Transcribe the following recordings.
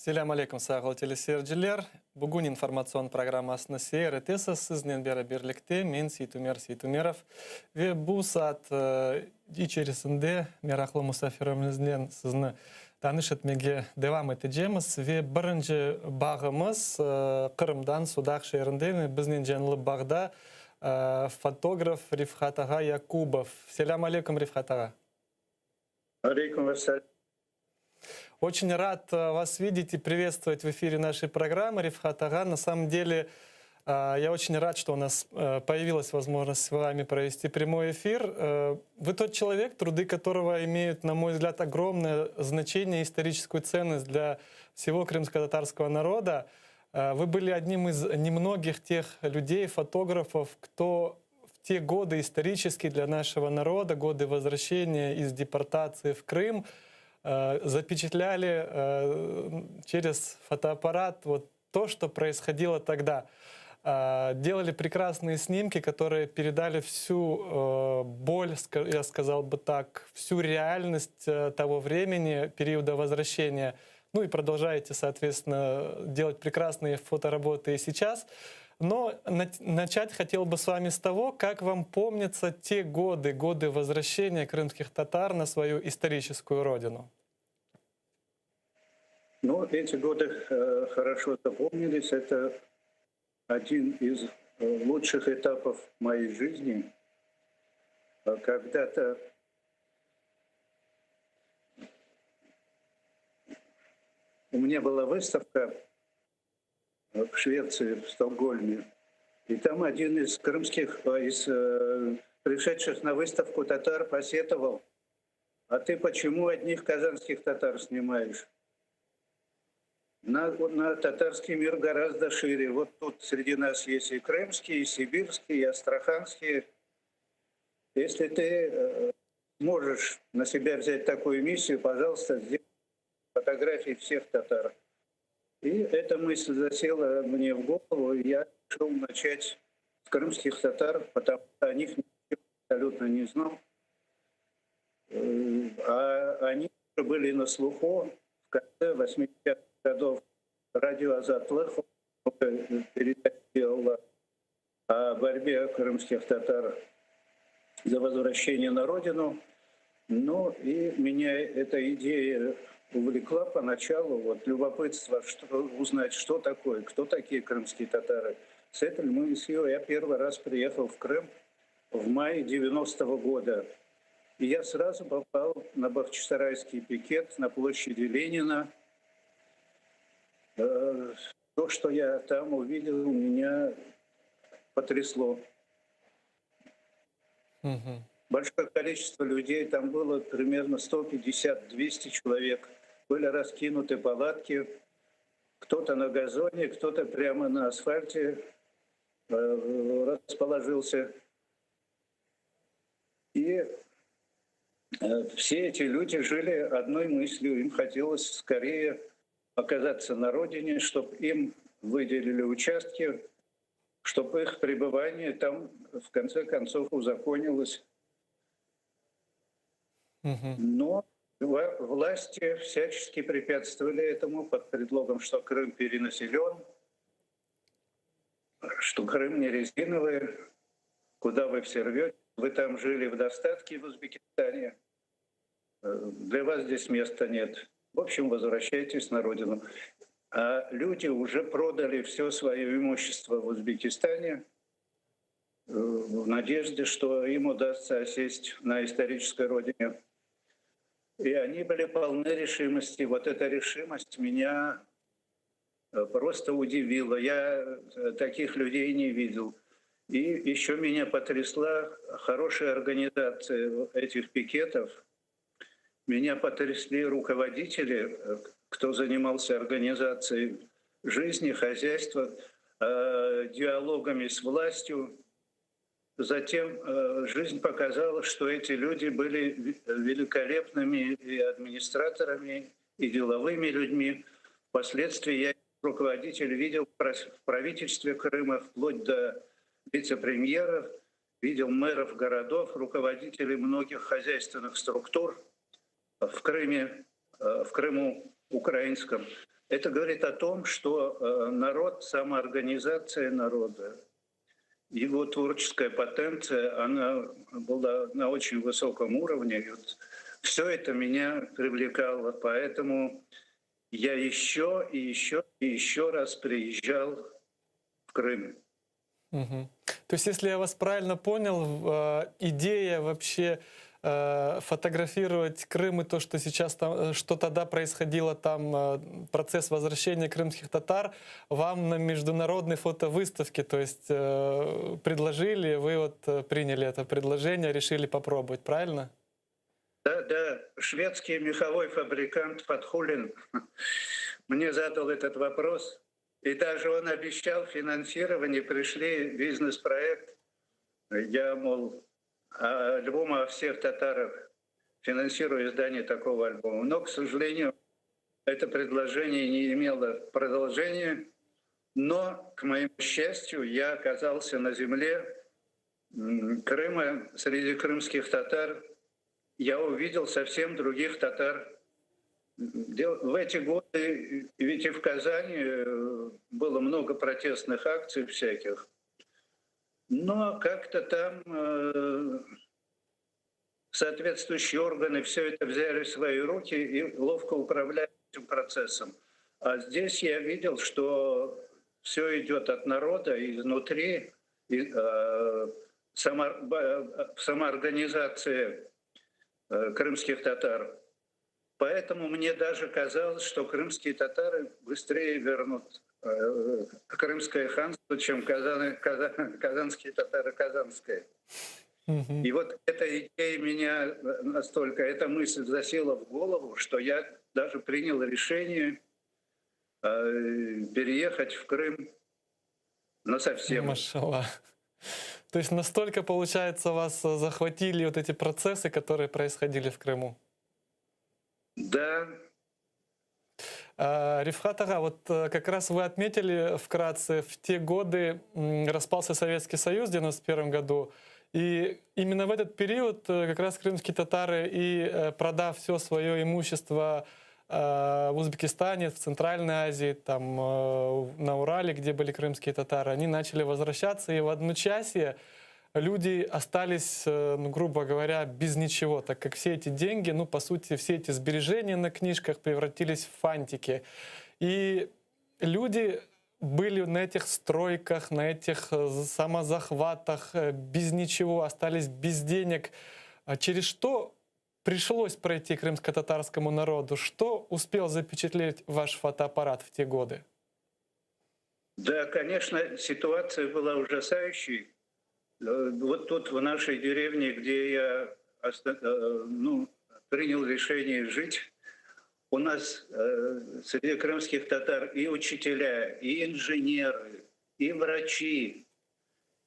Selâm aleyküm, sayğılı teleseyirciler! Bugün informatsion programmasını seyir etesiz. Siznen beraberlikte men, Seytumer Seytumerov. Ve bu saat içerisinde meraqlı musafirimiznen sizni tanış etmege devam etecemiz. Ve birinci bağımız Qırımdan, Sudaq şeerinden ve biznen canlı bağda fotograf Rifhat ağa Yakubov. Selâm aleyküm, Rifhat ağa! Aleyküm esselâm. Очень рад вас видеть и приветствовать в эфире нашей программы, Рифхат ağa. На самом деле, я очень рад, что у нас появилась возможность с вами провести прямой эфир. Вы тот человек, труды которого имеют, на мой взгляд, огромное значение и историческую ценность для всего крымско-татарского народа. Вы были одним из немногих тех людей, фотографов, кто в те годы исторические для нашего народа, годы возвращения из депортации в Крым, запечатляли через фотоаппарат вот то, что происходило тогда. Делали прекрасные снимки, которые передали всю боль, я сказал бы так, всю реальность того времени, периода возвращения. Ну и продолжаете, соответственно, делать прекрасные фотоработы и сейчас. Но начать хотел бы с вами с того, как вам помнятся те годы, годы возвращения крымских татар на свою историческую родину. Ну, эти годы хорошо запомнились. Это один из лучших этапов моей жизни. Когда-то у меня была выставка в Швеции, в Стокгольме. И там один из крымских, из пришедших на выставку татар посетовал: а ты почему одних казанских татар снимаешь? На татарский мир гораздо шире. Вот тут среди нас есть и крымские, и сибирские, и астраханские. Если ты можешь на себя взять такую миссию, пожалуйста, сделай фотографии всех татар. И эта мысль засела мне в голову, и я решил начать с крымских татар, потому что о них ничего абсолютно не знал. А они были на слуху в конце 80-х годов. Радио Азатлых передачу делала о борьбе крымских татар за возвращение на родину. Ну и меня эта идея увлекла поначалу, любопытство, что, узнать, что такое, кто такие крымские татары. С этой мыслью я первый раз приехал в Крым в мае 90-го года. И я сразу попал на Бахчисарайский пикет на площади Ленина. То, что я там увидел, меня потрясло. Большое количество людей, там было примерно 150-200 человек. Были раскинуты палатки, кто-то на газоне, кто-то прямо на асфальте расположился. И все эти люди жили одной мыслью, им хотелось скорее оказаться на родине, чтоб им выделили участки, чтоб их пребывание там в конце концов узаконилось. Но власти всячески препятствовали этому под предлогом, что Крым перенаселен, что Крым не резиновый, куда вы все рвете, вы там жили в достатке в Узбекистане, для вас здесь места нет. В общем, возвращайтесь на родину. А люди уже продали все свое имущество в Узбекистане в надежде, что им удастся осесть на исторической родине. И они были полны решимости. Вот эта решимость меня просто удивила. Я таких людей не видел. И еще меня потрясла хорошая организация этих пикетов. Меня потрясли руководители, кто занимался организацией жизни, хозяйства, диалогами с властью. Затем жизнь показала, что эти люди были великолепными и администраторами, и деловыми людьми. Впоследствии я руководитель видел в правительстве Крыма, вплоть до вице-премьеров, видел мэров городов, руководителей многих хозяйственных структур в Крыме, в Крыму украинском. Это говорит о том, что народ, самоорганизация народа, его творческая потенция, она была на очень высоком уровне. И вот все это меня привлекало, поэтому я еще и еще и еще раз приезжал в Крым. Мгм. То есть, если я вас правильно понял, идея вообще фотографировать Крым и то, что сейчас там, что тогда происходило там, процесс возвращения крымских татар, вам на международной фотовыставке, то есть предложили, вы вот приняли это предложение, решили попробовать, правильно? Да, шведский меховой фабрикант Фатхулин мне задал этот вопрос. И даже он обещал финансирование, пришли бизнес-проект. Я, мол, альбом о всех татарах, финансирую издание такого альбома. Но, к сожалению, это предложение не имело продолжения. Но, к моему счастью, я оказался на земле Крыма, среди крымских татар. Я увидел совсем других татар. В эти годы ведь и в Казани было много протестных акций всяких. Но как-то там соответствующие органы все это взяли в свои руки и ловко управляют этим процессом. А здесь я видел, что все идет от народа изнутри, и самоорганизация крымских татар. Поэтому мне даже казалось, что крымские татары быстрее вернут крымское ханство, чем казанские татары казанское. И вот эта идея меня настолько, эта мысль засела в голову, что я даже принял решение переехать в Крым насовсем. Машалла. То есть настолько, получается, вас захватили вот эти процессы, которые происходили в Крыму? Да. Рифхат ağa, вот как раз вы отметили вкратце, в те годы распался Советский Союз в 91 году, и именно в этот период как раз крымские татары и продав все свое имущество в Узбекистане, в Центральной Азии, там на Урале, где были крымские татары, они начали возвращаться, и в одночасье люди остались, ну, грубо говоря, без ничего, так как все эти деньги, ну, по сути, все эти сбережения на книжках превратились в фантики. И люди были на этих стройках, на этих самозахватах, без ничего, остались без денег. А через что пришлось пройти крымско-татарскому народу? Что успел запечатлеть ваш фотоаппарат в те годы? Да, конечно, ситуация была ужасающей. Вот тут в нашей деревне, где я ну, принял решение жить, у нас среди крымских татар и учителя, и инженеры, и врачи.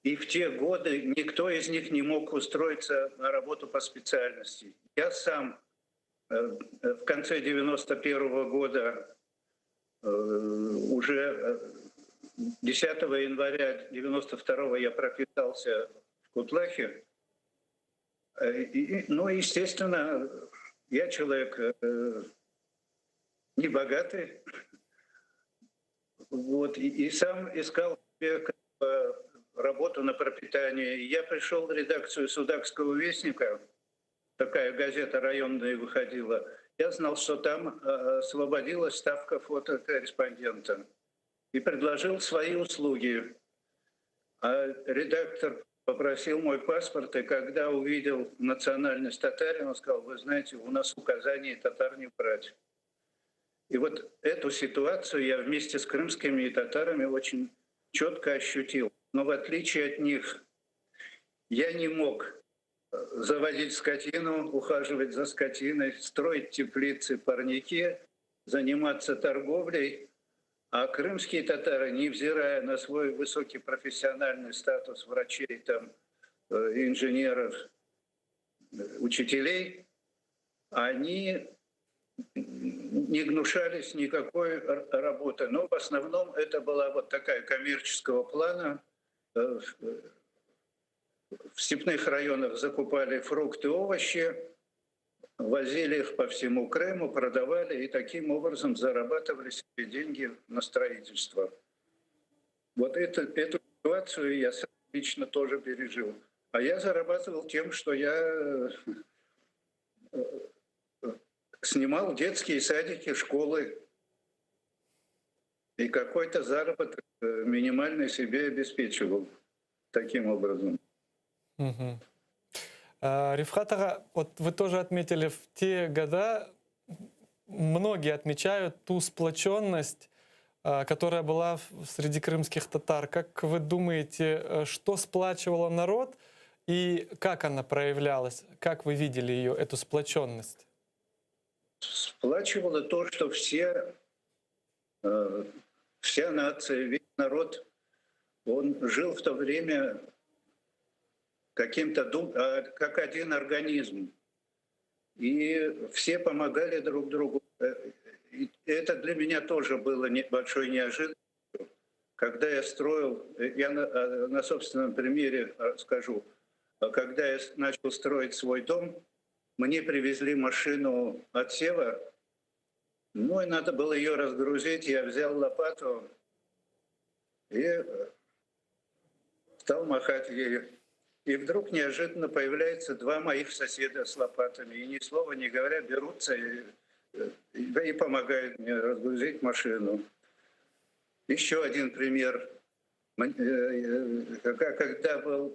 И в те годы никто из них не мог устроиться на работу по специальности. Я сам в конце 91 года, уже 10 января 92 я прописался в Кутлахе. И, ну, естественно, я человек небогатый. Вот, и сам искал себе работу на пропитание. Я пришел в редакцию Судакского вестника, такая газета районная выходила. Я знал, что там освободилась ставка фотокорреспондента. И предложил свои услуги. А редактор попросил мой паспорт, и когда увидел национальность татарина, он сказал: вы знаете, у нас указание татар не брать. И вот эту ситуацию я вместе с крымскими и татарами очень четко ощутил. Но в отличие от них, я не мог заводить скотину, ухаживать за скотиной, строить теплицы, парники, заниматься торговлей. А крымские татары, невзирая на свой высокий профессиональный статус врачей, инженеров, учителей, они не гнушались никакой работы. Но в основном это была вот такая коммерческого плана. В степных районах закупали фрукты, овощи. Возили их по всему Крыму, продавали и таким образом зарабатывали себе деньги на строительство. Вот эту ситуацию я сам лично тоже пережил. А я зарабатывал тем, что я снимал детские садики, школы. И какой-то заработок минимальный себе обеспечивал таким образом. Угу. Рифхат ağa, вот вы тоже отметили, в те года многие отмечают ту сплоченность, которая была среди крымских татар. Как вы думаете, что сплачивало народ и как она проявлялась? Как вы видели ее, эту сплоченность? Сплачивало то, что вся нация, весь народ, он жил в то время каким-то как один организм. И все помогали друг другу. И это для меня тоже было большой неожиданностью. Когда я строил, я на собственном примере скажу, когда я начал строить свой дом, мне привезли машину отсева, ну и надо было ее разгрузить. Я взял лопату и стал махать ею. И вдруг неожиданно появляются два моих соседа с лопатами. И ни слова не говоря, берутся и помогают мне разгрузить машину. Еще один пример. Когда был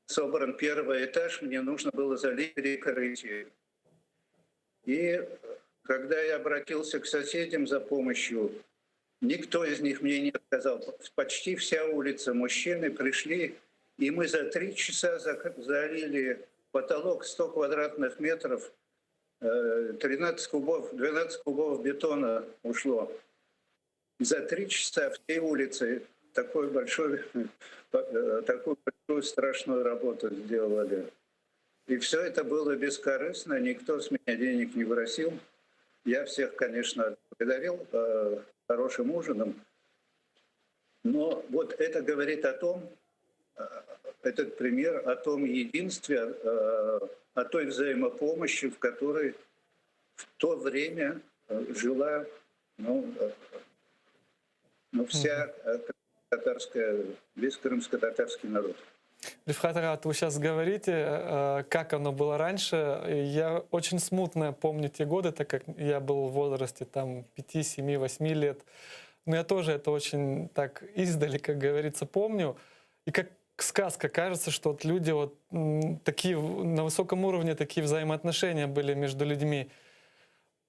собран первый этаж, мне нужно было залить перекрытие. И когда я обратился к соседям за помощью, никто из них мне не отказал. Почти вся улица мужчины пришли, и мы за 3 часа залили потолок 100 квадратных метров, 13 кубов, 12 кубов бетона ушло. За 3 часа всей улицы такую большую страшную работу сделали. И все это было бескорыстно, никто с меня денег не просил. Я всех, конечно, благодарил хорошим ужином. Но вот это говорит о том, этот пример о том единстве, о той взаимопомощи, в которой в то время жила, вся татарская, весь крымско-татарский народ. Рифхат ağa, вы щас говорите, как оно было раньше. Я очень смутно помню те годы, так как я был в возрасте 5, 7, 8 лет. Но я тоже это очень так издали, как говорится, помню. И как сказка, кажется, что люди такие на высоком уровне такие взаимоотношения были между людьми.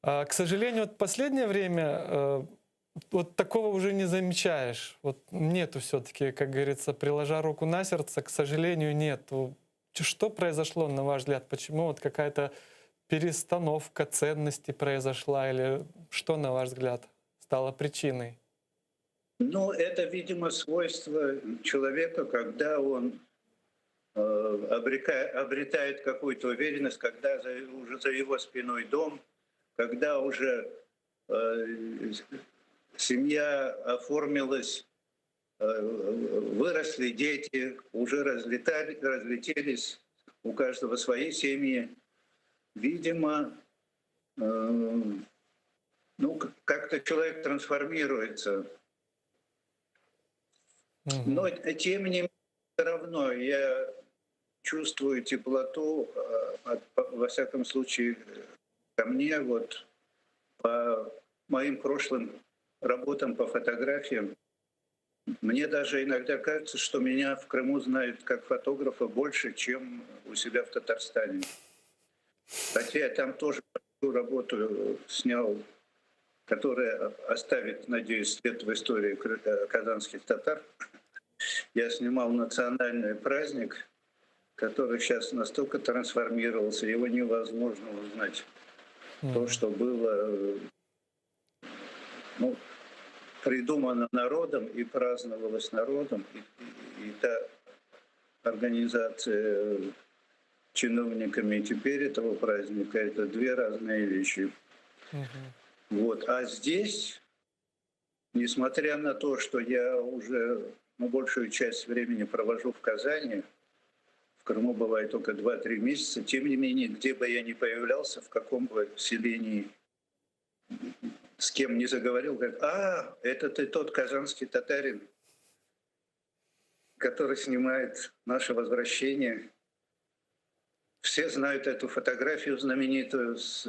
К сожалению, последнее время такого уже не замечаешь. Нету все-таки, как говорится, приложа руку на сердце, к сожалению, нету. Что произошло, на ваш взгляд? Почему какая-то перестановка ценностей произошла? Или что, на ваш взгляд, стало причиной? Это, видимо, свойство человека, когда он обретает какую-то уверенность, когда уже за его спиной дом, когда уже семья оформилась, выросли дети, уже разлетелись, у каждого свои семьи. Видимо, как-то человек трансформируется. Но тем не менее, все равно я чувствую теплоту, во всяком случае, ко мне, по моим прошлым работам по фотографиям. Мне даже иногда кажется, что меня в Крыму знают как фотографа больше, чем у себя в Татарстане. Хотя я там тоже большую работу снял, которая оставит, надеюсь, след в истории казанских татар. Я снимал национальный праздник, который сейчас настолько трансформировался, его невозможно узнать. То, что было придумано народом и праздновалось народом, и та организация чиновниками теперь этого праздника — это две разные вещи. А здесь, несмотря на то, что я уже большую часть времени провожу в Казани, в Крыму бываю только 2-3 месяца. Тем не менее, где бы я ни появлялся, в каком бы селении, с кем ни заговорил, говорят: «А, это ты тот казанский татарин, который снимает наше возвращение». Все знают эту фотографию знаменитую с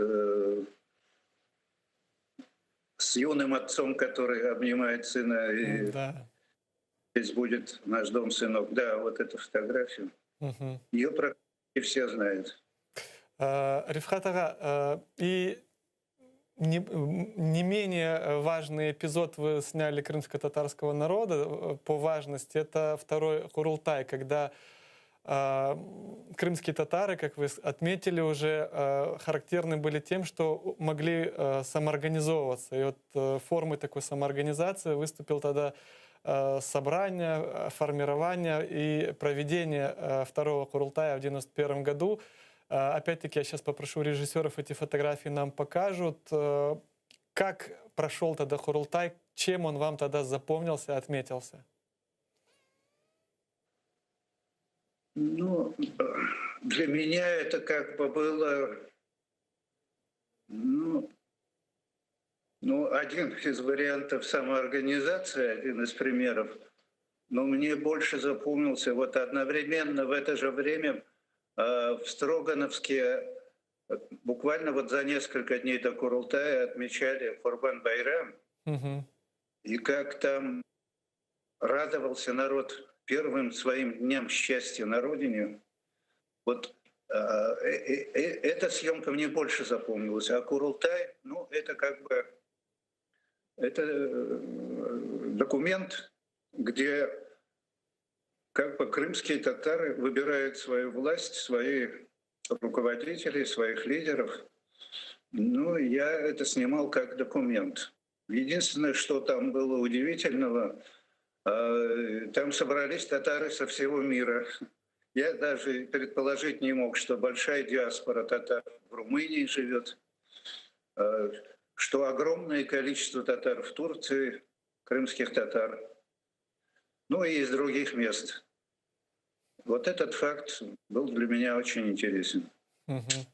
юным отцом, который обнимает сына. И здесь будет наш дом, сынок. Да, вот эту фотографию. Ее практически все знают. Рифхат ağa, и не менее важный эпизод вы сняли крымско-татарского народа по важности, это второй Курултай, когда крымские татары, как вы отметили уже, характерны были тем, что могли самоорганизовываться. И вот формой такой самоорганизации выступил тогда собрание, формирование и проведение второго Курултая в 1991 году. Опять-таки, я сейчас попрошу режиссеров, эти фотографии нам покажут. Как прошел тогда Курултай, чем он вам тогда запомнился, отметился? Ну, для меня это как бы было, ну, один из вариантов самоорганизации, один из примеров. Но мне больше запомнился вот одновременно в это же время в Строгановске буквально вот за несколько дней до Курултая отмечали Курбан-Байрам. И как там радовался народ первым своим дням счастья на родине. Вот эта съемка мне больше запомнилась. А Курултай, ну, это как бы это документ, где как бы крымские татары выбирают свою власть, своих руководителей, своих лидеров. Ну, я это снимал как документ. Единственное, что там было удивительного, там собрались татары со всего мира. Я даже предположить не мог, что большая диаспора татар в Румынии живет, что огромное количество татар в Турции, крымских татар, ну и из других мест. Вот этот факт был для меня очень интересен. Угу.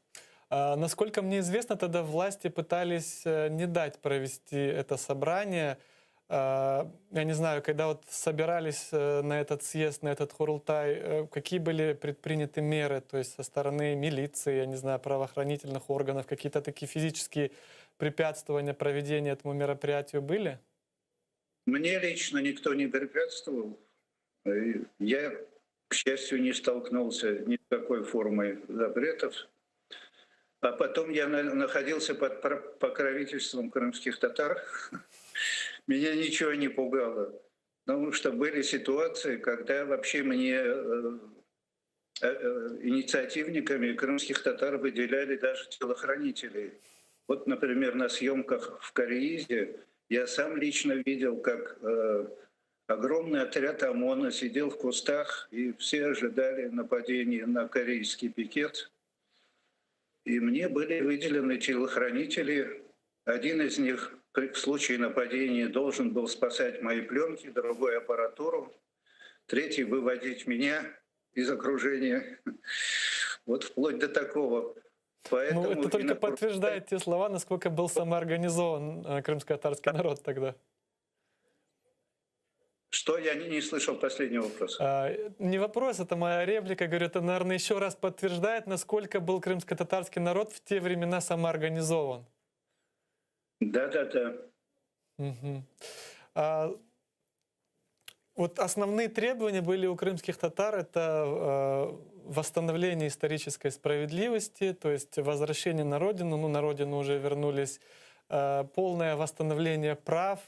А, насколько мне известно, тогда власти пытались не дать провести это собрание. Я не знаю, когда вот собирались на этот съезд, на этот Курултай, какие были предприняты меры, то есть со стороны милиции, я не знаю, правоохранительных органов, какие-то такие физические препятствования проведения этому мероприятию были? Мне лично никто не препятствовал. Я, к счастью, не столкнулся ни с какой формой запретов. А потом я находился под покровительством крымских татар. Меня ничего не пугало. Потому что были ситуации, когда вообще мне инициативниками крымских татар выделяли даже телохранителей. Вот, например, на съемках в Кореизе я сам лично видел, как огромный отряд ОМОНа сидел в кустах, и все ожидали нападения на кореизский пикет. И мне были выделены телохранители. Один из них в случае нападения должен был спасать мои пленки, другой — аппаратуру, третий — выводить меня из окружения. Вот вплоть до такого. Поэтому Ну, это и только на подтверждает те слова, насколько был самоорганизован крымско-татарский народ тогда. Что? Я не слышал последний вопрос. Не вопрос, это моя реплика. Говорю, это, наверное, еще раз подтверждает, насколько был крымско-татарский народ в те времена самоорганизован. Да-да-да. Угу. Вот основные требования были у крымских татар — это восстановление исторической справедливости, то есть возвращение на родину, ну, на родину уже вернулись, полное восстановление прав,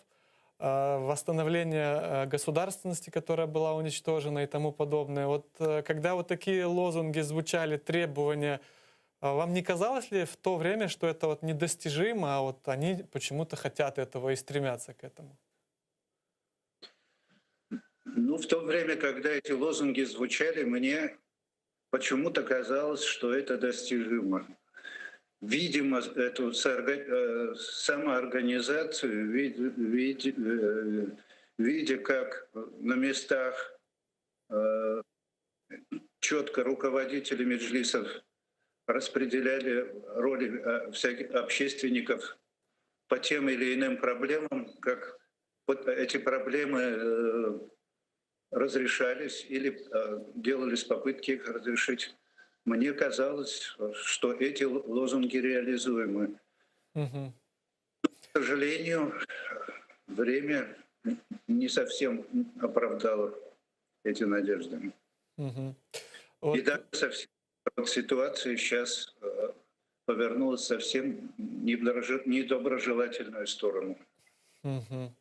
восстановление государственности, которая была уничтожена и тому подобное. Вот когда вот такие лозунги звучали, требования, вам не казалось ли в то время, что это вот недостижимо, а вот они почему-то хотят этого и стремятся к этому? Ну, в то время, когда эти лозунги звучали, мне почему-то казалось, что это достижимо. Видимо, эту самоорганизацию, видя, как на местах четко руководители меджлисов распределяли роли э, всяких общественников по тем или иным проблемам, как вот эти проблемы э, разрешались или э, делались попытки их разрешить. Мне казалось, что эти лозунги реализуемы. Угу. К сожалению, время не совсем оправдало эти надежды. Угу. Вот. И даже совсем вот ситуация сейчас э, повернулась совсем недоброжелательную сторону. Угу.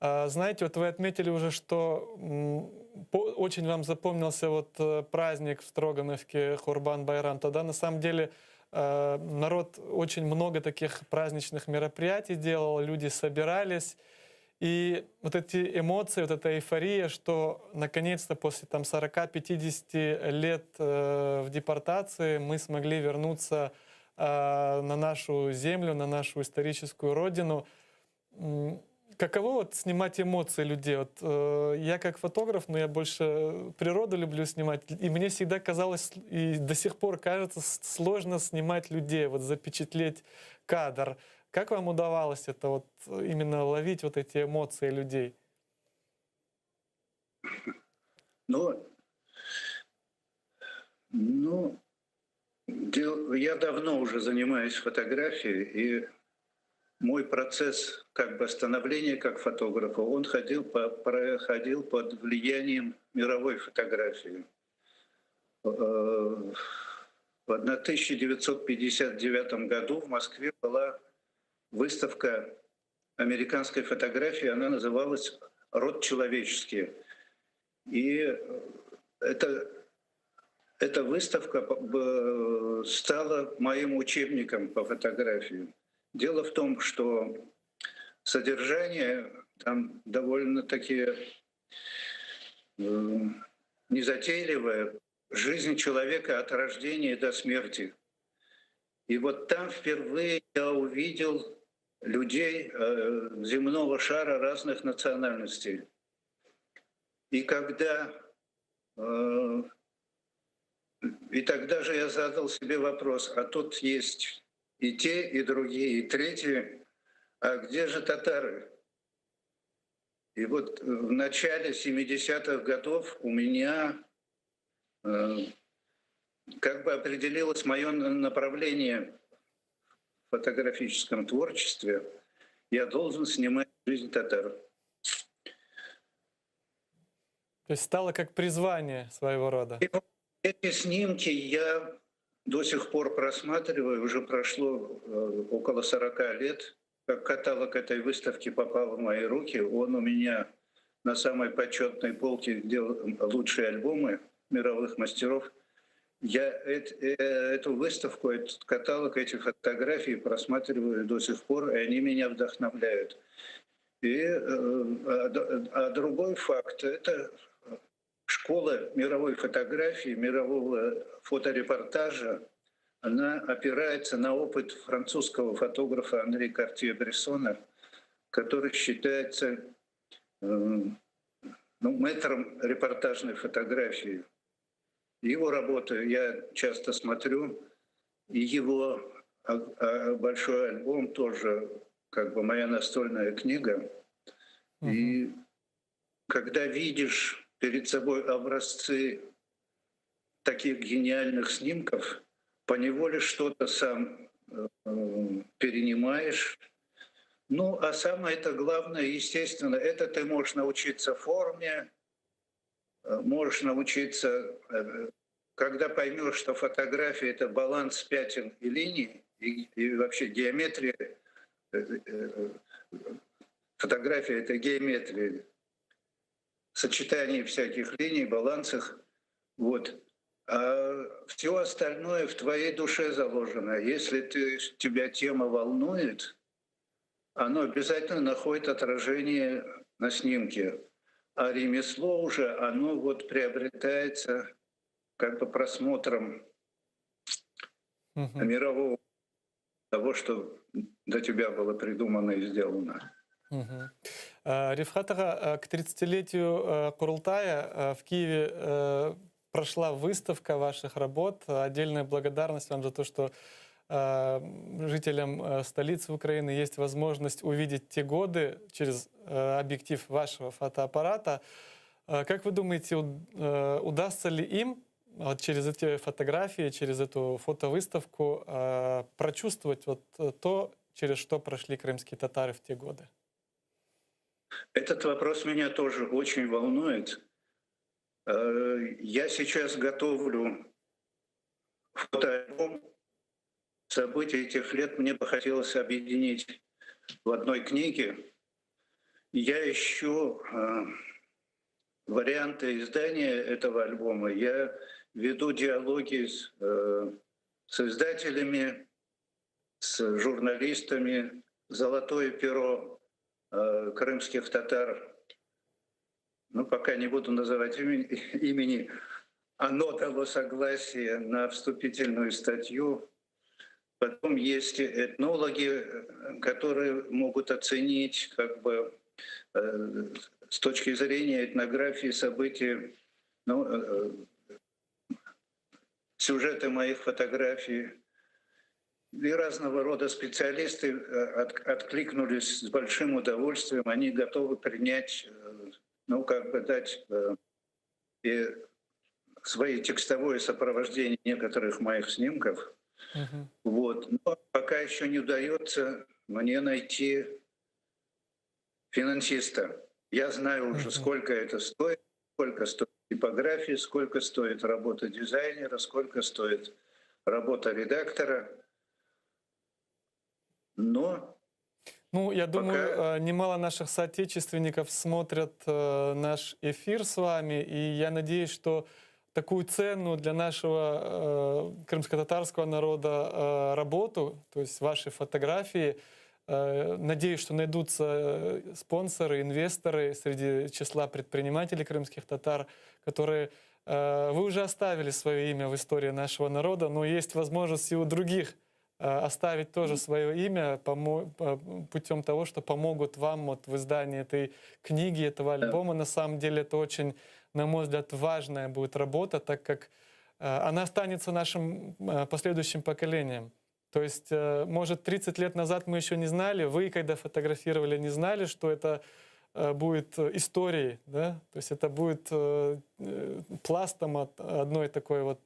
А, знаете, вот вы отметили уже, что очень вам запомнился вот э, праздник в Строгановке Курбан-Байрам. Тогда на самом деле э, народ очень много таких праздничных мероприятий делал, люди собирались. И вот эти эмоции, вот эта эйфория, что наконец-то после там 40-50 лет э, в депортации мы смогли вернуться на нашу землю, на нашу историческую родину. Каково вот снимать эмоции людей? Вот, э, я как фотограф, но я больше природу люблю снимать, и мне всегда казалось, и до сих пор кажется, сложно снимать людей, вот запечатлеть кадр. Как вам удавалось это вот именно ловить вот эти эмоции людей? Ну, ну, я давно уже занимаюсь фотографией, и мой процесс как бы становления как фотографа, он ходил по, проходил под влиянием мировой фотографии. Э, в 1959 году в Москве была выставка американской фотографии, она называлась «Род человеческий». И это, эта выставка стала моим учебником по фотографии. Дело в том, что содержание там довольно-таки э, незатейливое. Жизнь человека от рождения до смерти. И вот там впервые я увидел людей э, земного шара разных национальностей. И когда э, и тогда же я задал себе вопрос, а тут есть и те, и другие, и третьи, а где же татары? И вот в начале 70-х годов у меня э, как бы определилось мое направление в фотографическом творчестве. Я должен снимать жизнь татар. То есть стало как призвание своего рода. И эти снимки я до сих пор просматриваю, уже прошло э, около 40 лет, как каталог этой выставки попал в мои руки. Он у меня на самой почетной полке, где лучшие альбомы мировых мастеров. Я э, эту выставку, этот каталог, эти фотографии просматриваю до сих пор, и они меня вдохновляют. И, э, а, а другой факт — это школа мировой фотографии, мирового фоторепортажа, она опирается на опыт французского фотографа Анри Картье-Брессона, который считается ну, мэтром репортажной фотографии. Его работы я часто смотрю, и его большой альбом тоже как бы моя настольная книга. Угу. И когда видишь перед собой образцы таких гениальных снимков, поневоле что-то сам э, перенимаешь. Ну, а самое это главное, естественно, это ты можешь научиться форме, э, можешь научиться, э, когда поймешь, что фотография — это баланс пятен и линий, и, и вообще геометрия, фотография — это геометрия, сочетание всяких линий, балансах. Вот. А все остальное в твоей душе заложено. Если ты, тебя тема волнует, оно обязательно находит отражение на снимке. А ремесло уже, оно вот приобретается как бы просмотром угу. мирового того, что до тебя было придумано и сделано. Угу. Рифхат ağa, к 30-летию Курултая в Киеве. прошла выставка ваших работ. Отдельная благодарность вам за то, что жителям столицы Украины есть возможность увидеть те годы через объектив вашего фотоаппарата. Как вы думаете, удастся ли им вот через эти фотографии, через эту фотовыставку прочувствовать вот то, через что прошли крымские татары в те годы? Этот вопрос меня тоже очень волнует. Я сейчас готовлю фотоальбом событий этих лет. Мне бы хотелось объединить в одной книге. Я ищу варианты издания этого альбома. Я веду диалоги с издателями, с журналистами. «Золотое перо крымских татар», ну, пока не буду называть имени, оно дало согласие на вступительную статью. Потом есть этнологи, которые могут оценить как бы с точки зрения этнографии событий, ну, сюжеты моих фотографий. И разного рода специалисты откликнулись с большим удовольствием. Они готовы принять, ну, как бы дать и свои текстовое сопровождение некоторых моих снимков. Вот. Но пока еще не удается мне найти финансиста. Я знаю уже, сколько это стоит, сколько стоит типография, сколько стоит работа дизайнера, сколько стоит работа редактора. Но Ну, я думаю, пока немало наших соотечественников смотрят наш эфир с вами, и я надеюсь, что такую ценную для нашего крымско-татарского народа работу, то есть ваши фотографии, надеюсь, что найдутся спонсоры, инвесторы среди числа предпринимателей крымских татар, которые вы уже оставили свое имя в истории нашего народа, но есть возможность и у других оставить тоже свое имя путем того, что помогут вам вот в издании этой книги, этого альбома. На самом деле это очень, на мой взгляд, важная будет работа, так как она останется нашим последующим поколением. То есть, может, 30 лет назад мы еще не знали, вы, когда фотографировали, не знали, что это будет историей, да? То есть это будет пластом от одной такой вот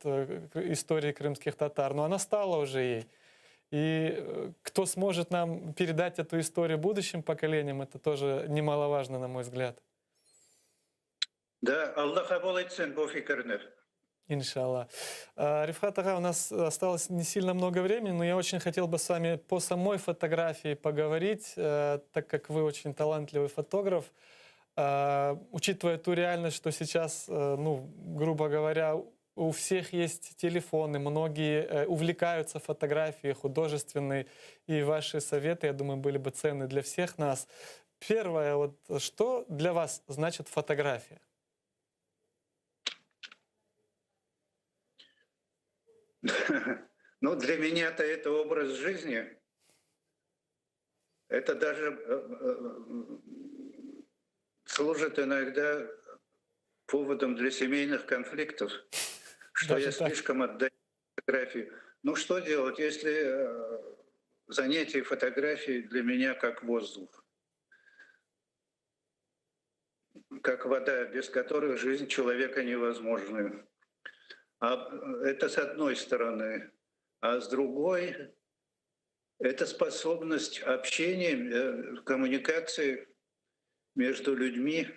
истории крымских татар, но она стала уже ей. И кто сможет нам передать эту историю будущим поколениям, это тоже немаловажно, на мой взгляд. Да, Allah qabul etsin bu fikirni. İnşallah. Рифхат ağa, у нас осталось не сильно много времени, но я очень хотел бы с вами по самой фотографии поговорить, так как вы очень талантливый фотограф. Учитывая ту реальность, что сейчас, ну, грубо говоря, у всех есть телефоны, многие увлекаются фотографией художественной, и ваши советы, я думаю, были бы ценны для всех нас. Первое, вот, что для вас значит фотография? Ну, для меня-то это образ жизни. Это даже служит иногда поводом для семейных конфликтов, что Даже я так? слишком отдаю фотографии. Ну что делать, если занятие фотографией для меня как воздух, как вода, без которой жизнь человека невозможна. А это с одной стороны. А с другой, это способность общения, коммуникации между людьми,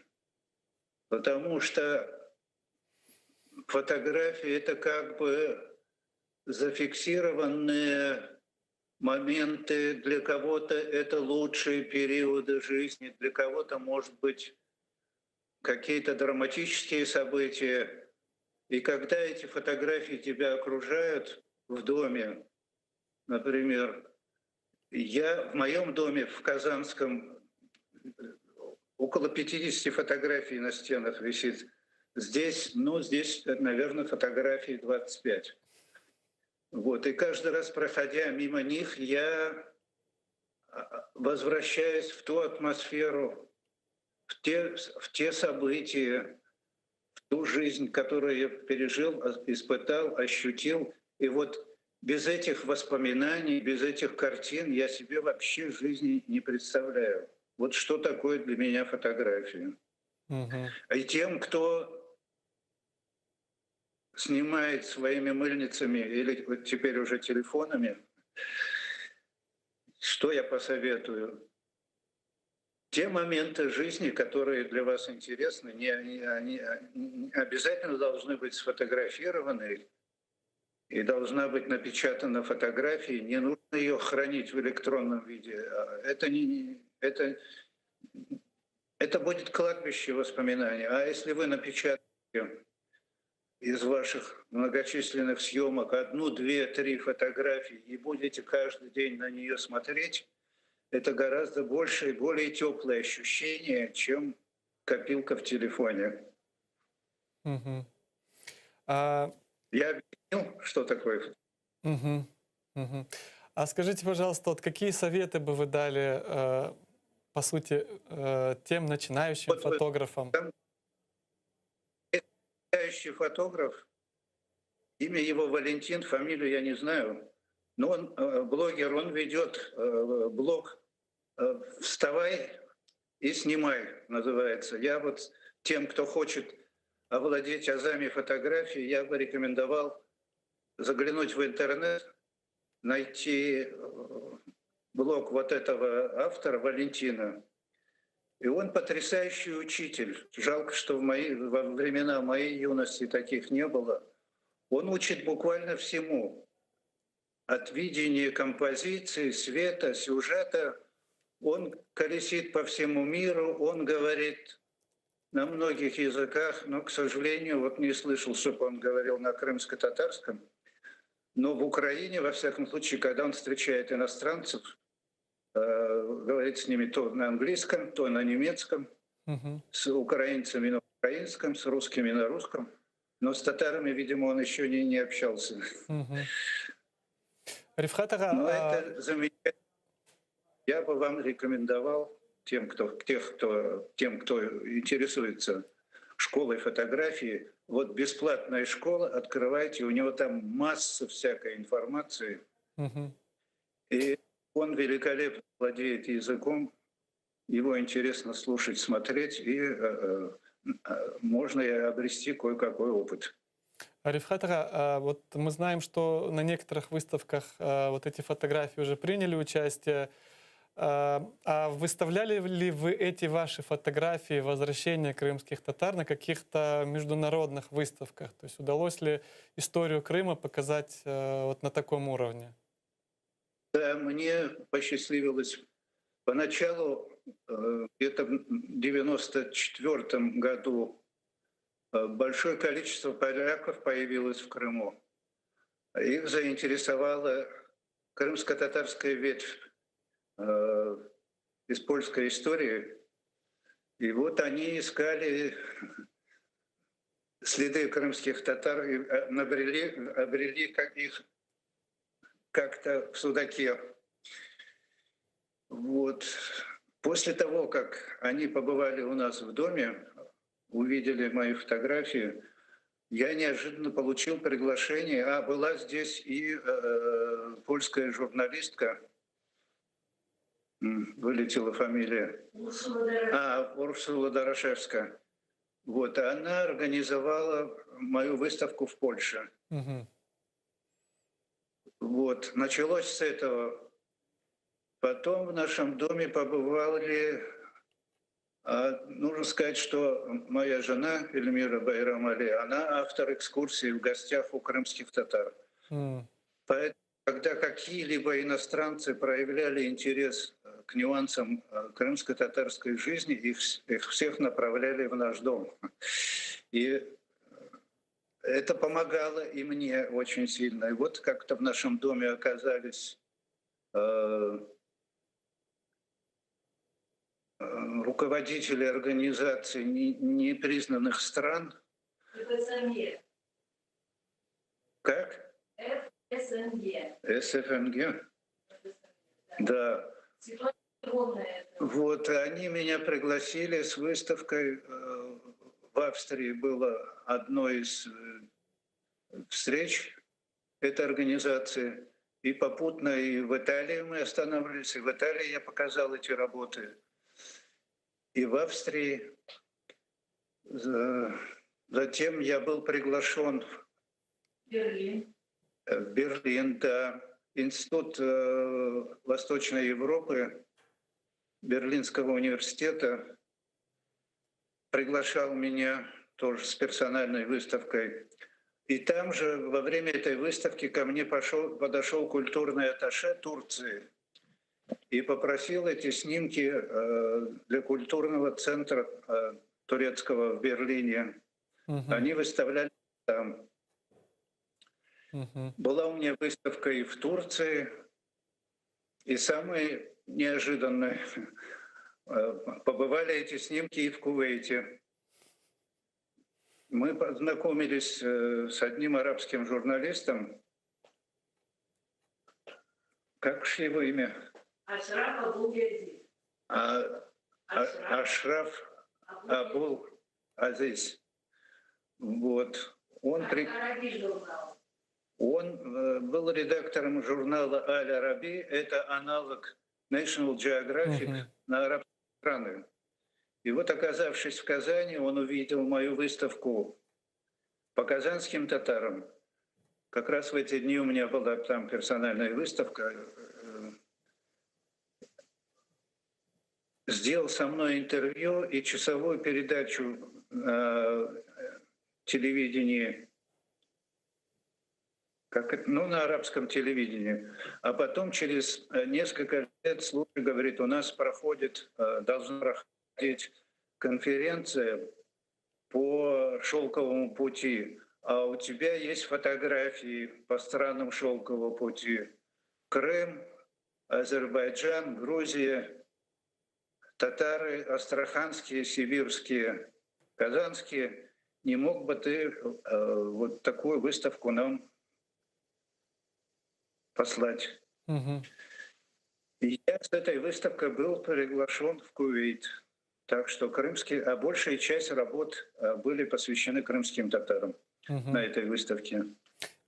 потому что фотографии — это как бы зафиксированные моменты, для кого-то это лучшие периоды жизни, для кого-то, может быть, какие-то драматические события. И когда эти фотографии тебя окружают в доме, например, я в моем доме в Казанском около 50 фотографий на стенах висит. Здесь, ну, здесь, наверное, фотографий 25. Вот. И каждый раз, проходя мимо них, я возвращаюсь в ту атмосферу, в те события, в Ту жизнь, которую я пережил, испытал, ощутил. И вот без этих воспоминаний, без этих картин я себе вообще жизни не представляю. Вот что такое для меня фотография. И тем, кто снимает своими мыльницами или вот теперь уже телефонами, что я посоветую? Те моменты жизни, которые для вас интересны, не, они, они обязательно должны быть сфотографированы и должна быть напечатана фотография. Не нужно ее хранить в электронном виде. Это, не, это, это будет кладбище воспоминаний. А если вы напечатаете из ваших многочисленных съемок одну, две, три фотографии и будете каждый день на нее смотреть, это гораздо больше и более теплое ощущение, чем копилка в телефоне. Угу. Я объяснил, что такое. Угу. Угу. А скажите, пожалуйста, вот какие советы бы вы дали, по сути, тем начинающим Вот фотографам? Там начинающий фотограф, имя его Валентин, фамилию я не знаю, но он блогер, он ведет блог «Вставай и снимай» называется. Я вот тем, кто хочет овладеть азами фотографии, я бы рекомендовал заглянуть в интернет, найти блог вот этого автора Валентина. И он потрясающий учитель. Жалко, что во времена моей юности таких не было. Он учит буквально всему. От видения композиции, света, сюжета. Он колесит по всему миру, он говорит на многих языках, но, к сожалению, не слышал, чтобы он говорил на крымско-татарском. Но в Украине, во всяком случае, когда он встречает иностранцев, говорит с ними то на английском, то на немецком, с украинцами на украинском, с русскими на русском. Но с татарами, видимо, он еще не общался. Рифхат ağa, Но это замечательно. Я бы вам рекомендовал тем, кто интересуется школой фотографии, бесплатная школа, открывайте, у него там масса всякой информации. И он великолепно владеет языком, его интересно слушать, смотреть, и можно и обрести кое-какой опыт. Рифхат ağa, мы знаем, что на некоторых выставках эти фотографии уже приняли участие. А выставляли ли вы эти ваши фотографии возвращения крымских татар на каких-то международных выставках? То есть удалось ли историю Крыма показать на таком уровне? Да, мне посчастливилось. Поначалу, где-то в 94 году, большое количество поляков появилось в Крыму. Их заинтересовала крымско-татарская ветвь из польской истории. И они искали следы крымских татар и обрели их как-то в Судаке. После того, как они побывали у нас в доме, увидели мои фотографии, я неожиданно получил приглашение. А была здесь и польская журналистка, вылетела фамилия. Урсула Дорошевская. Урсула Дорошевская. Она организовала мою выставку в Польше. Началось с этого. Потом в нашем доме побывали... Нужно сказать, что моя жена Эльмира Байрамали, она автор экскурсии в гостях у крымских татар. Поэтому, когда какие-либо иностранцы проявляли интерес к нюансам крымско-татарской жизни, их всех направляли в наш дом. И это помогало и мне очень сильно. И как-то в нашем доме оказались руководители организаций непризнанных стран. ФСНГ. Как? ФСНГ. СФНГ? Да. Ситуация полная. Они меня пригласили с выставкой в в Австрии было одно из встреч этой организации. И попутно и в Италии мы останавливались, и в Италии я показал эти работы. И в Австрии. Затем я был приглашен в Берлин. В Берлин, да. Институт Восточной Европы Берлинского университета приглашал меня тоже с персональной выставкой. И там же во время этой выставки ко мне подошел культурный атташе Турции и попросил эти снимки для культурного центра турецкого в Берлине. Они выставляли там. Была у меня выставка и в Турции, и самое неожиданное, побывали эти снимки и в Кувейте. Мы познакомились с одним арабским журналистом. Как же его имя? Ашраф Абул-Газиз. Ашраф. Ашраф Абул-Азиз. Он Араби журнал. был редактором журнала Аль-Араби. Это аналог National Geographic на арабские страны. И оказавшись в Казани, он увидел мою выставку по казанским татарам. Как раз в эти дни у меня была там персональная выставка. Сделал со мной интервью и часовую передачу на телевидении, как это, ну, на арабском телевидении. А потом через несколько лет слушай, говорит, у нас должна проходить конференция по шелковому пути, а у тебя есть фотографии по странам шелкового пути. Крым, Азербайджан, Грузия, татары, астраханские, сибирские, казанские. Не мог бы ты вот такую выставку нам послать? И я с этой выставкой был приглашен в Кувейт. Так что крымские, а большая часть работ были посвящены крымским татарам на этой выставке.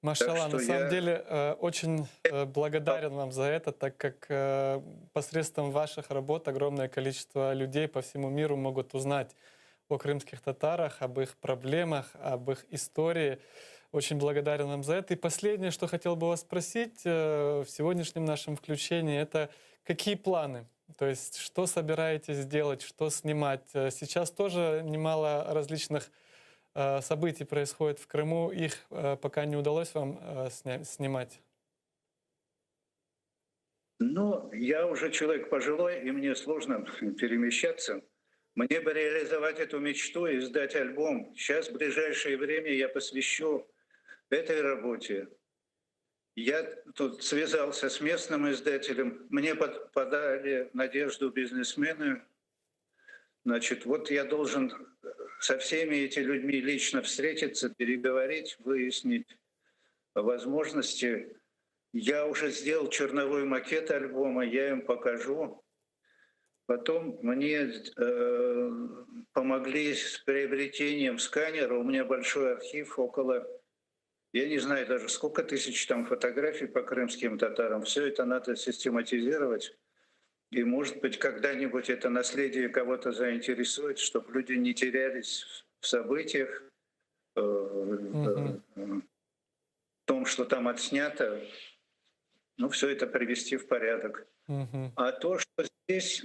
Машалла, Так на что самом я деле очень благодарен вам за это, так как посредством ваших работ огромное количество людей по всему миру могут узнать о крымских татарах, об их проблемах, об их истории. Очень благодарен вам за это. И последнее, что хотел бы вас спросить в сегодняшнем нашем включении, это какие планы? То есть что собираетесь делать, что снимать? Сейчас тоже немало различных событий происходит в Крыму. Их пока не удалось вам снимать? Я уже человек пожилой, и мне сложно перемещаться. Мне бы реализовать эту мечту и издать альбом. Сейчас в ближайшее время я посвящу этой работе. Я тут связался с местным издателем. Мне подали надежду бизнесмены. Я должен со всеми этими людьми лично встретиться, переговорить, выяснить возможности. Я уже сделал черновой макет альбома, я им покажу. Потом мне помогли с приобретением сканера. У меня большой архив, около, я не знаю даже сколько тысяч там фотографий по крымским татарам. Все это надо систематизировать. И, может быть, когда-нибудь это наследие кого-то заинтересует, чтоб люди не терялись в событиях, в том, что там отснято. Все это привести в порядок. А то, что здесь,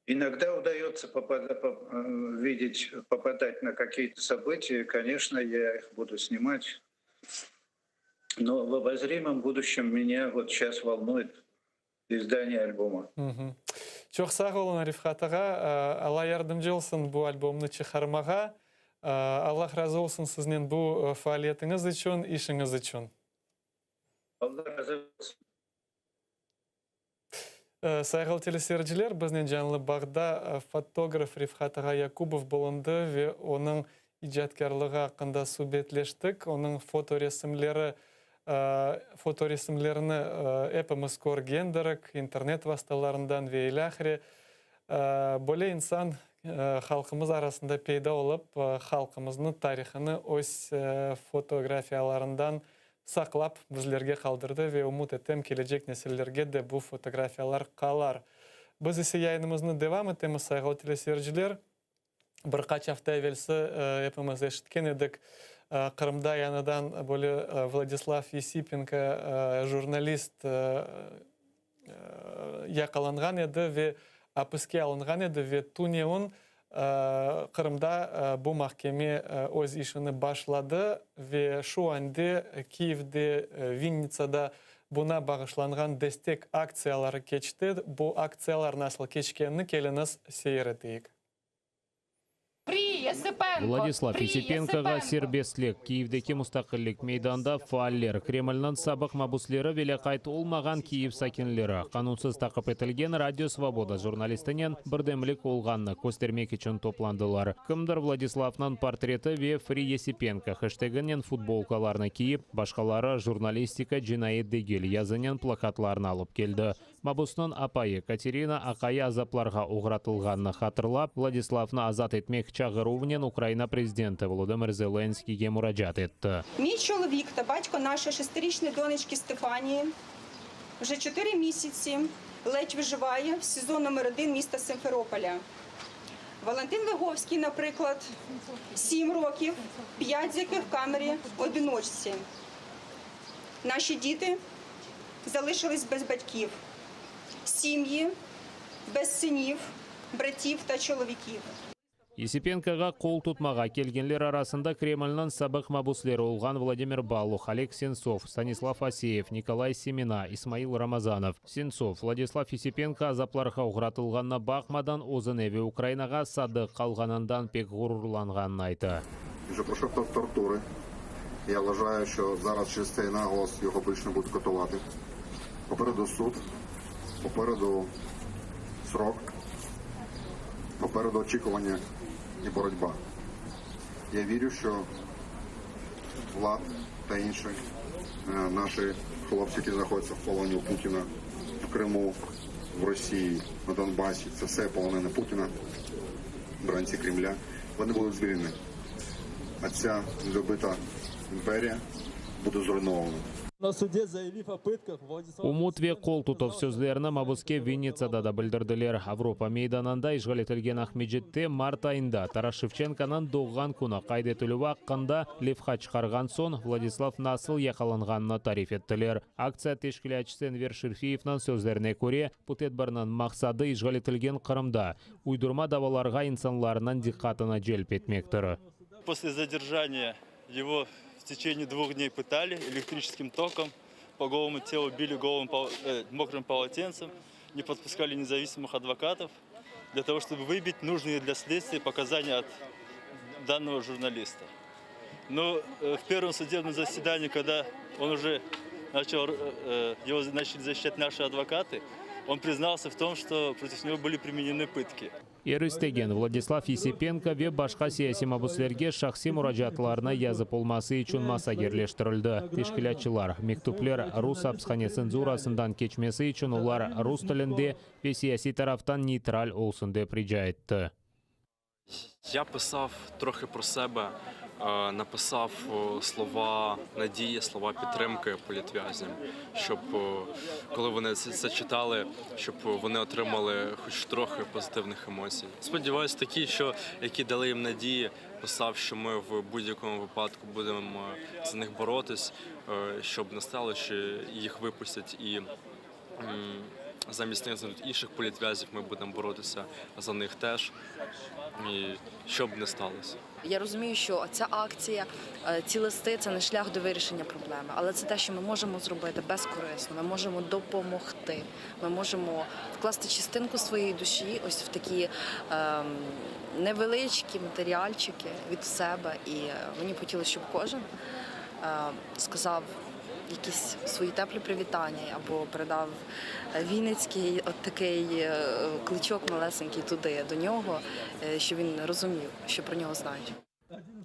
иногда удается попадать на какие-то события, конечно, я их буду снимать. Но в обозримом будущем меня щас волнует издание альбома. Çoq sağ oluñ, Рифхат ağa. Alla yardımcı olsun bu albomnı çıqarmağa. Allah razı olsun siznen bu faaliyetiñiz içün, işiñiz içün. Allah razı olsun. Sayğılı teleseyirciler, biznen canlı bağda fotograf Rifhat ağa Yakubov bulundı ve onıñ icatkârlığı aqqında subetleştik. Onıñ fotoresimlerini epimiz körgendirik internet vastalarından ve ilâhre. Böyle insan halqımız arasında peyda olıp, halqımıznıñ tarihını öz fotografiyalarından saqlap bizlerge qaldırdı ve ümüt etem, kelecek nesillerge de bu fotografiyalar qalar. Biz ise yayınımıznı devam etemiz, sayğılı teleseyirciler. Bir qaç afta evelsi epimiz eşitken edik, Qırımda yañıdan böyle Vladislav Yesipenko jurnalist yaqalanğan edi ve apiske alınğan edi ve tünevin Qırımda bu mahkeme öz işini başladı ve şu ande Kiyevde, Vinnitsada buña bağışlanğan destek aktsiyaları keçti. Bu aktsiyalar nasıl keçkenini keliñiz seyir eteyik. Vladislav Yesipenkoğa serbestlik, Kiyevdeki Mustaqillik meydanında faaller, Kremlniñ sabıq mabusleri ve lâqayt olmağan Kiyev sakinleri, qanunsız taqip etilgen Radio Svoboda jurnalistinen birdemlik olğanını köstermek içün toplandılar. Kimdir Vladislavnıñ portreti ve FreeYesipenko heşteginen futbolkalarnı kiyip, başqaları Jurnalistika cinayet degil yazınen plakatlarnı alıp keldi. Mabusnıñ apayı Katerina aqayı azaplarğa oğratılğanını hatırlap, Vladislavnı azat etmek çağıruvnen Ukraina prezidenti Volodımır Zelenskiyge muracaat etti. Miy çoluvik ta batko naşoy şestiriçnoy doneçki Stefaniyi vje çotiri misyatsi ledь vıjıvaye v SİZO nomer odin mista Simferopolya. Valentin Vygovskiy, naprıklad, sim rokiv, pyat z yakih v kameri odinoçtsi. Naşi diti zalışılıs bez batkiv, simyi bez sıniv, brativ ta çolovikiv. Yesipenkoğa qol tutmağa kelgenler arasında Kremlniñ sabıq mabusleri olğan Vladimir Baluh, Oleg Sentsov, Stanislav Aseyev, Nikolay Semena, İsmail Ramazanov. Sentsov, Vladislav Yesipenko azaplarğa oğratılğanına baqmadan, özüne ve Ukrainağa sadıq qalğanından pek ğururlanğanını ayta. Вже proşov torturı. Ya vvajayu, şço zaraz çerez tsey nagolos yogo bilş ne budut katuvatı. Poperedu sud, poperedu srok, poperedu oçikuvanya i borotba. Ya viryu, şço Vlad ta inşi naşi hloptsi, yaki znahodyatsya v poloni u Putina, v Krımu, v Rosiyi, na Donbasi, tse vse poloneni Putina, brantsi Kremlya, voni budut zvilneni. A tsya nedobıta imperiya bude zruynovana. Ümüt ve qol tutuv sözlerini mabuske Vinnitsada da bildirdiler. Avropa meydanında işğal etilgen Aqmescitte mart ayında Taras Şevçenkonıñ doğğan künü qayd etilüvi aqqında levha çıqarğan soñ Vladislav nasıl yaqalanğanını tarif ettiler. Aktsiya teşkilâtçısı Enver Şerfiyevniñ sözlerine köre, bu tedbirniñ maqsadı işğal etilgen Qırımda uydurma davalarğa insanlarnıñ diqqatını celp etmektir. После задержания его в течение двух дней пытали электрическим током, по голому телу били голым мокрым полотенцем, не подпускали независимых адвокатов для того, чтобы выбить нужные для следствия показания от данного журналиста. Но в первом судебном заседании, когда он уже начал, его начали защищать наши адвокаты, он признался в том, что против него были применены пытки. Er istegen Vladislav Yesipenko ve başqa siyasiy mabüslerge şahsiy muracaatlarını yazıp olması içün masa yerleştirildi. Teşkilâtçılar, mektüpler rus apishane tsenzurasından keçmesi içün olar rus tilinde ve siyasiy taraftan neytral olsun dep rica etti. Ya pısav trohı pro sebe, napısav slova nadiyi, slova pidtrımkı politvyaznyam, şçob kolı voni tse çıtalı, şçob voni otrymalı hoç trohı pozitivnıh emotsiy. Spodіваюсь, такі, що які дали їм надії, писав, що ми в будь-якому випадку будемо за них боротись, щоб не стало, що їх випустять і замість них знайдуть інших політв'язнів, ми будемо боротися за них теж, і що б не сталося. Я розумію, що ця акція, ці листи – це не шлях до вирішення проблеми, але це те, що ми можемо зробити безкорисно, ми можемо допомогти, ми можемо вкласти частинку своєї душі ось в такі ем, невеличкі матеріальчики від себе. І мені б хотілося, щоб кожен е, сказав якісь свої теплі привітання або передав вінницький от такий кличок малесенький туди до нього, щоб він розумів, що про нього знають.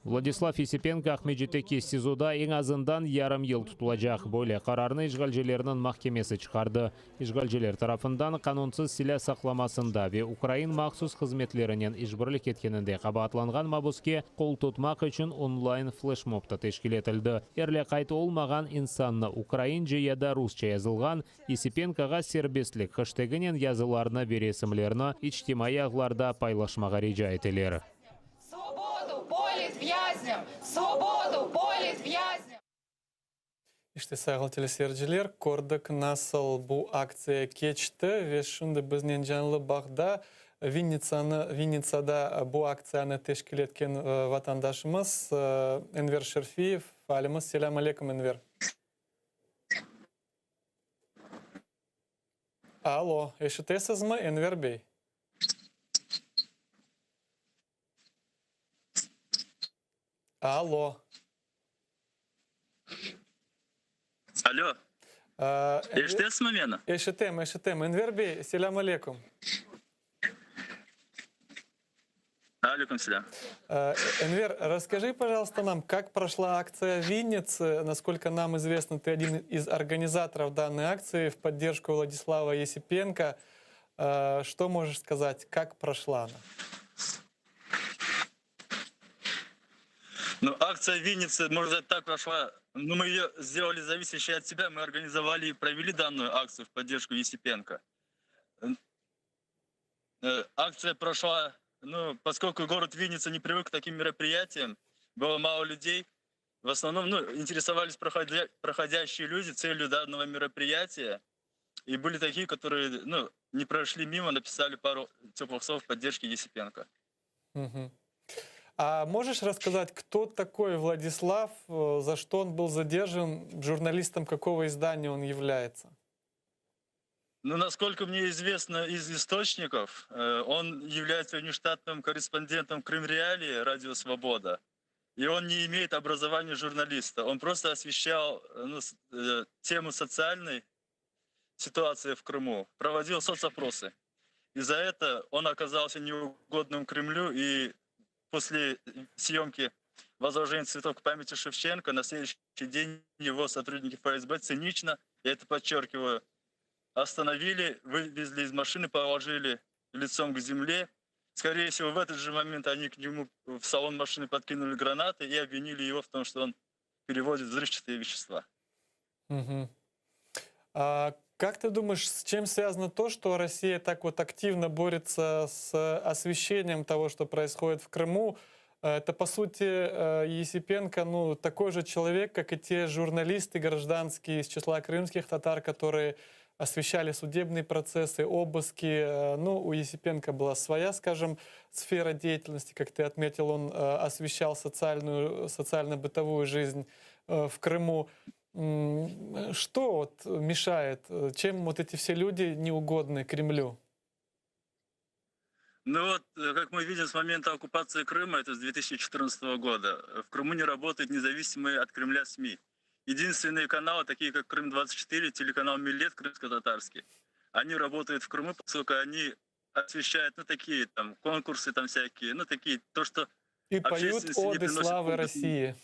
Vladislav Yesipenko Aqmescitteki SİZOda eñ azından yarım yıl tutulacaq. Böyle qararnı işğalcilerniñ mahkemesi çıqardı. İşğalciler tarafından qanunsız silâ saqlamasında ve ukrain mahsus hızmetlerinen işbirlik etkeninde qabaatlanğan mabuske qol tutmaq içün onlayn fleşmob da teşkil etildi. Er lâqayt olmağan insannı ukraince ya da rusça yazılğan Yesipenkoğa serbestlik heşteginen yazılarnı ve resimlerni içtimaiy ağlarda paylaşmağa rica eteler. Svobodu politvyaznyam! Svobodu politvyaznyam! İşte, sayğılı teleseyirciler, kördik nasıl bu aktsiya keçti ve şimdi biznen canlı bağda Vinnitsanı, Vinnitsada bu aktsiyanı teşkil etken vatandaşımız Enver Şerfiyev, faalimiz. Selâm aleyküm, Enver. Alo, eşitesizmi, Enver bey? Alo. Alo. Eşitesizmi meni? Eşitem, eşitem. Enver bey, selâm aleyküm. Aleyküm selâm. Enver, расскажи, пожалуйста, нам, как прошла акция в Виннице? Насколько нам известно, ты один из организаторов данной акции в поддержку Владислава Есипенко. Что можешь сказать, как прошла она? Ну, акция в Виннице, можно сказать, так прошла. Ну, мы ее сделали зависящей от себя. Мы организовали и провели данную акцию в поддержку Есипенко. Акция прошла, ну, поскольку город Винница не привык к таким мероприятиям, было мало людей. В основном, ну, интересовались проходящие люди целью данного мероприятия. И были такие, которые, ну, не прошли мимо, написали пару теплых слов в поддержке Есипенко. Угу. А можешь рассказать, кто такой Владислав, за что он был задержан, журналистом какого издания он является? Ну, насколько мне известно из источников, он является внештатным корреспондентом Крым Реалии, Радио Свобода. И он не имеет образования журналиста. Он просто освещал ну, тему социальной ситуации в Крыму, проводил соцопросы. И за это он оказался неугодным Кремлю, и после съемки возложения цветов к памяти Шевченко на следующий день его сотрудники ФСБ цинично, я это подчеркиваю, остановили, вывезли из машины, положили лицом к земле. Скорее всего, в этот же момент они к нему в салон машины подкинули гранаты и обвинили его в том, что он перевозит взрывчатые вещества. Угу. А как ты думаешь, с чем связано то, что Россия так вот активно борется с освещением того, что происходит в Крыму? Это, по сути, Есипенко, ну, такой же человек, как и те журналисты гражданские из числа крымских татар, которые освещали судебные процессы, обыски. Ну, у Есипенко была своя, скажем, сфера деятельности, как ты отметил, он освещал социальную, социально-бытовую жизнь в Крыму. Что вот мешает? Чем вот эти все люди неугодны Кремлю? Ну вот, как мы видим, с момента оккупации Крыма, это с 2014 года, в Крыму не работают независимые от Кремля СМИ. Единственные каналы, такие как Крым-24, телеканал Миллет крымско-татарский, они работают в Крыму, поскольку они освещают, ну, такие там конкурсы там всякие, ну, такие, то, что И поют общественности не оды приносит славы пользы. России.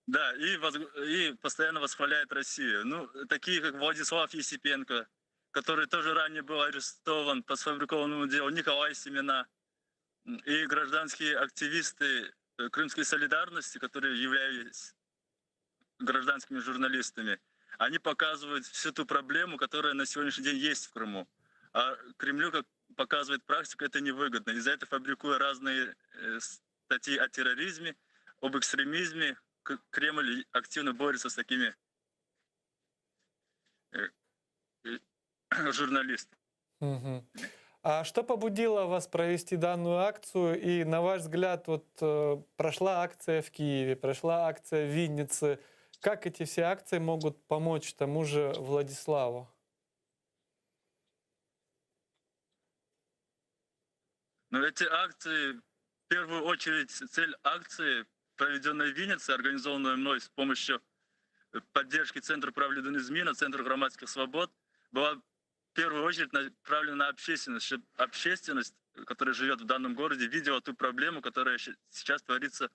Да, и постоянно восхваляет Россию. Ну, такие, как Владислав Есипенко, который тоже ранее был арестован по сфабрикованному делу, Николай Семена, и гражданские активисты Крымской солидарности, которые являлись гражданскими журналистами, они показывают всю ту проблему, которая на сегодняшний день есть в Крыму. А Кремлю, как показывает практика, это невыгодно. И за это, фабрикуя разные статьи о терроризме, об экстремизме, Кремль активно борется с такими журналистами. Угу. А что побудило вас провести данную акцию? И, на ваш взгляд, вот прошла акция в Киеве, прошла акция в Виннице. Как эти все акции могут помочь тому же Владиславу? Ну, эти акции, в первую очередь, цель акции, проведенной в Виннице, организованной мной с помощью поддержки Центра прав людини «Зміна», Центра громадських свобод, была. первую очередь направлена на общественность, чтобы общественность, которая живет в данном городе, видела ту проблему, которая сейчас творится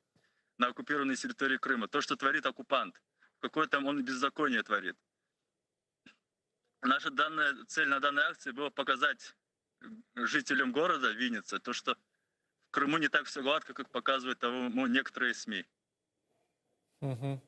на оккупированной территории Крыма. То, что творит оккупант, какое там он беззаконие творит. Наша данная цель на данной акции была показать жителям города Винницы, то, что в Крыму не так все гладко, как показывают того некоторые СМИ. Угу.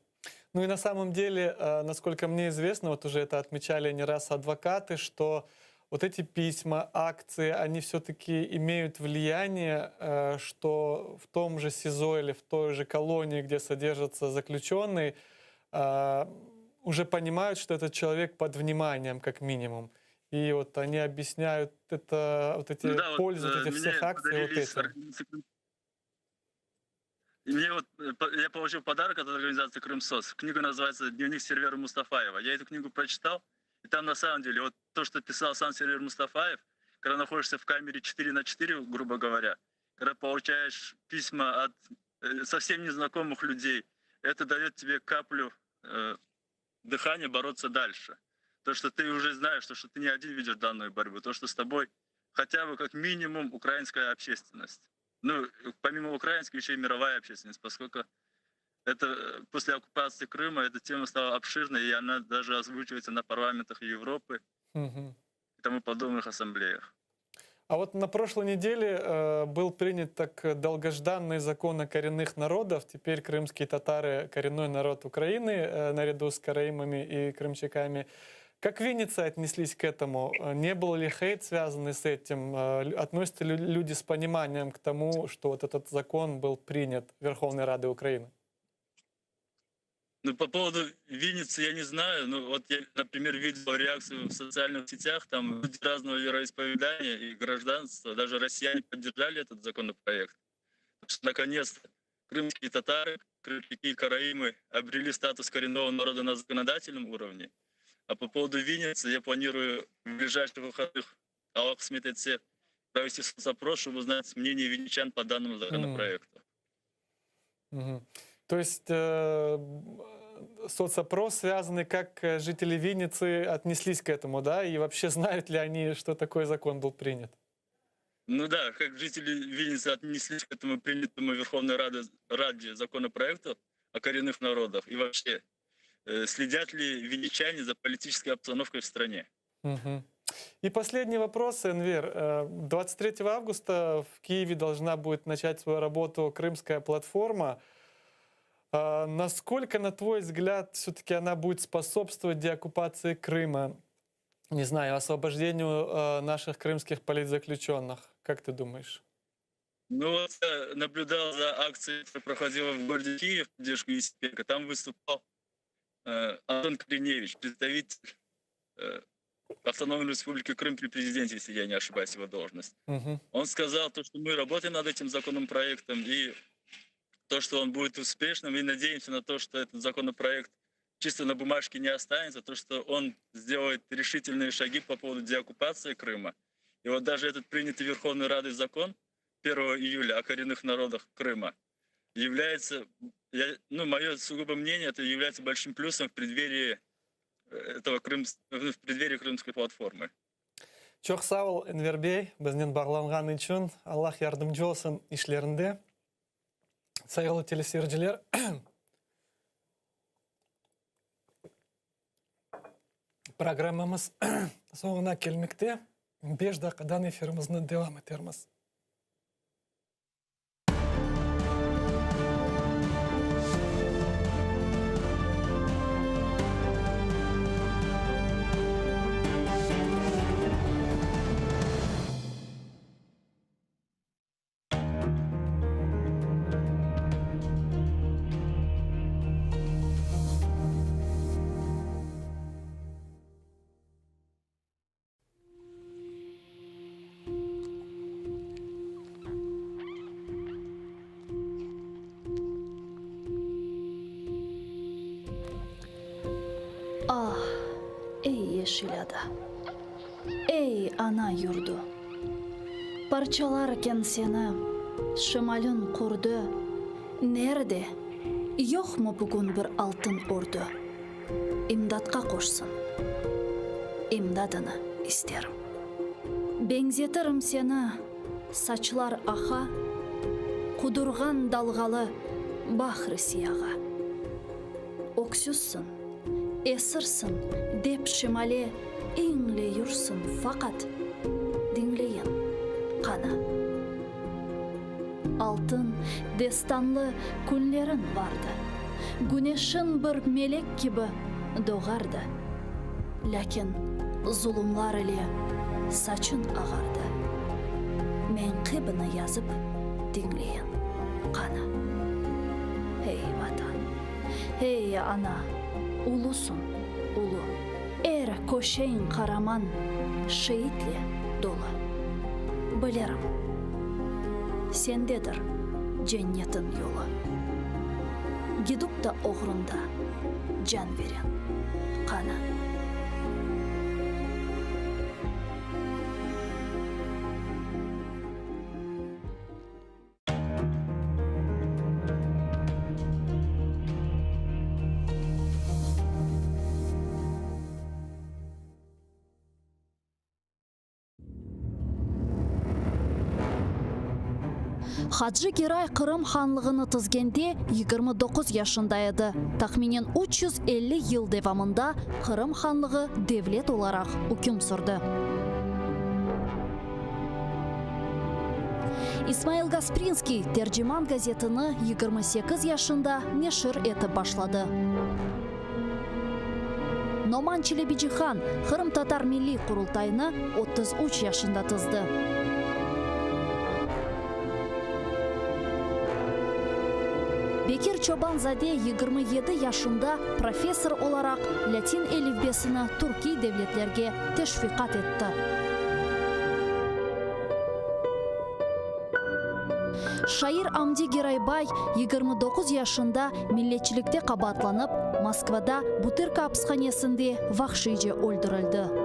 Ну и на самом деле, э, насколько мне известно, вот уже это отмечали не раз адвокаты, что вот эти письма, акции, они все-таки имеют влияние, э, что в том же СИЗО или в той же колонии, где содержатся заключенные, э, уже понимают, что этот человек под вниманием, как минимум. И вот они объясняют это, вот эти ну да, пользу вот, этих всех акций вот этим. Мне вот, э, я получил подарок от организации «Крымсос». Книга называется «Дневник Сервера Мустафаева». Я эту книгу прочитал, и там на самом деле вот то, что писал сам Сервер Мустафаев, когда находишься в камере 4 на 4, грубо говоря, когда получаешь письма от э, совсем незнакомых людей, это дает тебе каплю э, дыхания бороться дальше. То, что ты уже знаешь, то, что ты не один ведешь данную борьбу, то, что с тобой хотя бы как минимум украинская общественность. Ну, помимо украинской, еще и мировая общественность, поскольку это э, после оккупации Крыма эта тема стала обширной, и она даже озвучивается на парламентах Европы угу. и тому подобных ассамблеях. А вот на прошлой неделе э, был принят так долгожданный закон о коренных народах. Теперь крымские татары – коренной народ Украины, э, наряду с караимами и крымчаками. Как Винница отнеслись к этому? Не был ли хейт связанный с этим? Э, относятся ли люди с пониманием к тому, что вот этот закон был принят Верховной Радой Украины? Ну, по поводу Винницы я не знаю. Ну, вот я, например, видел реакцию в социальных сетях, там люди разного вероисповедания и гражданства, даже россияне поддержали этот законопроект. Что, наконец-то крымские татары, крымчаки и караимы обрели статус коренного народа на законодательном уровне. А по поводу Винницы я планирую в ближайших выходных Alla qısmet etse провести соцопрос, чтобы узнать мнение винничан по данному законопроекту. Mm. То есть э, соцопрос связанный, как э, жители Винницы отнеслись к этому, да? И вообще знают ли они, что такой закон был принят? Ну да, как жители Винницы отнеслись к этому принятому Верховной Раде, Раде законопроекту о коренных народах и вообще э, следят ли винничане за политической обстановкой в стране? Угу. И последний вопрос, Энвер. 23 э, августа в Киеве должна будет начать свою работу Крымская платформа. А, насколько, на твой взгляд, все-таки она будет способствовать деоккупации Крыма? Не знаю, освобождению э, наших крымских политзаключенных? Как ты думаешь? Ну вот я наблюдал за акцией, которая проходила в городе Киев в поддержку Есипенко. Там выступал э, Антон Кориневич, представитель э, Автономной Республики Крым при президенте, если я не ошибаюсь, его должность. Угу. Он сказал, то, что мы работаем над этим законопроектом, и то, что он будет успешным, и надеемся на то, что этот законопроект чисто на бумажке не останется, то, что он сделает решительные шаги по поводу деоккупации Крыма. И вот даже этот принятый Верховной Радой закон 1 июля о коренных народах Крыма является, я, ну, мое сугубо мнение, это является большим плюсом в преддверии э, этого Крым, в преддверии Крымской платформы. Çoq sağ ol, Enver bey, biznen bağlanğan içün. Allah yardımcı olsun işlerinde. Sayğılı teleseyirciler, programmamız soñuna kelmekte. Beş daqiqadan efirimizni devam etermiz. Ah, ey yeşil ada, ey ana yurdu! Parçalarken seni şimalin qurdu, Nerde, yoqmı bugün bir altın ordu, İmdatqa qoşsın imdadını. isterim. Beñzetirim seni, saçlar aqa, Qudurğan dalğalı bahr-ı siyağa. Öksüzsiñ, esirsiñ, dep şimale İñleyürsün, faqat diñleyin, qana. Altın destanlı künleriñ vardı, Güneşiñ bir melek kibi doğardı, Lâkin zulumlar ile saçıñ ağardı. Meñqibini yazıp diñleyin, qana. Ey, Vatan, ey, Ana, ulusıñ, ulu. Er köşeñ qaraman şeitle dolu. Bilirim, sendedir cennetin yolu. Gidip da oğrunda can veren qana. Hacı Geray Qırım hanlığını tizgende 29 yaşında edi. Tahminen 350 yıl devamında Qırım hanlığı devlet olaraq üküm sürdi. İsmail Gasprinskiy Terciman gazetini 28 yaşında neşir etip başladı. Noman Çelebicihan Qırımtatar Milliy Qurultayını 33 yaşında tizdi. Bekir Çoban-zade 27 yaşında professor olaraq lâtin elifbesini türkiy devletlerge teşviqat etti. Şair Amdi Geraybay 29 yaşında milletçilikte qabaatlanıp, Moskvada Butırka apishanesinde vahşiyce öldürildi.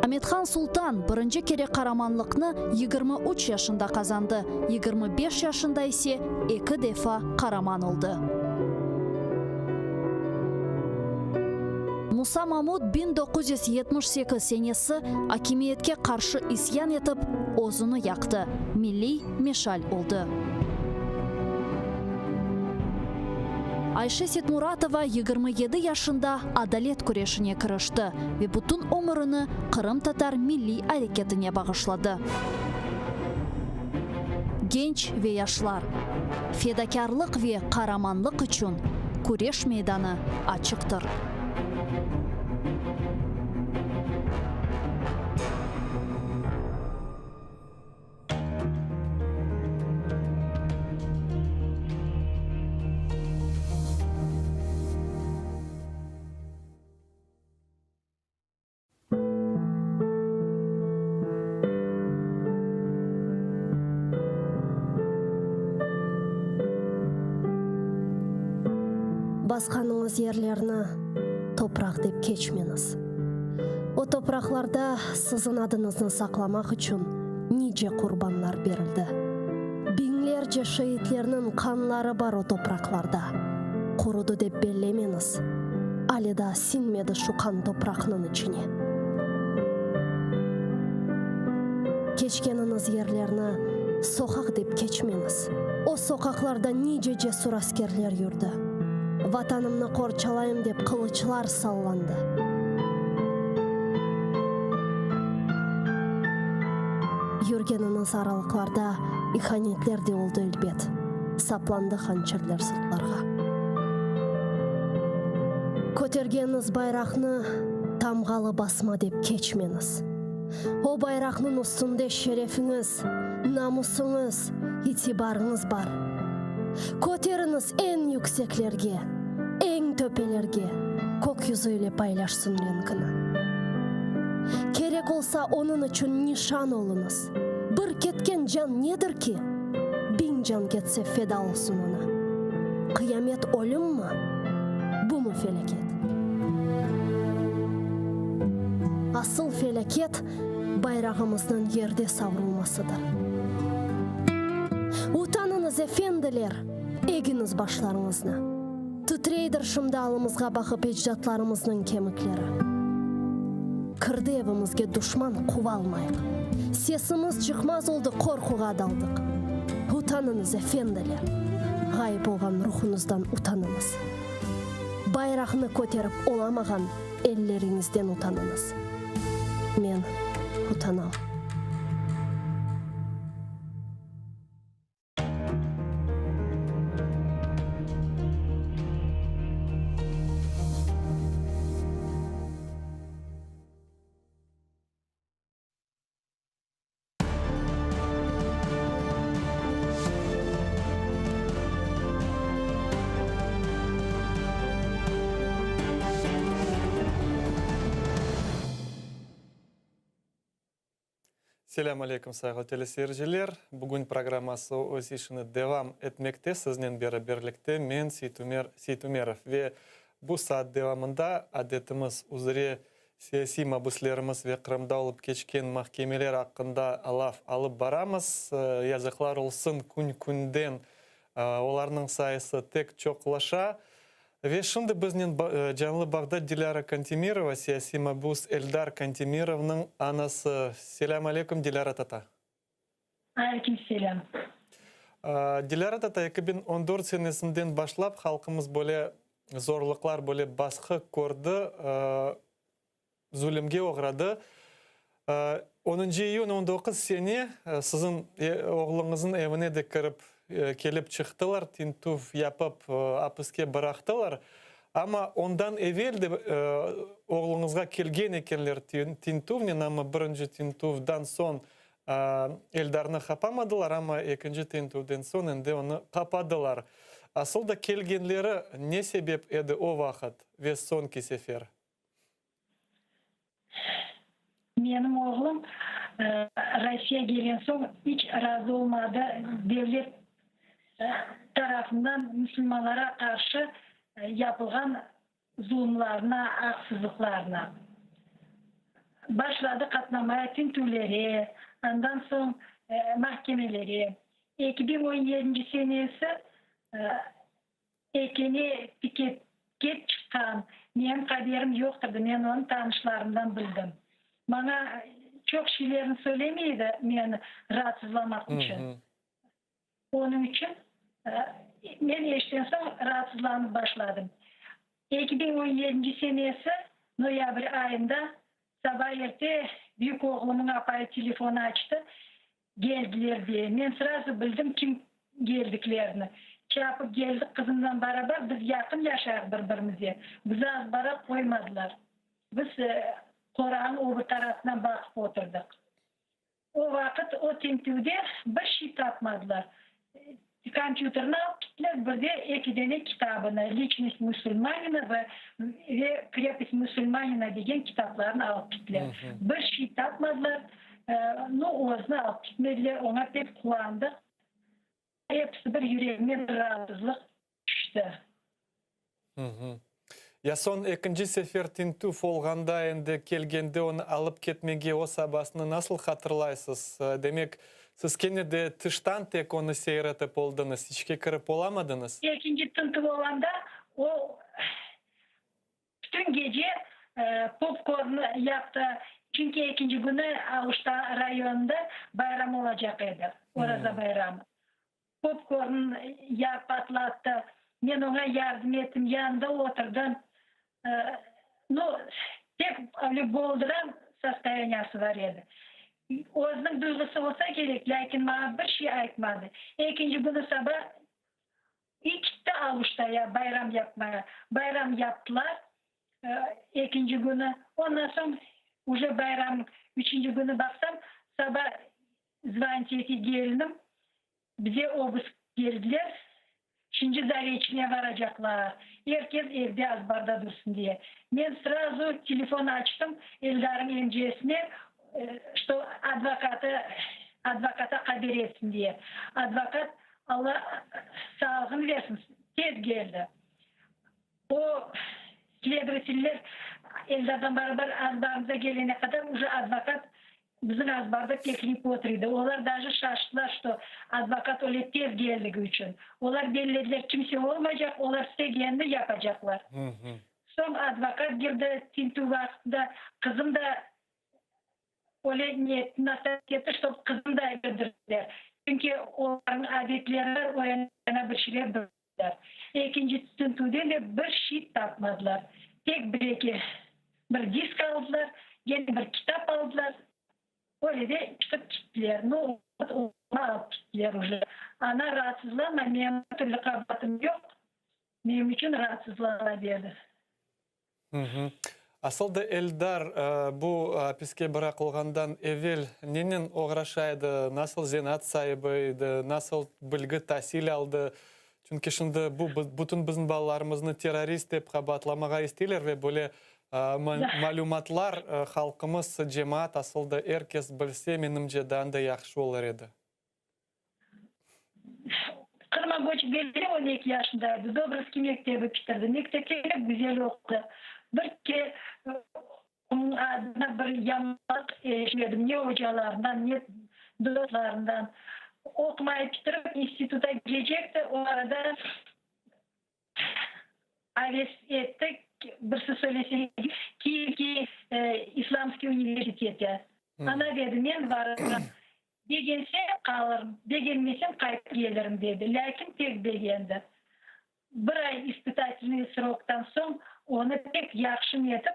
Amethan Sultan birinci kere qaramanlıqnı 23 yaşında qazandı, 25 yaşında ise eki defa qaraman oldı. Musa Mamut 1978 senesi akimiyetke qarşı isyan etip, özüni yaqtı, milliy meşal oldı. Ayşe Setmuratova 27 yaşında adalet küreşine kirişti ve bütün ömürini qırımtatar milliy areketine bağışladı. Genç ve yaşlar, fedakârlıq ve qaramanlıq içün küreş meydanı açıqtır. Basqanıñız yerlerni topraq dep keçmeñiz. O topraqlarda siziñ adıñıznı saqlamaq içün nice qurbanlar berildi. Biñlerce şeitlerniñ qanları bar o topraqlarda. Qurudı dep bellemeñiz. Ale daa siñmedi şu qan topraqnıñ içine. Keçkeniñiz yerlerni soqaq dep keçmeñiz. O soqaqlarda nice cesur askerler yürdi. Vatanımnı qorçalayım dep qılıçlar sallandı. Yürgeniñiz aralıqlarda ihanetler de oldı elbet, saplandı hançerler sırtlarğa. Kötergeniñiz bayraqnı tamğalı basma dep keçmeñiz. O bayraqnıñ üstünde şerefiñiz, namusıñız, itibarıñız bar. Köteriñiz eñ yükseklerge, eñ töpelerge, kök yüzü ile paylaşsın renkini. Kerek olsa, onıñ içün nişan oluñız. Bir ketken can nedir ki? Biñ can ketse feda olsun oña. Qıyamet ölümmi? Bumı felâket? Asıl felâket, bayrağımıznıñ yerde savrulmasıdır. Utanıñız, efendiler, egiñiz başlarıñıznı. Titreydir şimdi alımızğa baqıp ecdatlarımıznıñ kemikleri. Kirdi evimizge duşman, quvalmayıq. Sesimiz çıqmaz oldı, qorquğa daldıq. Utanıñız, efendiler! Ğayıp olğan ruhuñızdan utanıñız. Bayraqnı köterip olamağan elleriñizden utanıñız. Men utanam. Selâm aleyküm, sayğılı teleseyirciler! Bugün programması öz işini devam etmekte. Siznen beraberlikte men, Seytumer Seytumerov. Ve bu saat devamında adetimiz üzre siyasiy mabüslerimiz ve Qırımda olıp keçken mahkemeler aqqında laf alıp baramız. Yazıqlar olsun, kün-künden olarnıñ sayısı tek çoqlaşa. Ve şimdi biznen canlı bağda Dilâra Kantemirova, siyasiy mabüs Eldar Kantemirovnıñ anası. Selâm aleyküm, Dilâra tata. Aleyküm selâm. Dilâra tata, 2014 senesinden başlap halqımız böyle zorluqlar, böyle basqı kördi, zulümge oğradı. Onıncı iyün 19 sene siziñ oğluñıznıñ evine de kirip kelip çıqtılar, tintüv yapıp apiske bıraqtılar. Amma ondan evel de oğluñızğa kelgen ekenler tintüvnen, amma birinci tintüvdan soñ Eldarnı qapamadılar, amma ekinci tintüvden soñ endi onı qapadılar. Asıl da kelgenleri ne sebep edi o vaqıt ve soñki sefer? Menim oğlum Rossiya kelgen soñ iç razı olmadı devlet tarafından musulmanlara qarşı yapılğan zulumlarına, aqsızlıqlarına. Başladı qatnamaya tintüvlere, andan soñ mahkemelere. 2017 senesi Ekini piketke çıqqan, menim haberim yoq edi, men onı tanışlarımdan bildim. Maña çoq şeylerni söylemey edi, meni raatsızlamaq içün. Onıñ içün men eşitken soñ raatsızlanıp başladım. 2017 senesi noyabr ayında saba erte büyük oğlumıñ apayı telefon açtı, Geldiler diye. Men srazu bildim kim geldiklerini. Çapıp geldik qızımdan barabar, biz yaqın yaşayıq bir-birimize. Bizi azbara qoymadılar. Biz qoranıñ o bir tarafından baqıp oturdıq. O vaqıt o tintüvde bir şey tapmadılar. Kompyuterni alıp gittiler, bir de eki dene kitabını, Liçnost musulmanina ve ve Krepost musulmanina degen kitaplarnı alıp gittiler. Bir şey tapmadılar, nu, özüni alıp gitmediler, oña pek quvandıq. Episi bir yüregime bir raatsızlıq tüşti. Ya soñ ekinci sefer tintüv olğanda, endi kelgende onı alıp ketmege o sabasını nasıl hatırlaysız? Demek, siz kene de tıştan tek onı seyir etip oldıñız, içke kirip olamadıñız? Ekinci tintüv olğanda o bütün gece popkorn yaptı, çünki ekinci künü Aluşta rayonında bayram olacaq edi, Oraza bayramı. Popkorn ya patlattı. Men oña yardım ettim, yanında oturdım. Nu, pek öyle boldıran sostoyaniyası bar edi. Özüniñ duyğusı olsa kerek, lâkin maña bir şey aytmadı. Ekinci künü saba gitti Aluştaya bayram yapmaya. Bayram yaptılar ekinci künü. Ondan soñ uje bayram üçünci künü baqsam, saba zvonit ete kelinim, Bize obısk keldiler, şimdi Zareçnıye varacaqlar, er kes evde azbarda dursun diye. Men srazu telefon açtım Eldarıñ emcesine, çto advokatı, advokata haber etsin diye. Advokat, Alla sağlığını versin, tez keldi. O sledovateller Eldardan barabar azbarımıza gelene qadar uje advokat Bizim azbarda teklif oturıydı. Olar daje şaştılar, şto advokat öyle tez geldigi içün. Olar bellediler, kimse olmaycaq, olar istegenini yapacaqlar. Soñ advokat girdi tintüv vaqtında, qızım da öyle niyetini etti, ştob qızım da kirdirdiler. Çünki olarnıñ adetleri bar, o yana bir şeyler bilmeyler. Ekinci tintüvde de bir şey tapmadılar. Tek bir-eki bir disk aldılar, gene bir kitap aldılar. Öyle de çıqıp kittiler. Nu, onı alıp kittiler uje. Ana, raatsızlanma, menim bir türlü qabaatım yoq, menim içün raatsızlanma, dedi. Asıl da Eldar bu apiske bıraqılğandan evel nenen oğraşa edi, nasıl zenaat saibi edi, nasıl bilgi, tasil aldı? Çünki şimdi bu bütün bizim balalarımıznı terrorist dep qabaatlamağa isteyler ve böyle malümatlar halqımız, cemaat, asıl da er kes bilse, menimce, daa da yahşı olur edi. Qırıma köçip kelgende 12 yaşında edi. Dobrovskiy mektebi bitirdi. Mektepte pek güzel oqudı. Bir kere onıñ adına bir yamanlıq eşitmedim, ne ocalarından, ne dostlarından. Oqumayı bitirip instituta kirecekti, o arada Aves etti, birisi söylese, Kiyevge İslamskiy universitete. Ana dedi, men varırım. Begensem, qalırım, begenmesem, qaytıp kelirim, dedi. Lâkin pek begendi. Bir ay ispıtatelnıy sroktan soñ onı pek yahşı netip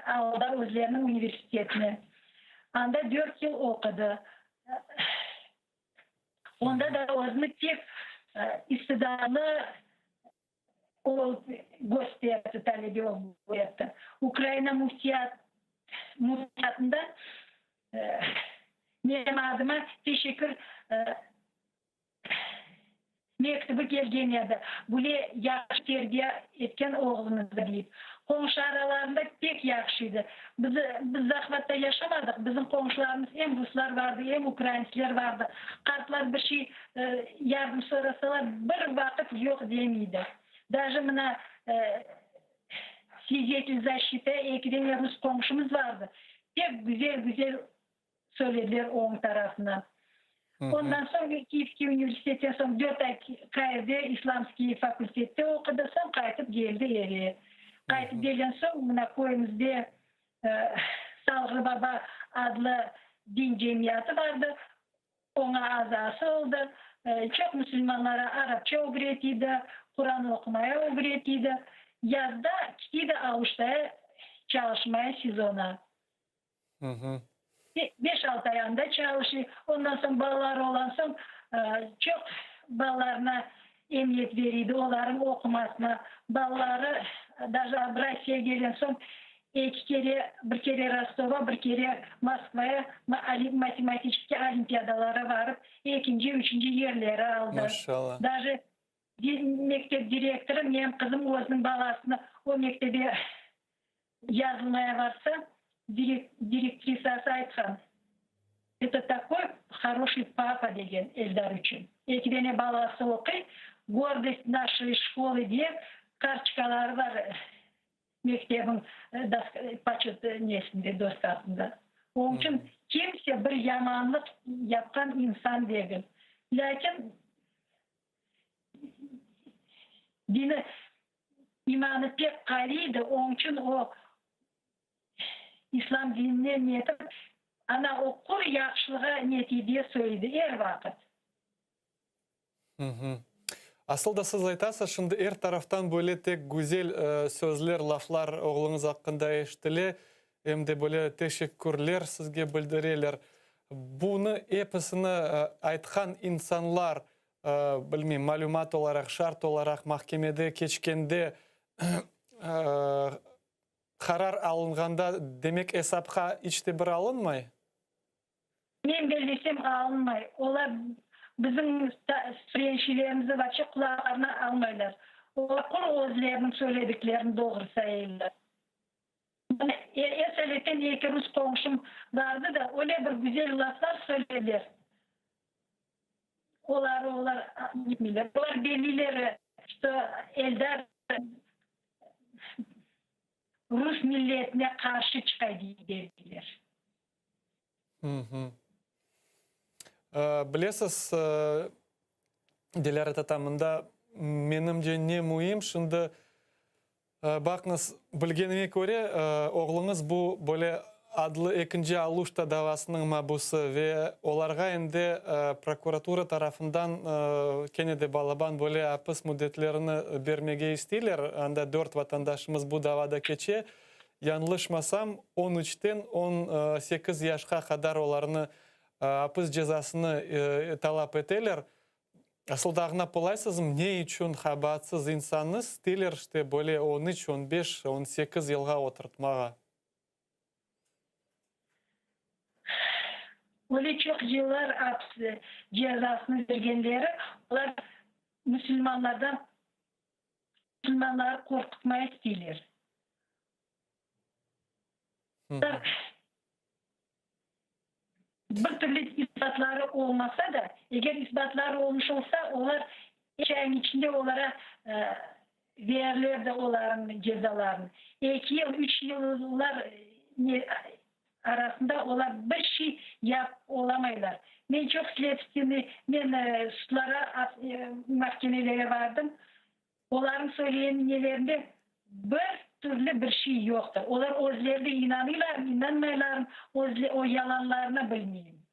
aldılar özleriniñ universitetine. Anda dört yıl oqudı. Onda da özüni pek istidatlı olıp kösterdi, talebe olıp kösterdi. Ukraina müftiyat müftiyatında menim adıma teşekkür Mektübi kelgen edi, Güle yahşı terbiye etken oğluñızdı, deyip. Qoñşı aralarında pek yahşı edi. Biz, biz Zahvatta yaşamadıq, bizim qoñşularımız em ruslar vardı, em ukraintsler vardı. Qartlar bir şey yardım sorasalar, bir vaqıt yoq demeydi. Daje mına Svidetel zaşçita eki dene rus qoñşumız vardı, pek güzel-güzel söylediler oñ tarafından. Ondan soñ Kiyevskiy universitetten soñ dört ay Kairde islamskiy fakultette oqudı, soñ qaytıp geldi eve. Qaytıp kelgen soñ mına köyümizde Salğır baba adlı din cemiyatı bardı, oña azası oldı. Çoq musulmanlara arapça ögretiydi, Quran oqumaya ögretiydi. Yazda kitiydi Aluştaya çalışmaya sezona. Beş-altı ay anda çalışıy. Ondan soñ balaları olan soñ çoq balalarına emiyet beriydi, olarıñ oqumasına. Balaları daje Rossiyağa kelgen soñ eki kere, bir kere Rostova, bir kere Moskvaya matematiçeskiy olimpiadalara barıp, ekinci, üçünci yerleri aldı. Maşallah. Daje mektep direktorı menim qızım özüniñ balasını o mektebe Yazılmaya varsa, direktrisası aytqan, Это takoy horoşiy papa degen Eldar içün. Eki dene balası oquy, Gordost naşey şkolı diye kartoçkaları bar mektebiñ poçet nesinde, doskasında. Onıñ içün kimse bir yamanlıq yapqan insan degil. Lâkin dini İmanı pek qaviy edi, onıñ içün o, İslâm dinine netip, ana o qur yahşılığa netice söyledi er vaqıt. Asıl da siz aytasız, şimdi er taraftan böyle tek güzel sözler, laflar oğluñız aqqında eşitile, em de böyle teşekkürler sizge bildireler. Bunı episini aytqan insanlar Bilmeyim, malümat olaraq, şart olaraq mahkemede keçkende qarar alınğanda, demek esapqa iç te bir alınmay? Men bellesem, alınmay. Olar bizim söylenşilerimizi vapşe qulaqlarına almaylar. Olar qur özleriniñ söylediklerini doğru sayırlar. Eseleten eki rus qoñşum bardı da, öyle bir güzel laflar söylediler. Olar, olar bilmeyler. Olar belliler, što Eldar rus milletine qarşı çıqa deyler. Bilesiz, Dilâra tata, mında menimce ne müim, şimdi. Baqıñız, bilgenime köre, oğluñız bu böyle adlı ekinci Aluşta davasınıñ mabusı ve olarğa endi prokuratura tarafından kene de balaban böyle apis müddetlerini bermege isteyler. Anda dört vatandaşımız bu davada keçe. Yañlışmasam, on üçten on sekiz yaşqa qadar olarnı apis cezasını talap eteler. Asıl da añlap olaysızmı, ne içün qabaatsız insannı isteyler işte böyle on üç, on beş, on sekiz yılğa oturtmağa? Öyle çoq yıllar aps cezasını bergenleri, olar musulmanlardan, musulmanları qorqutmaya isteyler. Bir türlü isbatları olmasa da, eger isbatları olmuş olsa, olar üç ayın içinde olara verirlerdi olarnıñ cezalarını. Eki yıl, üç yıllar arasında olar bir şey yapıp olamaylar. Men çoq sledstvenıy, men sudlara, mahkemelere bardım. Olarnıñ söylegen nelerinde bir türlü bir şey yoqtır. Olar özleri de inanıylarmı, inanmaylarmı, o yalanlarını bilmeyim.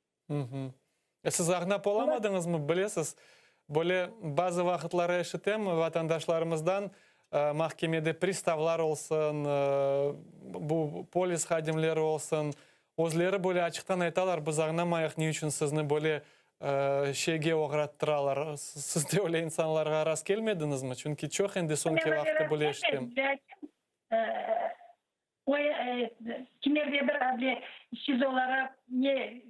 E, siz añlap olamadıñızmı? Bilesiz, böyle bazı vaqıtları eşitem vatandaşlarımızdan, mahkemede pristavlar olsun, bu polis hadimleri olsun, özleri böyle açıqtan aytalar, biz añlamayıq, ne içün sizni böyle şeyge oğrattıralar. Siz de öyle insanlarğa rast kelmediñizmi? Çünki çoq endi soñki vaqıtta böyle eşitem. Lâkin o kimerde bir able SİZOlara ne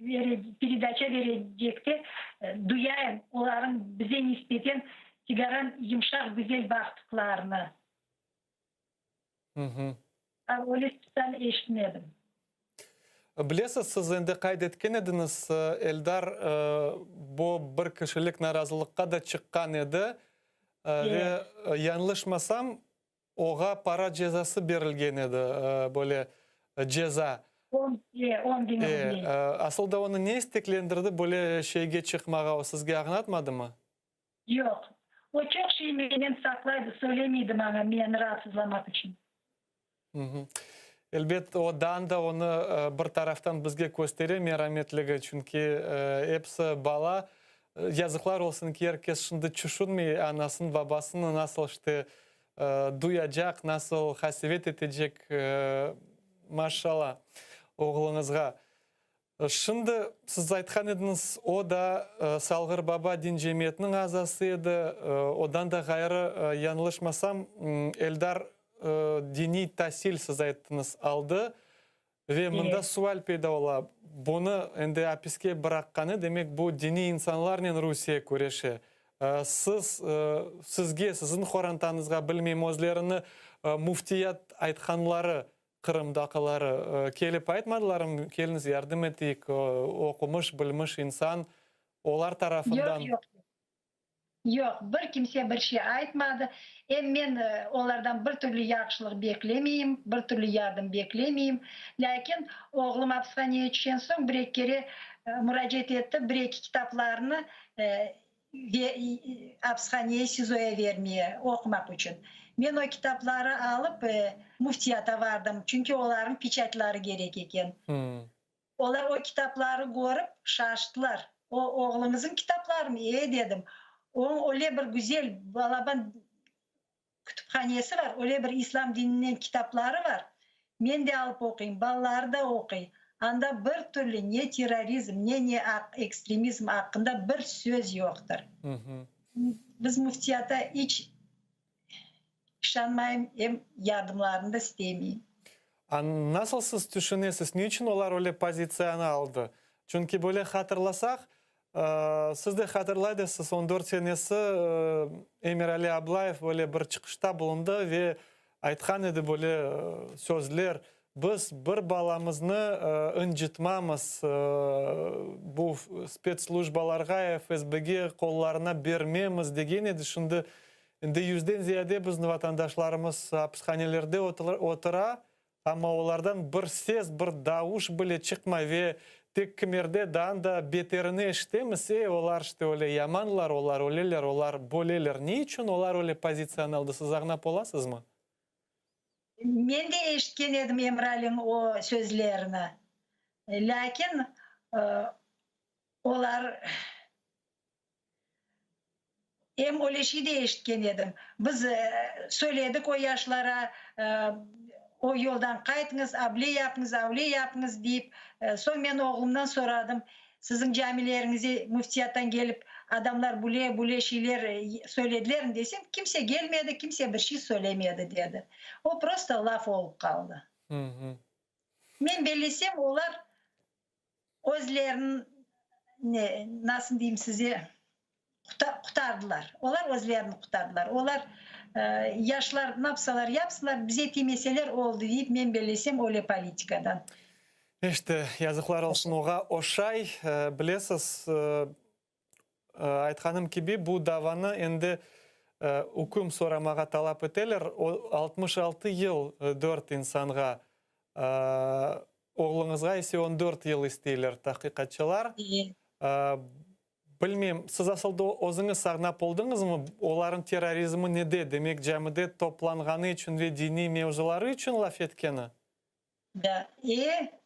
peredaça berecekte duyayım olarıñ bize nisbeten sigaran yımşaq güzel baqtıqlarını. Öyle spetsial eşitmedim. Bilesiz, siz endi qayd etken ediñiz, Eldar bu bir kişilik narazılıqqa da çıqqan edi ve yañlışmasam, oğa para cezası berilgen edi, böyle ceza. On, e, on biñ ruble. Asıl da onı ne isteklendirdi böyle şeyge çıqmağa, o sizge añlatmadımı? Yoq. O çoq şey menden saqlaydı, söylemeydi maña, meni raatsızlamaq içün. Elbet, o daan da onı bir taraftan bizge köstere merametligi, çünki episi bala. Yazıqlar olsun ki, er kes şimdi tüşünmey anasını, babasını nasıl işte duyacaq, nasıl qasevet etecek, maşşala, oğluñızğa. Şimdi siz aytqan ediñiz, o da Salğır Baba din cemiyetiniñ azası edi. Odan da ğayrı, yañlışmasam, Eldar diniy tasil, siz ayttıñız, aldı. Ve mında sual peyda ola, bunı endi apiske bıraqqanı, demek, bu diniy insanlarnen Rusiye küreşe. Siz, sizge, siziñ qorantañızğa, bilmeyim, özlerini müftiyat aytqanları Qırımdaqıları kelip aytmadılarmı, keliñiz yardım eteyik, oqumış, bilmiş insan, olar tarafından. Yoq, yoq, yoq, bir kimse bir şey aytmadı. Em men olardan bir türlü yahşılıq beklemeyim, bir türlü yardım beklemeyim. Lâkin oğlum apishaneye tüşen soñ bir-eki kere muracaat etti, bir-eki kitaplarını Ve apishaneye, SİZOya vermeye, oqumaq içün. Men o kitapları alıp, müftiyata vardım, çünki olarnıñ peçatları kerek eken. Olar o kitapları körip, şaştılar. O, oğluñıznıñ kitaplarımı? E, dedim. Onıñ öyle bir güzel, balaban kütüphanesi bar, öyle bir islâm dininden kitapları bar. Men de alıp oquyım, balaları da oquy. Anda bir türlü ne terrorizm, ne ne ekstremizm aqqında bir söz yoqtır. Biz müftiyata iç işanmayım, em yardımlarını da istemeyim. A nasıl siz tüşünesiz, ne içün olar öyle pozitsiyanı aldı? Çünki böyle hatırlasaq, Siz de hatırlaydısız, on dört senesi Emirali Ablayev böyle bir çıqışta bulundı ve aytqan edi böyle sözler, Biz bir balamıznı ıncıtmamız, bu spetslujbalarğa, FSBge qollarına bermemiz degen edi. Şimdi endi yüzden ziyade bizni vatandaşlarımız apishanelerde otura, Amma olardan bir ses, bir davuş bile çıqmay ve tek kimerde daa da beterini eşitemiz, ey, olar işte öyle yamanlar, olar öleler, olar böleler. Ne içün olar öyle pozitsiyanı aldı, siz añlap olasızmı? Men de eşitken edim Emraliniñ o sözlerini. Lâkin olar em öyle şey de eşitken edim. Biz söyledik o yaşlara, o yoldan qaytıñız, able yapıñız, avle yapıñız deyip. Soñ men oğlumdan soradım, Siziñ camileriñize müftiyattan kelip adamlar bule, bule şeyler söyledilermi desem, kimse kelmedi, kimse bir şey söylemedi, dedi. O prosto laf olıp qaldı. Men bellesem, olar özlerin, ne, nasıl deyim size, qutardılar. Olar özlerini qutardılar. Olar, yaşlar napsalar yapsınlar, bize tiymeseler oldı, deyip, men bellesem, öyle politikadan. İşte, yazıqlar olsun oğa oşay. Bilesiz, aytqanım kibi, bu davanı endi üküm soramağa talap eteler. O, 66 yıl dört insanğa, oğluñızğa ise on dört yıl isteyler tahqiqatçılar. Bilmeyim, siz asıl da özüñiz sağnap oldıñızmı, olarnıñ terrorizmi nede, demek camide toplanğanı içün ve diniy mevzuları içün laf etkeni? Da, e.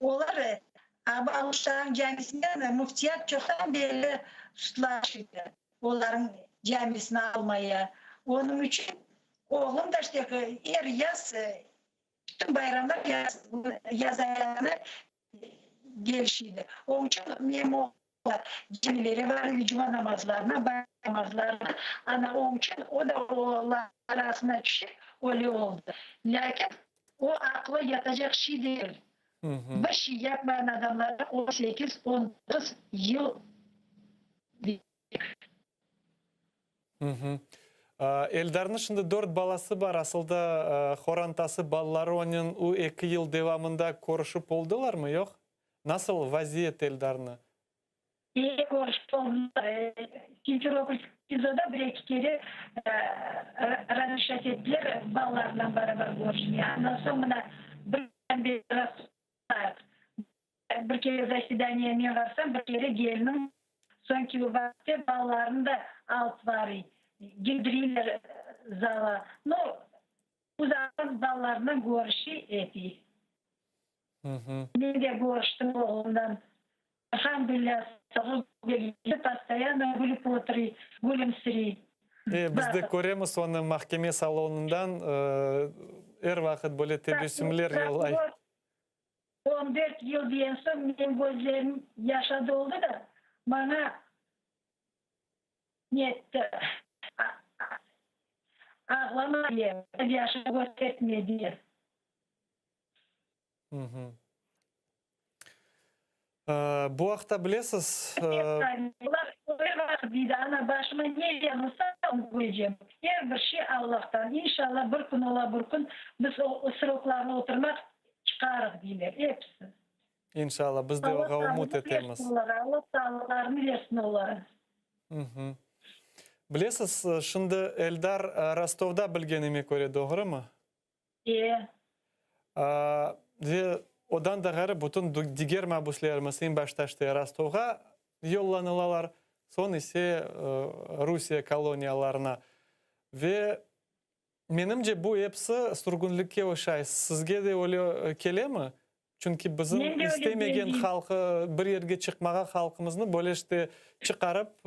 Olar Aluştanıñ camisinden müftiyat çoqtan berli tutlar edi, olarnıñ camisini almaya. Onıñ içün oğlum da işte er yaz, bütün bayramlar yaz, yaz aylarında Geliş edi. Onıñ içün menim oğlum da camilere barır, cuma namazlarına, bayram namazlarına. Ana, onıñ içün o da olar arasına tüşip, öyle oldı. Lâkin o aqlı yatacaq şey degil. Bir şey yapmayan adamlarğa on sekiz, on doquz yıl Eldarnıñ şimdi dört balası bar, asılda horantası, balaları onen u eki yıl devamında körüşip oldılarmı, yoq? Nasıl vaziyet Eldarnı? E, körüşip oldılar. Simferopol SİZOda bir-eki kere razreşat ettiler balalarınen beraber körüşmege. Andan soñ mına bir Bir kere zasedaniye men barsam, bir kere geliniñ soñki vaqıtte balalarını da alıp barıy, gidiriyler zala. No, uzaqtan balalarından körüşiy etiy. Men de körüştim oğlumdan. Elhamdülilâ, sağ, postoyanno gülip oturuy, gülümsiriy. E, biz de köremiz onı mahkeme salonından, er vaqıt böyle tebessümler yollay. On dört yıl diyen soñ menim közlerim yaşa doldı da, maña netti, ağlama diye, yaşını köstertme diye. Bu aqta bilesiz. Olar er vaqıt deydi, ana, başıma ne yazılsa, onı körecem. Er bir şey Allahtan. İnşallah, bir kün ola, bir kün biz o sroklarnı oturmaq Çıqarıq, deyler episi. İnşallah, biz de oğa ümüt etemiz. Allah sağlıqlarını versin olara. Bilesiz, şimdi Eldar Rostovda bilgenime köre, doğrumı? E. Ve odan da ğayrı bütün diger mabüslerimiz eñ başta işte Rostovğa yollanılalar, soñ ise Rusiye koloniyalarına. Ve Menimce, bu episi sürgünlikke oşay. Sizge de öyle kelemi? Çünki bizim istemegen halqı, bir yerge çıqmağa halqımıznı böyle işte çıqarıp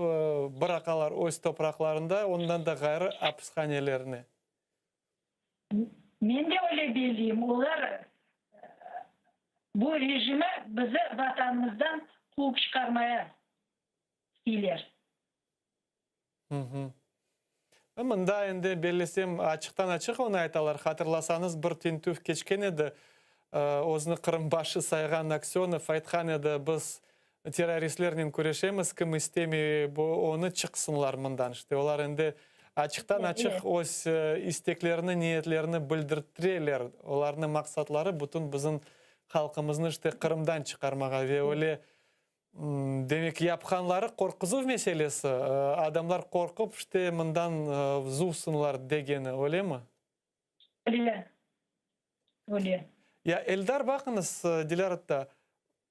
bıraqalar öz topraqlarında, ondan da ğayrı apishanelerine. Men de öyle belleyim. Olar bu rejimi bizi vatanımızdan quvıp çıqarmaya isteyler. Mında endi, bellesem, açıqtan-açıq onı aytalar. Hatırlasañız, bir tintüv keçken edi, özüni Qırım başı sayğan Aksönov aytqan edi, biz terroristlernen küreşemiz, kim istemey bu onı, çıqsınlar mından. İşte, olar endi açıqtan-açıq öz isteklerini, niyetlerini bildirttireler. Olarnıñ maqsatları bütün bizim halqımıznı, işte, Qırımdan çıqarmağa ve öyle Demek, yapqanları qorquzuv meselesi, adamlar qorqup, işte, mından zuvsınlar degeni, öylemi? Öyle, öyle. Ya, Eldar, baqıñız, Dilâra atta,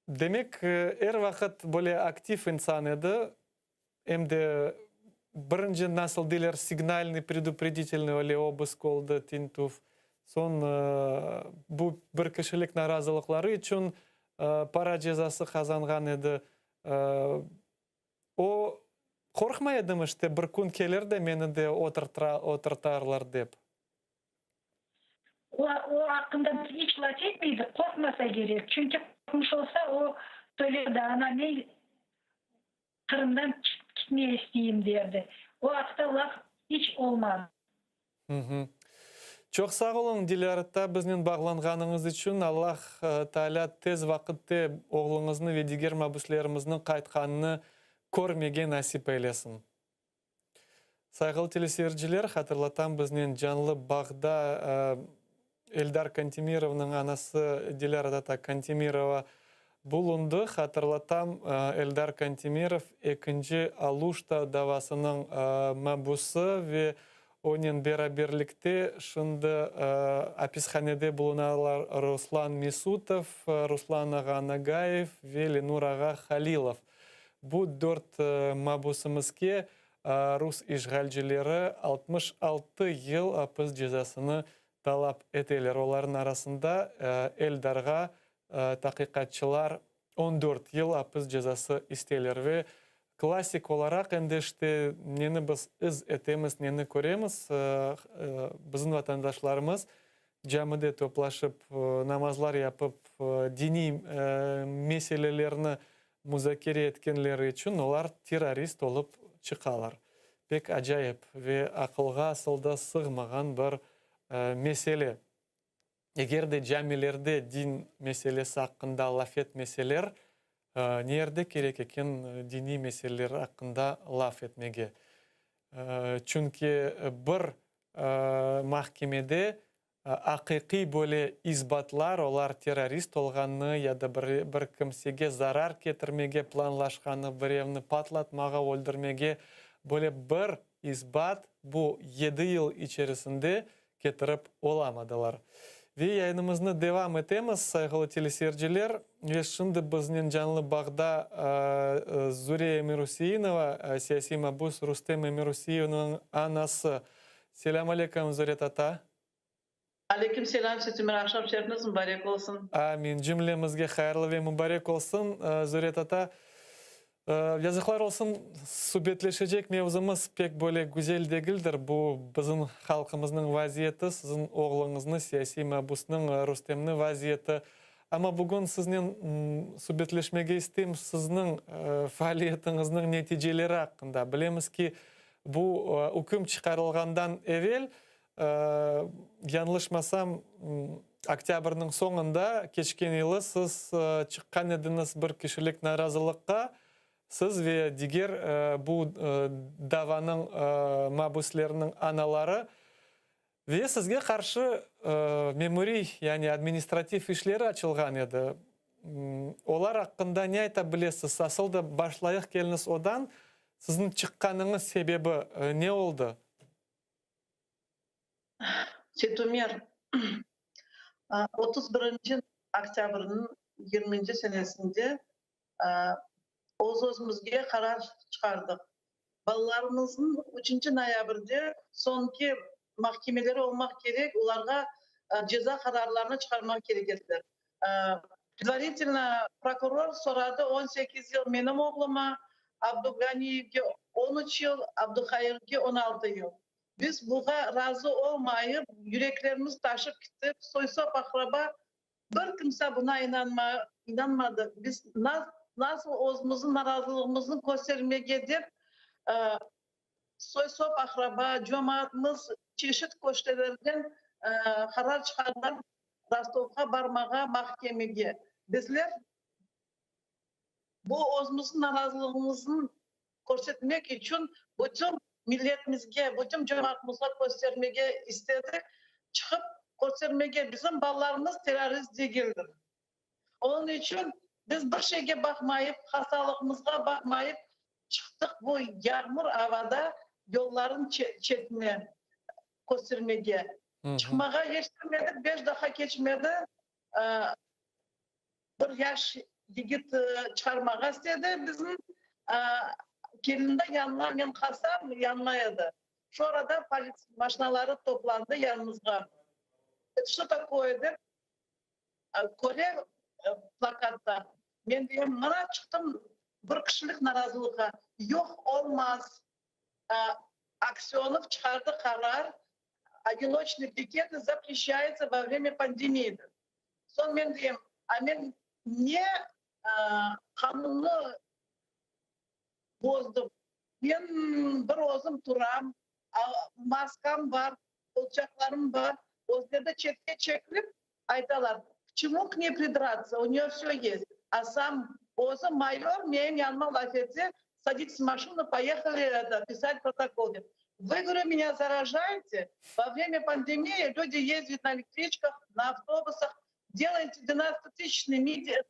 demek, er vaqıt böyle aktiv insan edi, em de. Birinci, nasıl deyler, signalnıy, predupreditelnıy öyle obısk oldı, tintüv. Soñ bu bir kişilik narazılıqları içün para cezası qazanğan edi. O, qorqmay edimi, işte, bir kün kelir de meni de oturtarlar dep? O, o aqqında biz iç laf etmeydik, qorqmasa kerek. Çünki qorqmuş olsa, o söylerdi, ana, men Qırımdan ketmege isteyim, derdi. O aqta laf iç olmadı. Çoq sağ oluñ, Dilâra, biznen bağlanğanıñız içün. Allah Taalâ tez vaqıtte oğluñıznı ve diger mabüslerimizniñ qaytqanını körmege nasip eylesin. Sayğılı teleseyirciler, hatırlatam, biznen canlı bağda Eldar Kantemirovnıñ anası Dilâra tata Kantemirova bulundı. Hatırlatam, Eldar Kantemirov ekinci Aluşta davasınıñ mabüsi ve onen beraberlikte şimdi apishanede bulunalar Ruslan Mesutov, Ruslan ağa Nagayev ve Lenur ağa Halilov. Bu dört mabüsimizge rus işğalcileri 66 yıl apis cezasını talap eteler. Olarnıñ arasında Eldarğa taqiqatçılar 14 yıl apis cezası isteyler. Ve klassik olaraq endi işte neni biz iz etemiz, neni köremiz, bizim vatandaşlarımız camide toplaşıp, namazlar yapıp, diniy meselelerni muzakere etkenleri içün olar terrorist olıp çıqalar. Pek acayip ve aqılğa asıl da sığmağan bir mesele. Eger de camilerde din meselesi aqqında laf etmeseler, ne yerde kerek eken diniy meseleler aqqında laf etmege? Çünki bir mahkemede aqiqiy böyle isbatlar, olar terrorist olğanını ya da bir bir kimsege zarar ketirmege planlaşqanı, birevni patlatmağa, öldürmege, böyle bir isbat bu yedi yıl içerisinde ketirip olamadılar. Ve yayınımıznı devam etemiz, sayğılı teleseyirciler. Ve şimdi biznen canlı bağda Zure Emiruseinova, siyasiy mabüs Rustem Emiruseinovnıñ anası. Selâm aleyküm, Zure tata. Aleyküm selâm, Sütümer, aqşam şerifiniz mubarek olsun. Amin, cümlemizge hayırlı ve mubarek olsun, Zure tata. Yazıqlar olsun, subetleşecek mevzumız pek böyle güzel degildir. Bu bizim halqımıznıñ vaziyeti, siziñ oğluñıznı, siyasiy mabüsniñ Rustemni vaziyeti. Amma bugün siznen subetleşmege isteyim sizniñ faaliyetiñizniñ neticeleri aqqında. Bilemiz ki, bu üküm çıqarılğandan evel, yañlışmasam, oktâbrniñ soñunda, keçken yılı siz çıqqan ediñiz bir kişilik narazılıqqa, siz ve diger bu davanıñ mabüsleriniñ anaları, ve sizge qarşı memuriy, yani administrativ işleri açılğan edi. Olar aqqında ne ayta bilesiz? Asıl da başlayıq, keliñiz odan, siziñ çıqqanıñız sebebi ne oldı? Setumer, 31 oktâbrniñ yirminci senesinde öz-özümizge qarar çıqardıq. Balalarımıznıñ üçünci noyabrde soñki mahkemeleri olmaq kerek, olarğa ceza qararlarını çıqarmaq kerek ediler. Predvaritelno prokuror soradı 18 yıl menim oğluma, Abduganiyevge on üç yıl, Abduhayirge 16 yıl. Biz buğa razı olmayıp, yüreklerimiz taşıp ketip, soy-sop, aqraba, bir kimse buna inanma, inanmadı. Biz nasıl özümizniñ narazılığımıznı köstermege dep, soy-sop, aqraba, cemaatımız çeşit köşelerden qarar çıqardılar Rostovğa barmağa, mahkemege. Bizler bu özümizniñ narazılığımıznı körsetmek içün bütün milletimizge, bütün cemaatımızğa köstermege istedik, çıqıp köstermege, bizim balalarımız terrorist degildir. Onıñ içün biz bir şeyge baqmayıp, hastalığımızğa baqmayıp, çıqtıq bu yağmur avada yolların çetine köstermege. Çıqmağa yetiştirmedik, beş daqqa keçmedi, bir yaş yigit çıqarmağa istedi bizim. Kelindi yanıma, men qalsam, yanmay edi. Şu arada politsiya maşinaları toplandı yanımızğa. Это что такое dep köre plakatta. Men deyim, mına çıqtım bir kişilik narazılıqqa. Yoq, olmaz. Aksönov çıqardı qarar, odinoçnıy piketi zapreşçayetsâ vo vremya pandemiyi dep. Soñ men deyim, a men ne qanunnı bozdım? Men bir özüm turam, maskam bar, qolçaqlarım bar. Özleri çetke çekilip aytalar, k çemu k ney pridratsya, u neye vsö est. A sam özü mayor menim yanıma laf etse, sadites v maşinu, poyehali eto, pisat protokol dep. Vı, govoryu, menya zarajaete, vo vremya pandemiyi lüdi yezdit na elektriçkah, na avtobusah, delayte dvenadtsatısyaçnıy miting,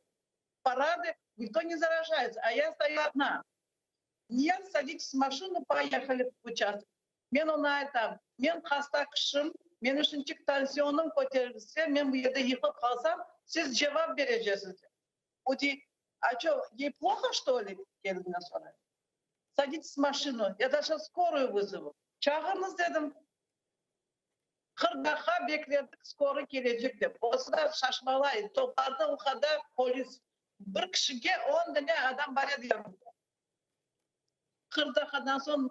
paradı, nikto ne zarajayetsâ, a ya stoyu odna. Net, sadites v maşinu, poyehali v uçastok. Men oña aytam, men hasta kişim, menim şimçik tansionım köterilse, men bu yerde yıqılıp qalsam, siz cevap berecesiz, dep. O dey, a ço, ey ploho, çto li? Kelinden soray. Sadites v maşinu, ya daje skoruyu vızovu. Çağırıñız, dedim. 40 daqqa bekledik skoruy kelecek dep. Osı da şaşmalay, toplandı o qadar polis. Bir kişige on dane adam bar edi yanında. 40 daqqadan soñ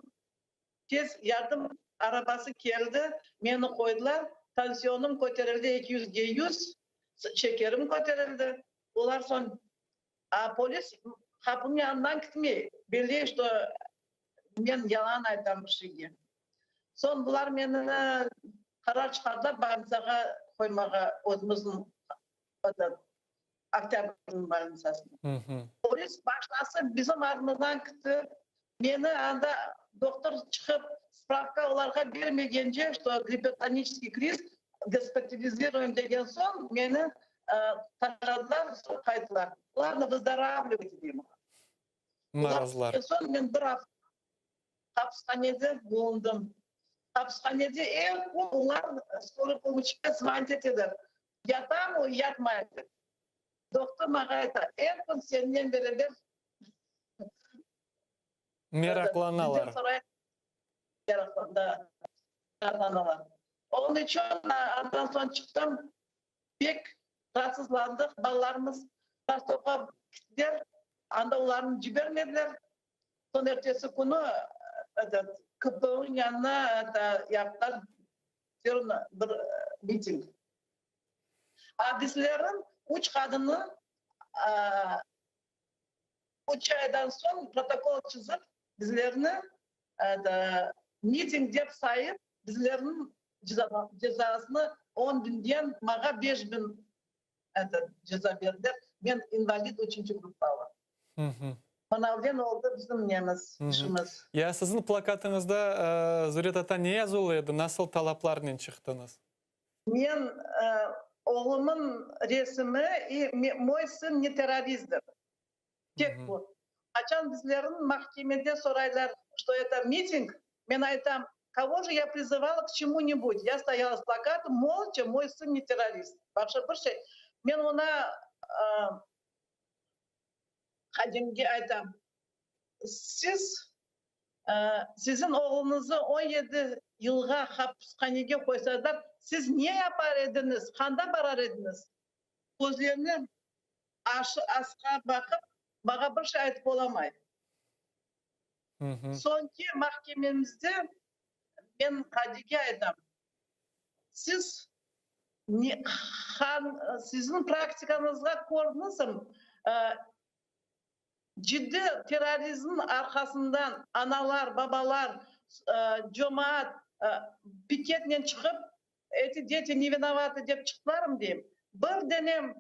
tez yardım arabası keldi, meni qoydılar, tansionım köterildi eki yüzge yüz, şekerim köterildi. Olar soñ, a polis qapınıñ yanından ketmey, belley, çto men yalan aytam bir şeyge. Soñ bular meni qarar çıqardılar bolnitsağa qoymağa, özümizniñ Oktâbrniñ bolnitsasına. Polis maşinası bizim artımızdan ketti. Meni anda doktor çıqıp spravka olarğa bermegence, çto gipertoniçeskiy kriz, gospitaliziruem degen soñ meni taşladılar, soñ qayttılar. Ladno, vızdoravlivayte deyim oña. Narazılar. Soñ men bir afta hapishanede bulundım. Hapishanede er kün olar skoroy pomoçqa zvonit eteler. Yatamı, yatmay dep. Doktor maña ayta, er kün sennen beraber Meraqlanalar. Meraqlanalar. Onıñ içün andan soñ çıqtım, pek raatsızlandıq, balalarımız Rostovğa kettiler, anda olarnı cibermediler. Soñ ertesi künü etot, KPU-nıñ yanına eto, yaptılar bir miting. A bizlerniñ üç qadını üç aydan soñ protokol çizip, bizlerni miting dep sayıp, bizlerniñ cezasını on biñden maña 5000 ceza berdiler. Men invalid üçünci gruppalı. Mınavden oldı bizim nemiz, işimiz. Ya siziñ plakatıñızda, Zure tata, ne yazılı edi, nasıl talaplarnen çıqtıñız? Men oğlumın resimi i Moy sın ne terrorist dep. Tek bu. Qaçan bizlerni mahkemede soraylar, çto eto miting, men aytam, kogo je ya prizıvala k çemu-nibud, ya stoyala s plakatom molça moy sın ne terrorist. Başqa bir şey. Men oña hadimge aytam, siz Siziñ oğluñıznı 17 yılğa hapishanege qoysalar, siz ne yapar ediñiz, qanda barar ediñiz? Közlerini asqa baqıp, maña bir şey aytıp olamay. Soñki mahkememizde men qadige aytam, siz siziñ praktikañızğa kördiñizmi, Ciddi terrorizmniñ arqasından analar, babalar, cemaat piketnen çıqıp, eti deti ne vinovatı dep çıqtılarmı deyim. Bir dene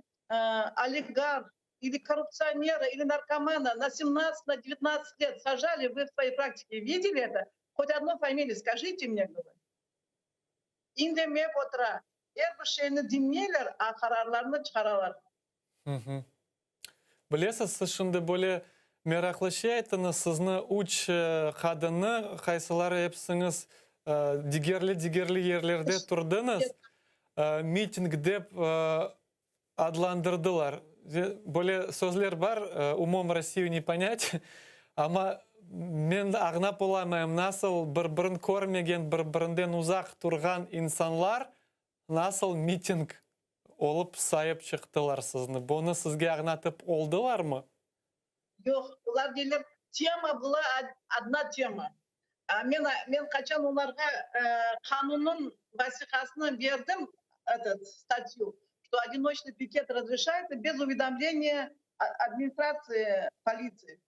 oligarh ili korruptsionera, ili narkomana na semnadtsat, na devetnadtsat let sajali, vı v svoyey praktike videli eto? Hot odnu familiyu skajite mne, govoryu. İndemep otura. Er bir şeyni diñleyler, a qararlarnı çıqaralar. Bilesiz, siz şimdi böyle meraqlı şey ayttıñız, sizni üç qadınnı, qaysıları episiñiz digerli-digerli yerlerde turdıñız, miting dep adlandırdılar. Böyle sözler bar, umom Rossiyu ne ponять, amma. Men añlap olamayım, nasıl bir-birini körmegen, bir-birinden uzaq turğan insanlar nasıl miting olıp sayıp çıqtılar sizni? Bunı sizge añlatıp oldılarmı? Yoq, olar deyler, tema была одна тема. Men, men qaçan olarğa qanunnıñ vesiqasını berdim, этот, statью, что одиночный пикет разрешается без уведомления администрации полиции.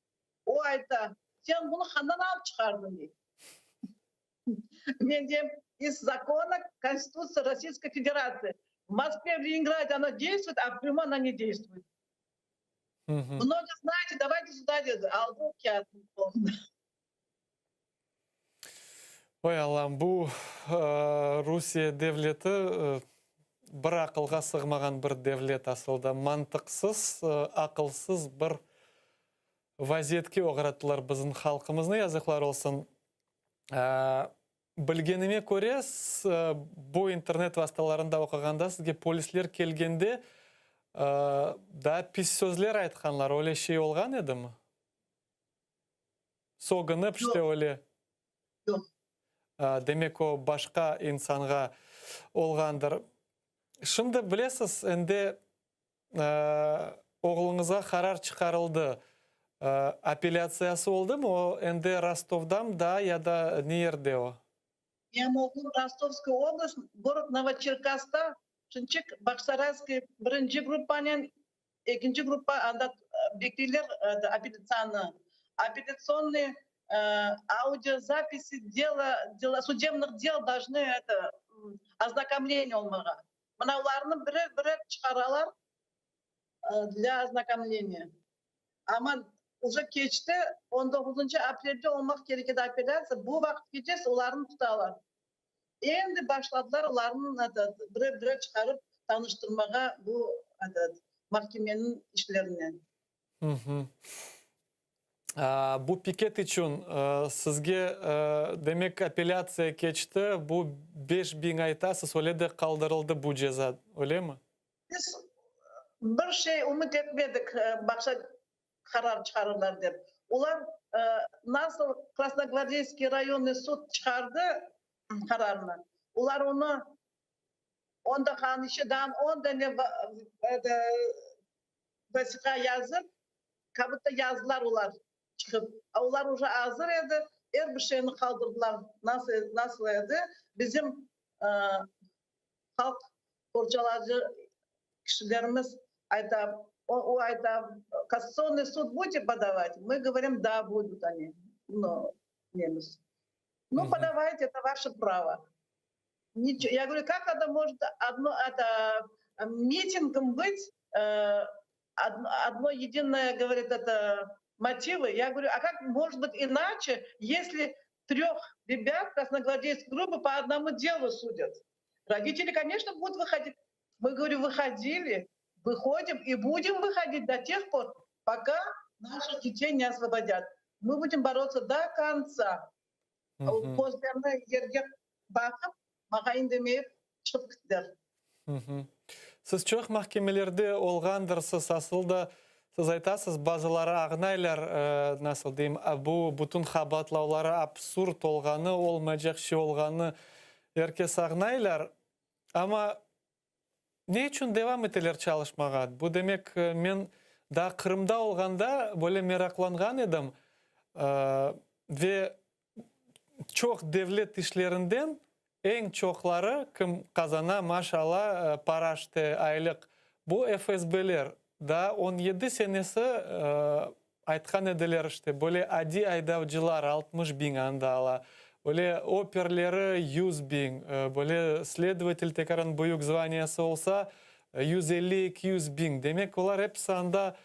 O ayta, sen bunı qandan alıp çıqardıñ, dey. Men deyim, из закона Конституции Российской Федерации. В Москве, в Ленинграде она действует, а в Крыму она не действует. Много знаете, давайте сюда dedi. Aldı o kâğıtnı qoluna. Oy Allam, bu Rusiye devleti bir aqılğa sığmağan bir devlet asılda. Mantıqsız, aqılsız bir vaziyetke oğrattılar bizim halqımıznı, yazıqlar olsun. Bilgenime köre, bu internet vastalarında oquğanda sizge polisler kelgende daa pis sözler aytqanlar, öyle şey olğan edimi? Sögünip işte öyle. Yoq. Demek o başqa insanğa olğandır. Şimdi bilesiz, endi oğluñızğa qarar çıqarıldı. Apellâtsiyası oldımı? O endi Rostovdam daa ya da ne yerde o? Menim oğlum Rostovskaya oblast, gorod Novoçerkassta, şınçıq Bağçasarayskiy birinci gruppanen ekinci gruppa anda bekleyler apellâtsiyanı. Apellâtsionnıy audiozapisi dela, dela, sudebnıh del dolžnı eto, oznakomleniye olmağa. Mına olarnı birer-birer çıqaralar dlâ oznakomleniya. Amma uje keçti, on doquzıncı aprelde olmaq kerek edi apellâtsiya, bu vaqıtkeces olarnı tutalar. Endi başladılar olarnı etot, birer-birer çıqarıp tanıştırmağa bu etot, mahkemeniñ işlerinen. Bu piket içün sizge, demek, apellâtsiya keçti, bu 5000 aytasız, öyle de qaldırıldı bu ceza, öylemi? Biz bir şey ümüt etmedik, başqa qarar çıqarırlar dep. Olar nasıl Krasnogvardeyskiy rayonnıy sud çıqardı qararnı, olar onı onda qanışı daa on dane vesiqa yazıp, kak budto yazdılar olar çıqıp. Olar uje azır edi, er bir şeyni qaldırdılar, nasıl nasıl edi. Bizim halq qorçalayıcı kişilerimiz ayta, o, o ayta, Kassatsionnıy sud budete podavat? Mı govorim, da, budut oni, nu, nemiz. Nu, podavayte, eto vaşe pravo. Я говорю, как это может одно, это митингом быть, одно единое, говорит, это мотивы. Я говорю, а как может быть иначе, если трех ребят красногвардейской группы по одному делу судят? Родители, конечно, будут выходить. Мы, говорю, выходили, выходим и будем выходить до тех пор, пока наших детей не освободят. Мы будем бороться до конца. Közlerini yerge baqıp, maña indemeyip çıqıp kettiler. Siz çoq mahkemelerde olğandırsız, asıl da siz aytasız, bazıları añlaylar, nasıl deyim, bu bütün qabaatlavları absurd olğanı, olmaycaq şey olğanı er kes añlaylar, amma ne içün devam eteler çalışmağa? Bu demek, men daa Qırımda olğanda böyle meraqlanğan edim ve çoq devlet işlerinden eñ çoqları kim qazana, maaş ala, para işte, aylıq, bu FSBler. Daa 17 senesi aytqan ediler işte, böyle adiy aydavcılar 60 biñ anda ala, böyle operleri 100 biñ, böyle sledovatel tekaran büyük zvaniyası olsa 150-200 biñ. Demek, olar episi anda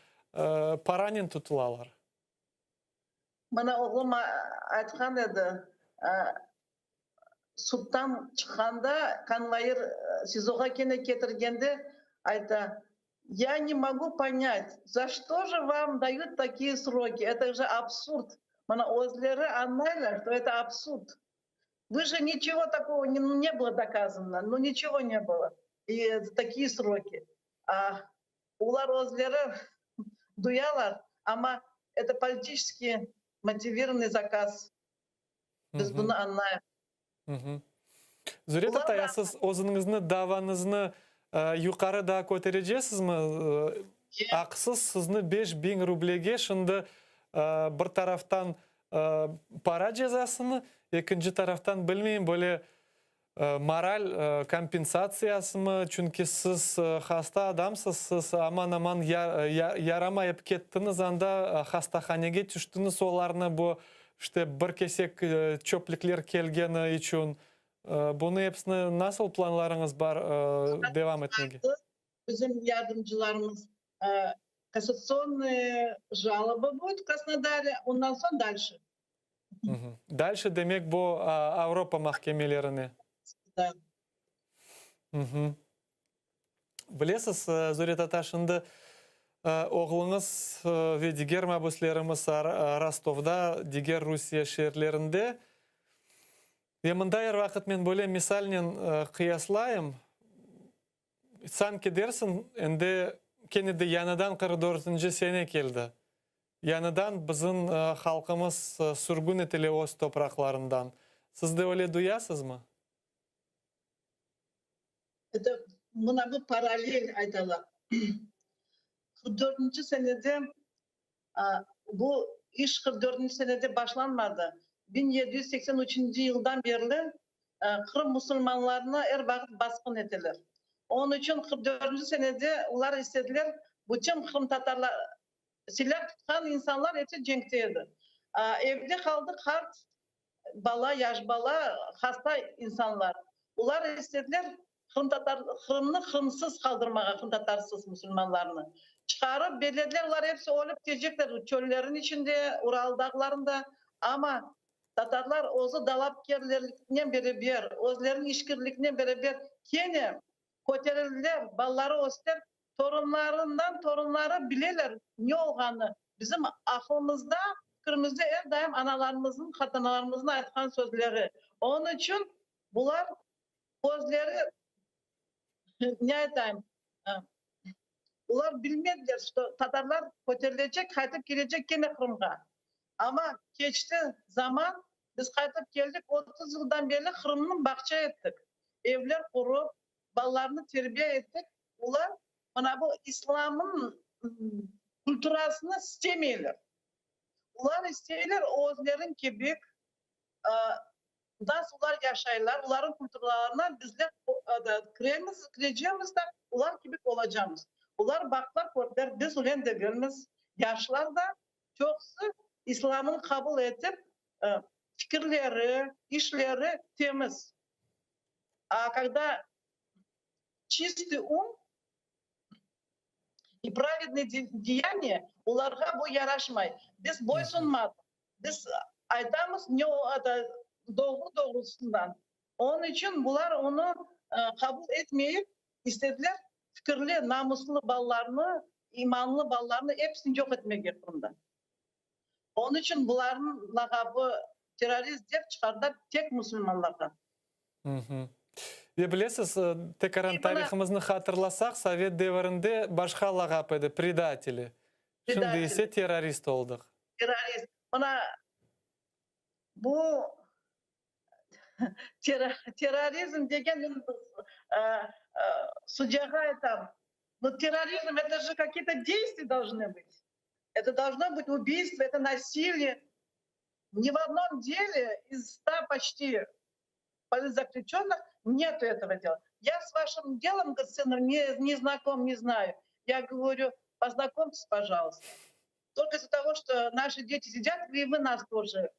paranen tutulalar. Mına oğlum aytqan edi, suddan çıqqanda konvoir SİZOğa kene ketirgende ayta, Ya ne mogu ponyat, za çto je vam dayut takiye sroki, eto je absurd. Mına özleri añlaylar, çto eto absurd. Vı je niçego takogo ne bylo dokazano, nu niçego ne bylo, i takiye sroki. A olar özleri duyalar, amma eto politiçeskiy. Motivirovanный zakaz. Biz bunı añlayıq. Zure tatay, a siz özüñizni davañıznı yuqarı daa köterecesizmi? Aqsız sizni 5000 rublege şimdi bir taraftan para cezasını, ekinci taraftan, bilmeyim, böyle Moral kompensatsiyasımı? Çünki siz hasta adamsız, siz aman-aman yaramayıp kettiñiz anda, hastahanege tüştiñiz, olarnı bu, işte, bir kesek çöplükler kelgeni içün. Bunı episini nasıl planlarıñız bar devam etmege? Bizim yardımcılarımız kassatsionnıy jaloba будет в Krasnodare, ondan soñ dalşe. Dalşe demek bu Avropa mahkemelerine. Da. Bilesiz, Zure tata, şimdi oğluñız ve diger mabüslerimiz Rostovda, diger Rusiye şeerlerinde. Ve mında er vaqıt men böyle misalnen qıyaslayım. Sanki dersiñ, endi kene de yañıdan 44-nci sene keldi. Yañıdan bizim halqımız sürgün etile öz topraqlarından. Siz de öyle duyasızmı? Eto, mına bu parallel aytalar. 44-nci senede bu iş 44-nci senede başlanmadı. 1783-nci yıldan berli Qırım musulmanlarına er vaqıt basqın eteler. Onıñ içün 44-nci senede olar istediler bütün qırımtatarlar, silâ tutqan insanlar episi cenkte edi. Evde qaldı qart bala, yaş bala, hasta insanlar. Olar istediler qırımtatar, Qırımnı Qırımsız qaldırmağa, qırımtatarsız musulmanlarnı çıqarıp bellediler, olar episi ölip ketecekler çöllerniñ içinde, Ural dağlarında. Amma tatarlar özü dalapkerlerliknen beraber, özleriniñ işkirliknen beraber kene köterildiler, balaları öster, Torunlarından torunları bileler ne olğanını. Bizim aqlımızda, fikirimizde er daim analarımıznıñ, qartanalarımıznıñ aytqan sözleri. Onıñ içün bular özleri, ne aytayım, olar bilmediler, şto tatarlar köterilecek, qaytıp kelecek kene Qırımğa. Amma keçti zaman, biz qaytıp keldik, 30 yıldan berli Qırımnı bağça ettik. Evler qurıp, balalarnı terbiye ettik. Olar mına bu islamnıñ kulturasını istemeyler. Olar isteyler özlerin kibik nasıl olar yaşaylar, olarnıñ kulturalarına bizler kiremiz, kirecemiz da olar kibik olacamız. Olar baqtılar, kördiler, biz öyle degilmiz. Yaşlar da çoqusı islamnı qabul etip, fikirleri, işleri temiz. A kogda çistıy um i pravednıy deyaniya, olarğa bu yaraşmay. Biz boysunmadıq. Biz aytamız ne doğru doğrusından. Onıñ içün bular onı qabul etmeyip, istediler fikirli, namuslı balalarnı, imanlı balalarnı episini yoq etmege Qırımda. Onıñ içün bularnıñ lağabı terrorist dep çıqardılar tek musulmanlarğa. Ve bilesiz, tekaran tarihımıznı hatırlasaq, sovet devirinde başqa lağap edi, predateli. Şimdi ise terrorist oldıq. Terrorist. Mına bu terrorizm degen, men sudyağa aytam, но terrorizm, это же какие-то действия должны быть. Это должно быть убийство, это насилие. Ни в одном деле из 100 почти политзаключенных нету этого дела. Я с вашим делом, сыном, не, не знаком, не знаю. Я говорю, познакомьтесь, пожалуйста. Только из-за того, что наши дети сидят, и вы нас тоже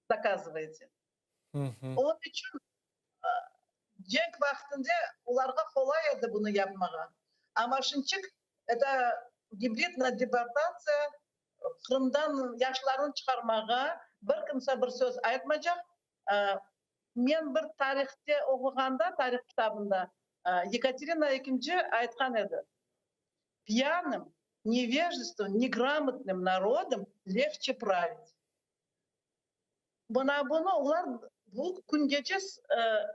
наказываете. Onıñ içün cenk vaqtında olarğa qolay edi bunı yapmağa. Amma şimdicik это gibridna deportatsiya, Qırımdan yaşlarnı çıqarmağa bir kimse bir söz aytmaycaq. Men bir tarihte oquğanda, tarih kitabında, Yekaterina ekinci aytqan edi, Pyanım, nevejestvennym, negramotnym narodom legçe pravit. Mına bunı olar bu küngece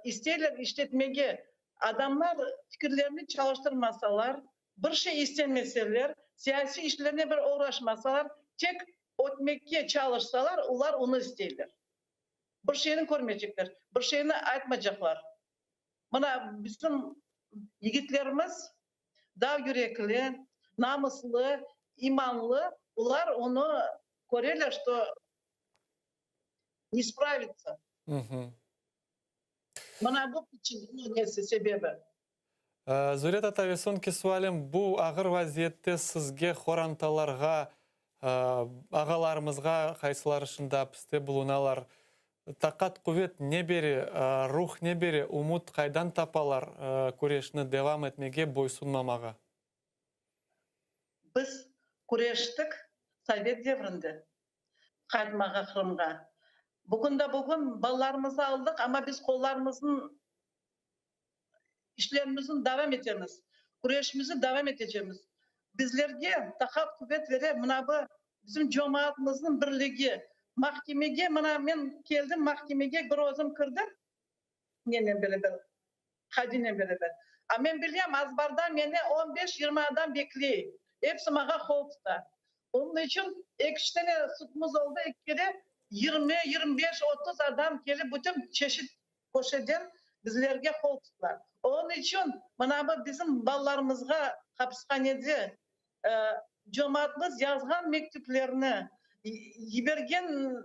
isteyler işletmege. Adamlar fikirlerini çalıştırmasalar, bir şey istemeseler, siyasiy işlernen bir oğraşmasalar, tek. Ötmekke çalışsalar, olar onı isteyler. Bir şeyni körmeycekler, bir şeyni aytmaycaqlar. Mına bizim yigitlerimiz dağ yürekli, namıslı, imanlı, olar onı köreler, şto ne spravitsa. Mına bu nesi sebebi. Zure tata, ve soñki sualim, bu ağır vaziyette sizge, horantalarğa, ağalarımızğa, qaysıları şimdi apiste bulunalar, taqat, quvet ne bere, ruh ne bere, ümüt qaydan tapalar küreşni devam etmege, boysunmamağa? Biz küreştik sovet devrinde qaytmağa Qırımğa. Bugün de bugün balalarımıznı aldıq, amma biz qollarımıznı İşlerimizni devam etemiz, küreşimizni devam etecemiz. Bizlerge taqat, quvet bere mına bu bizim cemaatımıznıñ birligi. Mahkemege mına men keldim mahkemege bir özüm kirdim nenen beraber, qadinen beraber. A men bilem azbarda meni on beş, yirmi adam bekley, episi maña qol tuta. Onıñ içün eki-üç sene sudımız oldı, eki kere yirmi, 25, 30 adam kelip bütün çeşit Köşeden bizlerge qol tuttılar. Onıñ içün mına bu bizim balalarımızğa hapishanede cemaatımız yazğan mektüplerni, yibergen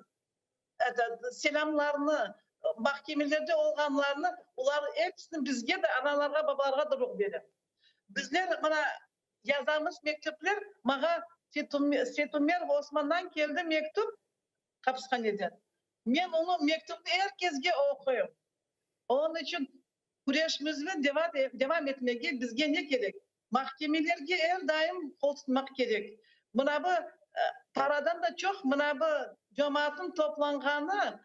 selâmlarnı, mahkemelerde olğanlarnı, olar episini bizge de, analarğa, babalarğa da ruh bere. Bizler mına yazamız mektüpler, maña Setumerov Osmandan keldi mektüp, hapishaneden. Men onı mektüpni er kesge oquyım. Onıñ içün küreşimizni devam etmege bizge ne kerek? Mahkemelerge er daim qol tutmaq kerek. Mına bu paradan da çoq mına bu cemaatnıñ toplanğanı,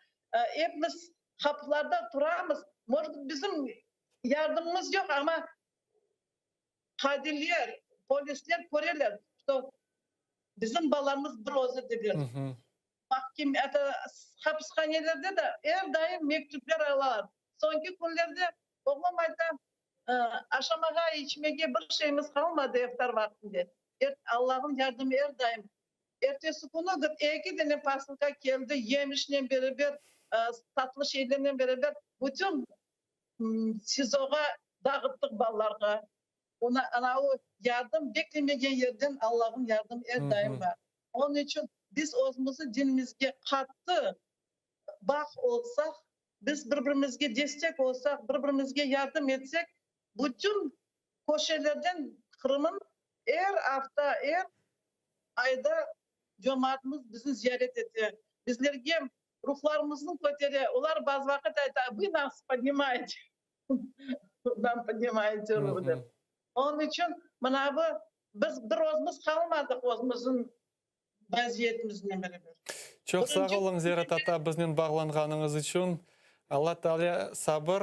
epimiz qapılarda turamız, может быть, bizim yardımımız yoq, amma qadiler, polisler köreler, şto bizim balamız bir özü degil. Mahkeme, hapishanelerde de er daim mektüpler alalar. Soñki künlerde oğlum ayta, aşamağa, içmege bir şeyimiz qalmadı iftar vaqtında. Allahnıñ yardımı er daim. Ertesi künü eki dane posılka keldi, yemişnen beraber, tatlı şeylernen beraber bütün SİZOğa dağıttıq balalarğa. Ona, ana o yardım beklemegen yerden Allahnıñ yardımı er daim bar. Onıñ içün biz özümizni dinimizge qattı bağ olsaq, biz bir-birimizge destek olsaq, bir-birimizge yardım etsek, bütün köşelerden Qırımın er afta, er ayda cemaatımız bizni ziyaret ete, bizlerge ruhlarımıznı kötere. Olar bazı vaqıt ayta, Vı nas podnimaete. Nam podnimaete ruh dep. Onıñ içün mına bu biz bir özümiz qalmadıq özümizniñ vaziyetimiznen beraber. Çoq sağ oluñ, Zera tata, biznen bağlanğanıñız içün. Alla Taalâ sabır,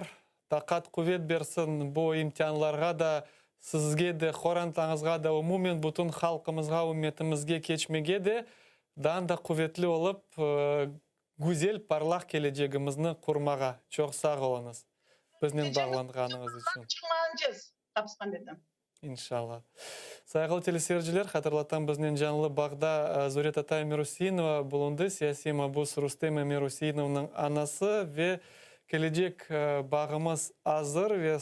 taqat, quvet bersin bu imtianlarğa da, sizge de, qorantañızğa da, umumen bütün halqımızğa, ümmetimizge keçmege de, daa da quvetli olıp, güzel, parlaq kelecegimizni qurmağa. Çoq sağ oluñız, biznen bağlanğanıñız içün. Çıqmancız hapishaneden. İnşallah. Sayğılı teleseyirciler, hatırlatam, biznen canlı bağda Zure Tatay Emiruseinova bulundı, siyasiy mabus Rustem Emiruseinovnıñ anası ve kelecek bağımız azır ve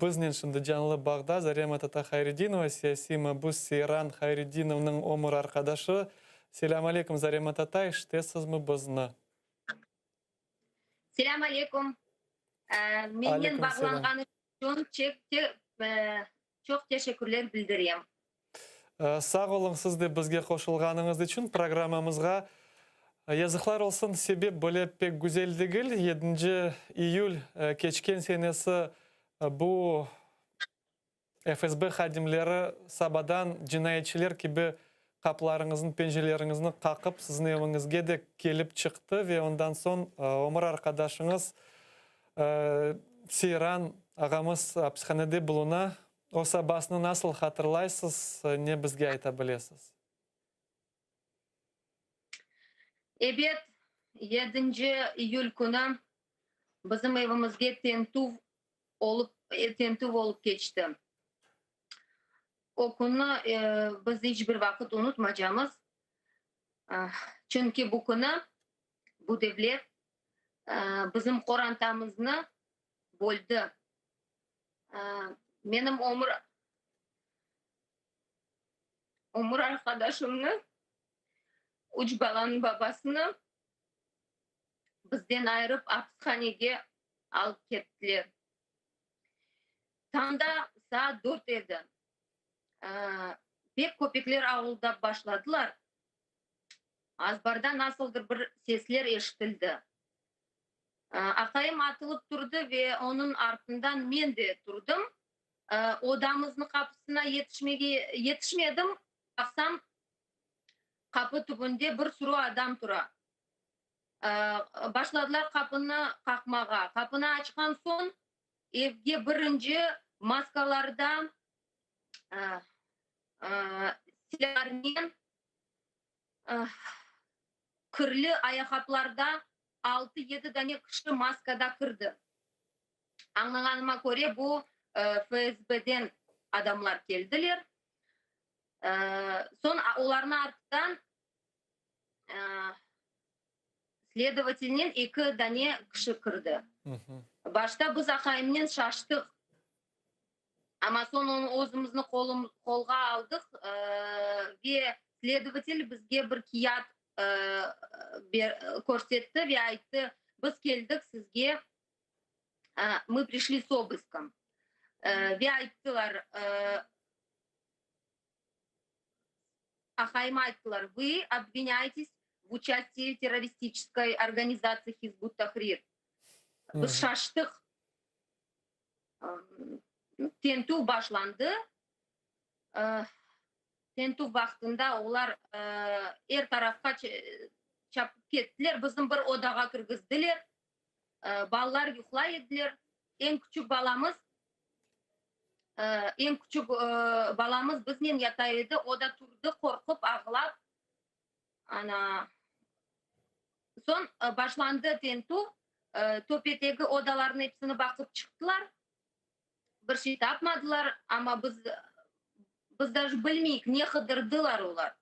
biznen şimdi canlı bağda Zarema Tata Hayredinova, siyasiy mabus Seyran Hayredinovnıñ ömür arqadaşı. Selâm aleyküm, Zarema Tata, eşitesizmi bizni? Selâm aleyküm. Mennen bağlanğanıñız içün çoq teşekkürler bildirem. Sağ oluñ siz de bizge qoşulğanıñız içün programmamızğa. Yazıqlar olsun, sebep böyle pek güzel degil. Yedinci iyül keçken senesi bu FSB hadimleri sabadan cinayetçiler kibi qapılarıñıznı, pencereleriñizni qaqıp, siziñ eviñizge de kelip çıqtı ve ondan soñ ömür arqadaşıñız Seyran ağamız apishanede buluna. O sabasını nasıl hatırlaysız, ne bizge ayta bilesiz? Ebet, yedinci iyül künü bizim evimizge tentüv olıp tentüv olıp keçti. O künni biz iç bir vaqıt unutmacamız. Çünki bu künü bu devlet bizim qorantamıznı böldi. Menim ömür ömür arqadaşımnı, üç balanıñ babasını bizden ayırıp apishanege alıp kettiler. Tañda saat dört edi. Pek köpekler avuldap başladılar. Azbarda nasıldır bir sesler eşitildi. Aqayım atılıp turdı ve onıñ artından men de turdım. Odamıznıñ qapısına yetişmege yetişmedim, baqsam, qapı tübünde bir sürü adam tura. Başladılar qapını qaqmağa. Qapını açqan soñ, evge birinci maskalarda, silâlarnen, kirli ayaqqaplarda altı-yedi dane kişi maskada kirdi. Añlağanıma köre, bu FSBden adamlar keldiler. Soñ olarnıñ artından sledovatelnen eki dane kişi kirdi. Başta biz aqayımnen şaştıq, amma soñ onı özümizni qolğa aldıq ve sledovatel bizge bir kiyat körsetti ve ayttı, biz keldik sizge, mı prişli s obıskom, ve ayttılar, Aqayıma ayttılar, Vı obvinâyetes v uçastiyi v terroristiçeskoy organizatsiya Hizb ut-Tahrir. Biz şaştıq. Tentüv başlandı. Tentüv vaqtında olar er tarafqa çapıp kettiler. Bizni bir odağa kirgizdiler. Balalar yuqlay ediler. Eñ küçük balamız Eñ küçük balamız biznen yata edi, o da turdı, qorqıp, ağlap. Ana, soñ başlandı tintüv, töpedeki odalarnıñ episini baqıp çıqtılar, bir şey tapmadılar, amma biz, biz daje bilmeyik, ne qıdırdılar olar.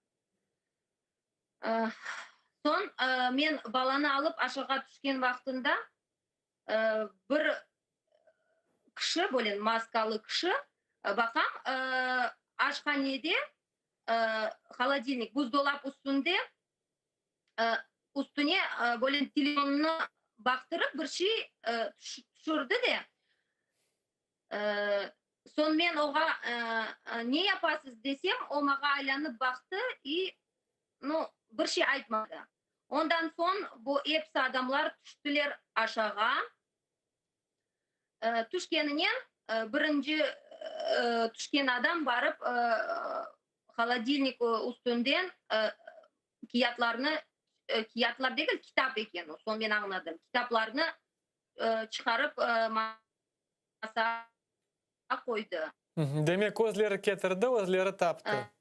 Soñ men balanı alıp aşağa tüşken vaqtında, Bir kişi, böyle maskalı kişi, baqam, aşhanede holodilnik, buzdolap üstünde, üstüne böyle telefonnı baqtırıp bir şey tüşürdi de, soñ men oğa ne yapasız desem, o mağa aylanıp baqtı i, nu, bir şey aytmadı. Ondan soñ bu episi adamlar tüştiler aşağa. Tüşkeninen birinci tüşken adam barıp holodilnik üstünden kiyatlarnı, kiyatlar degil, kitap eken o, soñ men añladım, kitaplarnı çıqarıp masağa qoydı. Demek, özleri ketirdi, özleri taptı.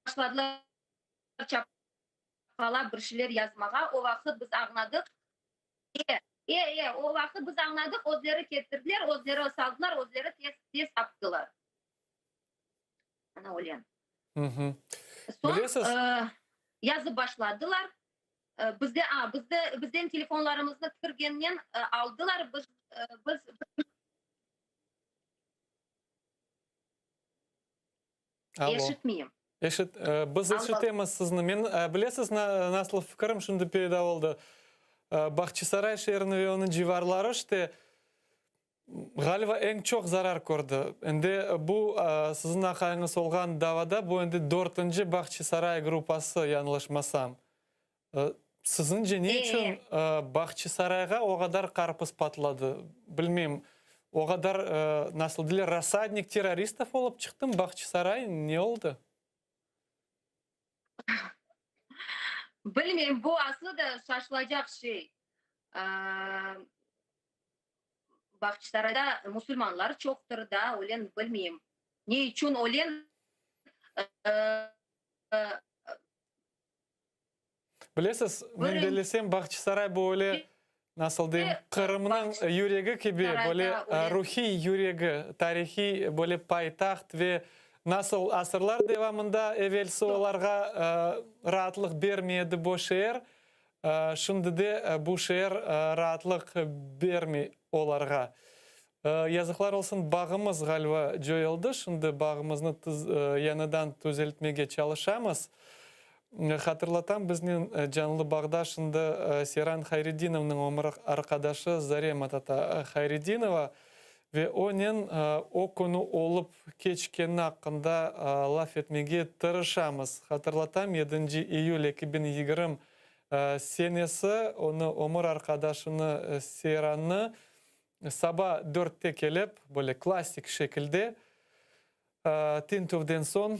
Başladılar çapqalap bir şeyler yazmağa. O vaqıt biz añladıq. E, e, e, o vaqıt biz añladıq, özleri ketirdiler, özleri saldılar, özleri tez, tez taptılar. Ana öyle. Soñ yazıp başladılar. Bizde, a, bizde, bizden telefonlarımıznı kirgennen aldılar. Biz, biz. Alo. Eşitmeyim. Eşit, biz eşitemiz sizni. Men, bilesiz, nasıl fikirim şimdi peyda oldı? Bağçasaray şeerini ve onıñ civarları işte, ğaliba, eñ çoq zarar kördi. Endi bu siziñ aqayıñız olğan davada bu endi dörtünci Bağçasaray gruppası, yañlışmasam. Siziñce ne içün Bağçasarayğa o qadar qarpız patladı? Bilmeyim, o qadar, nasıl deyler, rassadnik terroristov olıp çıqtımı Bağçasaray, ne oldı? Bilmeyim, bu aslı da şaşılacaq şey. Bağçasarayda musulmanlar çoqtır da, öyle bilmeyim, ne içün öyle. Bilesiz, men bellesem, Bağçasaray bu öyle. Nasıl deyim, Qırımnıñ yüregi kibi, böyle ruhiy yüregi, tarihiy böyle paytaht ve nasıl asırlar devamında evelsi olarğa raatlıq bermey edi bu şeer, şimdi de bu şeer raatlıq bermey olarğa. Yazıqlar olsun, bağımız ğaliba coyuldı, şimdi bağımıznı yañıdan tüzeltmege çalışamız. Hatırlatam, biznen canlı bağda şimdi Seyran Hayredinovnıñ ömür arqadaşı Zarema tata Hayredinova ve onen o künü olıp keçkeni aqqında laf etmege tırışamız. Hatırlatam, yedinci iyül 2020 senesi onı, ömür arqadaşını Seyrannı saba dörtte kelip, böyle klassik şekilde Tintüvden soñ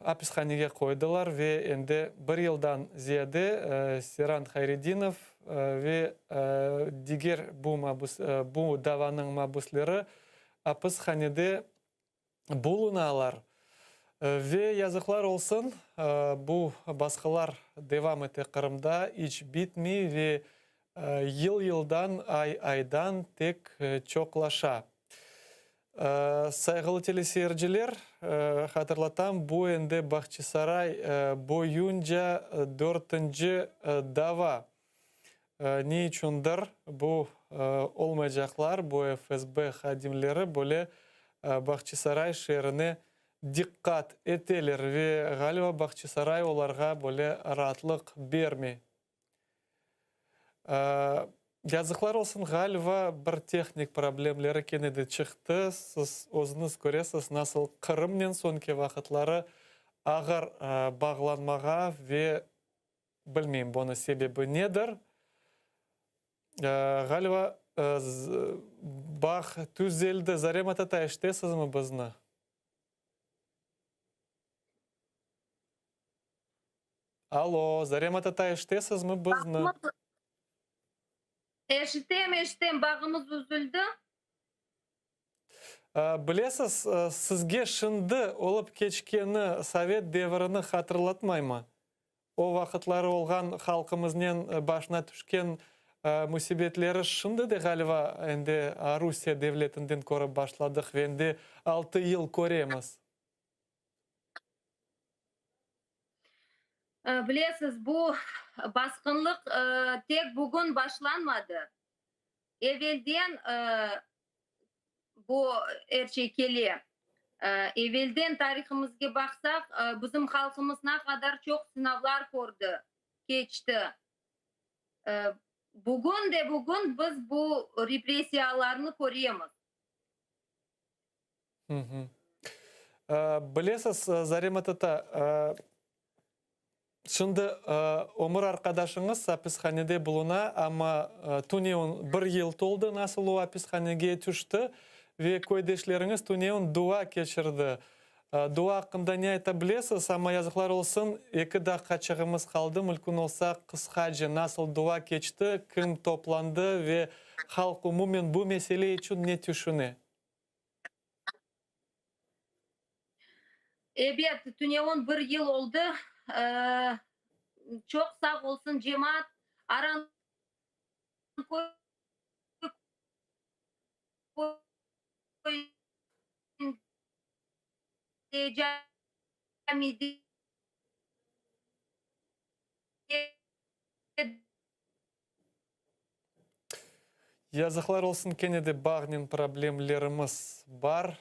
apishanege qoydılar ve endi bir yıldan ziyade Seyran Hayredinov ve diger bu mabüs bu davanıñ mabüsleri apishanede bulunalar. Ve yazıqlar olsun, bu basqılar devam ete Qırımda, iç bitmey ve yıl-yıldan, ay-aydan tek çoqlaşa. Sayğılı teleseyirciler, hatırlatam, bu endi Bahçisaray boyunca dörtünci dava. Ne içündir bu olmaycaqlar, bu FSB hadimleri böyle Bahçisaray şeerine diqqat eteler ve, ğaliba, Bahçisaray olarğa böyle raatlıq bermey. Yazıqlar olsun, ğaliba, bir tehnik problemleri kene de çıqtı. Siz özüñiz köresiz, nasıl Qırımnen soñki vaqıtları ağır bağlanmağa ve bilmeyim, bunıñ sebebi nedir. Ğaliba, bağ tüzeldi. Zarema tata, eşitesizmi bizni? Alo, Zarema tata, eşitesizmi bizni? Eşitem, eşitem, bağımız üzüldi. Bilesiz, sizge şimdi olıp keçkeni sovet devrini hatırlatmaymı? O vaqıtları olğan halqımıznen başına tüşken müsibetleri şimdi de ğaliba endi Rusiye devletinden körip başladıq ve endi altı yıl köremiz. Bilesiz, bu basqınlıq tek bugün başlanmadı. Evelden bu er şey kele. Evelden tarihimizge baqsaq, bizim halqımız ne qadar çoq sınavlar kördi, keçti. Bugün de bugün biz bu repressiyalarnı köremiz. Bilesiz, Zarema tata, şimdi ömür arqadaşıñız apishanede buluna, amma tünevin bir yıl toldı, nasıl o apishanege tüşti ve köydeşleriñiz tünevin dua keçirdi. Dua aqqında ne ayta bilesiz? Amma yazıqlar olsun, eki daqqaçığımız qaldı, mülkün olsa, qısqaca nasıl dua keçti, kim toplandı ve halq umumen bu mesele içün ne tüşüne? Ebet, tünevin bir yıl oldı. Çoq sağ olsun cemaat, Aranköy köyünde camide Yazıqlar olsun, kene de bağnen problemlerimiz bar.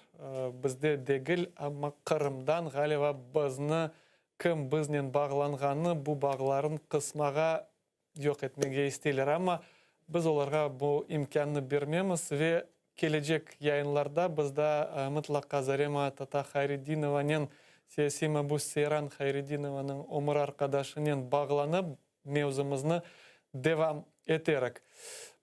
Bizde degil, amma Qırımdan, ğaliba, bizni, kim biznen bağlanğanı, bu bağların qısmağa, yoq etmege isteyler. Amma biz olarğa bu imkânnı bermemiz ve kelecek yayınlarda biz daa mıtlaqa Zarema tata Hayredinovanen, siyasiy mabüs Seyran Hayredinovanıñ ömür arqadaşınen bağlanıp, mevzumıznı devam eterik.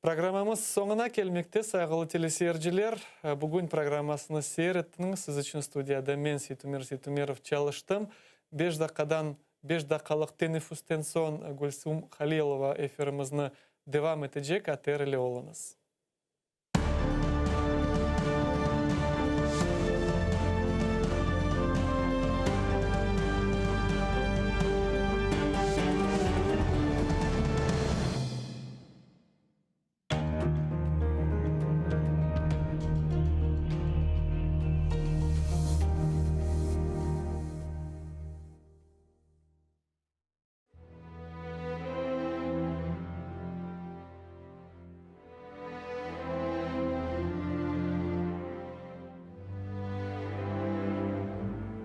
Programmamız soñuna kelmekte, sayğılı teleseyirciler. Bugün programmasını seyir ettiñiz. Siz içün studiyada men, Seytumer Seytumerov, çalıştım. Beş daqqadan, beş daqqalıq teneffüsten soñ Gülsum Halilova efirimizni devam etecek. ATR ile oluñız.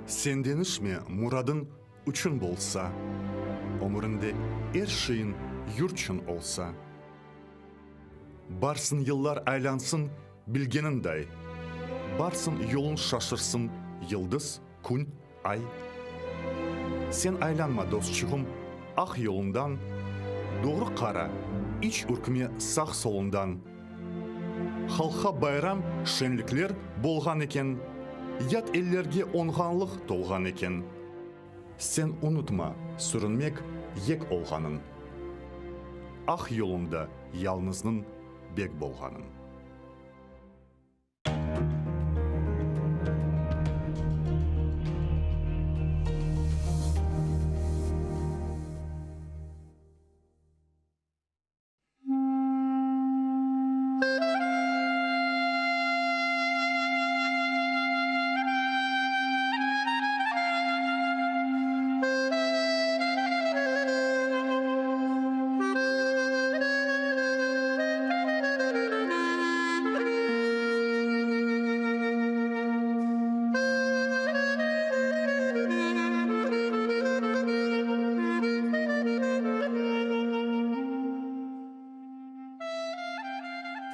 Sen deñişme, muradıñ üçün bolsa, Ömüriñde er şeyiñ yurtçün olsa. Barsın yıllar aylansın bilgeniñday, Barsın yoluñ şaşırsın yıldız, kün, ay. Sen aylanma, dostçuğım, aq yoluñdan, Doğru qara, iç ürkme sağ-soluñdan. Halqqa bayram, şenlikler bolğan eken, Yat ellerge oñğanlıq tolğan eken. Sen unutma sürünmek yek olğanın, Aq yoluñda yalnıznıñ bek bolğanın.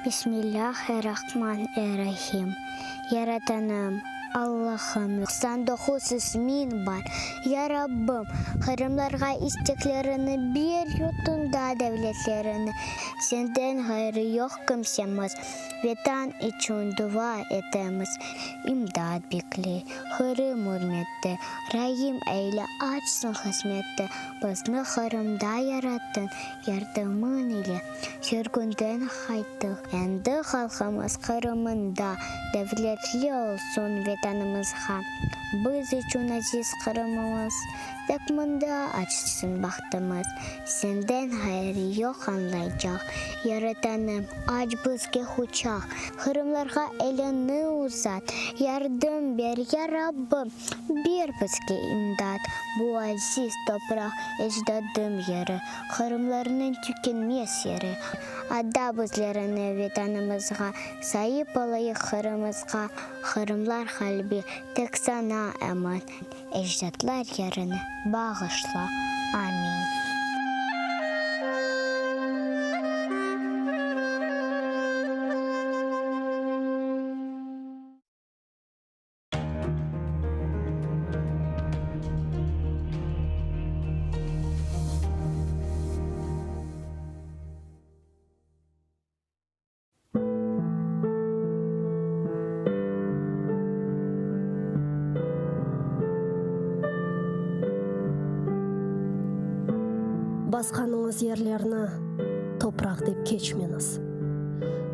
Bismillâh-er-Rahman-er-Rahim. Yaratanım, Allahım, 99 ismiñ bar. Ya Rabbim, qırımlarğa isteklerini ber, yurtunda devletlerini. Senden ğayrı yoq kimsemiz, Vetan içün dua etemiz. İmdat bekley, Qırım ürmette, Raim eyle, açsın qısmette. Bizni Qırımda yarattıñ, Yardımıñ ile sürgünden qayttıq. Endi halqımız Qırımında devletli olsun Vetanımızğa. Biz içün aziz Qırımımız, Tek mında açsın bahtımız. Senden ğayrı yoq añlaycaq, Yaratanım, aç bizge quçaq. Qırımlarğa eliñni uzat, Yardım ber, ya Rabbim! Ber bizge imdat, bu aziz topraq ecdadım yeri, Qırımlarnıñ tükenmez yeri. Ada bizlerni Vetanımızğa, saip olayıq Qırımızğa, Qırımlar qalbi tek saña emin, ecdatlar yerini bağışla. Amin. Basqanıñız yerlerni topraq dep keçmeñiz.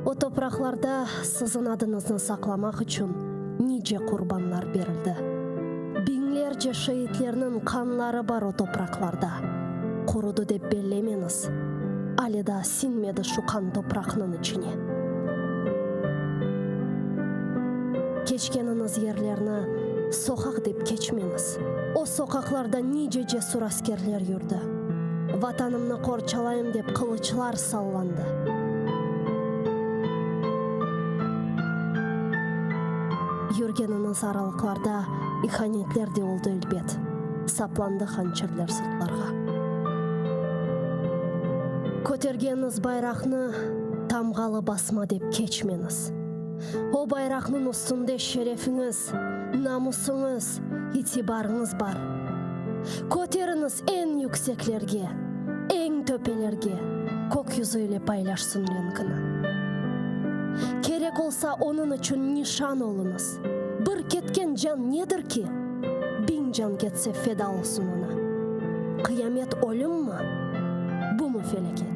O topraqlarda siziñ adıñıznı saqlamaq içün nice qurbanlar berildi. Biñlerce şeitlerniñ qanları bar o topraqlarda. Qurudı dep bellemeñiz, ale daa siñmedi şu qan topraqnıñ içine. Keçkeniñiz yerlerni soqaq dep keçmeñiz. O soqaqlarda nice cesur askerler yürdi. Vatanımnı qorçalayım dep qılıçlar sallandı. Yürgeniñiz aralıqlarda ihanetler de oldı elbet, saplandı hançerler sırtlarğa. Kötergeniñiz bayraqnı tamğalı basma dep keçmeñiz. O bayraqnıñ üstünde şerefiñiz, namusıñız, itibarıñız bar. Köteriñiz eñ yükseklerge, eñ töpelerge, kök yüzü ile paylaşsın renkini. Kerek olsa, onıñ içün nişan oluñız. Bir ketken can nedir ki, biñ can ketse feda olsun oña. Qıyamet ölümmi? Bumı felâket?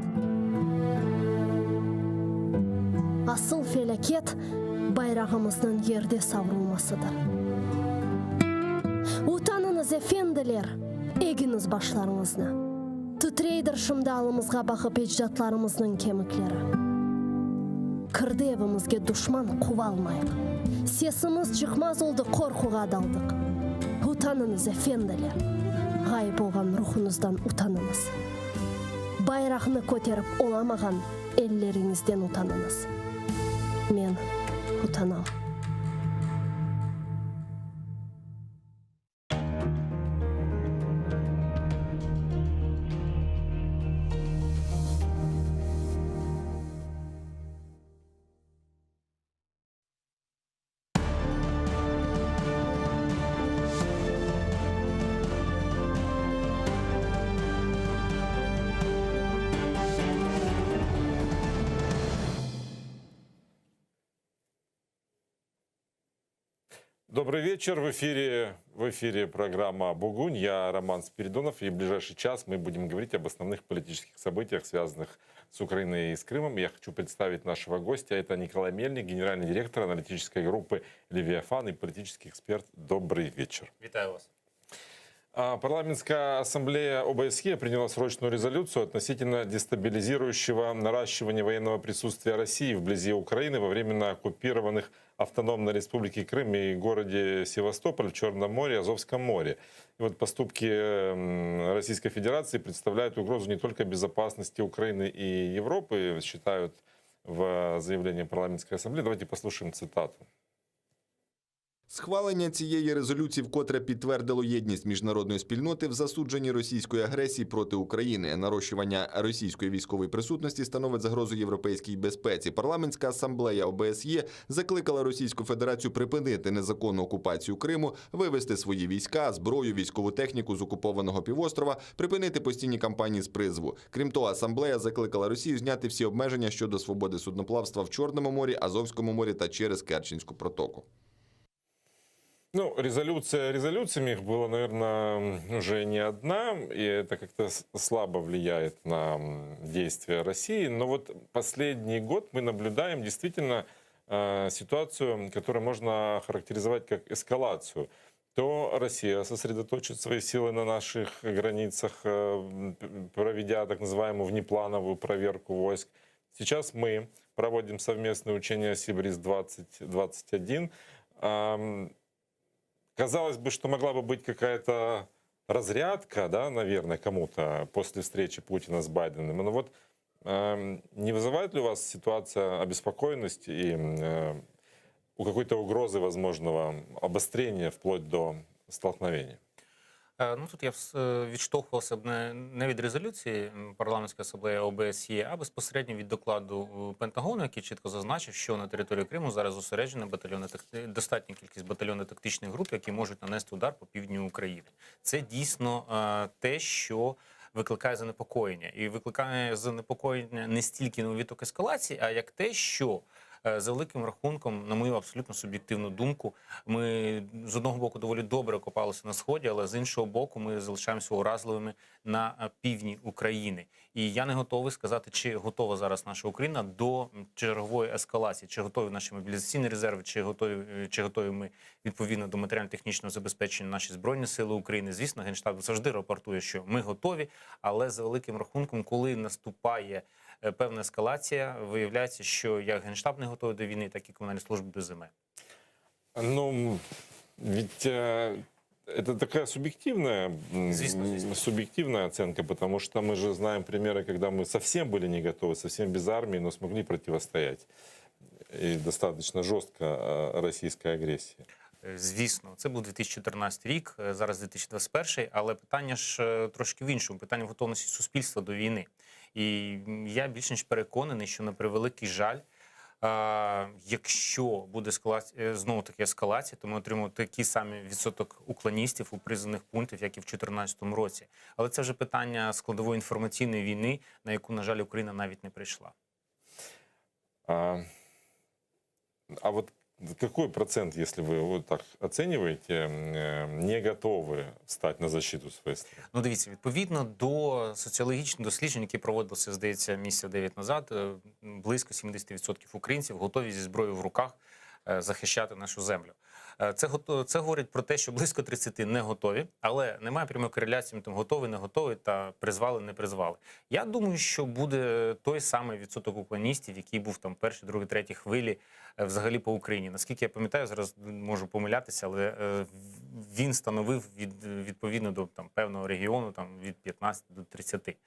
Asıl felâket, bayrağımıznıñ yerde savrulmasıdır. Utanıñız, efendiler, egiñiz başlarıñıznı. Titreydir şimdi alımızğa baqıp ecdatlarımıznıñ kemikleri. Kirdi evimizge duşman quvalmayıq. Sesimiz çıqmaz oldı qorquğa daldıq. Utanıñız, efendiler, ğayıp olğan ruhuñızdan utanıñız. Bayraqnı köterip olamağan elleriñizden utanıñız. Men utanam. Добрый вечер. В эфире, в эфире программа «Бугунь». Я Роман Спиридонов. И в ближайший час мы будем говорить об основных политических событиях, связанных с Украиной и с Крымом. Я хочу представить нашего гостя. Это Николай Мельник, генеральный директор аналитической группы «Левиафан» и политический эксперт. Добрый вечер. Вітаю вас. А, Парламентская ассамблея ОБСЕ приняла срочную резолюцию относительно дестабилизирующего наращивания военного присутствия России вблизи Украины во временно оккупированных Автономной Республике Крым и городе Севастополь в Черном море и Азовском море. И вот поступки м, Российской Федерации представляют угрозу не только безопасности Украины и Европы, считают в заявлении парламентской ассамблеи. Давайте послушаем цитату. Схвалення цієї резолюції вкотре підтвердило єдність міжнародної спільноти в засудженні російської агресії проти України. Нарощування російської військової присутності становить загрозу європейській безпеці. Парламентська асамблея ОБСЄ закликала Російську Федерацію припинити незаконну окупацію Криму, вивести свої війська, зброю, військову техніку з окупованого півострова, припинити постійні кампанії з призову. Крім того, асамблея закликала Росію зняти всі обмеження щодо свободи судноплавства в Чорному морі, Азовському морі та через Керченську протоку. Ну, резолюция резолюциями их было, наверное, уже не одна, и это как-то с- слабо влияет на м, действия России. Но вот последний год мы наблюдаем действительно э, ситуацию, которую можно характеризовать как эскалацию. То Россия сосредоточит свои силы на наших границах, э, м, проведя так называемую внеплановую проверку войск. Сейчас мы проводим совместное учение «Сибриз-2021». Ам, Казалось бы, что могла бы быть какая-то разрядка, да, наверное, кому-то после встречи Путина с Байденом. Но вот эм, не вызывает ли у вас ситуация обеспокоенности и э, у какой-то угрозы возможного обострения вплоть до столкновения? Е, Ну тут я вс- е, відштовхувався б не, не від резолюції м, парламентської асамблеї ОБСЄ, а безпосередньо від докладу е, Пентагону, який чітко зазначив, що на території Криму зараз зосереджена батальйонно достатня кількість батальйонно-тактичних груп, які можуть нанести удар по півдню України. Це дійсно е, те, що викликає занепокоєння, і викликає занепокоєння не стільки новий виток ескалації, а як те, що е, за великим рахунком, на мою абсолютно суб'єктивну думку, ми з одного боку доволі добре окопалися на сході, але з іншого боку, ми залишаємося уразливими на е, півдні України. І я не готовий сказати, чи готова зараз наша Україна до чергової ескалації, чи готові наші мобілізаційні резерви, чи готові, е, чи готові ми відповідно до матеріально-технічного забезпечення наші збройні сили України. Звісно, генштаб завжди рапортує, що ми готові, але за великим рахунком, коли наступає е, певна ескалація, виявляється, що як генштаб не готовий до війни, так і комунальні служби до зими. Ну, м, ведь э, это такая субъективная, м, субъективная оценка, потому что мы же знаем примеры, когда мы совсем были не готовы, совсем без армии, но смогли противостоять. И достаточно жестко э, российской агрессии. Е, Звісно, це був 2014 рік, е, зараз 2021, але питання ж е, трошки в іншому. Питання в готовності суспільства до війни. І м, я більш ніж переконаний, що на превеликий жаль, е, якщо буде знову таки ескалація, то ми отримаємо такий самий відсоток уклоністів у призовних пунктів, як і в 2014 році. Але це вже питання складової інформаційної війни, на яку, на жаль, Україна навіть не прийшла. А, а вот какой процент, если вы вот так оцениваете, э, не готовы встать на защиту своей страны? Ну, дивіться, відповідно до соціологічних досліджень, які проводилися, здається, місяця 9 назад, е, близько 70% українців готові зі зброєю в руках е, захищати нашу землю. Е, Це це говорить про те, що близько 30 не готові, але немає прямої кореляції між тим, готові, не готові та призвали, не призвали. Я думаю, що буде той самий відсоток уклоністів, який був там перші, другі, треті хвилі е, взагалі по Україні. Наскільки я пам'ятаю, зараз можу помилятися, але е, він становив від відповідно до там певного регіону, там від 15 до 30.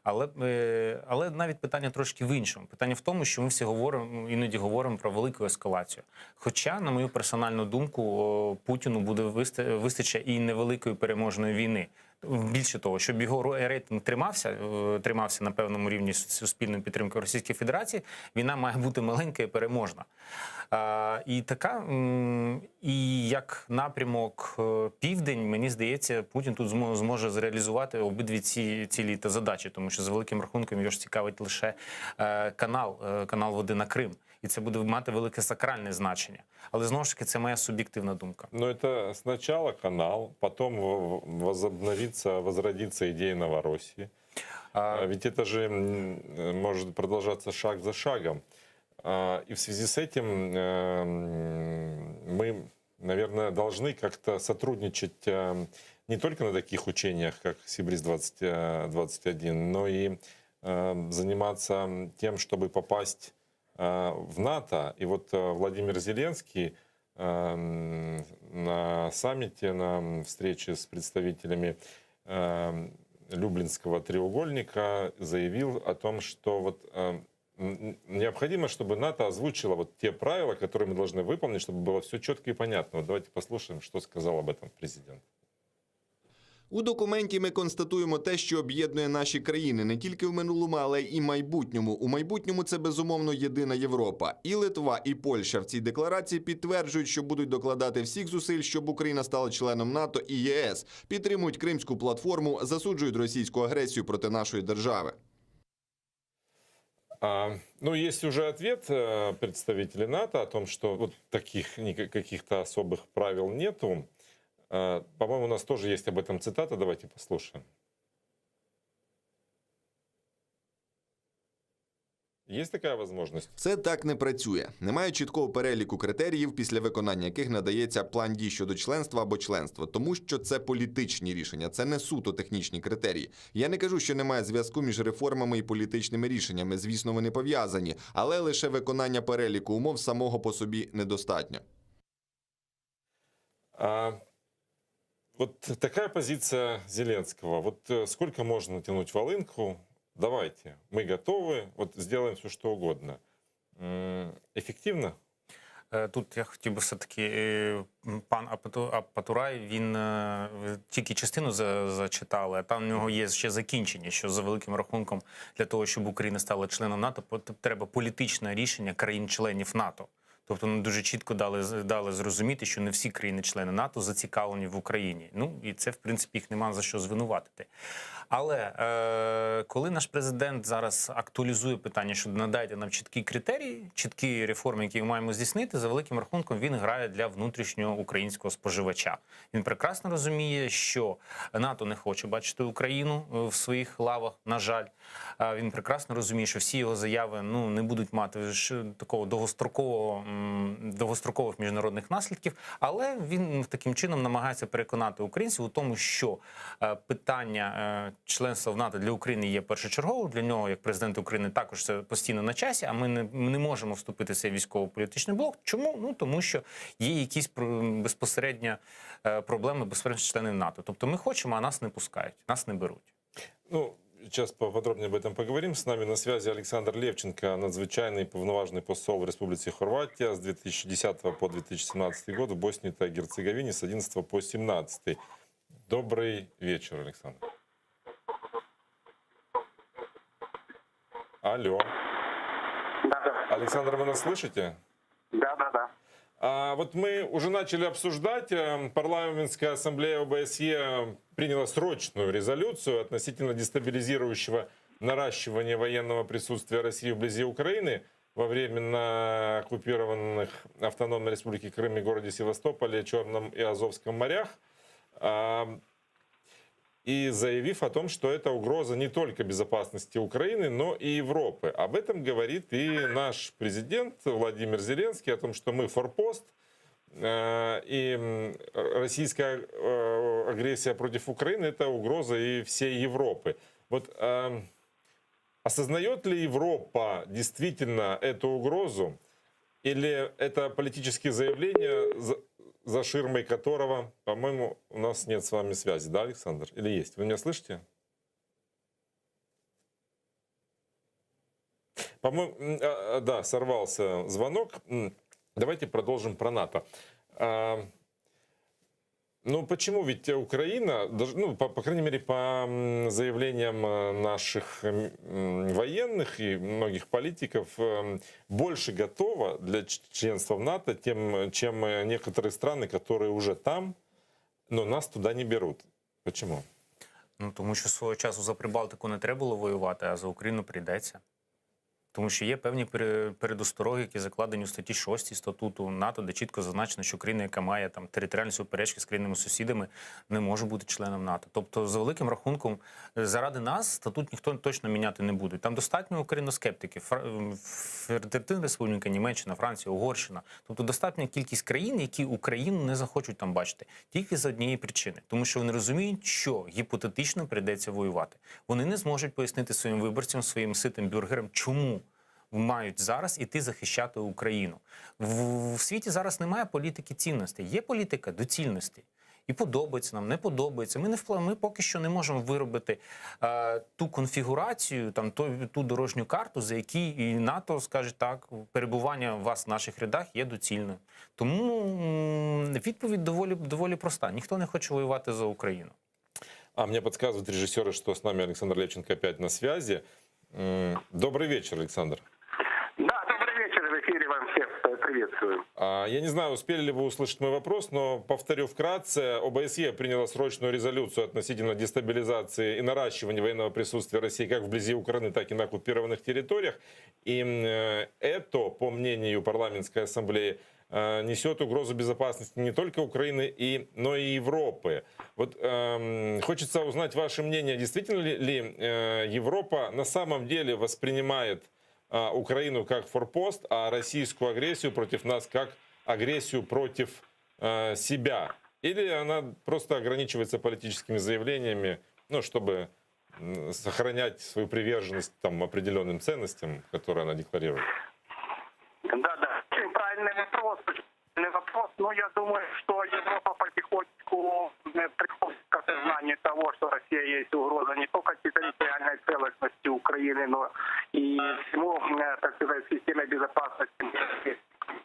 Але, е, але навіть питання трошки в іншому. Питання в тому, що ми всі говоримо іноді говоримо про велику ескалацію. Хоча, на мою персональну думку, Путіну буде вистачить і невеликої переможної війни. Більше того, щоб його рейтинг тримався, е, тримався на певному рівні суспільної підтримки Російської Федерації, війна має бути маленька і переможна. А, і така, і як напрямок е, південь, мені здається, Путін тут зможе зреалізувати обидві ці цілі та задачі, тому що за великим рахунком його ж цікавить лише е, канал, канал води на Крим. І це буде мати велике сакральне значення. Але знову ж таки, це моя суб'єктивна думка. Но это сначала канал, потом возобновится, возродится идея Новороссии. А Ведь это же может продолжаться шаг за шагом. А, И в связи с этим э, мы, наверное, должны как-то сотрудничать э, не только на таких учениях, как Сибриз 2021, но и э, заниматься тем, чтобы попасть в НАТО. И вот э, Владимир Зеленский э, на саммите, на встрече с представителями э, Люблинского треугольника заявил о том, что вот э, необходимо, чтобы НАТО озвучило вот те правила, которые мы должны выполнить, чтобы было все четко и понятно. Вот давайте послушаем, что сказал об этом президент. У документі ми констатуємо те, що об'єднує наші країни не тільки в минулому, але й майбутньому. У майбутньому це безумовно єдина Європа. І Литва, і Польща в цій декларації підтверджують, що будуть докладати всіх зусиль, щоб Україна стала членом НАТО і ЄС, підтримують Кримську платформу, засуджують російську агресію проти нашої держави. А, ну, есть уже ответ э, представителей НАТО о том, что вот таких каких-то особых правил нету. А, По-моему, у нас тоже есть об этом цитата. Давайте послушаем. Есть такая возможность? Це так не працює. Немає чіткого переліку критеріїв, після виконання яких надається план дій щодо членства або членства, тому що це політичні рішення, це не суто технічні критерії. Я не кажу, що немає зв'язку між реформами і політичними рішеннями. Звісно, вони пов'язані, але лише виконання переліку умов самого по собі недостатньо. А, вот такая позиция Зеленского. Вот э, сколько можно тянуть волынку? Давайте, мы готовы, вот сделаем все, что угодно. Эффективно? Е, Тут я хотів би все-таки е, пан Апатурай, він тільки частину зачитали, а там в нього є ще закінчення, що за великим рахунком для того, щоб Україна стала членом НАТО, треба політичне рішення країн-членів НАТО. Тобто вони дуже чітко дали, дали зрозуміти, що не всі країни-члени НАТО зацікавлені в Україні. Ну і це, в принципі, їх нема за що звинуватити. Але е, коли наш президент зараз актуалізує питання, що надайте нам чіткі критерії, чіткі реформи, які ми маємо здійснити, за великим рахунком він грає для внутрішнього українського споживача. Він прекрасно розуміє, що НАТО не хоче бачити Україну е, в своїх лавах. На жаль, він прекрасно розуміє, що всі його заяви ну не будуть мати такого довгострокового довгострокових міжнародних наслідків. Але він таким чином намагається переконати українців у тому, що е, питання е, членства в НАТО для України є першочерговим. Для нього, як президента України, також це постійно на часі. А ми не, ми не можемо вступити в цей військово-політичний блок. Чому? Ну тому що є якісь безпосередньо е, проблеми безпосередньо членів НАТО. Тобто ми хочемо, а нас не пускають, нас не беруть. Ну, сейчас поподробнее об этом поговорим. С нами на связи Александр Левченко, надзвичайний повноважний посол в Республике Хорватия с 2010 по 2017 год, в Боснии и Герцеговине с 11 по 17. Добрый вечер, Александр. Алло. Александр, вы нас слышите? Да, да, да. А вот мы уже начали обсуждать, э, парламентская ассамблея ОБСЕ приняла срочную резолюцию относительно дестабилизирующего наращивания военного присутствия России вблизи Украины во временно оккупированных Автономной Республике Крым и городе Севастополе, Черном и Азовском морях. И заявив о том, что это угроза не только безопасности Украины, но и Европы. Об этом говорит и наш президент Владимир Зеленский, о том, что мы форпост, э, и российская э, агрессия против Украины – это угроза и всей Европы. Вот э, осознает ли Европа действительно эту угрозу, или это политические заявления, за, ширмой которого, по-моему, у нас нет с вами связи, да, Александр? Или есть? Вы меня слышите? По-моему, а, а, да, сорвался звонок. Давайте продолжим про НАТО. А, Ну почему? Ведь Украина, ну, по, по крайней мере, по заявлениям э, наших военных и многих политиков, эм, больше готова для членства в НАТО, тем, чем э, некоторые страны, которые уже там, но нас туда не берут. Почему? Ну, тому що свого часу за Прибалтику не треба було воювати, а за Україну прийдеться. Тому що є певні передостороги, які закладені у статті 6 статуту НАТО, де чітко зазначено, що країна, яка має там територіальні суперечки з країнами-сусідами, не може бути членом НАТО. Тобто, за великим рахунком, е, заради нас статут ніхто точно міняти не буде. Там достатньо україноскептиків. Федеративна Республіка, Німеччина, Франція, Угорщина. Тобто достатня кількість країн, які Україну не захочуть там бачити, тільки з однієї причини, тому що вони розуміють, що гіпотетично прийдеться воювати. Вони не зможуть пояснити своїм виборцям, своїм ситим бюргерам, чому мають зараз іти захищати Україну. В, в світі зараз немає політики цінностей, є політика доцільності. І подобається нам, не подобається. Ми не впла... ми поки що не можемо виробити е, ту конфігурацію, там ту, ту дорожню карту, за якій і НАТО скаже так, перебування вас в наших рядах є доцільним. Тому м, відповідь доволі доволі проста: ніхто не хоче воювати за Україну. А мне подсказывают режиссеры, что с нами Александр Левченко опять на связи. Добрый вечер, Александр. Да, добрый вечер. В эфире вам всех приветствую. А, Я не знаю, успели ли вы услышать мой вопрос, но повторю вкратце. ОБСЕ приняла срочную резолюцию относительно дестабилизации и наращивания военного присутствия России как вблизи Украины, так и на оккупированных территориях. И э, это, по мнению парламентской ассамблеи, э, несет угрозу безопасности не только Украины, и, но и Европы. Вот эм, хочется узнать ваше мнение, действительно ли, ли э, Европа на самом деле воспринимает а, Украину как форпост, а российскую агрессию против нас как агрессию против э, себя? Или она просто ограничивается политическими заявлениями, ну, чтобы м, сохранять свою приверженность там, определенным ценностям, которые она декларирует? Да, да, очень правильный вопрос. Очень правильный вопрос. Но я думаю, что Европа потихоньку э, приходит к осознанию того, что Россия есть угроза не только территориальной целостности Украины, но и всему, э, так сказать, системе безопасности.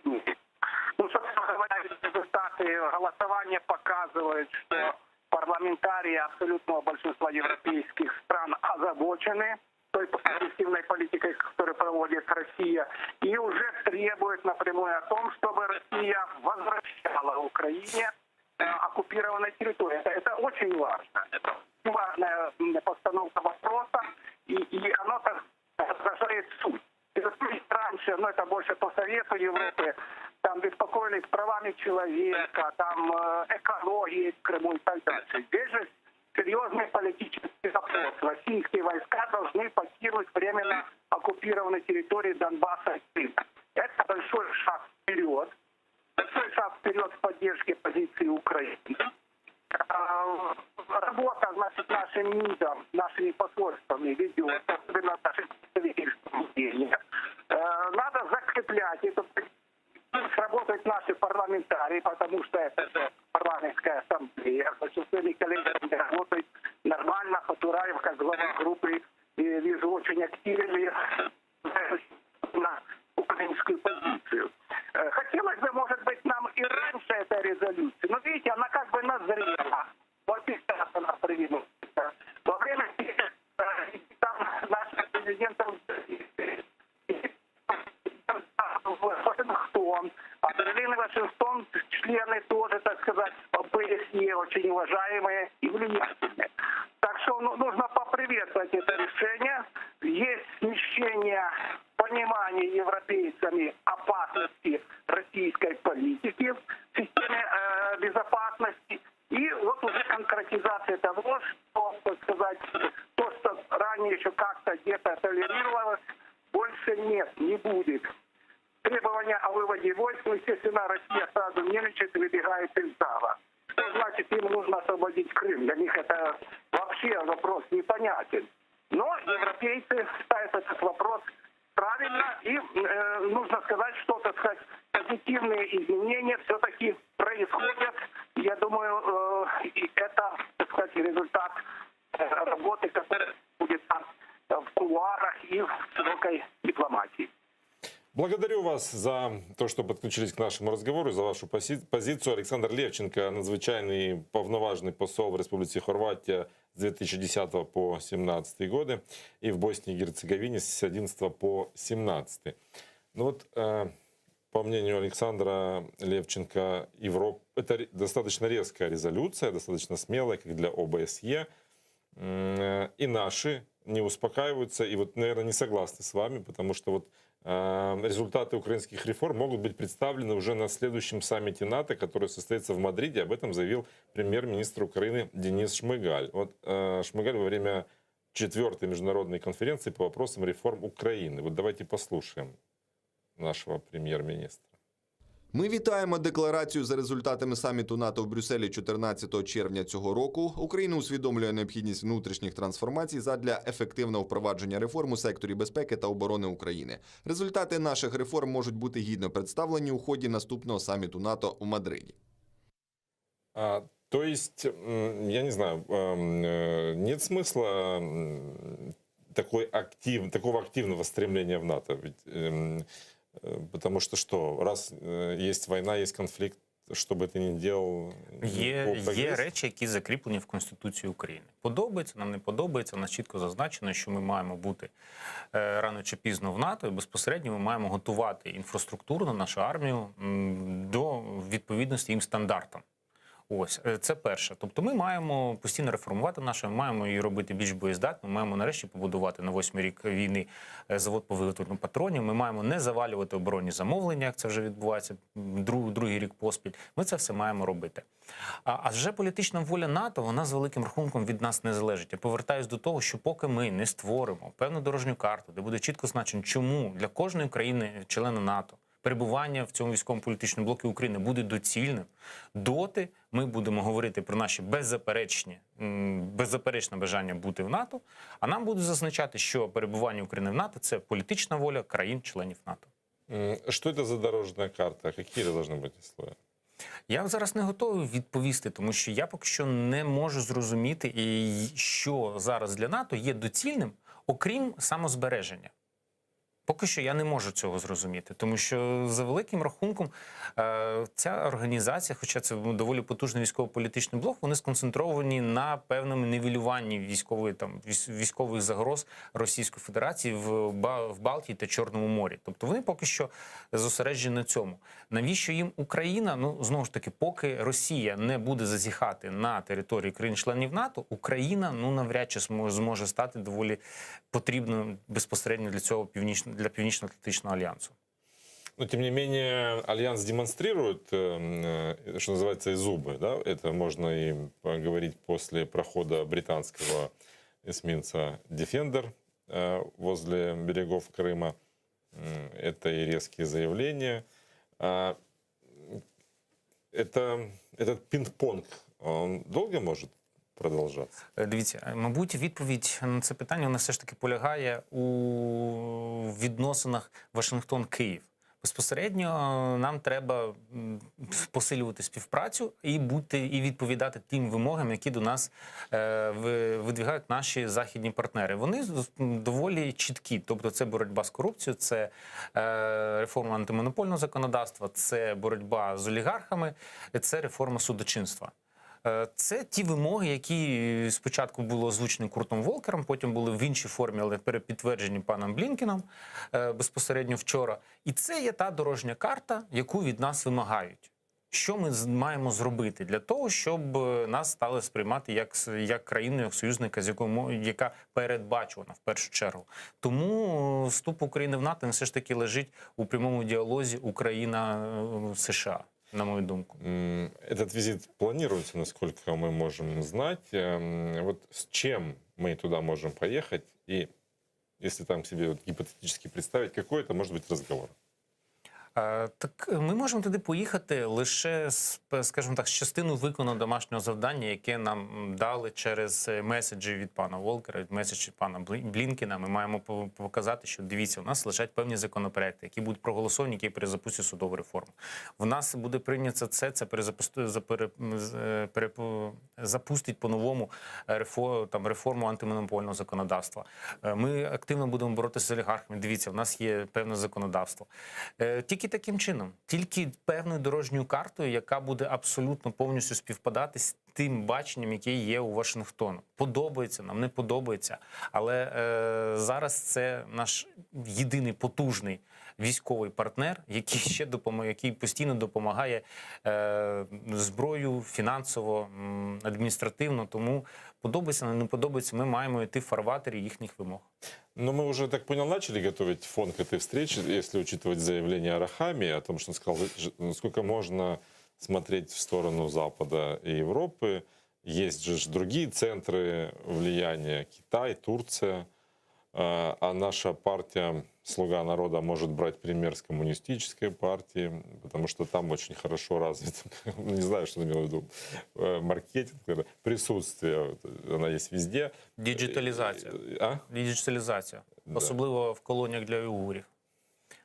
Ну, собственно говоря, результаты голосования показывают, что парламентарии абсолютного большинства европейских стран озабочены той агрессивной политикой, которую проводит Россия, и уже требуют напрямую о том, чтобы Россия возвращала Украине э, оккупированные территории. Это, это очень важно. Это очень важная м, постановка вопроса, и, и оно так отражает суть. И вот Раньше, ну это больше по Совету Европы, там беспокоились правами человека, там э, экологией в Крыму и так дальше. Здесь же серьезный политический вопрос. Российские войска должны покинуть временно оккупированные территории Донбасса и Крыма. Это большой шаг вперед. Большой шаг вперед в поддержке позиции Украины. А, Работа, значит, нашим МИДом, нашими посольствами ведется, особенно нашим представительством в Э, Надо закреплять эту Работают наши парламентарии, потому что это же парламентская ассамблея. Большинство коллеги работают нормально. Потураев, как глава группы, э, вижу, очень активен и на украинскую позицию. Э, Хотелось бы, может быть, нам и раньше этой резолюции, но видите, она как бы назрела. Вот сейчас она принята. Во время э, там нашим президентом Вашингтон, а Берлин и Вашингтон члены тоже, так сказать, ОБСЕ, очень уважаемые и влиятельные. Так что ну, нужно поприветствовать это решение. Есть смещение понимания европейцами опасности российской политики в системе э, безопасности. И вот уже конкретизация того, что, так сказать, то, что ранее еще как-то где-то толерировалось, больше нет, не будет. Требования о выводе войск, ну, естественно, Россия сразу нервничает и выбегает из зала. Что значит им нужно освободить Крым? Для них это вообще вопрос непонятен. Но европейцы ставят этот вопрос правильно, и э, нужно сказать, что, так сказать, позитивные изменения все-таки происходят. Я думаю, э, и это, так сказать, результат э, работы, которая будет там в кулуарах и в широкой дипломатии. Благодарю вас за то, что подключились к нашему разговору, за вашу позицию. Александр Левченко, надзвичайний повноважний посол в Республике Хорватия с 2010 по 2017 годы и в Боснии и Герцеговине с 2011 по 2017. Ну вот, э, по мнению Александра Левченко, Европ... это достаточно резкая резолюция, достаточно смелая, как для ОБСЕ. Э, и наши не успокаиваются и вот, наверное, не согласны с вами, потому что вот э, результаты украинских реформ могут быть представлены уже на следующем саммите НАТО, который состоится в Мадриде. Об этом заявил премьер-министр Украины Денис Шмыгаль. Вот э, Шмыгаль во время четвертой международной конференции по вопросам реформ Украины. Вот давайте послушаем нашего премьер-министра. Ми вітаємо декларацію за результатами саміту НАТО в Брюсселі 14 червня цього року. Україна усвідомлює необхідність внутрішніх трансформацій задля ефективного впровадження реформ у секторі безпеки та оборони України. Результати наших реформ можуть бути гідно представлені у ході наступного саміту НАТО у Мадриді. А, то есть, я не знаю, э, нет смысла такой актив, такого активного стремления в НАТО. Ведь, эм, э, потому что что, раз э, есть война, есть конфликт, что бы ты ни делал, Є, є речі, які закріплені в Конституції України. Подобається, нам не подобається. У нас чітко зазначено, що ми маємо бути е, рано чи пізно в НАТО, і безпосередньо ми маємо готувати інфраструктурно нашу армію до відповідності їм стандартам. Ось е, це перше. Тобто, ми маємо постійно реформувати нашу, ми маємо її робити більш боєздатною, маємо нарешті побудувати на восьмий рік війни е, завод по виготовленню патронів. Ми маємо не завалювати оборонні замовлення, як це вже відбувається другий рік поспіль. Ми це все маємо робити. А, а вже політична воля НАТО, вона з великим рахунком від нас не залежить. Я повертаюсь до того, що поки ми не створимо певну дорожню карту, де буде чітко значено, чому для кожної країни члена НАТО перебування в цьому військово-політичному блокі України буде доцільним, доти ми будемо говорити про наші беззаперечні, беззаперечне бажання бути в НАТО, а нам будуть зазначати, що перебування України в НАТО це політична воля країн-членів НАТО. Что это за дорожная карта? Какие это должны быть условия? Я зараз не готовий відповісти, тому що я поки що не можу зрозуміти, і що зараз для НАТО є доцільним, окрім самозбереження. Поки що я не можу цього зрозуміти, тому що за великим рахунком е, ця організація, хоча це доволі потужний військово-політичний блок, вони сконцентровані на певному нівелюванні військової там військових загроз Російської Федерації в в Балтії та Чорному морі. Тобто вони поки що зосереджені на цьому. Навіщо їм Україна? Ну знову ж таки, поки Росія не буде зазіхати на території країн-членів НАТО, Україна ну навряд чи зможе стати доволі потрібною безпосередньо для цього північно для Північно-Атлантичного альянсу. Но, тем не менее, Альянс демонстрирует, э, э, что называется, и зубы. Да? Это можно и поговорить после прохода британского эсминца «Дефендер» э, возле берегов Крыма. Это и резкие заявления. А, Это, этот пинг-понг, он долго может продолжаться? Е, Дивіться, е, мабуть, відповідь на це питання вона все ж таки полягає у відносинах Вашингтон-Київ. Безпосередньо е, нам треба посилювати співпрацю і бути і відповідати тим вимогам, які до нас е, видвигають наші західні партнери. Вони доволі чіткі. Тобто, це боротьба з корупцією, це е, реформа антимонопольного законодавства, це боротьба з олігархами, це реформа судочинства. Е, Це ті вимоги, які спочатку були озвучені Куртом Волкером, потім були в іншій формі, але перепідтверджені паном Блінкеном е, безпосередньо вчора. І це є та дорожня карта, яку від нас вимагають. Що ми маємо зробити для того, щоб е, нас стали сприймати як, як країну, як союзника, з якою яка передбачувана в першу чергу. Тому вступ України в НАТО все ж таки лежить у прямому діалозі Україна США, на мою думку. Этот визит планируется, насколько мы можем знать. Эм, Вот с чем мы туда можем поехать? И если там себе вот гипотетически представить, какой это может быть разговор? Е, Так ми можемо туди поїхати лише з, скажімо так, з частиною виконаного домашнього завдання, яке нам дали через е, меседжі від пана Волкера, від меседжі пана Блі- Блінкена. Ми маємо по- показати, що дивіться, у нас лежать певні законопроекти, які будуть проголосовані, які перезапустять судову реформу. В нас буде прийнято це, це перезапусти, за- пере- з- е, перепо- запустить по-новому е, рефо- там, реформу антимонопольного законодавства. Е, Ми активно будемо боротися з олігархами. Дивіться, в нас є певне законодавство. Е, Тільки таким чином, тільки певною дорожньою картою, яка буде абсолютно повністю співпадати з тим баченням, яке є у Вашингтону. Подобається нам, не подобається. Але е, зараз це наш єдиний потужний військовий партнер, який ще допомагає, який постійно допомагає е, зброю фінансово, м, адміністративно. Тому подобається нам, не подобається, ми маємо йти в фарватері їхніх вимог. Но мы уже, так понял, начали готовить фон к этой встрече, если учитывать заявление Арахамии о том, что он сказал, ж- насколько можно смотреть в сторону Запада и Европы. Есть же ж другие центры влияния, Китай, Турция. А а наша партия «Слуга народа» может брать пример с коммунистической партии, потому что там очень хорошо развит, не знаю, что он имел в виду, э, маркетинг, наверное, присутствие, вот, она есть везде. Діджиталізація. А? Діджиталізація. Да. Особливо в колоніях для уйгурів.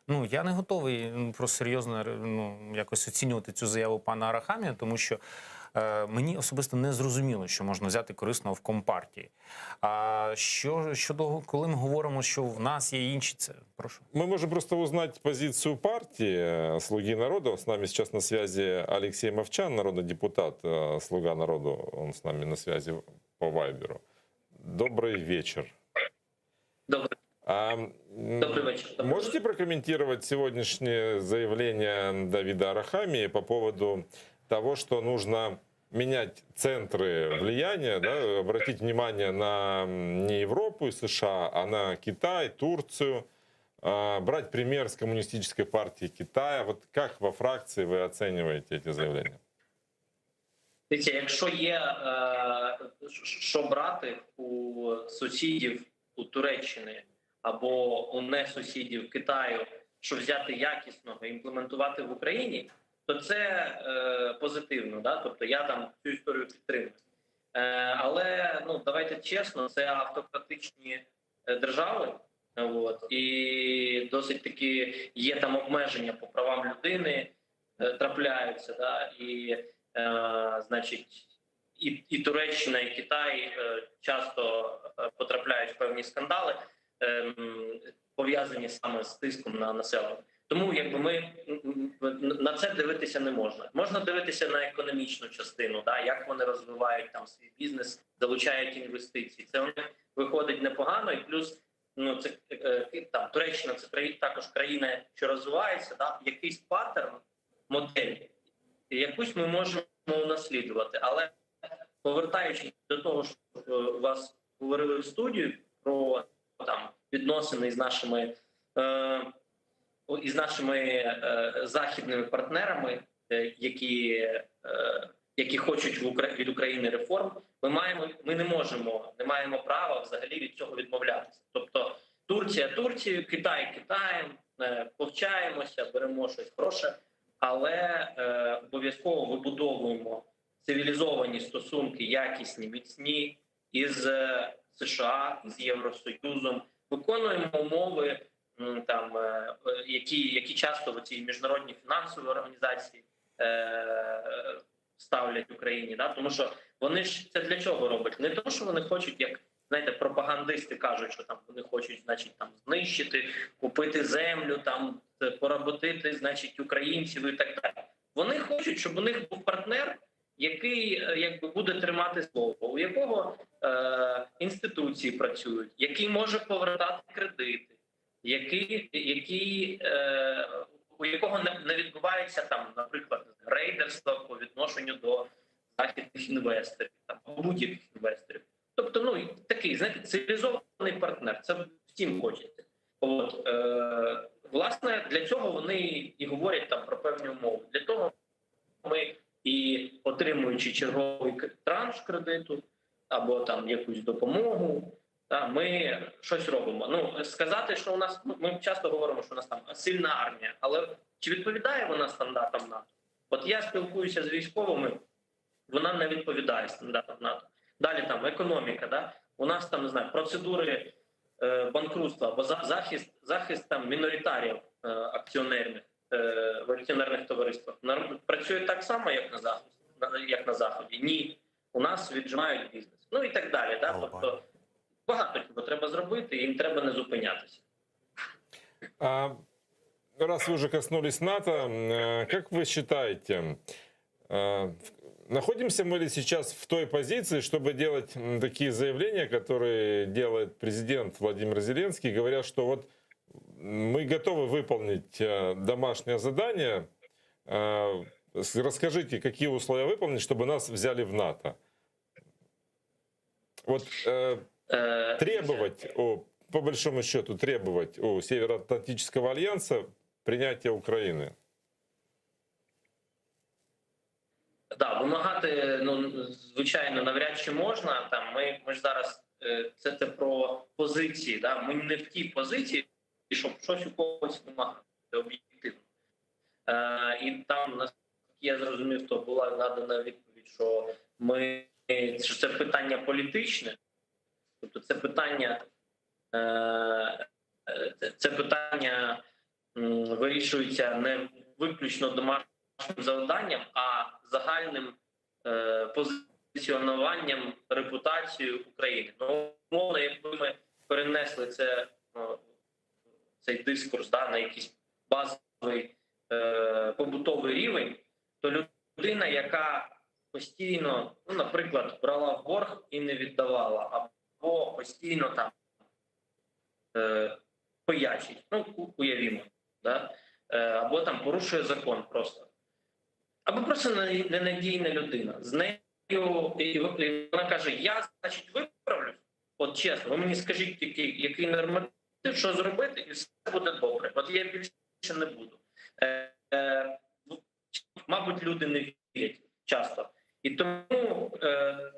Ну, я не готовий м, про серйозно ну, якось оцінювати цю заяву пана Арахамія, тому що е, мені особисто не зрозуміло, що можна взяти корисного в компартії. А що щодо коли ми говоримо, що в нас є інші, це прошу. Мы можем просто узнать позицию партии э, «Слуги народа». С нами сейчас на связи Алексей Мовчан, народный депутат э, «Слуга народу». Он с нами на связи по Вайберу. Добрый вечер. Добрый. А, м, Добрый вечер. Можете прокомментировать сегодняшнее заявление Давида Арахамии по поводу того, что нужно менять центры влияния, да, обратить внимание на м, не Европу и США, а на Китай, Турцию, а, брать пример с коммунистической партии Китая. Вот как во фракции вы оцениваете эти заявления? Дивіться, якщо є е, що брати у сусідів у Туреччини або у несусідів Китаю, що взяти якісного і імплементувати в Україні, то це е, позитивно. Да? Тобто я там цю історію підтримую. Е, але ну давайте чесно, це автократичні е, держави. От, і досить таки є там обмеження по правам людини, е, трапляються, да, і е, значить, і, і Туреччина, і Китай е, часто е, потрапляють в певні скандали, ем, пов'язані саме з тиском на населення. Тому якби ми м, м, на це дивитися не можна. Можна дивитися на економічну частину, да, як вони розвивають там свій бізнес, залучають інвестиції. Це у них виходить непогано, і плюс ну це е, там Туреччина це краї- також країна, що розвивається, да, якийсь паттерн, модель, якусь ми можемо унаслідувати. Але повертаючись до того, що е, у вас говорили в студію про там відносини з нашими е, із нашими е, західними партнерами, е, які, е, які хочуть в Укра... від України реформ, ми маємо, ми не можемо, не маємо права взагалі від цього відмовлятися. Тобто Турція Турцією, Китай Китаєм, е, повчаємося, беремо щось хороше, але е, обов'язково вибудовуємо цивілізовані стосунки, якісні, міцні із е, США, з Євросоюзом, виконуємо умови, м, там, е, е, які, які часто в ці міжнародні фінансові організації е, ставлять Україні. Да? Тому що вони ж це для чого роблять? Не тому, що вони хочуть, як знаєте, пропагандисти кажуть, що там вони хочуть, значить, там знищити, купити землю, там е, поработити, значить, українців і так далі. Вони хочуть, щоб у них був партнер, який е, якби буде тримати слово, у якого е, інституції працюють, який може повертати кредити, який, який, е, у якого не, не відбувається там, наприклад, рейдерство по відношенню до західних інвесторів, там будь-яких інвесторів. Тобто, ну такий, знаєте, цивілізований партнер. Це всім хочеться. От е, власне для цього вони і говорять там про певні умови. Для того ми і отримуючи черговий к- транш кредиту або там якусь допомогу. Да, ми щось робимо. Ну сказати, що у нас ну, ми часто говоримо, що у нас там сильна армія, але чи відповідає вона стандартам НАТО? От я спілкуюся з військовими, вона не відповідає стандартам НАТО. Далі там економіка, да? У нас там не знаю, процедури е, банкрутства або захист, захист там міноритарів е, акціонерних е, в акціонерних товариствах. Працює так само, як на заході, як на заході. Ні, у нас віджимають бізнес. Ну і так далі. Да? Тобто багато чого треба зробити, і їм треба не зупинятися. А, раз вы уже коснулись НАТО, э, как вы считаете, э, находимся мы ли сейчас в той позиции, чтобы делать такие заявления, которые делает президент Владимир Зеленский, говоря, что вот мы готовы выполнить э, домашнее задание, расскажите, какие условия выполнить, чтобы нас взяли в НАТО? Вот э, требовать, о, по большому счету, требовать у Североатлантического альянса принятия Украины. Да, вимагати, ну звичайно, навряд чи можна. Там ми, ми ж зараз е, це, це про позиції. Да? Ми не в тій позиції, щоб щось у когось вимагати об'єктивно. Е, і там, наскільки я зрозумів, то була надана відповідь, що ми що це питання політичне, тобто це питання, е, е, це питання вирішується не виключно домашнім завданням, а загальним е, позиціонуванням репутацією України. Ну, умовно, якби ми перенесли це, цей дискурс да, на якийсь базовий побутовий рівень, то людина, яка постійно, ну, наприклад, брала в борг і не віддавала, або постійно там е, пиячить, ну, уявімо, да? е, або там порушує закон просто. Або просто ненадійна людина. З нею і вона каже: Я, значить, виправлюсь. От чесно, ви мені скажіть, який, який норматив, що зробити, і все буде добре. От я більше не буду. Е, е, ну, мабуть, люди не вірять часто. І тому е,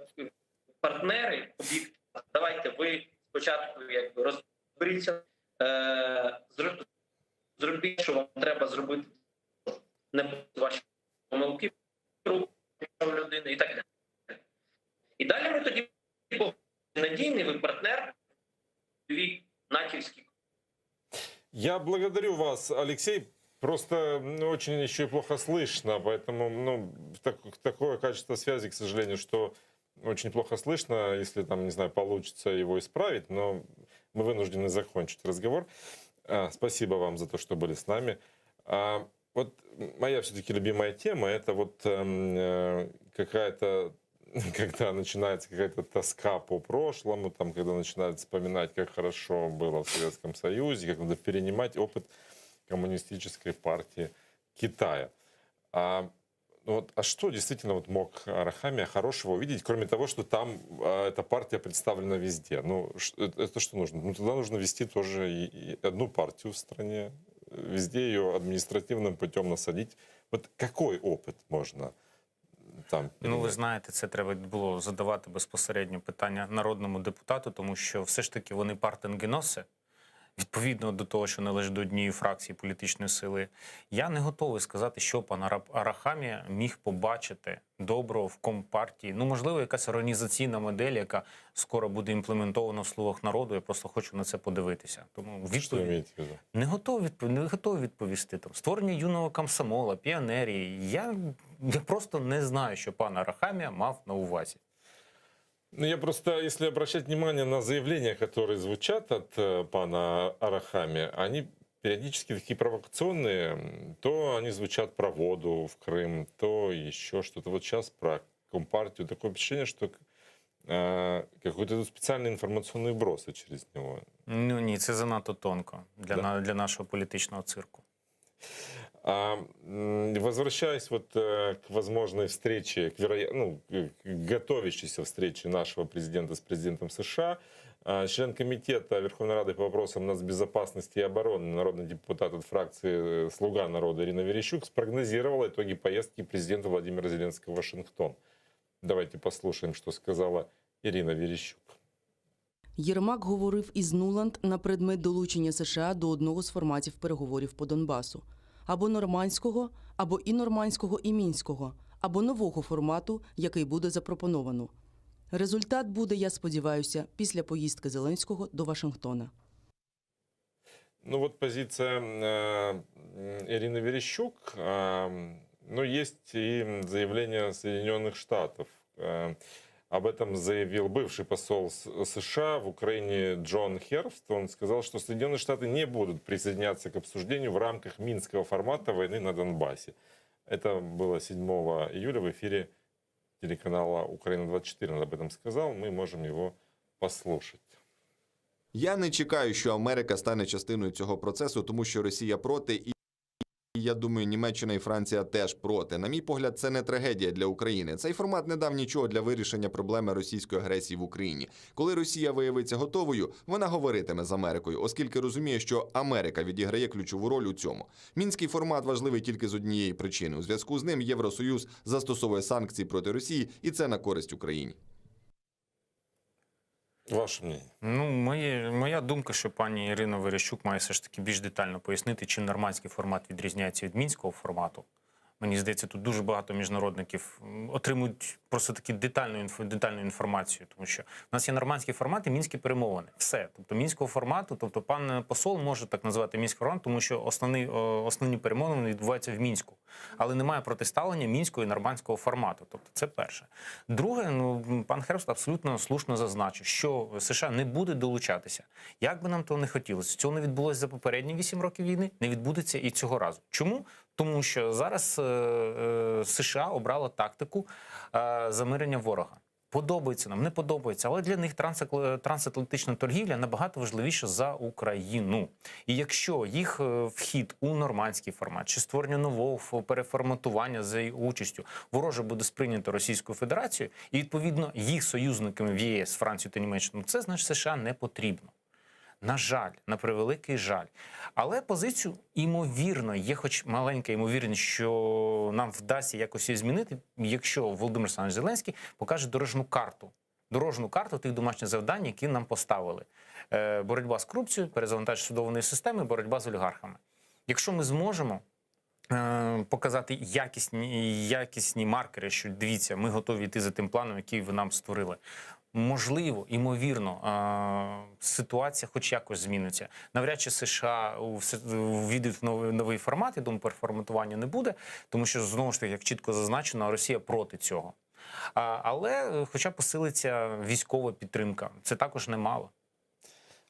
партнери, об'єкти, давайте ви спочатку якби розберіться, е, зробіть, що вам треба зробити, не ваші помилки людини і так далі. І далі ми тоді надійний ви партнер, натівський. Я благодарю вас, Алексей. Просто ну, очень еще и плохо слышно, поэтому ну, так, такое качество связи, к сожалению, что очень плохо слышно, если там, не знаю, получится его исправить, но мы вынуждены закончить разговор. А, Спасибо вам за то, что были с нами. А, Вот моя все-таки любимая тема – это вот эм, э, какая-то когда начинается какая-то тоска по прошлому, там, когда начинают вспоминать, как хорошо было в Советском Союзе, как надо перенимать опыт коммунистической партии Китая. А, ну вот, а что действительно вот мог Арахамия хорошего увидеть, кроме того, что там а, эта партия представлена везде? Ну, это, это что нужно? Ну, тогда нужно вести тоже и, и одну партию в стране, везде ее административным путем насадить. Вот какой опыт можно там Ну, ви знаєте, це треба було задавати безпосередньо питання народному депутату, тому що все ж таки вони партенгеноси, відповідно до того, що належить до однієї фракції політичної сили. Я не готовий сказати, що пан Арахамія міг побачити доброго в компартії. Ну, можливо, якась організаційна модель, яка скоро буде імплементована в слугах народу. Я просто хочу на це подивитися. Тому відповідь не готовий відпов... не готовий відповісти. Там створення юного комсомола, піонерії. Я, я просто не знаю, що пан Арахамія мав на увазі. Ну, я просто, если обращать внимание на заявления, которые звучат от э, пана Арахами, они периодически такие провокационные. То они звучат про воду в Крым, то еще что-то. Вот сейчас про Компартию. Такое впечатление, что э, какой-то специальный информационный вбросы через него. Ну ні, це занадто тонко для, Да. на, для нашого політичного цирку. А, возвращаясь вот э, к возможной встрече, к, вероя... ну, к готовящейся встрече нашего президента с президентом США, а, член комитета Верховной Рады по вопросам нацбезопасности и обороны, народный депутат от фракции «Слуга народа» Ирина Верещук спрогнозировала итоги поездки президента Владимира Зеленского в Вашингтон. Давайте послушаем, что сказала Ирина Верещук. Єрмак говорив із Нуланд на предмет долучення США до одного з форматів переговорів по Донбасу або нормандського, або і нормандського, і мінського, або нового формату, який буде запропоновано. Результат буде, я сподіваюся, після поїздки Зеленського до Вашингтона. Ну вот позиция э, Ирины Верещук, э, но есть и заявление Соединенных Штатов. Э, об этом заявил бывший посол США в Украине Джон Хербст. Он сказал, что Соединенные Штаты не будут присоединяться к обсуждению в рамках минского формата войны на Донбассе. Это было 7 июля в эфире телеканала «Украина-24». Он об этом сказал. Мы можем его послушать. Я не чекаю, що Америка стане частиною цього процесу, тому що Росія проти, і я думаю, Німеччина і Франція теж проти. На мій погляд, це не трагедія для України. Цей формат не дав нічого для вирішення проблеми російської агресії в Україні. Коли Росія виявиться готовою, вона говоритиме з Америкою, оскільки розуміє, що Америка відіграє ключову роль у цьому. Мінський формат важливий тільки з однієї причини. У зв'язку з ним Євросоюз застосовує санкції проти Росії, і це на користь Україні. Ваше мнение? Ну, моє, моя думка, що пані Ірина Верещук має все ж таки більш детально пояснити, чим нормандський формат відрізняється від мінського формату. Мені здається, тут дуже багато міжнародників м, отримують просто таки детальну, інфо, детальну інформацію, тому що в нас є нормандський формат і мінські перемовини. Все. Тобто мінського формату, тобто пан посол може так назвати мінський формат, тому що основний, о, основні перемовини відбуваються в мінську. Але немає протиставлення мінського і нормандського формату. Тобто це перше. Друге, ну пан Хербст абсолютно слушно зазначив, що США не буде долучатися. Як би нам того не хотілося, цього не відбулося за попередні 8 років війни, не відбудеться і цього разу. Чому? Тому що зараз е, е, США обрала тактику е, замирення ворога. Подобається нам, не подобається, але для них трансакл- трансатлантична торгівля набагато важливіша за Україну. І якщо їх е, вхід у нормандський формат чи створення нового ф- переформатування за її участю вороже буде сприйнято Російською Федерацією, і відповідно їх союзниками в ЄС, Францію та Німеччину, це значить США не потрібно. На жаль, на превеликий жаль. Але позицію, імовірно, є хоч маленька ймовірність, що нам вдасться якось її змінити, якщо Володимир Олександрович Зеленський покаже дорожню карту. Дорожню карту тих домашніх завдань, які нам поставили. Е, Боротьба з корупцією, перезавантаження судової системи, боротьба з олігархами. Якщо ми зможемо е, показати якісні, якісні маркери, що дивіться, ми готові йти за тим планом, який ви нам створили. Можливо, імовірно, е, ситуація хоч якось зміниться. Навряд чи США у все- ввійдуть в новий, новий формат, я думаю, переформатування не буде, тому що знову ж таки, як чітко зазначено, Росія проти цього. А, Але е, хоча посилиться військова підтримка, це також немало.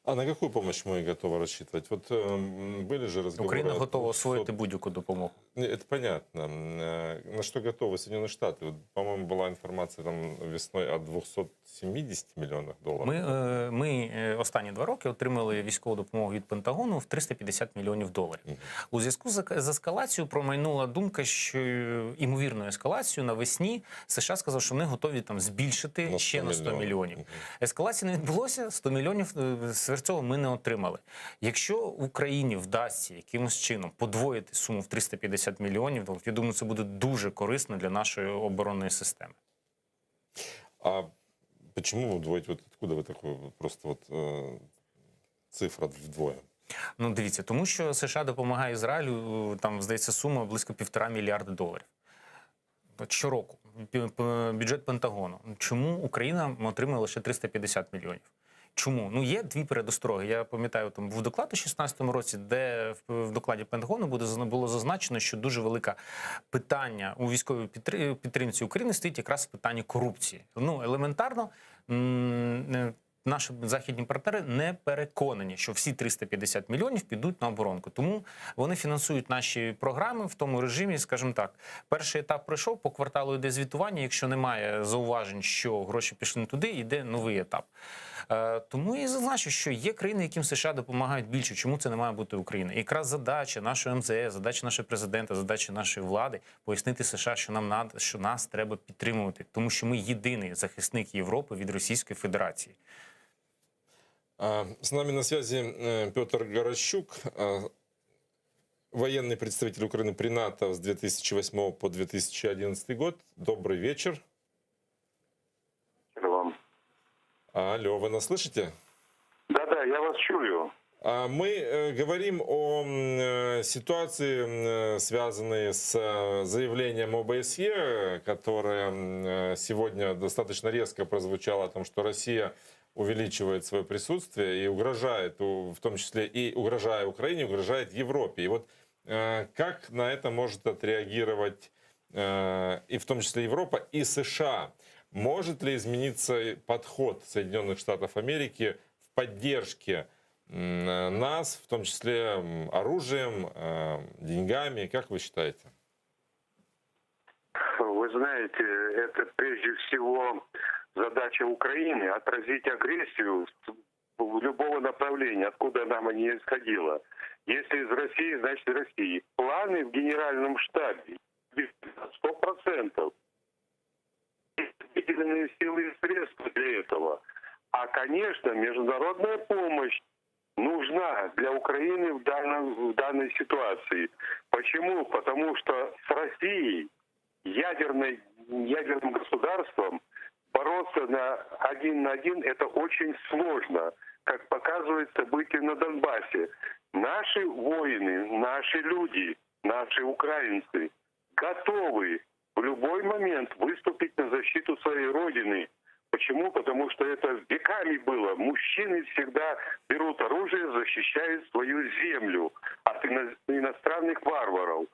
А на какую помощь мы готовы рассчитывать? Вот э, были же разговоры... Україна о готова 200 освоїти будь-яку допомогу. Не, Это понятно. Э, На что готовы Соединенные Штаты? Вот, по-моему, была информация там весной о 270 миллионах долларов. Ми, е, ми е, останні два роки отримали військову допомогу від Пентагону в 350 мільйонів доларів. У зв'язку з, з ескалацією промайнула думка, що е, імовірну ескалацію навесні США сказав, що вони готові там збільшити На 100 ще на 100 мільйонів. мільйонів. Ескалації не відбулося, 100 мільйонів е, сверх цього ми не отримали. Якщо Україні вдасться якимось чином подвоїти суму в 350 мільйонів, то я думаю, це буде дуже корисно для нашої оборонної системи. А почему удвоить? Вот откуда вы такую просто вот э, цифра вдвое? Ну, дивіться, тому що США допомагає Ізраїлю, е, там, здається, сума близько півтора мільярда доларів. От Щороку Пі- п- бюджет Пентагону. Чому Україна отримує лише 350 мільйонів? Чому? Ну є дві передостроги. Я пам'ятаю, там був доклад у 16-му році, де в, в докладі Пентагону буде зазна- було зазначено, що дуже велике питання у військовій підтри- підтримці України стоїть якраз в питанні корупції. Ну елементарно. м, е, Наші західні партнери не переконані, що всі 350 мільйонів підуть на оборонку. Тому вони фінансують наші програми в тому режимі, скажімо так, перший етап пройшов по кварталу йде звітування. Якщо немає зауважень, що гроші пішли не туди, йде новий етап. Е, тому я і зазначу, що є країни, яким США допомагають більше. Чому це не має бути Україна? І якраз задача нашого МЗС, задача нашого президента, задача нашої влади пояснити США, що нам над, що нас треба підтримувати, тому що ми єдиний захисник Європи від Російської Федерації. А, С нами на связи э, Петр Гаращук, а, военный представитель Украины при НАТО с 2008 по 2011 год. Добрый вечер. Вам. Алло, вы нас слышите? вас чую. А, Мы э, говорим о э, ситуации, связанной с э, заявлением ОБСЕ, которое сегодня достаточно резко прозвучало о том, что Россия увеличивает свое присутствие и угрожает, в том числе и угрожая Украине, угрожает Европе. И вот как на это может отреагировать и в том числе Европа, и США? Может ли измениться подход Соединенных Штатов Америки в поддержке нас, в том числе оружием, э, деньгами? Как вы считаете? Вы знаете, это прежде всего задача Украины отразить агрессию любого направления, откуда нам она не исходила. Если из России, значит из России. Планы в Генеральном штабе 100%. Выделенные силы и средства для этого. А, конечно, международная помощь нужна для Украины в, данном, в данной ситуации. Почему? Потому что с Россией, ядерной, ядерным государством, бороться на один на один это очень сложно, как показывает события на Донбассе. Наши воины, наши люди, наши украинцы готовы в любой момент выступить на защиту своей родины. Почему? Потому что это веками было. Мужчины всегда берут оружие, защищают свою землю от ино- иностранных варваров.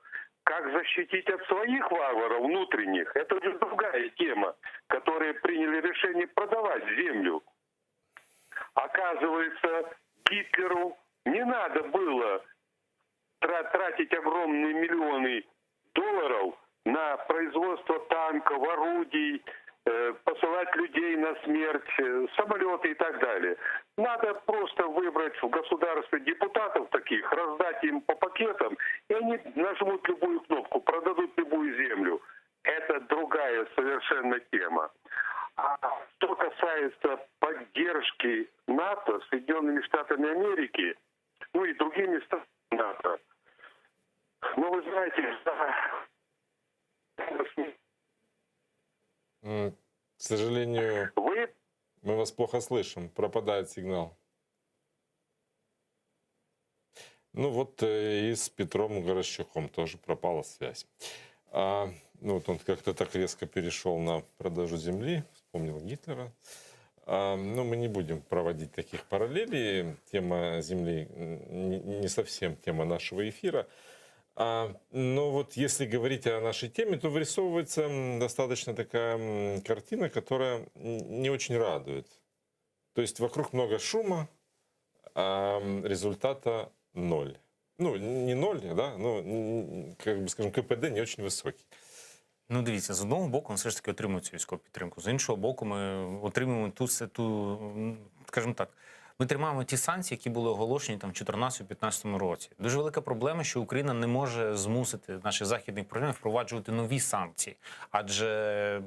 Как защитить от своих варваров внутренних, это уже другая тема, которые приняли решение продавать землю. Оказывается, Гитлеру не надо было тратить огромные миллионы долларов на производство танков, орудий, посылать людей на смерть, э, самолеты и так далее. Надо просто выбрать в государстве депутатов таких, раздать им по пакетам, и они нажмут любую кнопку, продадут любую землю. Это другая совершенно тема. А что касается поддержки НАТО Соединенными Штатами Америки, ну и другими странами НАТО, ну вы знаете, К сожалению, Вы... мы вас плохо слышим, пропадает сигнал. Ну вот э, и с Петром Гаращуком тоже пропала связь. А, ну вот он как-то так резко перешел на продажу земли, вспомнил Гитлера. А, ну, мы не будем проводить таких параллелей. Тема земли не совсем тема нашего эфира. А, но вот если говорить о нашей теме, то вырисовывается достаточно такая картина, которая не очень радует. То есть вокруг много шума, а результата ноль. Ну, не ноль, да, но, как бы, скажем, КПД не очень высокий. Ну, дивіться, з одного боку, ми все ж таки отримуємо цю військову підтримку. З іншого боку, ми отримуємо ту, ту, скажімо так, ми тримаємо ті санкції, які були оголошені там в 2014-2015 році. Дуже велика проблема, що Україна не може змусити наших західних партнерів впроваджувати нові санкції, адже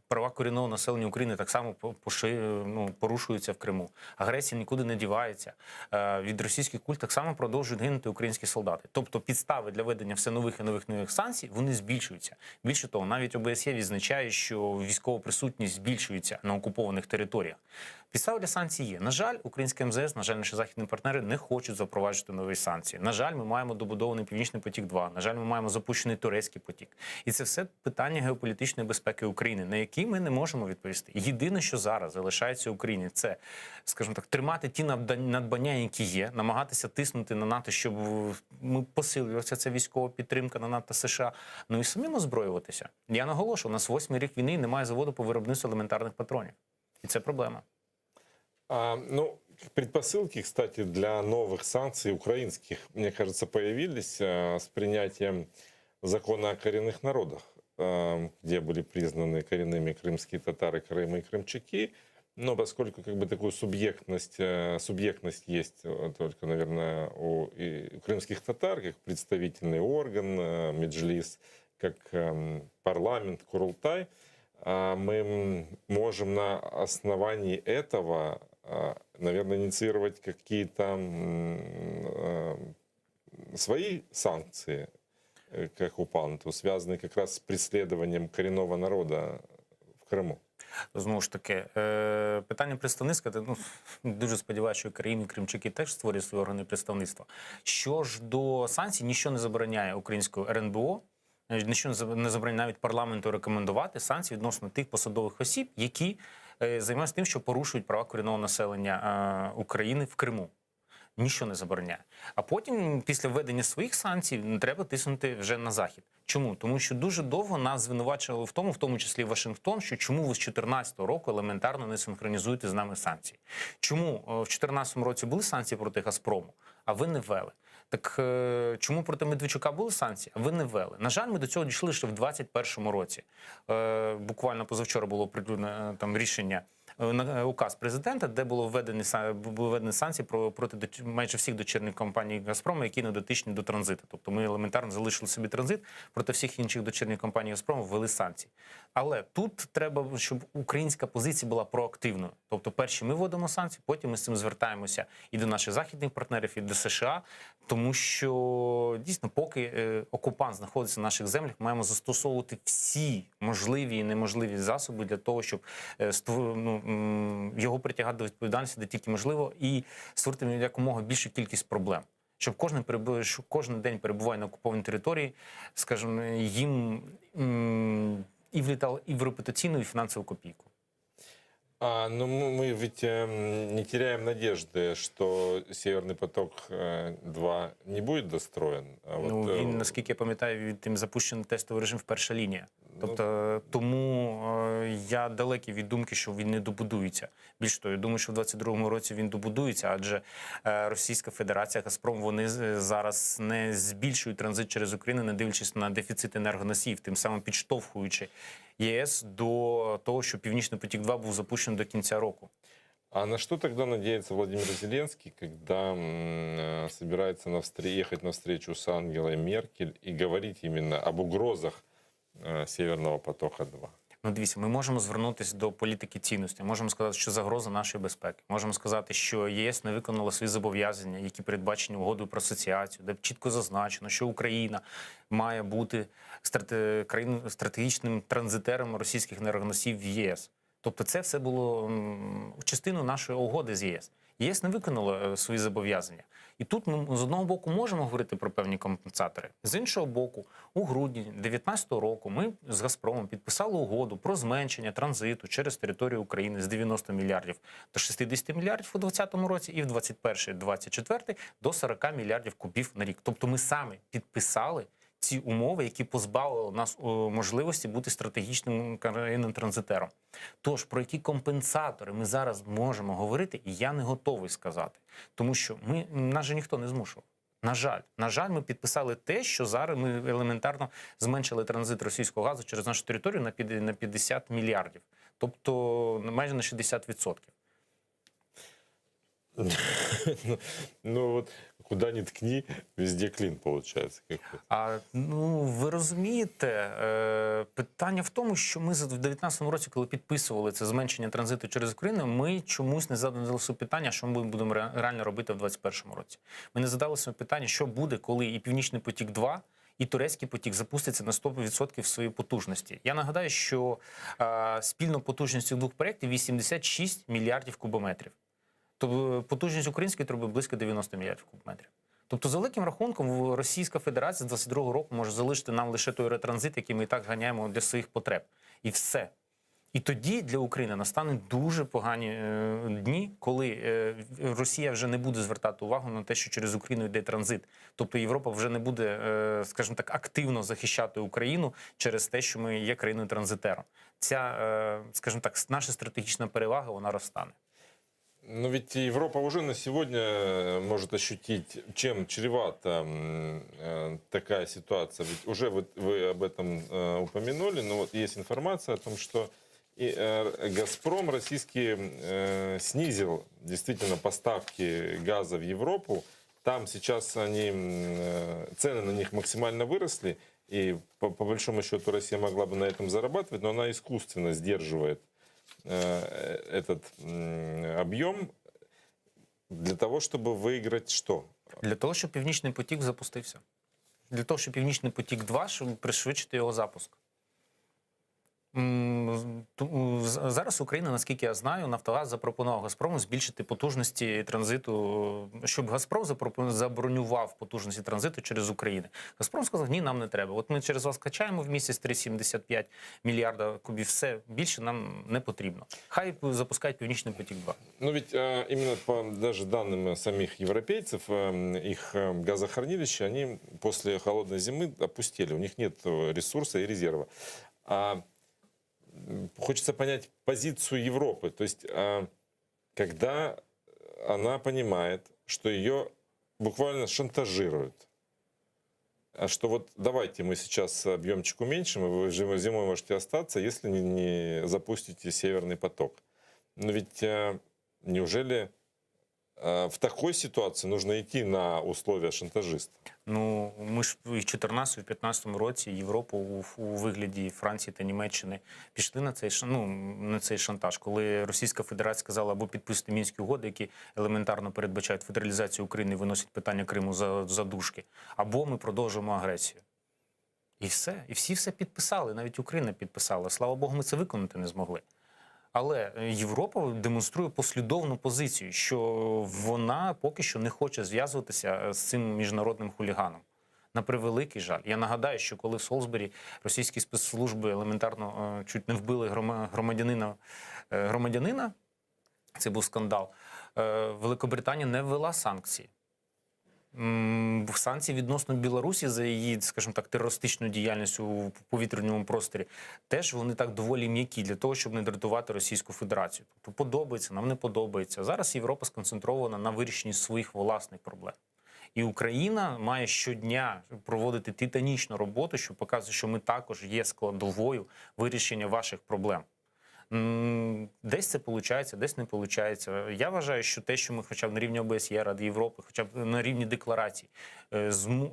права корінного населення України так само ну, порушуються в Криму. Агресія нікуди не дівається. Е, Від російських куль так само продовжують гинути українські солдати. Тобто підстави для ведення все нових і нових нових санкцій вони збільшуються. Більше того, навіть ОБСЄ відзначає, що військова присутність збільшується на окупованих територіях. Підстави для санкцій є. На жаль, українське МЗС, на жаль, наші західні партнери не хочуть запроваджувати нові санкції. На жаль, ми маємо добудований Північний потік 2 На жаль, ми маємо запущений турецький потік. І це все питання геополітичної безпеки України, на які ми не можемо відповісти. Єдине, що зараз залишається Україні, це, скажімо так, тримати ті надбання, які є, намагатися тиснути на НАТО, щоб ми посилювалася ця військова підтримка на НАТО США. Ну і самим озброюватися. Я наголошую, у нас восьмий рік війни і немає заводу по виробництву елементарних патронів. І це проблема. А, ну, предпосылки, кстати, для новых санкций украинских, мне кажется, появились а, с принятием закона о коренных народах, а, где были признаны коренными крымские татары, Крым и крымчаки. Но поскольку как бы такую субъектность, э, субъектность есть э, только, наверное, у, и у крымских татар, как представительный орган, э, Меджлис, как эм, парламент, Курултай, а, мы можем на основании этого, наверное, инициировать какие-то э, свои санкции э, к оккупанту, связанные как раз с преследованием коренного народа в Крыму. Знову ж таки, е, питання представництва, ну, дуже сподіваюся, що країни Кримчаки теж створюють свої органи представництва. Що ж до санкцій, ніщо не забороняє українську РНБО, е, ніщо не забороняє навіть парламенту рекомендувати санкції відносно тих посадових осіб, які е, займаються тим, що порушують права корінного населення е, України в Криму. Ніщо не забороняє. А потім, після введення своїх санкцій, не треба тиснути вже на захід. Чому? Тому що дуже довго нас звинувачували в тому, в тому числі Вашингтон, що чому ви з 2014 року елементарно не синхронізуєте з нами санкції? Чому е, в 2014 році були санкції проти Газпрому, а ви не ввели? Так е, чому проти Медведчука були санкції, а ви не ввели? На жаль, ми до цього дійшли ще в 2021 році. Е, буквально позавчора було оприлюднено там рішення указ президента, де було введені були введені санкції про проти майже всіх дочірніх компаній Газпрому, які не дотичні до транзиту. Тобто ми елементарно залишили собі транзит, проти всіх інших дочірніх компаній Газпрому ввели санкції. Але тут треба, щоб українська позиція була проактивною. Тобто, перші ми вводимо санкції, потім ми з цим звертаємося і до наших західних партнерів, і до США, тому що дійсно, поки е, окупант знаходиться на наших землях, маємо застосовувати всі можливі і неможливі засоби для того, щоб е, ну, його притягати до відповідальності, де тільки можливо, і створити якомога більшу кількість проблем. Щоб кожен щоб кожен день перебуває на окупованій території, скажімо, їм і влітало і в репутаційну, і фінансову копійку. А, ну мы, мы ведь эм, не теряем надежды, что Северный поток-2 не будет достроен. А Ну, вот, э, він, наскільки я пам'ятаю, від тим запущений тестовий режим в перша лінія. Тобто, тому е, я далекий від думки, що він не добудується. Більш того, я думаю, що в 22-му році він добудується, адже е, Російська Федерація, Газпром, вони зараз не збільшують транзит через Україну, не дивлячись на дефіцит енергоносіїв, тим самим підштовхуючи ЄС до того, що Північний потік 2 був запущений до кінця року. А на что тогда надеется Владимир Зеленский, когда э, собирается на встр- ехать на встречу с Ангелой Меркель и говорить именно об угрозах э, Северного потока-2? Ну, дивіться, ми можемо звернутися до політики цінностей. Можемо сказати, що загроза нашої безпеки. Можемо сказати, що ЄС не виконала свої зобов'язання, які передбачені угодою про асоціацію, де чітко зазначено, що Україна має бути стратегічним транзитером російських енергоносіїв в ЄС. Тобто, це все було частиною нашої угоди з ЄС. ЄС не виконало е, свої зобов'язання. І тут ми з одного боку можемо говорити про певні компенсатори. З іншого боку, у грудні 2019 року ми з Газпромом підписали угоду про зменшення транзиту через територію України з 90 мільярдів до 60 мільярдів у 2020 році і в 2021-2024 до 40 мільярдів кубів на рік. Тобто ми самі підписали ці умови, які позбавили нас можливості бути стратегічним країном-транзитером. Тож про які компенсатори ми зараз можемо говорити, я не готовий сказати, тому що ми нас же ніхто не змушував. На жаль, на жаль, ми підписали те, що зараз ми елементарно зменшили транзит російського газу через нашу територію на на 50 мільярдів, тобто майже на 60%. Ну, ну вот куда ни ткни, везде клин получается. А ну ви розумієте, е, питання в тому, що ми в 19-му році, коли підписували це зменшення транзиту через Україну, ми чомусь не задали собі питання, що ми будемо реально робити в 21-му році. Ми не задали собі питання, що буде, коли і Північний потік 2 і Турецький потік запуститься на 100% своєї потужності. Я нагадаю, що е, спільна потужність цих двох проєктів 86 мільярдів кубометрів. Тобто потужність української труби близько 90 мільярдів кубометрів. Тобто, за великим рахунком, Російська Федерація з 22-го року може залишити нам лише той ретранзит, який ми і так ганяємо для своїх потреб. І все. І тоді для України настануть дуже погані е, дні, коли е, Росія вже не буде звертати увагу на те, що через Україну йде транзит. Тобто Європа вже не буде, е, скажімо так, активно захищати Україну через те, що ми є країною-транзитером. Ця, скажімо так, наша стратегічна перевага вона розтане. Но ведь Европа уже на сегодня э, может ощутить, чем чревата э, такая ситуация. Ведь уже вы, вы об этом э, упомянули, но вот есть информация о том, что и, «Газпром» российский снизил действительно поставки газа в Европу. Там сейчас они, цены на них максимально выросли, и по, по большому счету Россия могла бы на этом зарабатывать, но она искусственно сдерживает этот объем для того, чтобы выиграть что? Для того, щоб Північний потік запустився. Для того, щоб Північний потік 2, щоб пришвидшити його запуск. Зараз Україна, наскільки я знаю, Нафтогаз запропонував Газпрому збільшити потужності транзиту, щоб Газпром забронював потужності транзиту через Україну. Газпром сказав, ні, нам не треба. От ми через вас качаємо в місяць 3,75 мільярда кубів, все, більше нам не потрібно. Хай запускають Північний потік 2. Но ведь именно по даже данным самих европейцев, их газохранилища, они после холодной зимы опустели. У них нет ресурса и резерва. А хочется понять позицию Европы. То есть, когда она понимает, что ее буквально шантажируют, а что вот давайте мы сейчас объемчик уменьшим, и вы зимой можете остаться, если не запустите Северный поток. Но ведь неужели в такой ситуации нужно идти на условия шантажиста? Ну, ми ж і в 14 і в 15 році Європу у вигляді Франції та Німеччини пішли на цей ну, на цей шантаж, коли Російська Федерація сказала або підписати Мінські угоди, які елементарно передбачають федералізацію України і виносять питання Криму за дужки, або ми продовжуємо агресію. І все. І всі все підписали, навіть Україна підписала. Слава Богу, ми це виконати не змогли. Але Європа демонструє послідовну позицію, що вона поки що не хоче зв'язуватися з цим міжнародним хуліганом. На превеликий жаль. Я нагадаю, що коли в Солсбері російські спецслужби елементарно чуть не вбили громадянина, це був скандал, Великобританія не ввела санкції. Санкції відносно Білорусі за її, скажімо так, терористичну діяльність у повітряному просторі, теж вони так доволі м'які для того, щоб не дратувати Російську Федерацію. Тобто подобається, нам не подобається. Зараз Європа сконцентрована на вирішенні своїх власних проблем. І Україна має щодня проводити титанічну роботу, щоб показати, що ми також є складовою вирішення ваших проблем. Десь це получається, десь не получається. Я вважаю, що те, що ми хоча б на рівні ОБСЄ, Ради Європи, хоча б на рівні декларацій,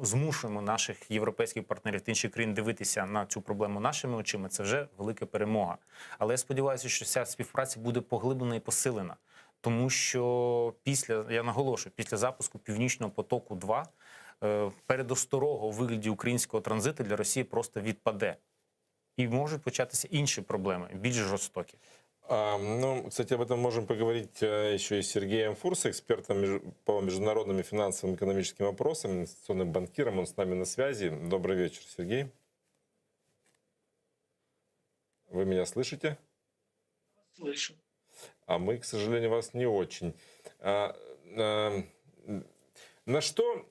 змушуємо наших європейських партнерів та інших країн дивитися на цю проблему нашими очима, це вже велика перемога. Але я сподіваюся, що ця співпраця буде поглиблена і посилена. Тому що після, я наголошую, після запуску Північного потоку 2, передосторога у вигляді українського транзиту для Росії просто відпаде. І можуть початися інші проблеми, більш жорстокі. Ну, кстати, об этом можем поговорить еще и с Сергеем Фурсой, экспертом по международным и финансовым экономическим вопросам, инвестиционным банкиром. Он с нами на связи. Добрый вечер, Сергей. Вы меня слышите? Слышу. А мы, к сожалению, вас не очень. На что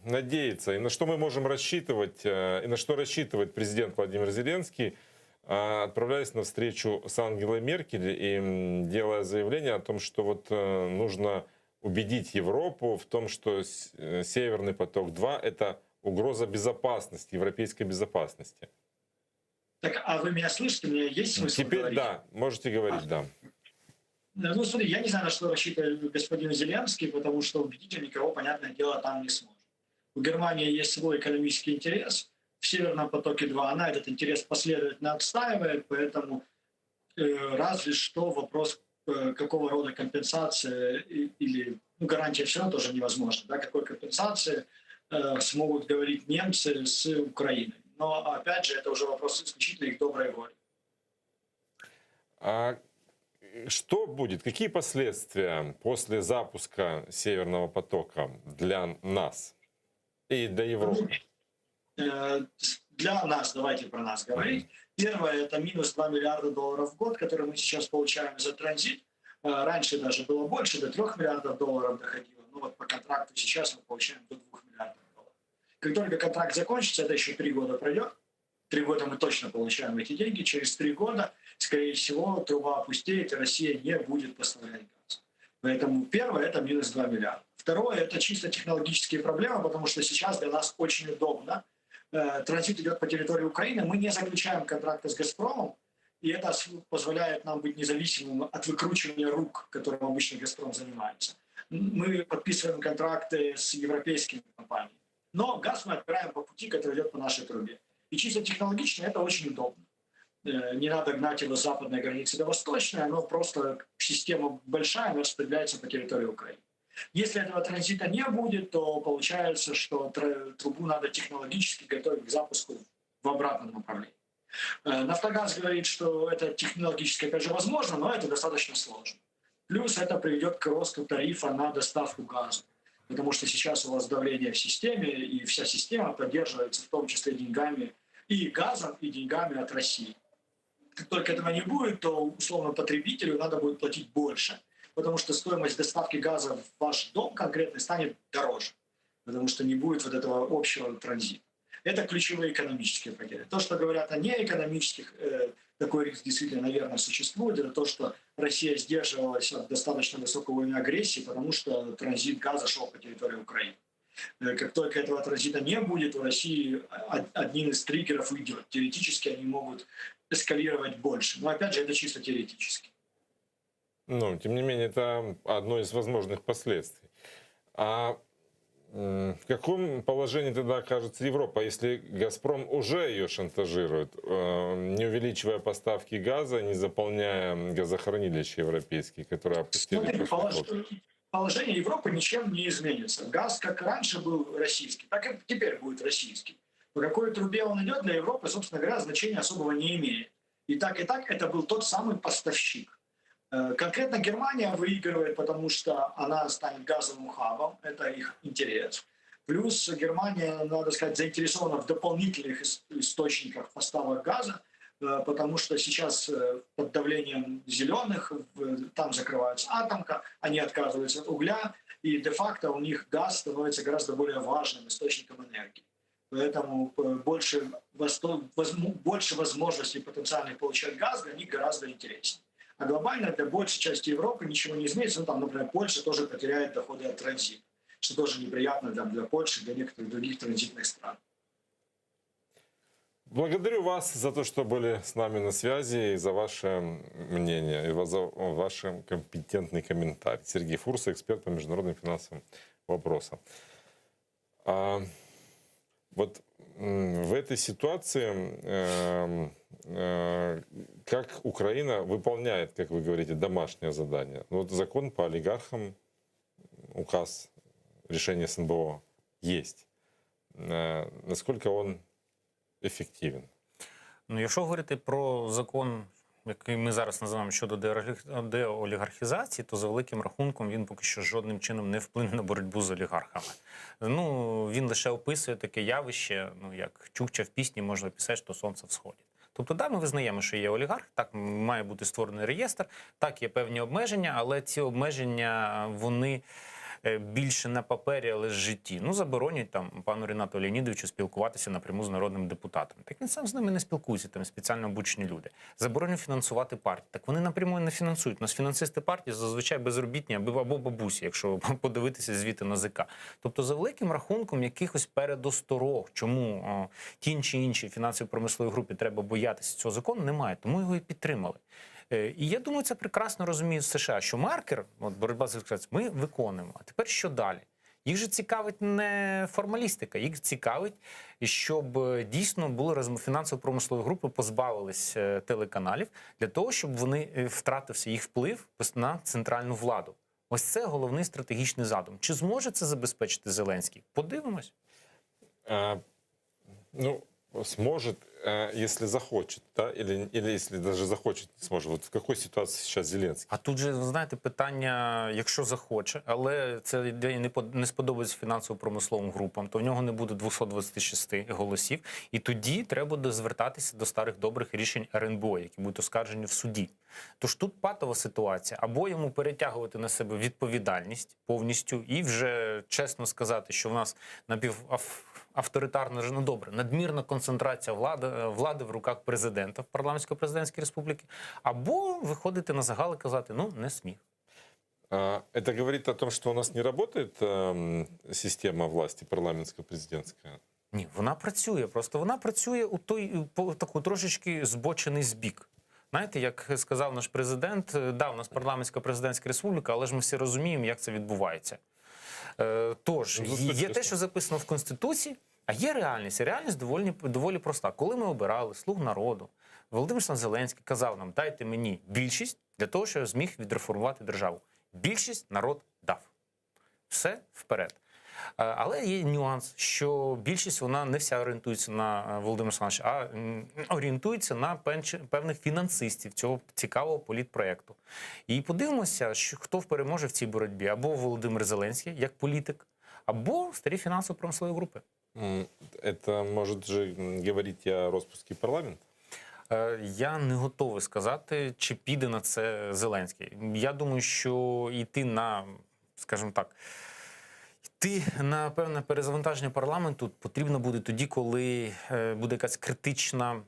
надеяться и на что мы можем рассчитывать, и на что рассчитывает президент Владимир Зеленский, отправляясь на встречу с Ангелой Меркель и делая заявление о том, что нужно убедить Европу в том, что Северный поток-2 — это угроза безопасности, европейской безопасности. Так, а вы меня слышите? Мне есть смысл Теперь говорить? да, можете говорить, да. Смотри, я не знаю, на что рассчитывает господин Зеленский, потому что убедить он никого, понятное дело, там не сможет. У Германии есть свой экономический интерес в Северном потоке-2. Она этот интерес последовательно отстаивает, поэтому разве что вопрос, какого рода компенсация или, гарантия все равно тоже невозможна, да, какой компенсации смогут говорить немцы с Украиной. Но, опять же, это уже вопрос исключительно их доброй воли. А что будет? Какие последствия после запуска Северного потока для нас и для Европы? Для нас, давайте про нас говорить. Первое, это минус 2 миллиарда долларов в год, который мы сейчас получаем за транзит. Раньше даже было больше, до 3 миллиардов долларов доходило. Но по контракту сейчас мы получаем до 2 миллиардов долларов. Как только контракт закончится, это еще 3 года пройдет. 3 года мы точно получаем эти деньги. Через 3 года, скорее всего, труба опустеет, и Россия не будет поставлять газ. Поэтому первое — это минус 2 миллиарда. Второе — это чисто технологические проблемы, потому что сейчас для нас очень удобно. Транзит идет по территории Украины, мы не заключаем контракты с «Газпромом», и это позволяет нам быть независимым от выкручивания рук, которым обычно «Газпром» занимается. Мы подписываем контракты с европейскими компаниями, но газ мы отбираем по пути, который идет по нашей трубе. И чисто технологично это очень удобно. Не надо гнать его с западной границы до восточной, оно просто система большая, она распределяется по территории Украины. Если этого транзита не будет, то получается, что трубу надо технологически готовить к запуску в обратном направлении. Э, Нафтогаз говорит, что это технологически, опять же, возможно, но это достаточно сложно. Плюс это приведет к росту тарифа на доставку газа. Потому что сейчас у вас давление в системе, и вся система поддерживается в том числе деньгами и газом, и деньгами от России. Как только этого не будет, то условно потребителю надо будет платить больше, потому что стоимость доставки газа в ваш дом конкретно станет дороже, потому что не будет вот этого общего транзита. Это ключевые экономические потери. То, что говорят о неэкономических, э, такой риск действительно, наверное, существует. Это то, что Россия сдерживалась от достаточно высокого уровня агрессии, потому что транзит газа шел по территории Украины. Э, как только этого транзита не будет, у России одним из триггеров уйдет. Теоретически они могут эскалировать больше. Но опять же, это чисто теоретически. Но, тем не менее, это одно из возможных последствий. А в каком положении тогда окажется Европа, если «Газпром» уже ее шантажирует, э, не увеличивая поставки газа, не заполняя газохранилища европейские, которые опустили Смотри, полож... Положение Европы ничем не изменится. Газ как раньше был российский, так и теперь будет российский. По какой трубе он идет, для Европы, собственно говоря, значения особого не имеет. И так, и так это был тот самый поставщик. Э, конкретно Германия выигрывает, потому что она станет газовым хабом, это их интерес. Плюс Германия, надо сказать, заинтересована в дополнительных источниках поставок газа, э, потому что сейчас э, под давлением зеленых там закрываются атомка, они отказываются от угля, и де-факто у них газ становится гораздо более важным источником энергии. Поэтому больше, больше возможностей потенциальных получать газ для них гораздо интереснее. А глобально для большей части Европы ничего не изменится. Ну, там, например, Польша тоже потеряет доходы от транзита, что тоже неприятно для, для Польши, для некоторых других транзитных стран. Благодарю вас за то, что были с нами на связи и за ваше мнение, и за ваш компетентный комментарий. Сергей Фурса, эксперт по международным финансовым вопросам. А, вот в этой ситуации эм, э, как Украина выполняет, как вы говорите, домашнее задание? Ну, вот закон по олигархам, указ, решение СНБО есть. Э, насколько он эффективен? Ну, якщо говорити про закон, який ми зараз називаємо щодо деолігархізації, то за великим рахунком він поки що жодним чином не вплине на боротьбу з олігархами. Ну він лише описує таке явище, ну як Чукча в пісні можна писати, що сонце всходить. Тобто, да, ми визнаємо, що є олігарх, так має бути створений реєстр, так є певні обмеження, але ці обмеження вони. Е, більше на папері, але в житті. Ну, заборонять там пану Рінату Леонідовичу спілкуватися напряму з народним депутатом. Так він сам з ними не спілкується, там спеціально обучені люди. Заборонять фінансувати партії. Так вони напряму не фінансують. У нас фінансисти партії зазвичай безробітні або бабусі, якщо подивитися звіти НАЗК. Тобто, за великим рахунком, якихось передосторог, чому о, ті чи інші фінансово-промислові групі треба боятися цього закону, немає. Тому його і підтримали. Е, і я думаю, це прекрасно розуміють США, що маркер, от боротьба з ми виконуємо. А тепер що далі? Їх же цікавить не формалістика, їх цікавить, щоб е, дійсно були фінансово-промислові групи позбавились е, телеканалів для того, щоб вони втратився їх вплив на центральну владу. Ось це головний стратегічний задум. Чи зможе це забезпечити Зеленський? Подивимось. А, ну, сможет, если захочет, да? Или, или если даже захочет, не сможет. Вот в какой ситуации сейчас Зеленский? А тут же, ви знаєте, питання, якщо захоче, але це ідея не, не сподобається фінансово-промисловим групам, то в нього не буде 226 голосів. І тоді треба буде звертатися до старих добрих рішень РНБО, які будуть оскаржені в суді. Тож тут патова ситуація, або йому перетягувати на себе відповідальність повністю і вже чесно сказати, що в нас напівавторитарна, ну добре, надмірна концентрація влади, влади в руках президента в парламентсько-президентській республіки, або виходити на загал і казати, ну не сміх. А, Это говорит о том, что у нас не работает эм, система власти парламентско-президентская? Ні, вона працює. Просто вона працює у той по таку трошечки збочений збік. Знаєте, як сказав наш президент, е, да, у нас парламентська президентська республіка, але ж ми всі розуміємо, як це відбувається. Е, Тож, Ну, є те, що записано в Конституції, а є реальність. І реальність доволі, доволі проста. Коли ми обирали слуг народу, Володимир Зеленський казав нам, дайте мені більшість для того, щоб я зміг відреформувати державу. Більшість народ дав. Все вперед. Але є нюанс, що більшість вона не вся орієнтується на Володимира Олександровича, а орієнтується на певних фінансистів цього цікавого політпроекту. І подивимося, що хто переможе в цій боротьбі: або Володимир Зеленський як політик, або старі фінансово-промислові групи. Это может же говорить о распуске парламента? Я не готовий сказати, чи піде на це Зеленський. Я думаю, що йти на, скажімо так, йти на певне перезавантаження парламенту потрібно буде тоді, коли буде якась критична,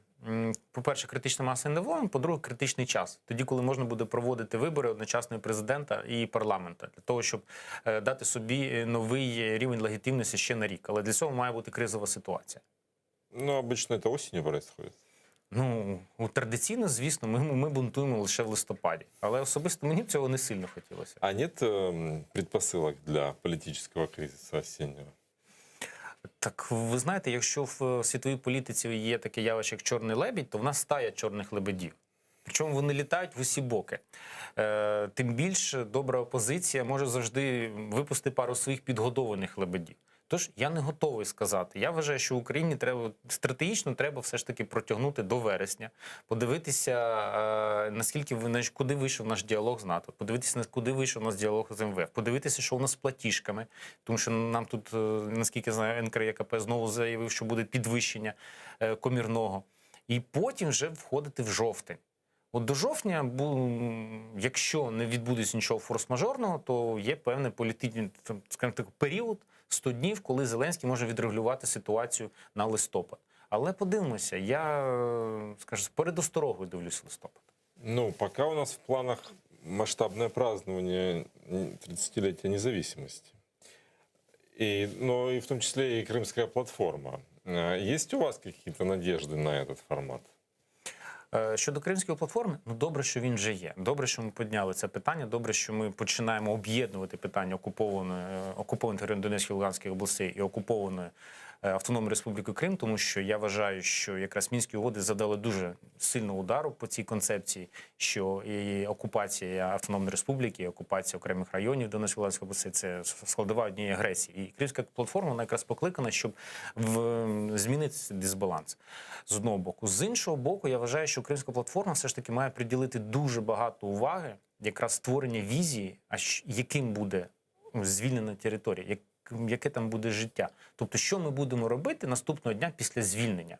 по-перше, критична маса НДВО, по-друге, критичний час. Тоді, коли можна буде проводити вибори одночасно і президента, і парламента, для того, щоб дати собі новий рівень легітимності ще на рік. Але для цього має бути кризова ситуація. Ну, обычно это осенью происходит. Ну, традиційно, звісно, ми, ми бунтуємо лише в листопаді. Але особисто мені б цього не сильно хотілося. А нет предпосылок для политического кризиса осеннего? Так, ви знаєте, якщо в світовій політиці є таке явище, як чорний лебідь, то в нас стая чорних лебедів. Причому вони літають в усі боки. Тим більше добра опозиція може завжди випустити пару своїх підгодованих лебедів. Тож я не готовий сказати. Я вважаю, що Україні треба стратегічно треба все ж таки протягнути до вересня, подивитися, наскільки ви куди вийшов наш діалог з НАТО, подивитися, куди вийшов наш діалог з МВФ, подивитися, що у нас з платіжками, тому що нам тут, наскільки я знаю, НКРЕКП знову заявив, що буде підвищення комірного. І потім вже входити в жовтень. От до жовтня, якщо не відбудеться нічого форс-мажорного, то є певний політичний, скажімо так, період 100 днів, коли Зеленський може відрегулювати ситуацію на листопад. Але подивимося, я, скажу, з передосторогою дивлюсь листопад. Ну, пока у нас в планах масштабное празднование 30-летия независимости. И, ну, и в том числе и Крымская платформа. Есть у вас какие-то надежды на этот формат? Щодо Кримської платформи, ну добре, що він вже є. Добре, що ми підняли це питання. Добре, що ми починаємо об'єднувати питання окупованої, окупованої території Донецької і Луганської областей і окупованої Автономної Республіки Крим, тому що я вважаю, що якраз Мінські угоди задали дуже сильного удару по цій концепції, що і окупація Автономної Республіки, і окупація окремих районів Донецької і Луганської областей – це складова однієї агресії. І Кримська платформа, вона якраз покликана, щоб змінити цей дисбаланс. З одного боку. З іншого боку, я вважаю, що Кримська платформа все ж таки має приділити дуже багато уваги якраз створення візії, а яким буде звільнена територія, яке там буде життя. Тобто, що ми будемо робити наступного дня після звільнення.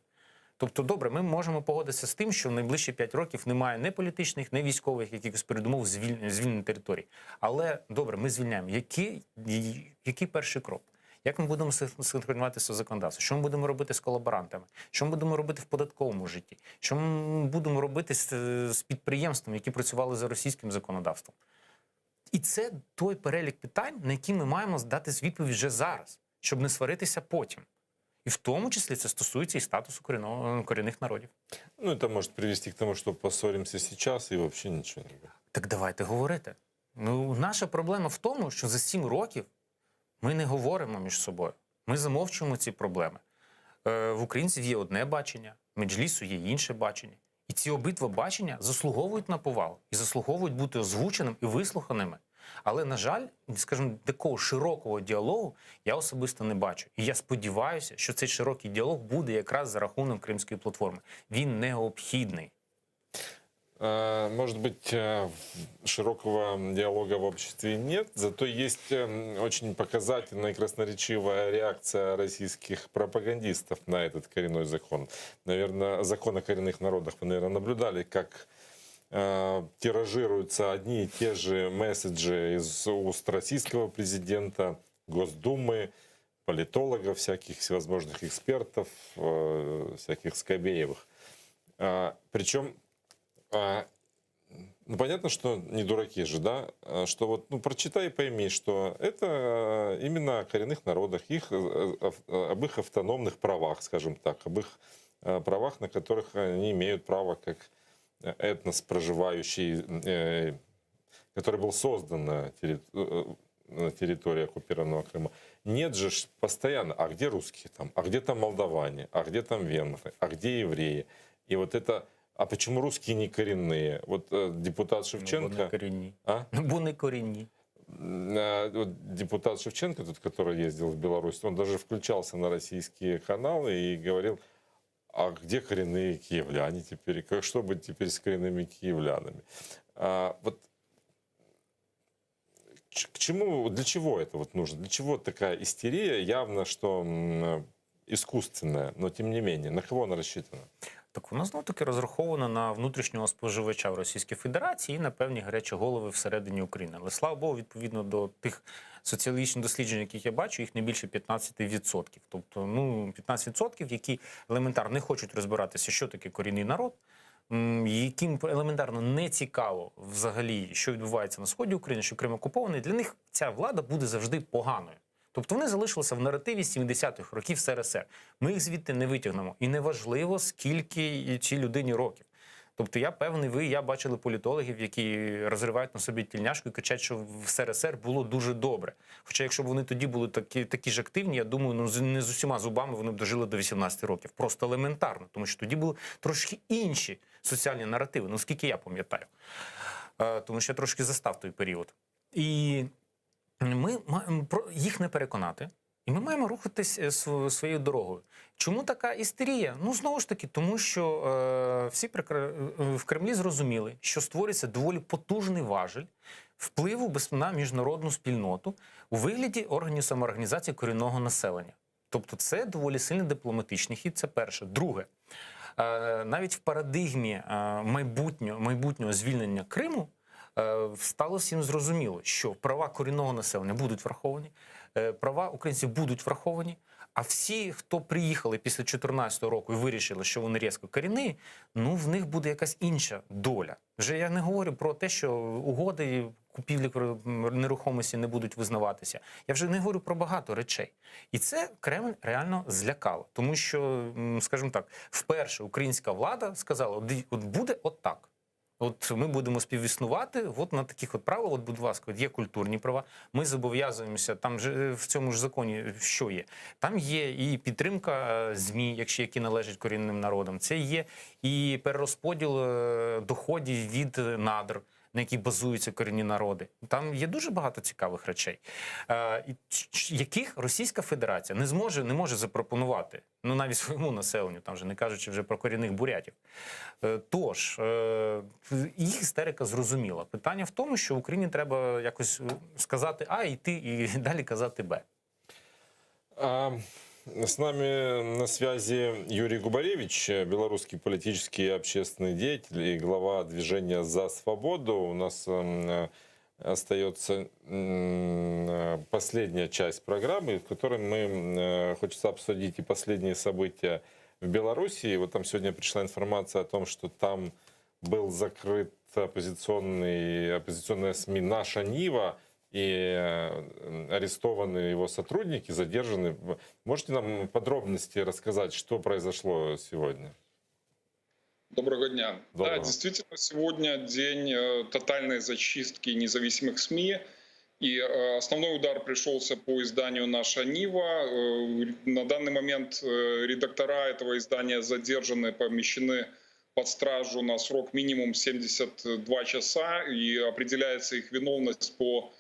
Тобто, добре, ми можемо погодитися з тим, що в найближчі 5 років немає ні політичних, ні військових якихось передумов звільнення територій. Але, добре, ми звільняємо. Який, який перший крок? Як ми будемо синхронізуватися з законодавством? Що ми будемо робити з колаборантами? Що ми будемо робити в податковому житті? Що ми будемо робити з, з підприємствами, які працювали за російським законодавством? І це той перелік питань, на які ми маємо дати відповідь вже зараз, щоб не сваритися потім. І в тому числі це стосується і статусу корінного, корінних народів. Ну, это может привести к тому, что поссоримся сейчас и вообще ничего не будет. Так давайте говорити. Ну, наша проблема в тому, що за 7 років ми не говоримо між собою. Ми замовчуємо ці проблеми. В українців є одне бачення, в Меджлісу є інше бачення. І ці обидва бачення заслуговують на повагу і заслуговують бути озвученим і вислуханими. Але, на жаль, скажімо, такого широкого діалогу я особисто не бачу. І я сподіваюся, що цей широкий діалог буде якраз за рахунок Кримської платформи. Він необхідний. Может быть, широкого диалога в обществе нет, зато есть очень показательная и красноречивая реакция российских пропагандистов на этот коренной закон. Наверное, закон о коренных народах вы, наверное, наблюдали, как тиражируются одни и те же месседжи из уст российского президента, Госдумы, политологов, всяких всевозможных экспертов, всяких Скобеевых. Причем, ну, понятно, что не дураки же, да, что вот, ну, прочитай и пойми, что это именно о коренных народах, об их автономных правах, скажем так, об их правах, на которых они имеют право как этнос, проживающий, который был создан на территории оккупированного Крыма. Нет же ж постоянно, а где русские там, а где там молдаване, а где там венгры, а где евреи? И вот это, а почему русские не коренные? Вот депутат Шевченко... Ну, бо не корінні. А? Ну, бо не корінні. Вот депутат Шевченко, тут, который ездил в Беларусь, он даже включался на российские каналы и говорил, а где коренные киевляне теперь? Как, что быть теперь с коренными киевлянами? А, вот к чему, для чего это вот нужно? Для чего такая истерия? Явно, что искусственная, но тем не менее, на кого она рассчитана? Так вона знов таки розрахована на внутрішнього споживача в Російській Федерації і на певні гарячі голови всередині України. Але слава Богу, відповідно до тих соціологічних досліджень, яких я бачу, їх не більше 15%. Тобто, ну 15%, які елементарно не хочуть розбиратися, що таке корінний народ. Яким елементарно не цікаво взагалі, що відбувається на сході України, що Крим окупований, для них ця влада буде завжди поганою. Тобто вони залишилися в наративі 70-х років СРСР. Ми їх звідти не витягнемо. І неважливо, скільки цій людині років. Тобто я певний, ви і я бачили політологів, які розривають на собі тільняшку і кричать, що в СРСР було дуже добре. Хоча, якщо б вони тоді були такі, такі ж активні, я думаю, ну не з усіма зубами вони б дожили до 18 років. Просто елементарно, тому що тоді були трошки інші соціальні наративи, ну скільки я пам'ятаю. Е, Тому що я трошки застав той період. І ми маємо їх не переконати. І ми маємо рухатись е, своєю дорогою. Чому така істерія? Ну знову ж таки, тому що е, всі прекра... е, в Кремлі зрозуміли, що створюється доволі потужний важель впливу на міжнародну спільноту у вигляді органів самоорганізації корінного населення. Тобто, це доволі сильний дипломатичний хід. Це перше. Друге, е, навіть в парадигмі е, майбутнього, майбутнього звільнення Криму стало всім зрозуміло, що права корінного населення будуть враховані, е, права українців будуть враховані. А всі, хто приїхали після 2014 року і вирішили, що вони різко корінні, ну в них буде якась інша доля. Вже я не говорю про те, що угоди купівлі нерухомості не будуть визнаватися. Я вже не говорю про багато речей. І це Кремль реально злякало, тому що, скажімо так, вперше українська влада сказала: от буде отак. От ми будемо співіснувати от на таких от правилах. От, будь ласка, от є культурні права. Ми зобов'язуємося. Там же е, в цьому ж законі що є? Там є і підтримка е, ЗМІ, якщо які належать корінним народам. Це є і перерозподіл е, доходів від надр. На яких базуються корінні народи, там є дуже багато цікавих речей, е, яких Російська Федерація не зможе не може запропонувати, ну навіть своєму населенню, там вже не кажучи вже про корінних бурятів. Е, Тож е, їх істерика зрозуміла. Питання в тому, що Україні треба якось сказати А, йти і далі казати Б. А, С нами на связи Юрий Губаревич, белорусский политический и общественный деятель и глава движения «За свободу». У нас м, остается м, последняя часть программы, в которой мы э, хочется обсудить и последние события в Беларуси. Вот там сегодня пришла информация о том, что там был закрыт оппозиционный, оппозиционная СМИ «Наша Нива», и э, арестованы его сотрудники, задержаны. Можете нам подробности рассказать, что произошло сегодня? Доброго дня. Доброго. Да, действительно, сегодня день э, тотальной зачистки независимых СМИ. И э, основной удар пришелся по изданию «Наша Нива». На данный момент редактора этого издания задержаны, помещены под стражу на срок минимум 72 часа. И определяется их виновность по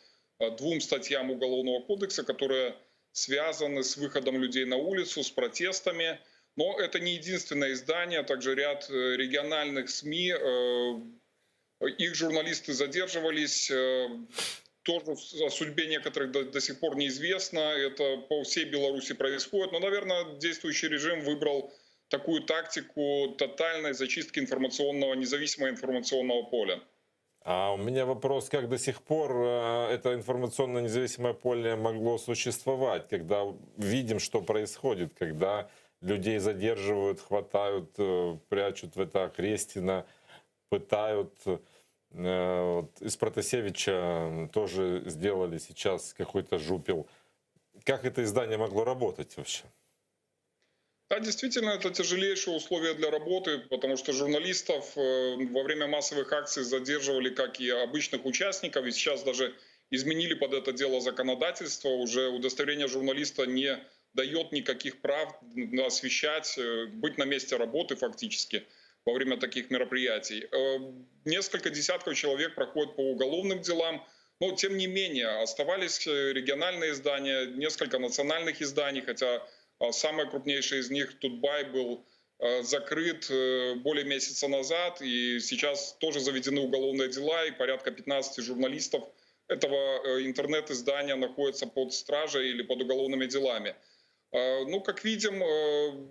двум статьям Уголовного кодекса, которые связаны с выходом людей на улицу, с протестами. Но это не единственное издание, также ряд э, региональных СМИ, э, их журналисты задерживались, э, тоже о судьбе некоторых до, до сих пор неизвестно, это по всей Беларуси происходит. Но, наверное, действующий режим выбрал такую тактику тотальной зачистки информационного, независимого информационного поля. А у меня вопрос, как до сих пор э, это информационно независимое поле могло существовать, когда видим, что происходит, когда людей задерживают, хватают, э, прячут в это Окрестина, пытают. Э, вот Из Протасевича тоже сделали сейчас какой-то жупел. Как это издание могло работать вообще? Да, действительно, это тяжелейшие условия для работы, потому что журналистов э, во время массовых акций задерживали, как и обычных участников, и сейчас даже изменили под это дело законодательство. Уже удостоверение журналиста не дает никаких прав освещать, э, быть на месте работы фактически во время таких мероприятий. Э, Несколько десятков человек проходят по уголовным делам. Но, тем не менее, оставались региональные издания, несколько национальных изданий, хотя самое крупнейшее из них, Тутбай, был закрыт более месяца назад, и сейчас тоже заведены уголовные дела, и порядка 15 журналистов этого интернет-издания находятся под стражей или под уголовными делами. Ну, как видим,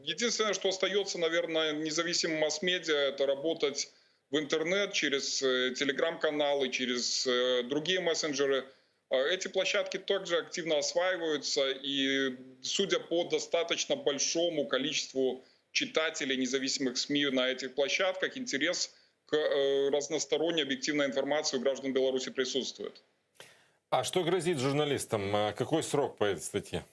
единственное, что остается, наверное, независимым масс-медиа, это работать в интернет через телеграм-каналы, через другие мессенджеры. Эти площадки также активно осваиваются, и судя по достаточно большому количеству читателей независимых СМИ на этих площадках, интерес к разносторонней объективной информации у граждан Беларуси присутствует. А что грозит журналистам? Какой срок по этой статье?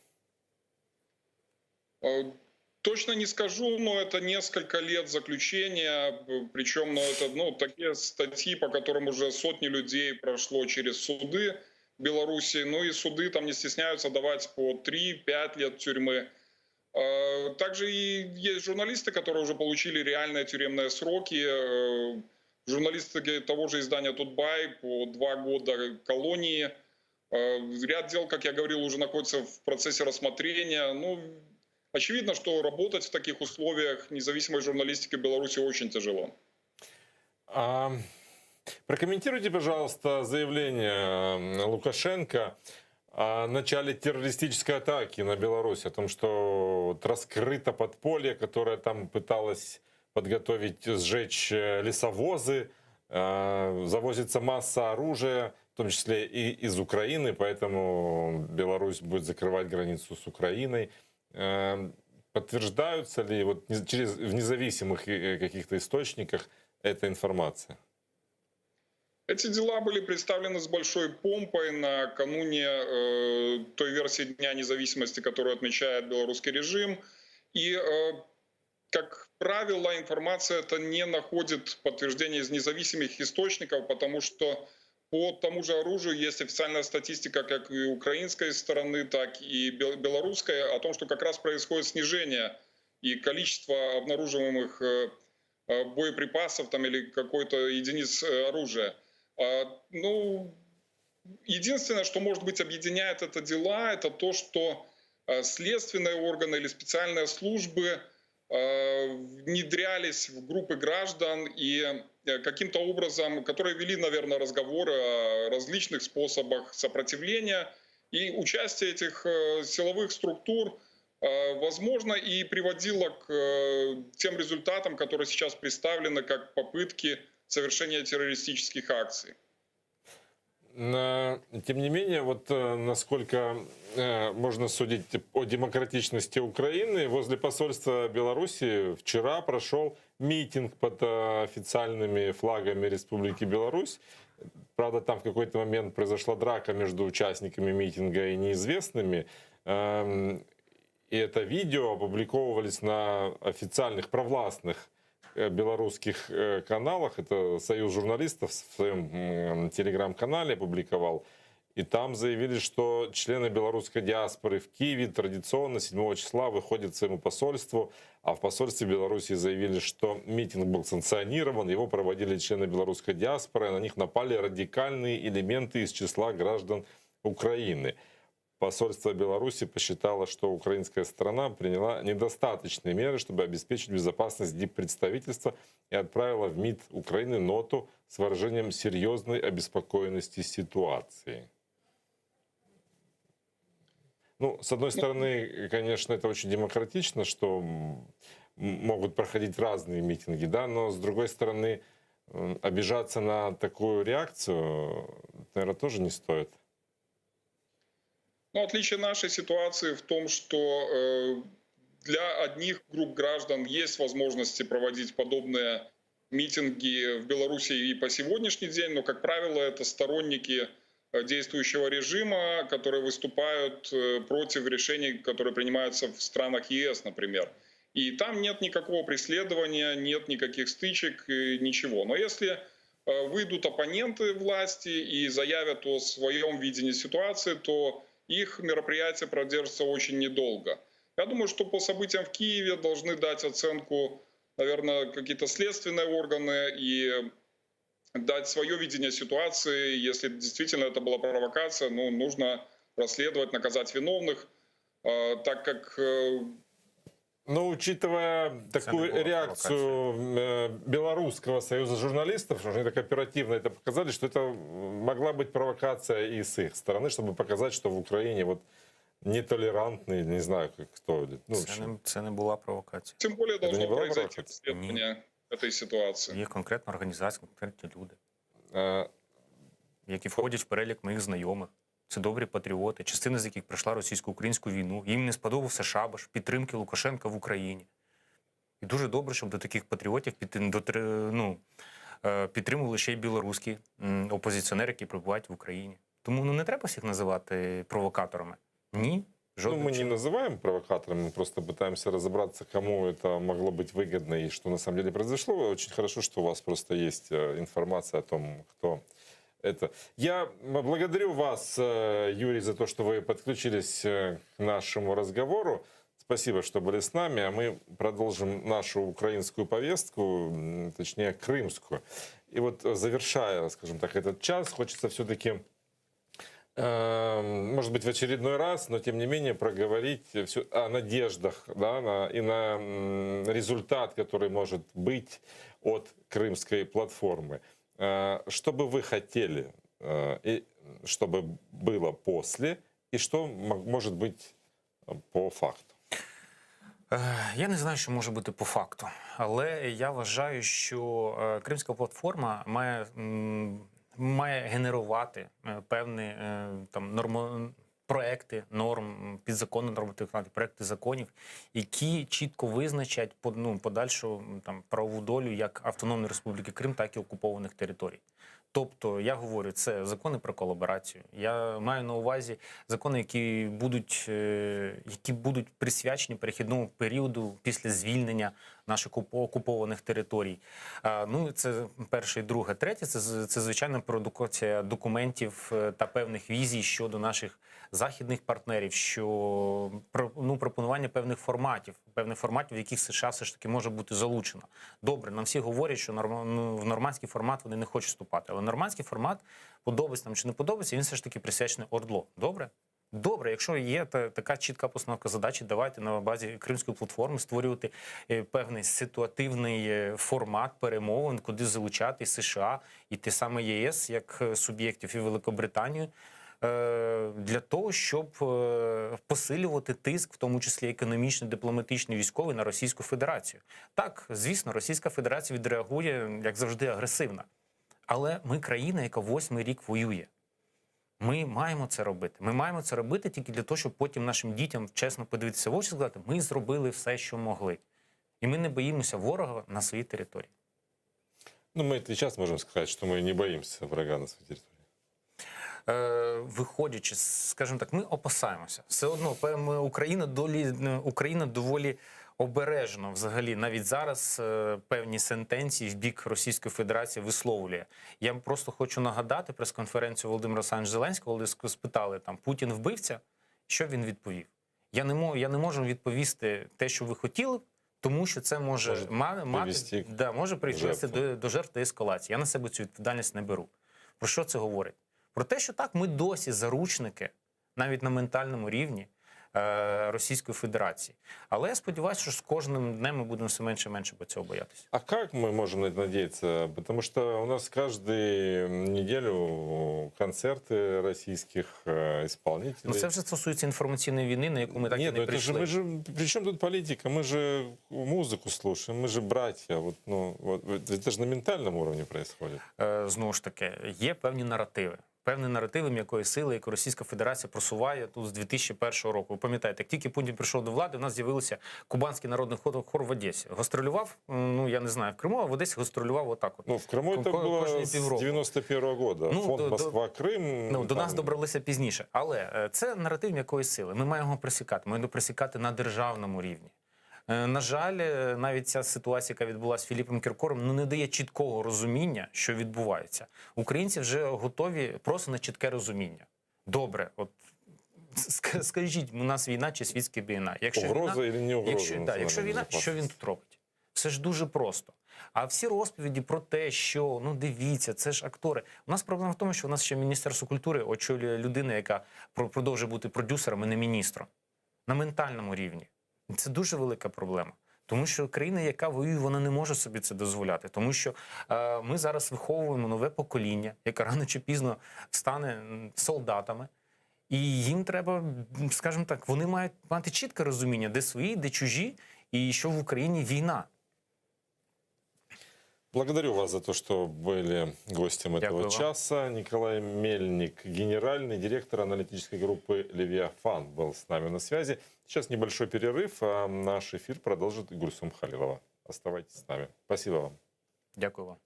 Точно не скажу, но это несколько лет заключения, причем ну, это ну, такие статьи, по которым уже сотни людей прошло через суды Беларуси, ну и суды там не стесняются давать по 3-5 лет тюрьмы. Также и есть журналисты, которые уже получили реальные тюремные сроки. Журналисты того же издания «Тутбай» по 2 года колонии. Ряд дел, как я говорил, уже находится в процессе рассмотрения. Ну, очевидно, что работать в таких условиях независимой журналистики в Беларуси очень тяжело. А, прокомментируйте, пожалуйста, заявление Лукашенко о начале террористической атаки на Беларусь, о том, что вот раскрыто подполье, которое там пыталось подготовить, сжечь лесовозы, завозится масса оружия, в том числе и из Украины, поэтому Беларусь будет закрывать границу с Украиной. Подтверждаются ли вот через, в независимых каких-то источниках эта информация? Эти дела были представлены с большой помпой накануне той версии Дня независимости, которую отмечает белорусский режим. И, как правило, информация эта не находит подтверждения из независимых источников, потому что по тому же оружию есть официальная статистика как и украинской стороны, так и белорусской о том, что как раз происходит снижение и количество обнаруживаемых боеприпасов там, или какой-то единиц оружия. Ну, единственное, что, может быть, объединяет это дела, это то, что следственные органы или специальные службы внедрялись в группы граждан и каким-то образом, которые вели, наверное, разговоры о различных способах сопротивления, и участие этих силовых структур, возможно, и приводило к тем результатам, которые сейчас представлены как попытки совершения террористических акций. Тем не менее, вот насколько можно судить о демократичности Украины, возле посольства Беларуси вчера прошел митинг под официальными флагами Республики Беларусь. Правда, там в какой-то момент произошла драка между участниками митинга и неизвестными. И это видео опубликовывались на официальных провластных белорусских каналах. Это Союз журналистов в своем телеграм-канале опубликовал. И там заявили, что члены белорусской диаспоры в Киеве традиционно 7 числа выходят к своему посольству. А в посольстве Беларуси заявили, что митинг был санкционирован, его проводили члены белорусской диаспоры, на них напали радикальные элементы из числа граждан Украины. Посольство Беларуси посчитало, что украинская сторона приняла недостаточные меры, чтобы обеспечить безопасность диппредставительства, и отправила в МИД Украины ноту с выражением серьезной обеспокоенности ситуации. С одной стороны, конечно, это очень демократично, что могут проходить разные митинги, да, но с другой стороны, обижаться на такую реакцию, наверное, тоже не стоит. Отличие нашей ситуации в том, что для одних групп граждан есть возможности проводить подобные митинги в Беларуси и по сегодняшний день, но, как правило, это сторонники действующего режима, которые выступают против решений, которые принимаются в странах ЕС, например. И там нет никакого преследования, нет никаких стычек, ничего. Но если выйдут оппоненты власти и заявят о своем видении ситуации, то их мероприятие продержится очень недолго. Я думаю, что по событиям в Киеве должны дать оценку, наверное, какие-то следственные органы и дать свое видение ситуации. Если действительно это была провокация, ну, нужно расследовать, наказать виновных, так как Но учитывая такую была реакцию э, Белорусского союза журналистов, что они так оперативно это показали, что это могла быть провокация и с их стороны, чтобы показать, что в Украине вот нетолерантный, не знаю, как кто. Ну, в Це общем, не, це не була провокація. Тем более Это должно не была произойти провокация? расследование этой ситуации. Є конкретна організація, конкретні люди, Е, які входять в перелік моїх знайомих. Це добрі патріоти, частина з яких пройшла російсько-українську війну. Їм не сподобався шабаш підтримки Лукашенка в Україні. І дуже добре, щоб до таких патріотів під, дотри- ну, е, підтримували ще й білоруські м, опозиціонери, які перебувають в Україні. Тому ну, не треба всіх називати провокаторами. Ні, Ну, жодним мы не чином. называем провокаторами, мы просто пытаемся разобраться, кому это могло быть выгодно и что на самом деле произошло. Очень хорошо, что у вас просто есть э, информация о том, кто это. Я благодарю вас, э, Юрий, за то, что вы подключились э, к нашему разговору. Спасибо, что были с нами. А мы продолжим нашу украинскую повестку, м, точнее, крымскую. И вот э, завершая, скажем так, этот час, хочется все-таки Эм, может быть, в очередной раз, но тем не менее проговорить всё о надеждах да, на, и на м, результат, который может быть от крымской платформы. Э, Что бы вы хотели, э, и чтобы было после, и что мо- может быть э, по факту? Е, Я не знаю, що може бути по факту, але я вважаю, що е, Кримська платформа має, м, має генерувати е, певні е, там нормо. Проекти норм, підзаконні нормативних актів, проекти законів, які чітко визначать по- ну, подальшу м, там правову долю як Автономної Республіки Крим, так і окупованих територій. Тобто, я говорю, це закони про колаборацію. Я маю на увазі закони, які будуть, е, які будуть присвячені перехідному періоду після звільнення наших окуп- окупованих територій. А, Ну, це перше і друге. Третє, це, з- це звичайно продукація документів е, та певних візій щодо наших західних партнерів, що про- ну, пропонування певних форматів, певних форматів, в яких США все ж таки може бути залучена. Добре, нам всі говорять, що норм, ну, в нормандський формат вони не хочуть вступати. Але нормандський формат, подобається нам чи не подобається, він все ж таки присвячений ОРДЛО. Добре? Добре, якщо є та, така чітка постановка задачі, давайте на базі кримської платформи створювати е, певний ситуативний е, формат перемовин, куди залучати і США і те саме ЄС як е, суб'єктів, і Великобританію. е, Для того щоб е, посилювати тиск, в тому числі економічний, дипломатичний, військовий, на Російську Федерацію. Так, звісно, Російська Федерація відреагує, як завжди, агресивно. Але ми країна, яка восьмий рік воює. Ми маємо це робити. Ми маємо це робити тільки для того, щоб потім нашим дітям чесно подивитися в очі і сказати, ми зробили все, що могли. І ми не боїмося ворога на своїй території. Ну, мы это и сейчас можем сказать, что мы не боимся врага на своей территории. Е, виходячи, скажімо так, ми опасаємося. Все одно певно, Україна долі Україна доволі обережно, взагалі, навіть зараз е, певні сентенції в бік Російської Федерації висловлює. Я просто хочу нагадати прес-конференцію Володимира Олександровича Зеленського, коли ск- спитали там Путін вбивця, що він відповів? Я не можу, я не можу відповісти те, що ви хотіли, тому що це може, Може ма- мати привести к да, може призвести жертвам. до, до жертв та ескалації. Я на себе цю відповідальність не беру. Про що це говорить? Про те, що так, ми досі заручники, навіть на ментальному рівні е, Російської Федерації. Але я сподіваюся, що з кожним днем ми будемо все менше і менше цього боятися. А как мы можем на это надеяться? Потому что у нас каждую неделю концерты российских э, исполнителей. Ну це вже стосується інформаційної війни, на яку ми так Нет, і ну не это же прийшли. мы же при чем тут политика? Мы же музыку слушаем, мы же братья. Вот, ну, вот, это же на ментальном уровне происходит. Е, знову ж таки, є певні наративи. Певні наративи м'якої сили, яку Російська Федерація просуває тут з 2001 року. Ви пам'ятаєте, як тільки Путін прийшов до влади, у нас з'явився Кубанський народний хор, хор в Одесі. Гастролював, м, ну я не знаю, в Криму, а в Одесі гастролював отак. От. Ну, в Крыму это Ко- было кожні с півроку. 91 года. Ну, Фонд до- до- Москва-Крым. Ну, до там- нас добралися пізніше. Але е, це наратив м'якої сили. Ми маємо його пресікати. Ми маємо пресікати на державному рівні. Е, На жаль, е, навіть ця ситуація, яка відбулася з Філіпом Кіркором, ну не дає чіткого розуміння, що відбувається. Українці вже готові просто на чітке розуміння. Добре, от ск- скажіть, у нас війна чи світська війна? Якщо Угроза війна, или не угроза якщо, да, якщо національній війна, що він тут робить? Все ж дуже просто. А всі розповіді про те, що ну дивіться, це ж актори. У нас проблема в тому, що у нас ще Міністерство культури очолює людина, яка про- продовжує бути продюсером, а не міністром на ментальному рівні. Це дуже велика проблема. Тому що країна, яка воює, вона не може собі це дозволяти. Тому що е, ми зараз виховуємо нове покоління, яке рано чи пізно стане м, солдатами. І їм треба, м, скажімо так, вони мають мати чітке розуміння, де свої, де чужі, і що в Україні війна. Благодарю вас за то, что были гостем этого Дякую вам. часа. Николай Мельник, генеральный директор аналитической группы «Левиафан», был с нами на связи. Сейчас небольшой перерыв, а наш эфир продолжит Гульсум Халилова. Оставайтесь с нами. Спасибо вам. Дякую вам.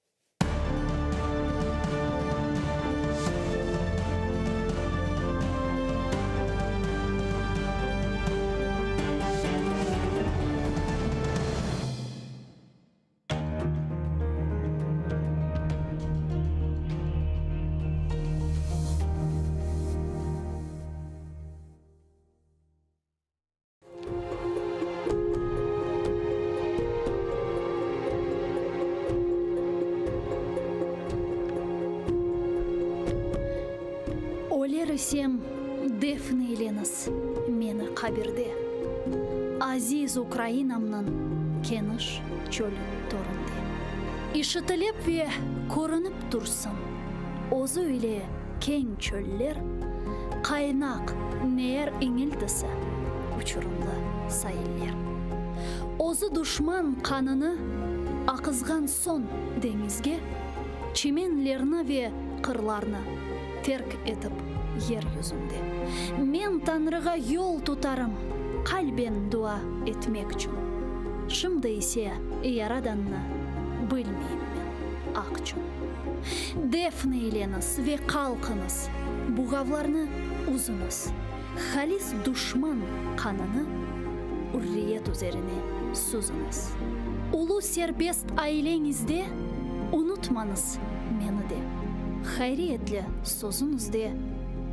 Öler isem, defn eyleñiz meni qabirde, Aziz Ukrainamnıñ keniş çölü töründe. İşitilip ve körünip tursın özü ile keñ çöller, Qaynaq neer iñiltisi, uçurımlı sailler. Özü duşman qanını aqızğan soñ deñizge, Çimenlerni ve qırlarnı terk etip yer yüzünde. Men Tañrığa yol tutarım qalben dua etmekçün. Şimdi ise Yaradannı bilmeyim men, aqçün. Defn eyleñiz ve qalqıñız, buğavlarnı üzüñiz, Halis duşman qanını ürriyet üzerine süzüñiz. Ulu serbest aileñizde unutmañız meni de, Hayriyetli sözüñizde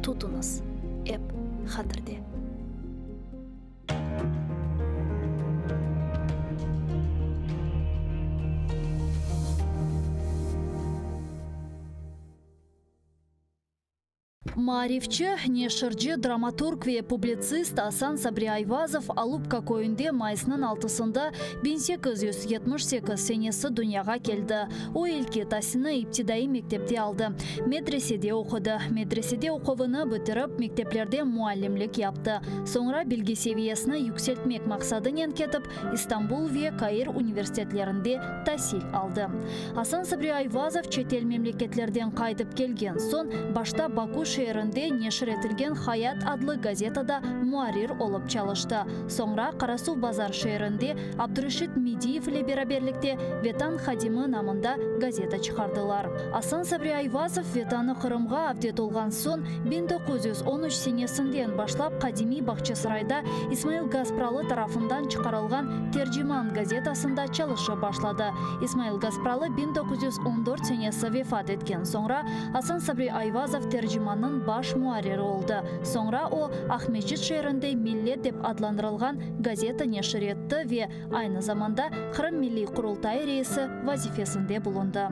tutuñız ep hatirde. Maarifçi, neşirci, dramaturg ve publitsist Asan Sabri Ayvazov Alupka köyünde mayısnıñ altısında 1878 senesi dünyağa keldi. O ilki tasilni iptidaiy mektepte aldı, medresede oqudı. Medresede oquvını bitirip, mekteplerde muallimlik yaptı. Soñra bilgi seviyesini yükseltmek maqsadınen ketip, İstanbul ve Kair universitetlerinde tasil aldı. Asan Sabri Ayvazov çetel memleketlerden qaytıp kelgen soñ, başta Baku şeerinde neşir etilgen Hayat adlı gazetada muarrir olıp çalıştı. Soñra Qarasuvbazar şeerinde Abdureşit Mediyev ile beraberlikte Vetan hadimi namında gazeta çıqardılar. Asan Sabri Ayvazov Vetanı Qırımğa avdet olğan soñ, 1913 senesinden başlap qadimiy Bağçasarayda İsmail Gaspralı tarafından çıqarılğan Terciman gazetasında çalışıp başladı. İsmail Gaspralı 1914 senesi vefat etken soñra, Asan Sabri Ayvazov Tercimannıñ baş muarriri oldı. Soñra o, Aqmescit şeerinde Millet dep adlandırılğan gazeta neşir etti ve aynı zamanda Qırım Milliy Qurultayı reisi vazifesinde bulundı.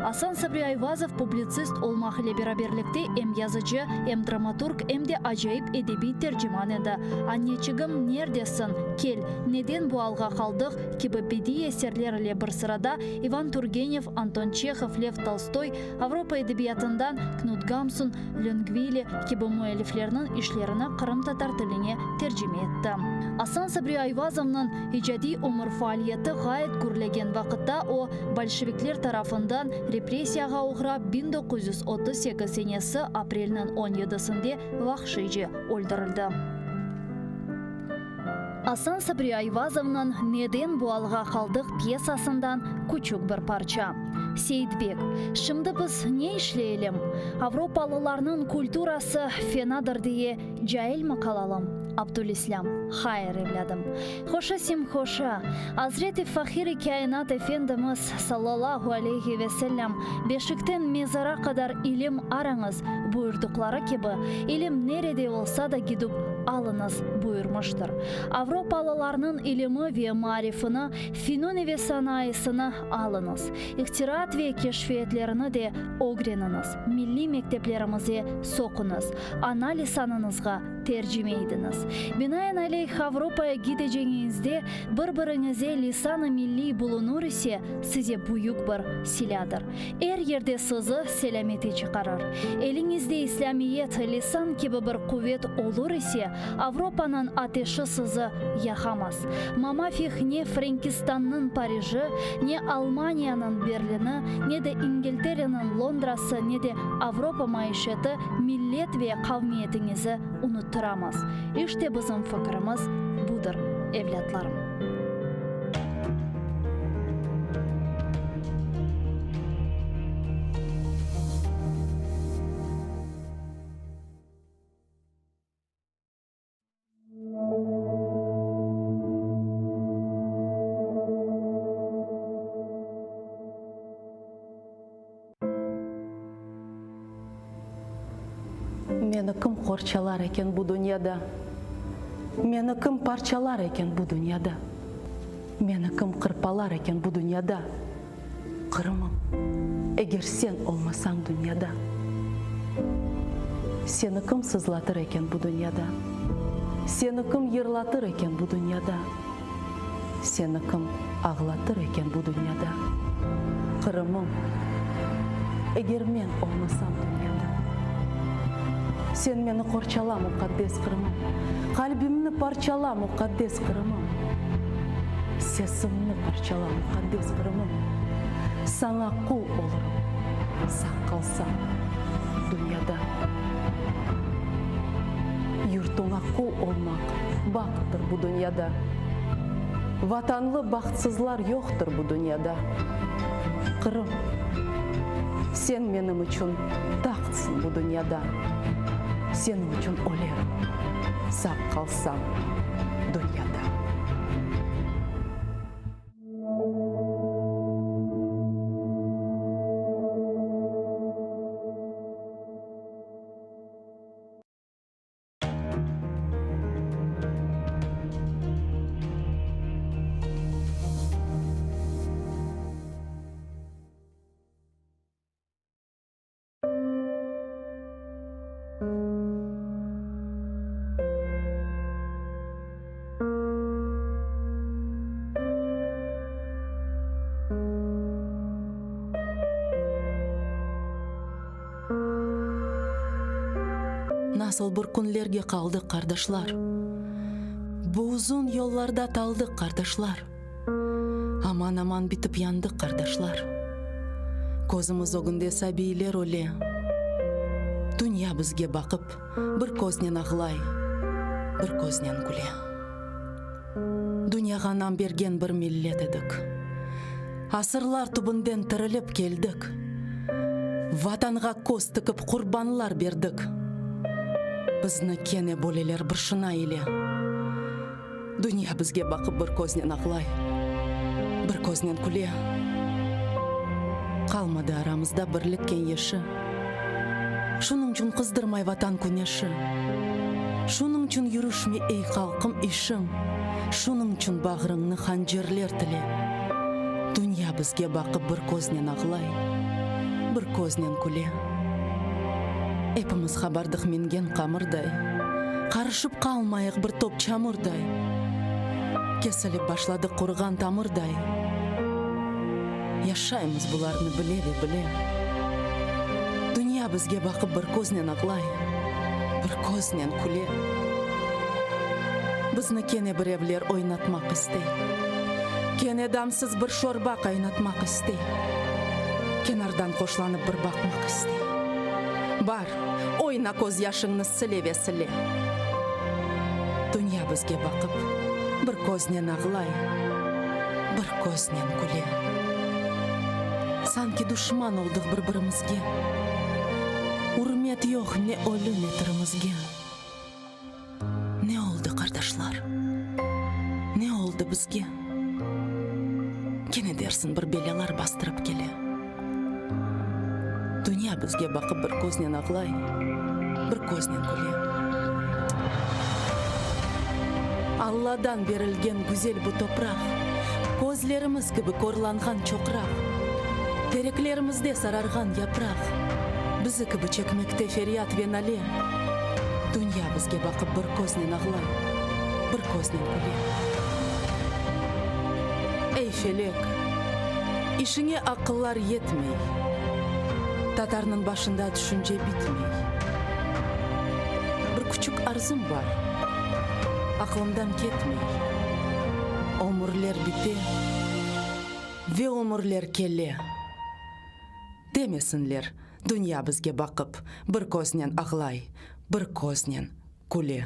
Asan Sabri Ayvazov publitsist olmaq ile beraberlikte em yazıcı, em dramaturg, em de acayip edebiy terciman edi. Anneçigim, nerdesiñ, kel, neden bu alğa qaldıq? kibi bediiy eserler ile bir sırada İvan Turgenev, Anton Çehov, Lev Tolstoy, Avropa edebiyatından Knut Gamsun, Löngvili kibi müelliflerniñ işlerini qırımtatar tiline tercime etti. Asan Sabri Ayvazovnıñ icadiy ömür faaliyeti ğayet gürlegen vaqıtta o, bolşevikler tarafından repressiyağa oğrap 1938 senesi aprelniñ on yedisinde vahşiyce öldürildi. Asan Sabri Ayvazovnıñ Neden bu alğa qaldıq pyesasından küçük bir parça. Seyitbek, Şimdi biz ne işleyelim? Avropalılarnıñ kulturası fenadır diye cailmi qalalım? Abdülislâm, Hayır, evlâdım. Hoşa simhoşa, Azret-i Fahir-i Kâinat Efendimiz, sallallahu aleyhi ve sellem, Beşikten mezara qadar ilim arañız, buyurdıqları kibi, ilim nerede olsa da gidip. alıñız buyurmıştır. Avropalılarnıñ ilimi ve maarifini, fününi ve sanayısını alıñız. İhtiraat ve keşfiyetlerini de ögreniñiz, milliy mekteplerimize soquñız, ana lisanıñızğa tercime idiñiz. Binaenaleyh, Avropaya gideceñiñizde bir-biriñize lisan-ı milliy bulunur ise, size büyük bir silâdır. Er yerde sizi selâmete çıqarır. Eliñizde İslâmiyet, lisan kibi bir quvet olur ise, Avropanıñ ateşi sizi yaqamaz. Mamafih ne Frenkistannıñ Pariji, ne Almaniyanıñ Berlini, ne de İngiltereniñ Londrası, ne de Avropa maişeti millet ve qavmiyetiñizi unuttıramaz. İşte bizim fikirimiz budır, evlâtlarım. Meni kim qorçalar eken bu dünyada? Meni kim parçalar eken bu dünyada? Meni kim qırpalar eken bu dünyada? Qırımım, eger sen olmasañ dünyada? Seni kim sızlatır eken bu dünyada? Seni kim yırlatır eken bu dünyada? Seni kim ağlatır eken bu dünyada? Qırımım, eger men olmasam dünyada? Sen meni qorçala, muqaddes Qırımım, Qalbimni parçala, muqaddes Qırımım, Sesimni parçala, muqaddes Qırımım, Saña qul olurım, sağ qalsam dünyada. Yurtuña qul olmaq bahttır bu dünyada, Vatanlı bahtsızlar yoqtır bu dünyada. Qırım, sen menim içün tahtsıñ bu dünyada, Seniñ içün ölerim, sağ qalsam dünyada. Nasıl bir künlerge qaldıq, qardaşlar, Bu uzun yollarda taldıq, qardaşlar. Aman-aman bitip yandıq, qardaşlar. Közümiz ögünde sabiyler öle. Dünya bizge baqıp, bir köznen ağlay, bir köznen küle. Dünyağa nam bergen bir millet edik. Asırlar tübünden tirilip keldik. Vatanğa köz tikip qurbanlar berdik. Bizni kene böleler bir şına ile. Dünya bizge baqıp bir köznen ağlay, bir köznen küle. Qalmadı aramızda birlik keñeşi. Şunıñçün qızdırmay Vatan küneşi. Şunıñçün yürüşmey ey halqım işiñ. Şunıñçün bağrıñnı hancerler tile. Dünya bizge baqıp bir köznen ağlay, bir köznen küle. Epimiz qabardıq mingen qamırday, Qarışıp qalmayıq bir top çamurday. Kesilip başladıq quruğan tamırday. Yaşaymız bularnı bile ve bile. Dünya bizge baqıp bir köznen ağlay, bir köznen küle. Bizni kene birevler oynatmaq istey. Kene damsız bir şorba qaynatmaq istey. Kenardan hoşlanıp bir baqmaq istey. Bar, oyna közyaşıñnı sile ve sile. Dünya bizge baqıp, bir köznen ağlay, bir köznen küle. Sanki duşman oldıq bir-birimizge. Ürmet yoq ne ölü, ne tirimizge. Ne oldı, qardaşlar? Ne oldı bizge? Kene dersiñ bir belâlar bastırıp kele. Dünya bizge baqıp bir köznen ağlay, bir köznen küle. Alladan berilgen güzel bu topraq, Közlerimiz kibi korlanğan çoqraq, Tereklerimizde sararğan yapraq, Bizi kibi çekmekte feryat ve nale. Dünya bizge baqıp bir köznen ağlay, Bir köznen küle. Ey, felek, işiñe aqıllar yetmey, Tatarnıñ başında tüşünce bitmey. Bir küçük arzum bar, aqlımdan ketmey, Ömürler bite ve ömürler kele. Demesinler, dünya bizge baqıp, bir köznen ağlay, bir köznen küle.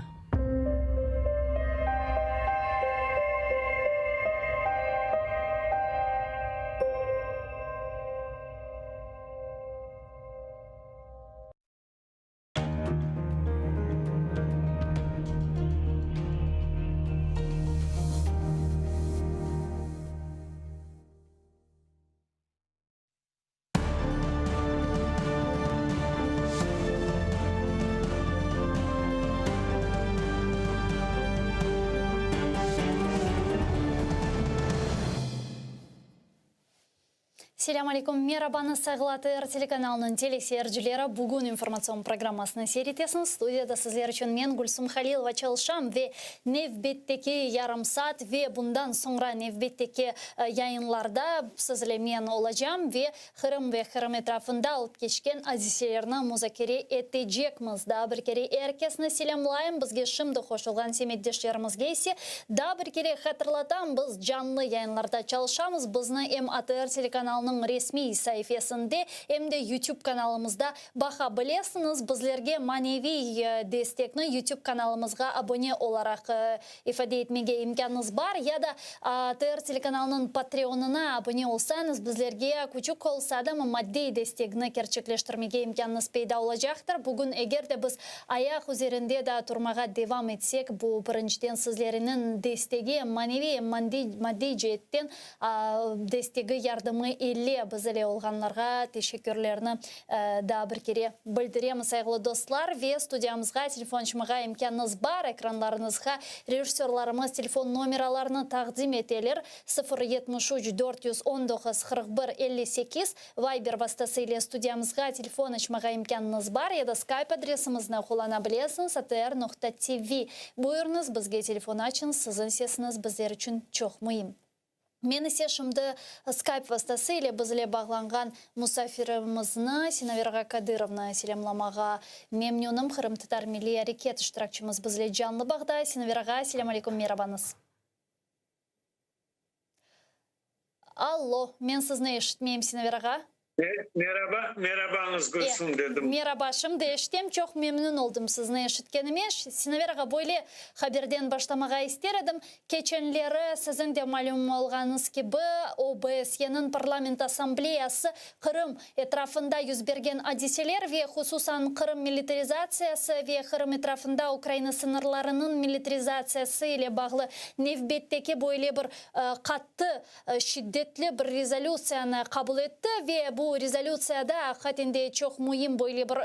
Selâm aleyküm, merabanı sayğılı ATR telekanalınıñ teleseyircileri. Bugün informatsion programmasını seyir etesiñiz. Studiyada sizler içün men, Gülsum Halilova, çalışam ve nevbetteki yarım saat ve bundan soñra nevbetteki yayınlarda siz ile men olacam ve Qırım ve Qırım etrafında olıp keçken adiselerni muzakere etecekmiz. Daa bir kere er kesni selâmlayım, bizge şimdi qoşulğan semetdeşlerimizge ise daa bir kere hatırlatam, biz canlı yayınlarda çalışamız, bizni em ATR telekanalınıñ resmiy saifesinde, em de YouTube kanalımızda baqa bilesiñiz. Bizlerge maneviy destekni YouTube kanalımızğa abone olaraq ifade etmege imkânıñız bar ya da ATR telekanalınıñ Patreonına abone olsañız, bizlerge küçük olsa da, maddiy destegini kerçekleştirmege imkânıñız peyda olacaqtır. Bugün eger de biz ayaq üzerinde daa turmağa devam etsek, bu, birinciden, sizleriniñ destegi, em maneviy, em maddiy ceetten destegi, yardımı ile biz ile olğanlarğa teşekkürlerni daa bir kere bildiremiz, sayğılı dostlar. Ve studiyamızğa telefon açmağa imkânıñız bar, ekranlarıñızğa rejissörlarımız telefon nomeralarını taqdim eteler, 0 73 419 41 58, Viber vastası ile studiyamızğa telefon açmağa imkânıñız bar ya da Skype adresimizni qullana bilesiñiz, atr noqta tv. Buyurıñız, bizge telefon açıñız, siziñ sesiñiz bizler içün çoq müim. Men ise şimdi Skype vastası ile bizle bağlanğan musafirimizni, Sinaver ağa Kadırovnı selâmlamağa memnünim. Qırımtatar milliy areket iştirakçimiz bizle canlı bağda. Sinaver ağa, selâm aleyküm, merabañız. Allo, men sizni eşitmeyim, Sinaver ağa. Meraba, merabañız Gülsüm dedim. Meraba, şimdi eşitem, çoq memnün oldım sizni eşitkenime. Sinaver ağa, böyle haberden başlamağa ister edim. Keçenleri, siziñ de malüm olğanıñız kibi, OBSYeniñ Parlament Assambleyası Qırım etrafında yüz bergen adiseler ve hususan Qırım militarizatsiyası ve Qırım etrafında Ukraina sıñırlarınıñ militarizatsiyası ile bağlı nevbetteki böyle bir qattı şiddetli bir rezolütsiyanı qabul etti ve bu rezolütsiyada aqiqaten de çoq müim böyle bir,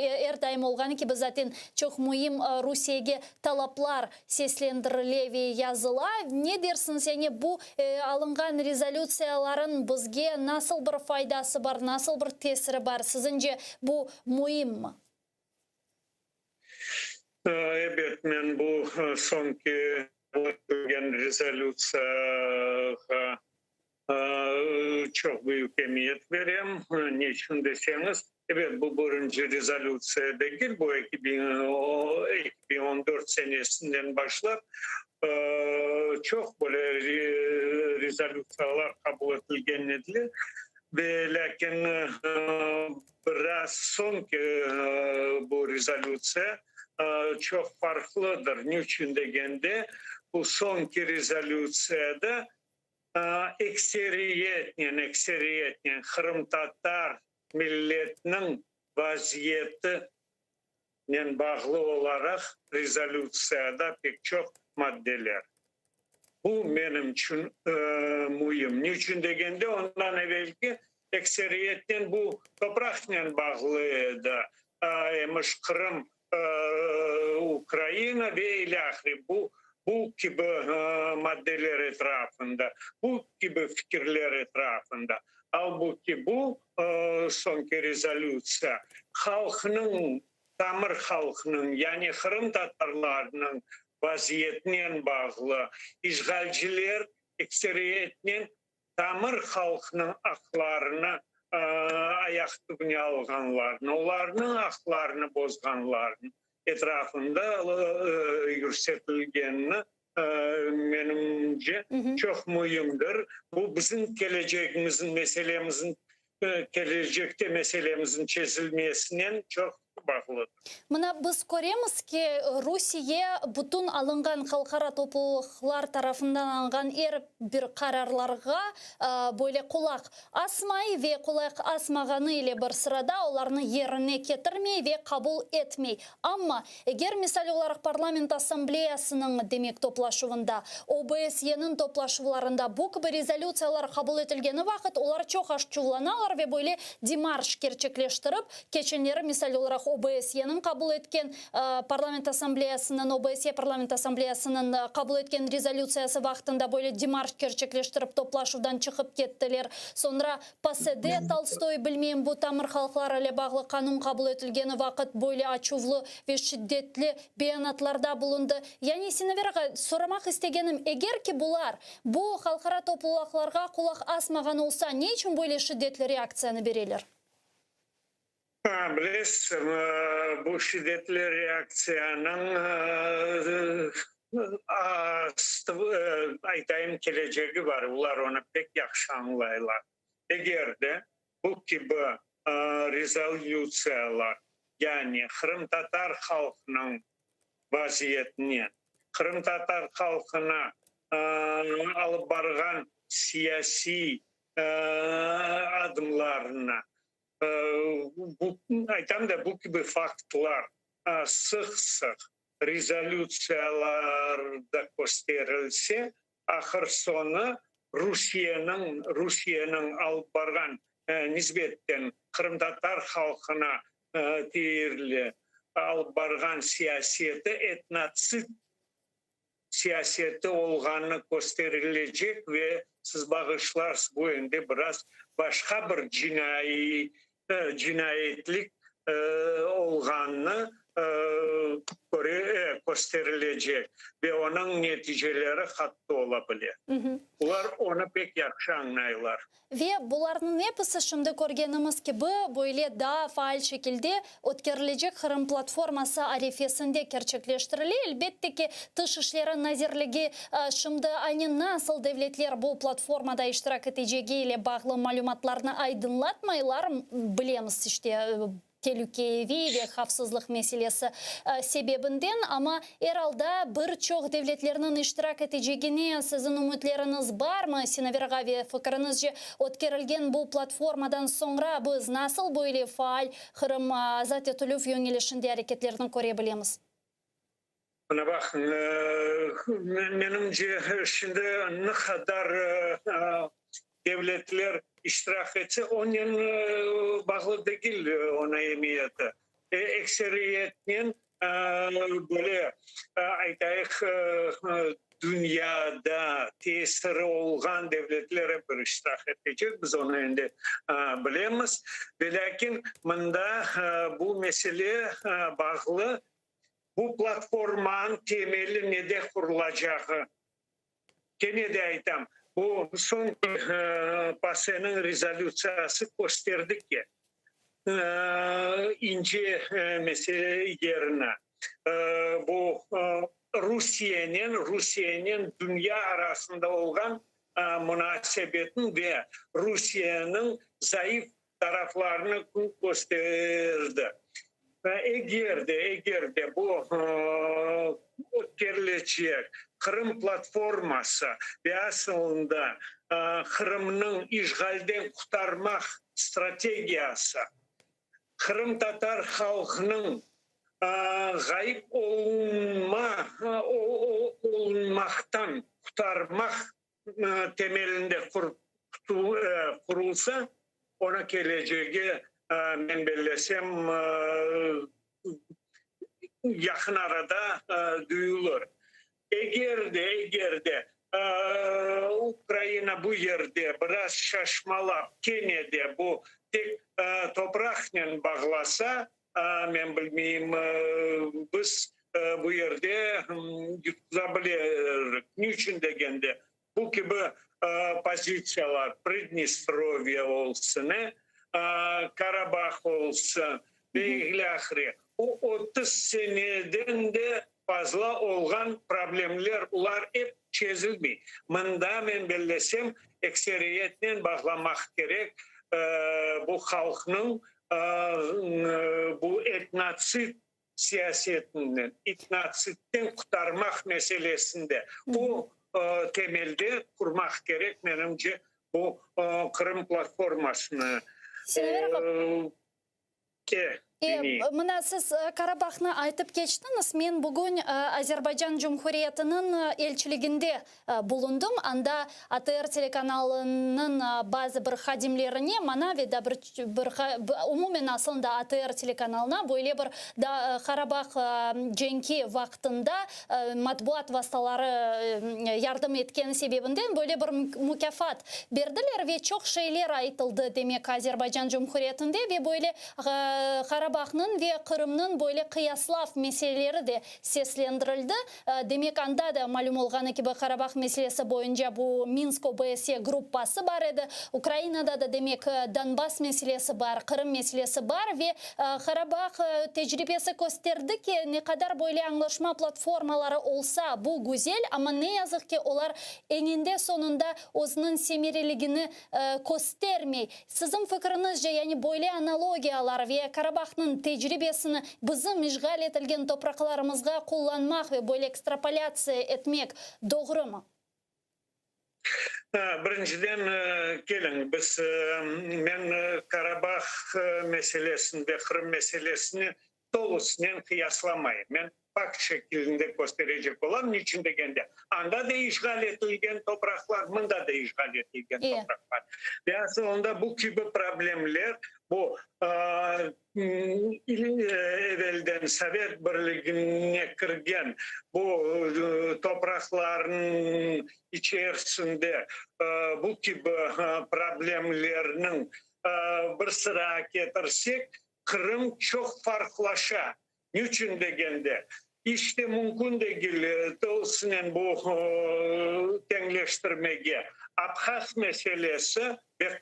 er daim olğanı kibi zaten çoq müim Rusiyege talaplar seslendirile ve yazıla. Ne dersiñiz, yani bu alınğan rezolütsiyaların bizge nasıl bir faydası bar, nasıl bir tesiri bar, siziñce bu müimmi? Ebet, men bu soñki ötürgen rezolütsiyağa çoq büyük emiyet berem. Ne içün deseñiz, ebet, bu birinci rezolütsiya degil, bu 2014 senesinden başlap çoq böyle rezolütsiyalar qabul etilgen ediler, ve lâkin biraz soñki bu rezolütsiya çoq farqlıdır. Ne içün degende, bu soñki rezolütsiyada ekseriyetnen, ekseriyetnen qırımtatar milletiniñ vaziyetinen bağlı olaraq rezolütsiyada pek çoq maddeler. Bu menim içün müim. Ne içün degende, ondan evelki ekseriyetnen bu topraqnen bağlı edi. Emiş Qırım Ukraina ve ilâhre. Bu. Bu kibi maddeler etrafında, bu kibi fikirler etrafında. Albuki bu soñki rezolütsiya halqnıñ, tamır halqnıñ, yani qırımtatarlarnıñ vaziyetinen bağlı, işğalciler ekseriyetnen tamır halqnıñ aqlarını ayaq tübüne alğanlarnı, olarnıñ aqlarını bozğanlarnı etrafında yürsetilgenini, menimce, çoq müimdir. Bu bizim kelecegimizniñ meselemizniñ, kelecekte meselemizniñ çezilmesinen çoq bağlıdır. Mına biz köremiz ki, Rusiye bütün alınğan halqara toplulıqlar tarafından alınğan er bir qararlarğa böyle qulaq asmay ve qulaq asmağanı ile bir sırada olarnı yerine ketirmey ve qabul etmey. Amma, eger misal olaraq Parlament Assambleyasınıñ, demek, toplaşuvında, OBSYeniñ toplaşuvlarında bu kibi rezolütsiyalar qabul etilgeni vaqıt olar çoq aşçuvlanalar ve böyle demarş kerçekleştirip, Keçenleri, misal olaraq, OBSYeniñ qabul etken Parlament Assambleyasınıñ, OBSYe Parlament Assambleyasınıñ qabul etken rezolütsiyası vaqtında böyle demarş kerçekleştirip toplaşuvdan çıqıp kettiler. Soñra PACEde Tolstoy, bilmeyim, bu tamır halqlar ile bağlı qanun qabul etilgeni vaqıt böyle açuvlı ve şiddetli beyanatlarda bulundı. Yani, Sinaver ağa, soramaq istegenim, eger ki bular bu halqara toplulaqlarğa qulaq asmağan olsa, ne içün böyle şiddetli reaktsiyanı bereler? Bilesiz, bu şiddetli reaktsiyanıñ, aytayım, kelecegi bar, olar onı pek yahşı añlaylar. Eger de bu kibi rezolütsiyalar, yani qırımtatar halqınıñ vaziyetine, qırımtatar halqına alıp barğan siyasiy adımlarına, bu, aytam da, bu kibi faktlar sıq-sıq rezolütsiyalarda kösterilse, ahır-soñu Rusiyeniñ, Rusiyeniñ alıp barğan nisbetten qırımtatar halqına teyirli alıp barğan siyaseti etnotsid siyaseti olğanı kösterilecek ve siz bağışlarsız, bu endi biraz başqa bir cinaiy, cinayetlik olğanını köre, kösterilecek ve onıñ neticeleri qattı ola bile. Olar onı pek yahşı añlaylar. Ve bularnıñ episi, şimdi körgenimiz kibi, böyle daa faal şekilde ötkerilecek Qırım platforması arefesinde kerçekleştirile. Elbette ki, Tış işleri nazirligi şimdi aynen nasıl devletler bu platformada iştirak etecegi ile bağlı malümatlarnı aydınlatmaylar, bilemiz, işte, telükeviy ve havfsızlıq meselesi sebebinden, amma er alda bir çoq devletlerniñ iştirak etecegine siziñ ümütleriñiz barmı, Sinaver ağa, ve fikiriñizce, ötkerilgen bu platformadan soñra biz nasıl böyle faal Qırım azat etilüv yöñelişinde areketlerni köre bilemiz? Mına baqıñ, menimce, şimdi ne qadar devletler iştirak etse, onen bağlı degil onıñ emiyeti. Ekseriyetnen böyle, aytayıq, dünyada tesiri olğan devletler ep bir iştirak etecek, biz onı endi bilemiz. Velâkin mında bu mesele bağlı Bu platformanıñ temeli nede qurulacağı, kene de aytam, bu soñki PASEniñ rezolütsiyası kösterdi ki, ince mesele yerini, bu Rusiyenen, Rusiyenen dünya arasında olğan munasebetniñ ve Rusiyeniñ zayıf taraflarını kösterdi. Eger de, eger de bu ötkerilecek Qırım platforması ve asılında Qırımnıñ işğalden qurtarmaq strategiyası qırımtatar halqınıñ ğayıp olunma, olunmaqtan qurtarmaq temelinde qurulsa, onıñ kelecegi, men bellesem, yaqın arada duyulır. Eger de, eger de Ukraina bu yerde biraz şaşmalap, kene de bu tek topraqnen bağlasa, men bilmeyim, biz bu yerde yutquza bilerik. Ne içün degende, bu kibi pozitsiyalar Pridnestrovye olsun, Karabah olsun ve ilâhre, o 30 seneden de fazla olğan problemler, olar ep çezilmey. Mında, men bellesem, ekseriyetnen bağlamaq kerek bu halqnıñ bu etnotsid siyasetinden, etnotsidden qurtarmaq meselesinde o temelde qurmaq kerek, menimce, bu Qırım platformasını. Mına siz Karabahnı aytıp keçtiñiz. Men bugün Azerbaycan Cumhuriyetiniñ elçiliginde bulundım. Anda ATR telekanalınıñ bazı bir hadimlerine, maña ve da bir umumen aslında ATR telekanalına böyle bir Karabah cenki vaqtında matbuat vastaları yardım etkeni sebebinden böyle bir mukâfat berdiler ve çoq şeyler aytıldı, demek, Azerbaycan Cumhuriyetinde ve böyle Karabahnıñ ve Qırımnıñ böyle qıyaslav meseleleri de seslendirildi. Demek, anda da, malüm olğanı kibi, Karabah meselesi boyunca bu Minsk OBSE gruppası bar edi. Ukrainada da, demek, Donbass meselesi bar, Qırım meselesi bar ve Karabah tecribesi kösterdi ki, ne qadar böyle añlaşma platformaları olsa, bu güzel, amma ne yazıq ki, olar eñinde-soñunda özüniñ semereligini köstermey. Siziñ fikriñizce, yani böyle analogiyalar ve Karabahnıñ tecribesini bizim işğal etilgen topraqlarımızğa qullanmaq ve böyle ekstrapolâtsiya etmek doğrumı? Birinciden, keliñ, biz, men Karabah meselesini ve Qırım meselesini tolusınen qıyaslamayım. Men fakt şekilinde kösterecek olam, niçün degende, anda da işğal etilgen topraqlar, mında da işğal etilgen topraqlar. Ve asılında bu kibi problemler, bu evelden Sovet Birligine kirgen bu topraqlarnıñ içerisinde bu kibi problemlerniñ bir sıra ketirsek, Qırım çoq farqlaşa. Niçün degende, iç de mümkün degil tolusınen bu teñleştirmege. Abhaz meselesi ve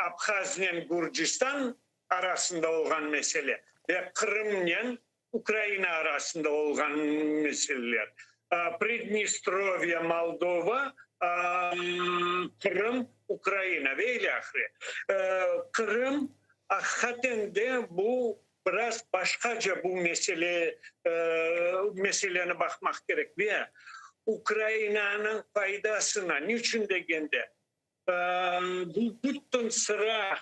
Abhaznen Gürcistan arasında olğan mesele ve Qırımnen Ukraina arasında olğan meseleler. Pridnestrovye, Moldova, Qırım, Ukraina ve ilâhre. Qırım, aqiqaten de bu biraz başqaca bu mesele, meseleni baqmaq kerek ve Ukrainanıñ faydasına, niçün degende, bu bütün sıra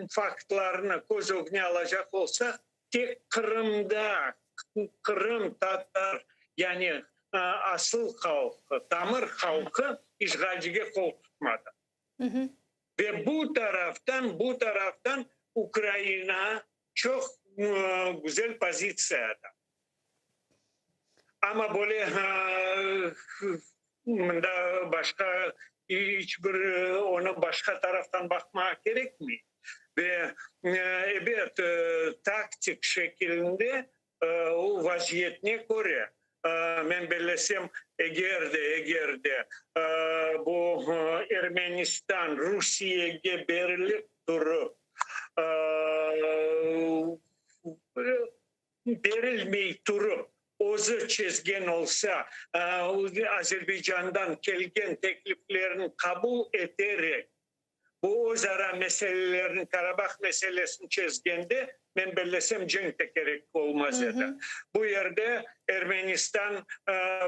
faktlarnı köz ögüne alacaq olsaq, tek Qırımda qırımtatar, yani asıl halqı, tamır halqı işğalcige qol tutmadı. Ve bu taraftan, bu taraftan Ukraina çoq güzel pozitsiyada. Amma böyle mında başqa iç bir onı başqa taraftan baqmağa kerekmey. Ve ebet, taktik şekilinde o vaziyetine köre, men bellesem, eger de, eger de bu Ermenistan Rusiyege berilip turıp, berilmey turıp, özü çezgen olsa, Azerbaycandan kelgen tekliflerni qabul eterek, bu öz ara meselelerni, Karabah meselesini çezgende, men bellesem, cenk de kerek olmaz edi. Bu yerde Ermenistan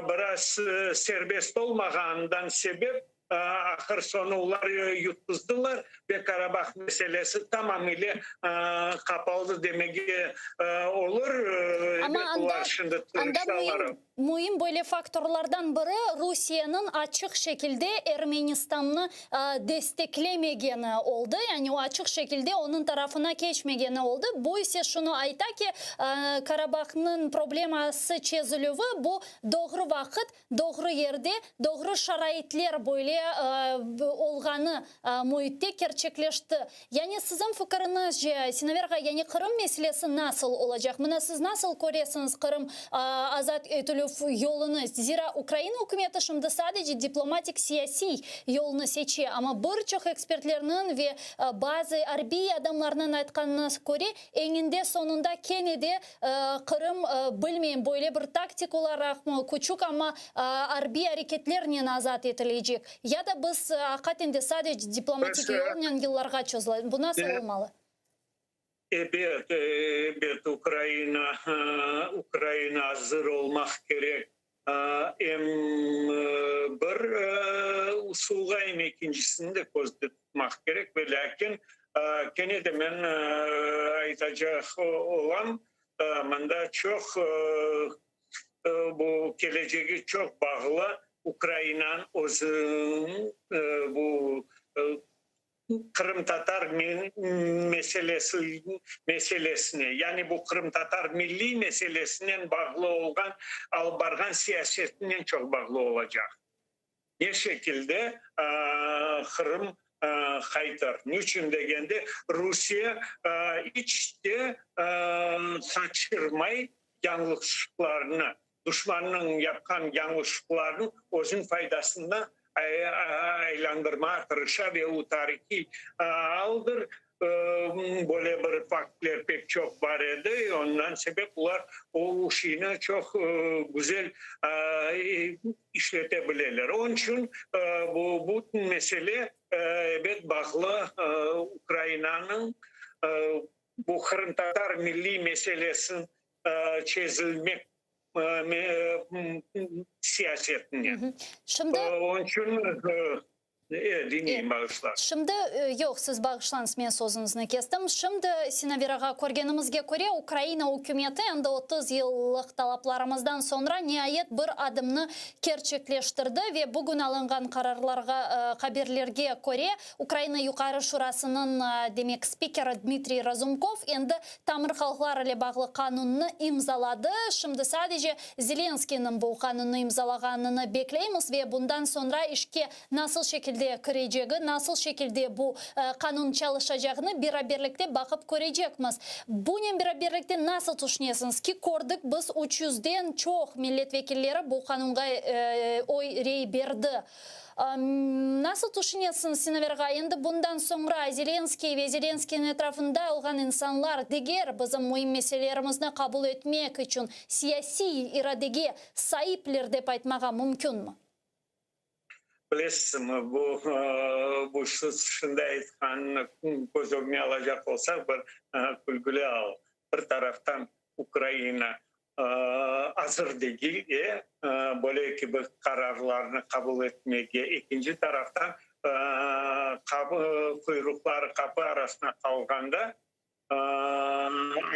biraz serbest olmağanından sebep, ahır soñu olar yutquzdılar ve Karabah meselesi tamamile qapaldı demege olur. Amma Ebet, anda, olar şimdi anda tırışalar. müim. Müim böyle faktorlardan biri, Rusiyeniñ açıq şekilde Ermenistannı desteklemegeni oldı, yani o açıq şekilde onıñ tarafına keçmegeni oldı. Bu ise şunı ayta ki, Karabahnıñ probleması çezilüvi bu doğru vaqıt, doğru yerde, doğru şaraitler böyle olğanı müitte kerçekleşti. Yani siziñ fikiriñizce, Sinaver ağa, yani Qırım meselesi nasıl olacaq? Mına siz nasıl köresiñiz Qırım azat etilüv yolunı? Zira Ukraina ükümeti şimdi sadece diplomatik-siyasiy yolnı seçe, amma bir çoq ekspertlerniñ ve bazı arbiy adamlarnıñ aytqanına köre, eñinde-soñunda kene de Qırım, bilmeyim, böyle bir taktik olaraqmı, küçük, amma arbiy areketlernen azat etilecek. Ya da biz aqaten de sadece diplomatik yolnen yıllarğa çözüle. Bu nasıl olmalı? Ebet, ebet, Ukraina, Ukraina azır olmaq kerek em bir usulğa, em ekincisini de közde tutmaq kerek. Ve lâkin kene de men aytacaq olam, mında çoq bu kelecegi çoq bağlı Ukrainanıñ özüniñ bu qırımtatar meselesi meselesine, yani bu qırımtatar milliy meselesinen bağlı olğan alıp barğan siyasetinen çoq bağlı olacaq. Ne şekilde Qırım qaytar? Niçün degende, Rusiye iç te qaçırmay yañlışlıqlarını, duşmannıñ yapqan yañlışlıqlarını özüniñ faydasına aylandırmağa tırışa ve o tarihiy aldır. Böyle bir faktler pek çoq bar edi, ondan sebep olar o şeyni çoq güzel işlete bileler. Onıñ içün bu bütün mesele, ebet, bağlı Ukrainanıñ bu qırımtatar milliy meselesiniñ çezilmek siyasetinen. Şimdi. Onıñ içün E, diñleyim, bağışla. Şimdi, yoq, siz bağışlañız, men sözüñizni kestim. Şimdi, Sinaver ağa, körgenimizge köre, Ukraina ükümeti endi 30 yıllıq talaplarımızdan soñra niayet bir adımnı kerçekleştirdi ve bugün alınğan qararlarğa, haberlerge köre, Ukraina Yuqarı Şurasınıñ, demek, spikeri Dmitriy Razumkov endi tamır halqlar ile bağlı qanunnı imzaladı. Şimdi sadece Zelenskıynıñ bu qanunnı imzalağanını bekleymiz ve bundan soñra işke nasıl şekilde kirecegi, nasıl şekilde bu qanun çalışacağını beraberlikte baqıp körecekmiz. Bunen beraberlikte nasıl tüşünesiñiz ki, kördik biz üç yüzden çoq millet vekilleri bu qanunğa oy, rey berdi. Nasıl tüşünesiñ, Sinaver ağa, endi bundan soñra Zelenskıy ve Zelenskıynıñ etrafında olğan insanlar diger bizim müim meselelerimizni qabul etmek içün siyasiy iradege saipler dep aytmağa mümkünmi? Bilesizmi, bu, bu siz şimdi aytqanını köz ögüne alacaq olsaq, bir külgüli al. Bir taraftan Ukraina azır degil e, böyle kibi qararlarnı qabul etmege, ekinci taraftan, quyruqları qapı arasına qalğanda,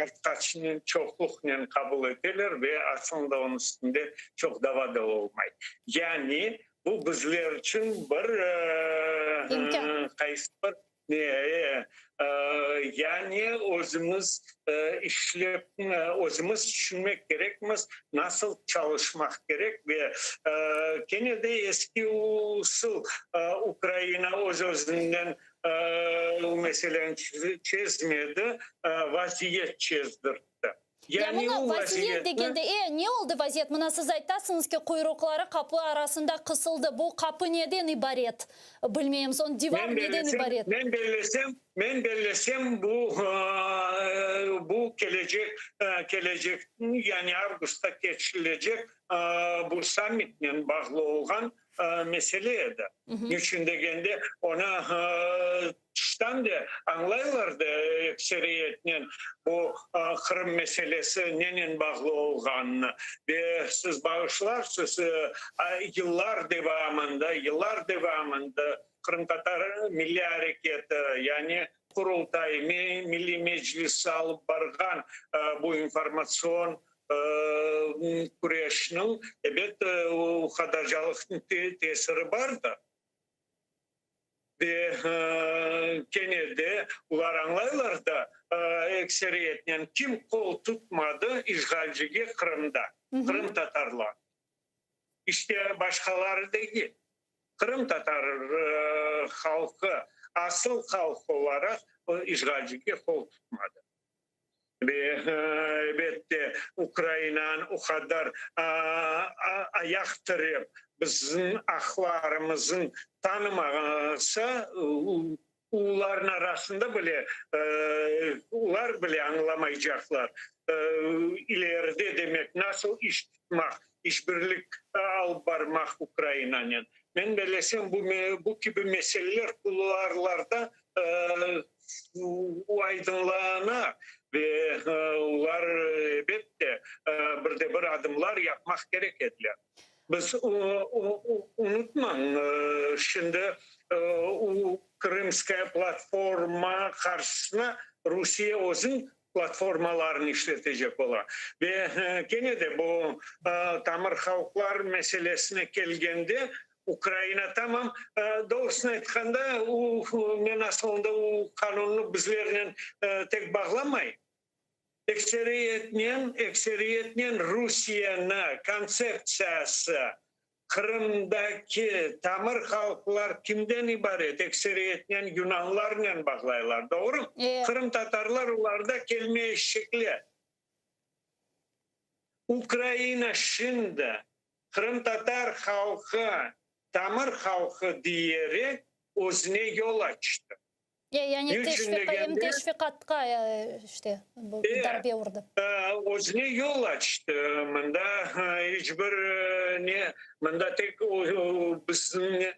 artqaçnen, çoqluqnen qabul eteler ve aslında onıñ üstünde çoq dava da olmay. Yani bu bizler içün bir qaysı bir Yani özümiz işlep, özümiz tüşünmek kerekmiz, nasıl çalışmaq kerek ve kene de eski usul, Ukraina öz-özünden bu meseleni çezmedi, vaziyet çezdirtti. Ya mına vaziyet degende, e, ne oldı vaziyet? Mına siz aytasıñız ki, quyruqları qapı arasında qısıldı. Bu qapı neden ibaret? Bilmeyim. Soñ divar neden ibaret? Men bellesem, men bellesem, bu, bu kelecek, kelecek, yani avgustta keçirilecek bu sammitnen bağlı olğan mesele edi. Niçün degende, onı tıştan da añlaylar da ekseriyetnen bu Qırım meselesi nenen bağlı olğanını. Ve siz bağışlarsız, yıllar devamında, yıllar devamında qırımtatar milliy areketi, yani Qurultay, Milliy Meclis alıp barğan bu informatsion. küreşniñ, ebet, qadarcalıqnıñ tesiri bardır. Ve kene de olar añlaylar da, ekseriyetnen kim qol tutmadı işğalcige Qırımda? Qırımtatarlar. İşte, başqaları degil. Qırımtatar halqı asıl halq olaraq işğalcige qol tutmadı. Ve, elbette, Ukrainanı o qadar ayaq tirep, bizim aqlarımıznı tanımağansa, olarnıñ arasında bile, olar bile añlamaycaqlar, ileride, demek, nasıl iş tutmaq, işbirlik alıp barmaq Ukrainanen. Men bellesem, bu kibi meseleler kuluarlarda aydınlana ve olar, elbette, bir de bir adımlar yapmaq kerek ediler. Biz unutmañ, şimdi Krımskaya platforma qarşısına Rusiye özüñ platformalarını işletecek ola. Ve kene de bu tamır halqlar meselesine kelgende, Ukraina tamam, doğrusını aytqanda, men asılında o qanunnı bizlernen tek bağlamayım. Ekseriyetnen, ekseriyetnen Rusiyeni kontseptsiyası Qırımdaki tamır halqlar kimden ibaret? Ekseriyetnen yunanlarnen bağlaylar, doğrumı? Qırımtatarlar olarda kelme eşekler. Ukraina şimdi qırımtatar halqı tamır halqı diyerek özüne yol açtı. Yani teşviq, em teşviqatqa işte bu darbe urdı. Özüne yol açtı. Mında iç bir ne, mında tek bizim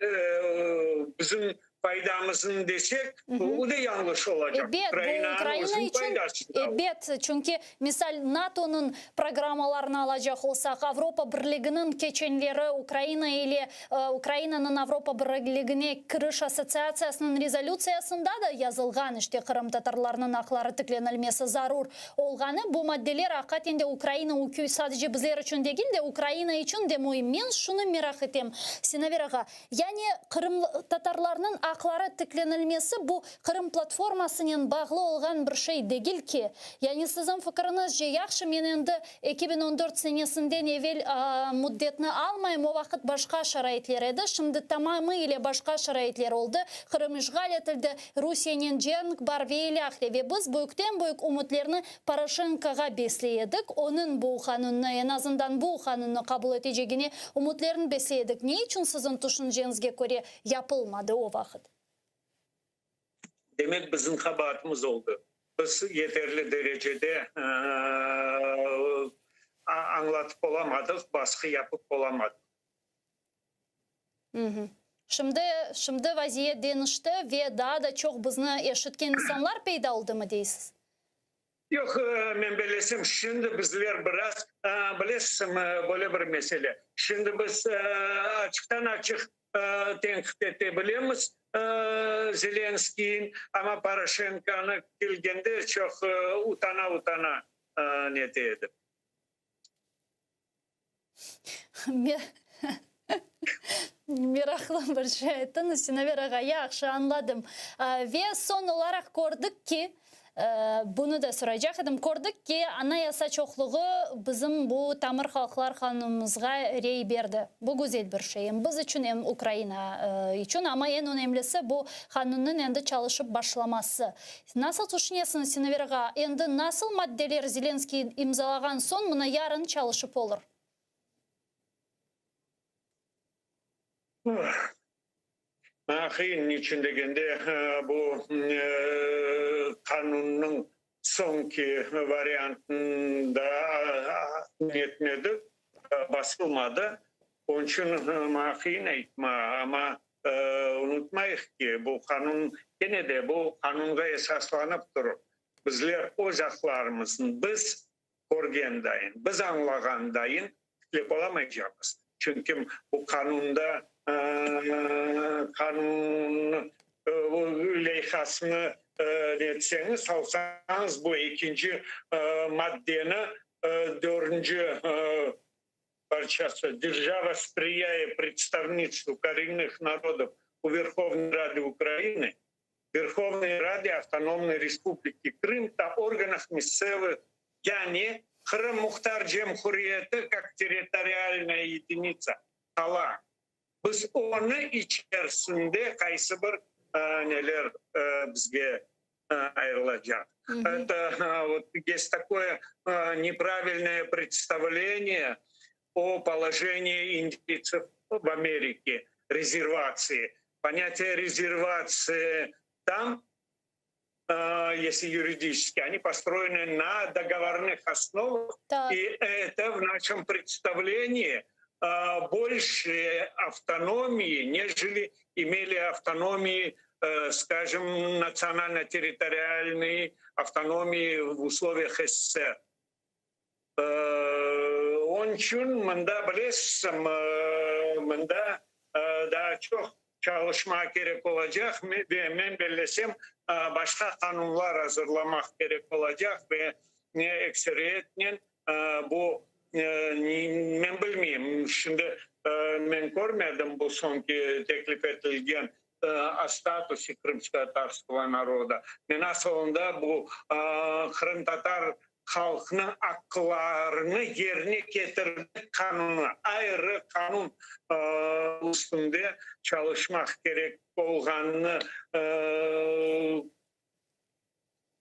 bizim faydamıznı desek, o da yañlış olacaq. Ebet, bu Ukraina içün, ebet, çünki, misal, NATOnıñ programmalarını alacaq olsaq, Avropa Birliginiñ keçenleri Ukraina ile Ukrainanıñ Avropa Birligine kiriş assotsiatsiyasınıñ rezolütsiyasında da yazılğan, işte, qırımtatarlarnıñ aqları tiklenilmesi zarur olğanı, bu maddeler aqiqaten de Ukraina ükü sadece bizler içün degil de, Ukraina içün de müim. Men şunı meraq etem, Sinaver ağa, yani qırımtatarlarnıñ aqları tiklenilmesi bu Qırım platformasınen bağlı olğan bir şey degil ki. Yani siziñ fikiriñizce, yahşı, men endi 2014 senesinden evel müddetni almayım, o vaqıt başqa şaraitler edi, şimdi tamamı ile başqa şaraitler oldı, Qırım işğal etildi, Rusiyenen cenk bar ve ilâhre, ve biz büyükten-büyük ümütlerni Poroşenkoğa besley edik, onıñ bu qanunnı, eñ azından bu qanunnı qabul etecegine ümütlerni besley edik. Ne içün siziñ tüşünceñizge köre yapılmadı o vaqıt? Demek, bizim qabaatımız oldı. Biz yeterli derecede añlatıp olamadıq, basqı yapıp olamadıq. Şimdi, şimdi vaziyet deñişti ve daa da çoq bizni eşitken insanlar peyda oldımı deysiz? Yoq, men bellesem, şimdi bizler biraz, bilesizmi, böyle bir mesele, şimdi biz açıqtan-açıq tenqit ete bilemiz Zelenskiyni, amma Poroşenkonı kelgende çoq utana-utana nete edik. Meraqlı bir şey ayttıñız, Sinaver ağa, yahşı, añladım. Ve soñ olaraq kördik ki, bunı da soraycaq edim, kördik ki, anayasa çoqluğı bizim bu tamır halqlar qanunımızğa rey berdi. Bu güzel bir şey, em biz içün, em Ukraina içün, amma eñ önemlisi bu qanunnıñ endi çalışıp başlaması. Nasıl tüşünesiñiz, Sinaver ağa, endi nasıl maddeler Zelenskiy imzalağan soñ mına yarın çalışıp olur? Qıyın, niçün degende, bu qanunnıñ soñki variantında netmedi, basılmadı. Onıñ içün maña qıyın aytma, amma unutmayıq ki, bu qanun kene de bu qanunğa esaslanıp turıp, bizler öz aqlarımıznı biz körgen dayın, biz añlağan dayın tiklep olamaycaqmız. Çünki bu qanunda qanun leyhasını netseñiz, alsañız, bu ekinci maddeni. Dördünci parçası, Держава сприяє представництву коренных народов у Верховной Рады Украины, Верховной Раде Автономной Республики Крым та органах місцевих, yani Qırım Muhtar Cemhuriyeti kak territorialnaya yedinica qala. Biz onı içerisinde qaysı bir neler bizge ayırılacaq. Это вот есть такое неправильное представление о положении индейцев в Америке, резервации. Понятие резервации там, если юридически, они построены на договорных основах. Так. И это в нашем представлении больше автономии, нежели имели автономии, скажем, национально-территориальные автономии в условиях СССР. Onıñ içün mında bilesiñ, mında daa çoq çalışma kerek olacaq ve men bellesem, başqa qanunlar azırlamaq kerek olacaq ve ekseriyetnen bu, men bilmeyim, şimdi men körmedim bu soñki teklif etilgen o statuсе krımskotatarskogo naroda. Men asılında bu qırımtatar halqnıñ aqqlarını yerine ketirmek qanunı, ayrı qanun üstünde çalışmaq kerek olğanını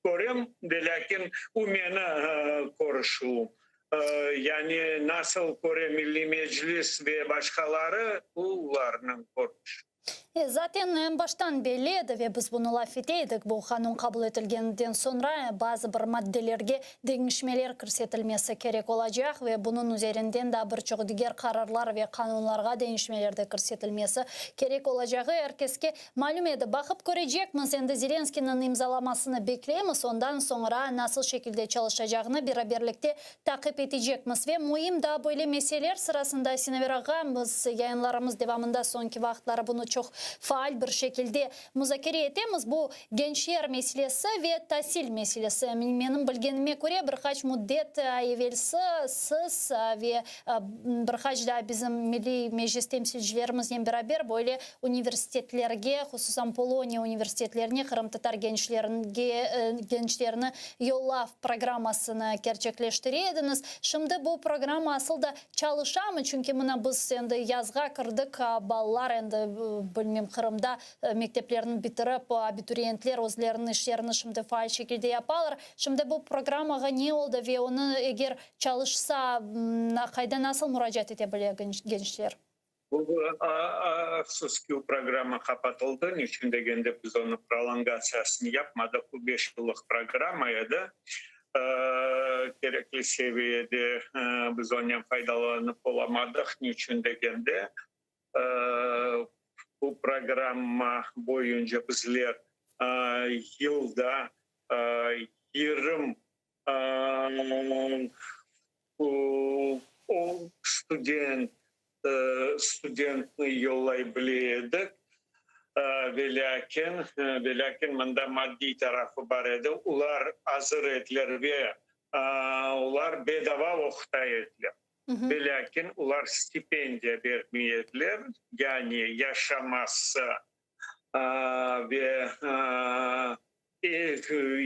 körem, velâkin bu meni körüşüvim. Yani nasıl köre Milliy Meclis ve başqaları, bu olarnıñ körüşüvi. Zaten eñ baştan belli edi ve biz bunı laf ete edik, bu qanun qabul etilgeninden soñra bazı bir maddelerge deñişmeler kirsetilmesi kerek olacaq ve bunıñ üzerinden daa bir çoq diger qararlar ve qanunlarğa deñişmeler de kirsetilmesi kerek olacağı er keske malüm edi. Baqıp körecekmiz, endi Zelenskiyniñ imzalamasını bekleymiz, ondan soñra nasıl şekilde çalışacağını beraberlikte taqip etecekmiz. Ve müim daa böyle meseleler sırasında, Sinaver ağa, biz yayınlarımız devamında soñki vaqıtları bunı çoq faal bir şekilde muzakere etemiz, bu gençler meselesi ve tasil meselesi. Menim bilgenime köre, bir qaç müddet evelsi siz ve bir qaç daa bizim Milliy Meclis temsilcilerimiznen beraber böyle universitetlerge, hususan Poloniya universitetlerine qırımtatar gençlerge gençlerini yollav programmasını kerçekleştire ediñiz. Şimdi bu programma asıl da çalışamı? Çünki mına biz endi yazğa kirdik, balalar endi, bilmem, Qırımda mekteplerini bitirip, abituriyentler özleriniñ işlerini şimdi faal şekilde yapalar. Şimdi bu programmağa ne oldı ve onı eger çalışsa, qayda nasıl muracaat ete bile gençler? Bu afsus ki, o programma qapatıldı. Niçün degende, biz onıñ prolongatsiyasını yapmadıq. Bu beş yıllıq programma edi. Kerekli seviyede biz onen faydalanıp olamadıq. Niçün degende, bu programma boyunca bizler yılda 20 O student, studentni yollay bile edik, velâkin, velâkin mında maddiy tarafı bar edi, olar azır ediler ve olar bedava oquta ediler, velâkin olar stipendiya bermey ediler, yani yaşaması ve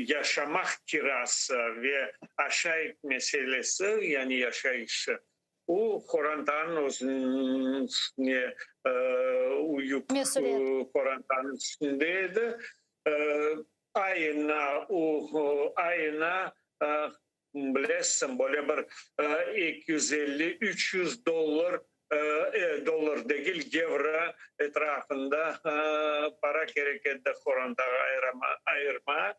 Yaşamaq kirası ve aşayt meselesi, yani yaşayışı, o qorantanıñ özüniñ üstüne, o yük qorantanıñ üstünde edi. Ayına, o ayına, bilesiñ, böyle bir 250, 300 dollar, dollar degil, yevro etrafında para kerek edi qorantağa ayırma,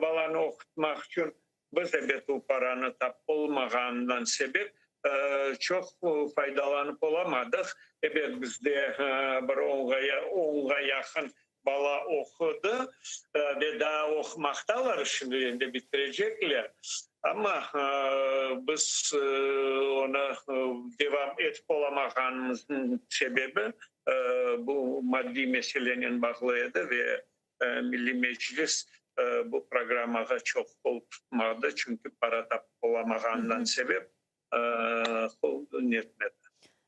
balanı oqutmaq içün. Biz, ebet, o paranı tap olmağanından sebep çoq faydalanıp olamadıq. Ebet, bizde bir onğa yaqın Bala oqudı ve daa oqumaqtalar, şimdi endi bitirecekler, amma biz onı devam etip olamağanımıznıñ sebebi bu maddiy meselenen bağlı edi ve Milliy Meclis. bu programmağa çoq qol tutmadı, çünki para tapıp olamağanından sebep qol netmedi.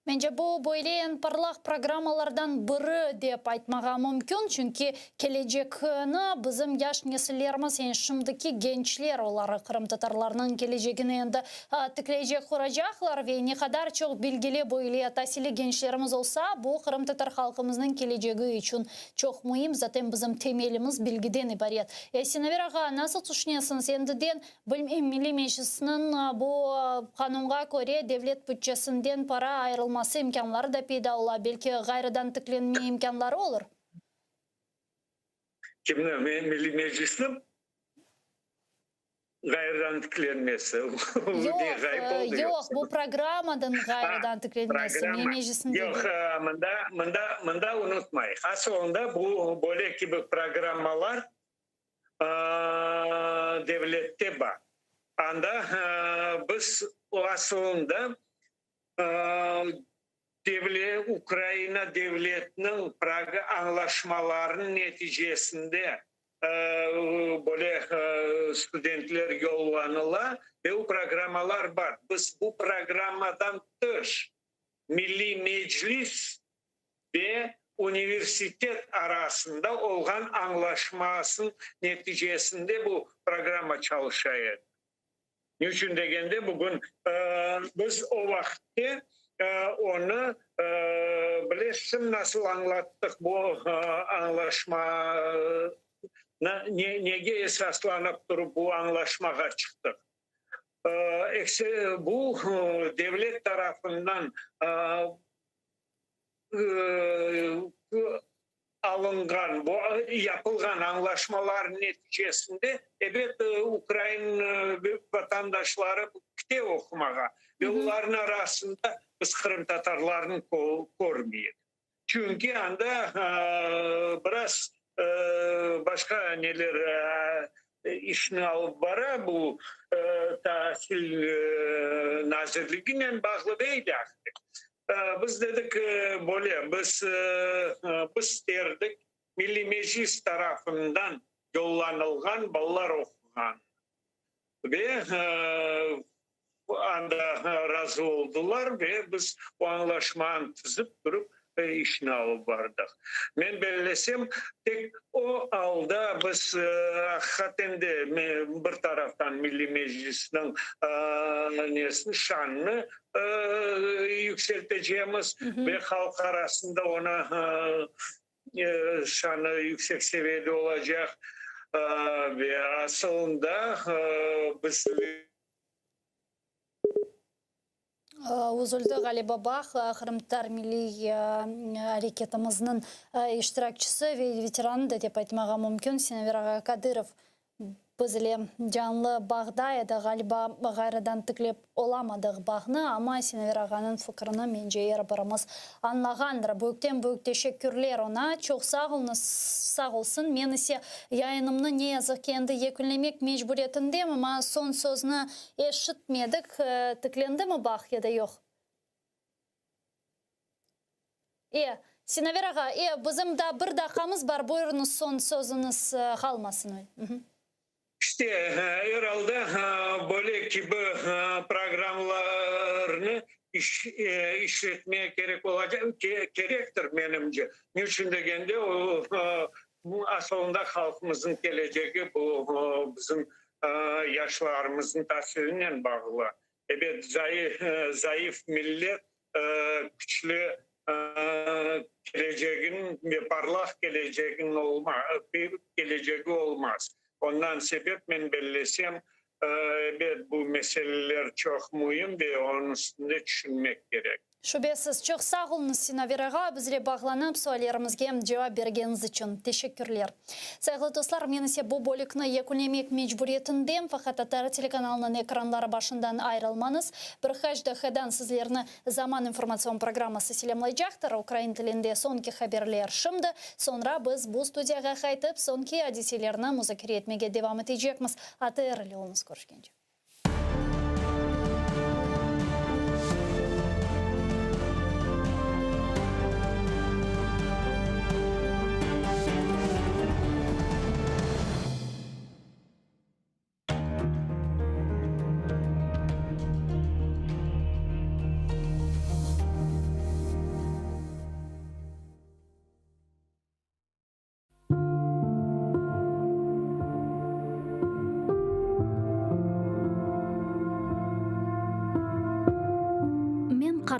Mence, bu böyle eñ parlaq programmalardan biri dep aytmağa mümkün, çünki kelecekni bizim yaş nesillerimiz, yani şimdiki gençler, olar qırımtatarlarnıñ kelecegini endi tikleycek, quracaqlar ve ne qadar çoq bilgili böyle tasilli gençlerimiz olsa, bu qırımtatar halqımıznıñ kelecegi içün çoq müim, zaten bizim temelimiz bilgiden ibaret. Sinaver ağa, nasıl tüşünesiñiz, endiden Bilmeyim, Milliy Meclisniñ bu qanunğa köre devlet bütçesinden para ayırılması imkânları da peyda ola, belki ğayrıdan tiklenme imkânları olur? Kimni? Milliy Meclisniñ ğayrıdan tiklenmesi? Yoq, yoq, bu programmadan ğayrıdan tiklenmesi, Milliy Meclisniñ degil. Yoq, mında, mında, mında unutmayıq, asılında bu böyle kibi programmalar devlette bar. Anda biz asılında Ukraina devletiniñ añlaşmalarınıñ neticesinde böyle studentler yollanıla ve o programmalar bar. Biz bu programmadan tış Milliy Meclis ve universitet arasında olğan añlaşmasınıñ neticesinde bu programma çalışa edi. Ne içün degende, bugün biz o vaqıtte onı, bilesiñ, nasıl añlattıq bu añlaşmanı, nege esaslanıp turıp bu añlaşmağa çıqtıq? Bu devlet tarafından alınğan, bu yapılğan añlaşmalar neticesinde, ebet, ukrain vatandaşları kite oqumağa ve olarnıñ arasında biz qırımtatarlarnı körmeyik. Çünki anda biraz başqa neler işni alıp bara, bu tasil nazirliginen bağlı ve ilâhre. Biz dedik, böyle, biz biz isterdik, Milliy Meclis tarafından yollanılğan balalar oquğan ve anda razı oldılar ve biz o añlaşmanı tizip turıp işni alıp bardıq. Men bellesem, tek o alda biz aqiqaten de bir taraftan Milliy Meclisniñ nesini, şanını yükseltecemiz ve halq arasında onı şanı yüksek seviyede olacaq ve asılında biz Üzüldi, ğaliba, bağ, qırımtatar milliy areketimizniñ iştirakçisi ve veteranı da dep aytmağa mümkün, Sinaver ağa Kadırov biz ile canlı bağda edi, ğaliba, ğayrıdan tiklep olamadıq bağnı, amma Sinaver ağanıñ fikrini, mence, er birimiz añlağandır. Büyükten-büyük teşekkürler oña, çoq sağ oluñız, sağ olsun. Men ise yayınımnı, ne yazıq ki, endi yekünlemek mecburiyetindem, amma soñ sözni Eşitmedik, tiklendimi bağ ya da yoq? E, Sinaver ağa, e, bizim daa bir daqqamız bar, buyurıñız, soñ sözüñiz qalmasın. İşte, er alda böyle kibi programlarnı işletmeye kerek olacaq, kerektir, menimce. Ne içün degende, o, asılında halqımıznıñ kelecegi bu bizim yaşlarımıznıñ tasilinen bağlı. Ebet, zayıf millet küçlü kelecegin ve parlaq kelecegin kelecegi olmaz. Ondan sebep men bellesem, ebet, bu meseleler çoq müim ve onıñ üstünde tüşünmek kerek. Şübesiz. Çoq sağ oluñız, Sinaver ağa, bizle bağlanıp, suallerimizge cevap bergeniñiz içün. Teşekkürler. Sayğılı dostlar, men ise bu bölükni yekünlemek mecburiyetindem, faqat ATR telekanalınıñ ekranları başından ayrılmañız. Bir qaç daqiqadan sizlerni Zaman informatsion programması selâmlaycaqtır. Ukrain tilinde soñki haberler şimdi. Soñra biz bu studiyağa qaytıp, soñki adiselerni muzakere etmege devam etecekmiz. ATR ile oluñız. Körüşkence.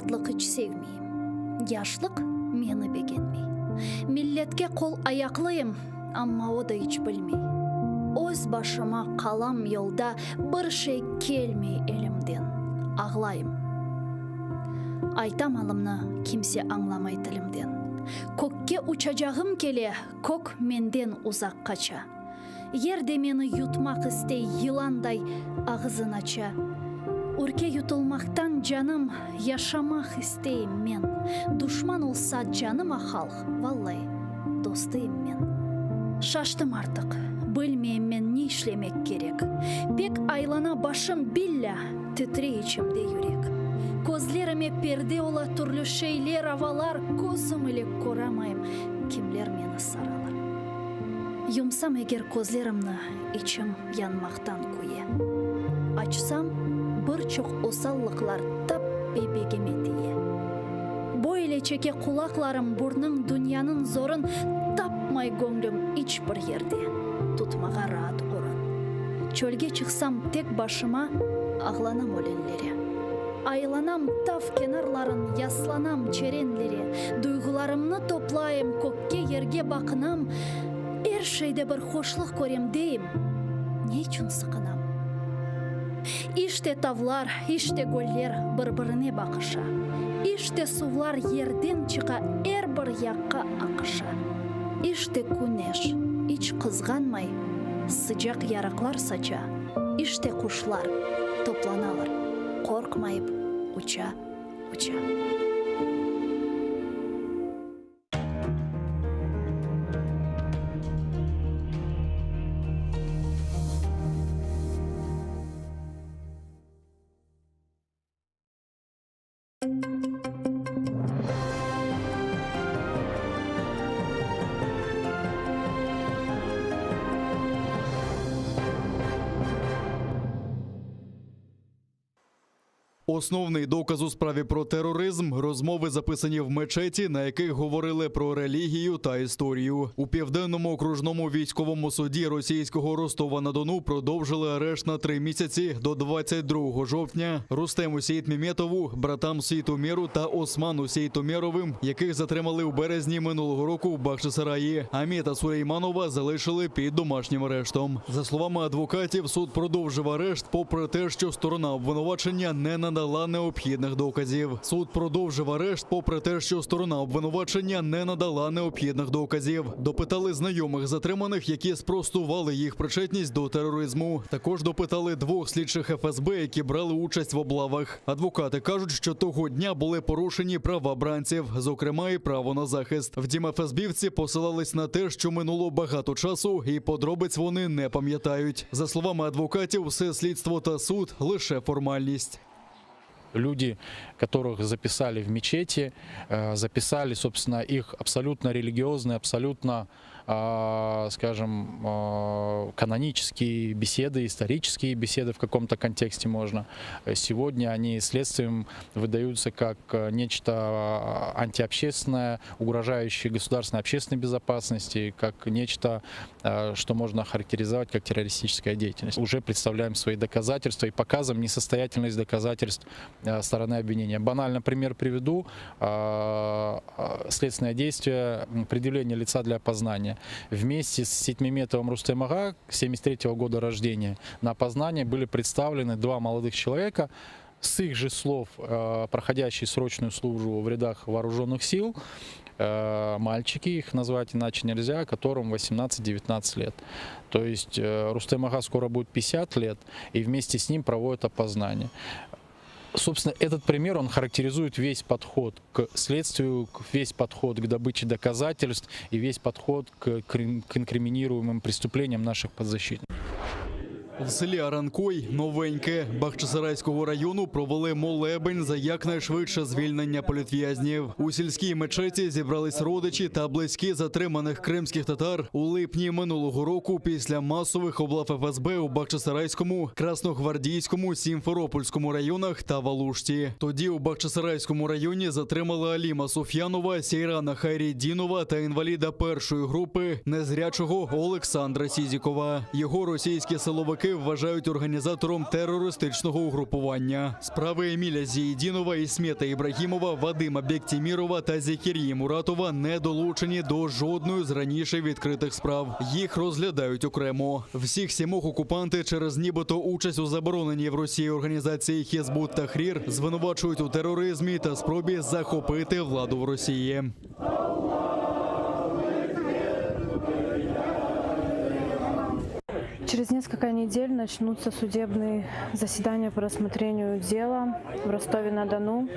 qartlıq iç sevmeyim, Yaşlıq meni begenmey. Milletke qol-ayaqlıyım, Amma o da iç bilmey. Öz başıma qalam yolda, Bir şey kelmey elimden, Ağlayım. Aytam alımnı, kimse añlamay tilimden. Kökke uçacağım kele, Kök menden uzaq qaça. Yer de meni yutmaq istey, Yılanday ağızın aça. Ürke yutulmaqtan canım, Yaşamaq isteyim men. Duşman olsa canıma halq, Vallai, dostıyım men. Şaştım artıq, bilmeyim men ne işlemek kerek. Pek aylana başım, billâ, titrey içimde yürek. Közlerime perde ola türlü şeyler, avalar, Közüm ile köramayım, kimler meni saralar. Yumsam eger közlerimni, içim yanmaqtan küye. Açsam, bir çoq osallıqlar tap bebegime tiye. Böyle çeke qulaqlarım burnıñ dünyanıñ zorun, Tapmay göñlüm iç bir yerde tutmağa raat orun. Çölge çıqsam tek başıma, ağlanam ölenlere. Aylanam tav kenarların, yaslanam çerenlere, Duyğularımnı toplayım, kökke, yerge baqınam, Er şeyde bir hoşluq körem deyim, ne içün sıqınam? İşte tavlar, işte göller bir-birine baqışa, İşte suvlar yerden çıqa, er bir yaqqa aqışa. İşte küneş, iç qızğanmay, sıcaq yarıqlar saça, İşte quşlar toplanalar, qorqmayıp uça, uça. Основний доказ у справі про тероризм розмови записані в мечеті, на яких говорили про релігію та історію. У південному окружному військовому суді російського Ростова на Дону продовжили арешт на три місяці до 22 жовтня. Рустему Сеітмеметову, братам Сейтумеру та Осману Сейтумеровим, яких затримали у березні минулого року в Бахчисараї. Амета Сулейманова залишили під домашнім арештом. За словами адвокатів, суд продовжив арешт, попри те, що сторона обвинувачення не надала необхідних доказів. Суд продовжив арешт, попри те, що сторона обвинувачення не надала необхідних доказів. Допитали знайомих затриманих, які спростували їх причетність до тероризму. Також допитали двох слідчих ФСБ, які брали участь в облавах. Адвокати кажуть, що того дня були порушені права бранців, зокрема і право на захист. Втім, ФСБівці посилались на те, що минуло багато часу, і подробиць вони не пам'ятають. За словами адвокатів, все слідство та суд лише формальність. Люди, которых записали в мечети, э, записали, собственно, их абсолютно религиозные, абсолютно, а, скажем, а, канонические беседы, исторические беседы в каком-то контексте можно. Сегодня они следствием выдаются как э, нечто а, антиобщественное, угрожающее государственной общественной безопасности, как нечто, э, что можно охарактеризовать как террористическая деятельность. Уже представляем свои доказательства и показываем несостоятельность доказательств э, стороны обвинения. Банально пример приведу. А, а, Следственное действие, м, предъявление лица для опознания. Вместе с Сейтмеметовым Рустем Ага, 73 года рождения, на опознание были представлены два молодых человека, с их же слов, э, проходящие срочную службу в рядах вооруженных сил, э, мальчики, их назвать иначе нельзя, которым 18-19 лет. То есть э, Рустем Ага скоро будет 50 лет, и вместе с ним проводят опознание. Собственно, этот пример, он характеризует весь подход к следствию, к- весь подход к добыче доказательств и весь подход к, крин- к инкриминируемым преступлениям наших подзащитных. В селі Аранкой, Новеньке, Бахчисарайського району провели молебень за якнайшвидше звільнення політв'язнів. У сільській мечеті зібрались родичі та близькі затриманих кримських татар у липні минулого року після масових облав ФСБ у Бахчисарайському, Красногвардійському, Сімферопольському районах та в Алушті. Тоді у Бахчисарайському районі затримали Аліма Суф'янова, Сейрана Хайрідінова та інваліда першої групи незрячого Олександра Сізікова. Його російські силовики. Бойовики вважають організатором терористичного угрупування. Справи Еміля Зієдінова, Ісмета Ібрагімова, Вадима Бектімірова та Зекір'ї Муратова не долучені до жодної з раніше відкритих справ. Їх розглядають окремо. Всіх сімох окупанти через нібито участь у забороненій в Росії організації Хізбут Тахрір звинувачують у тероризмі та спробі захопити владу в Росії. Через несколько недель начнутся судебные заседания по рассмотрению дела в Ростове-на-Дону.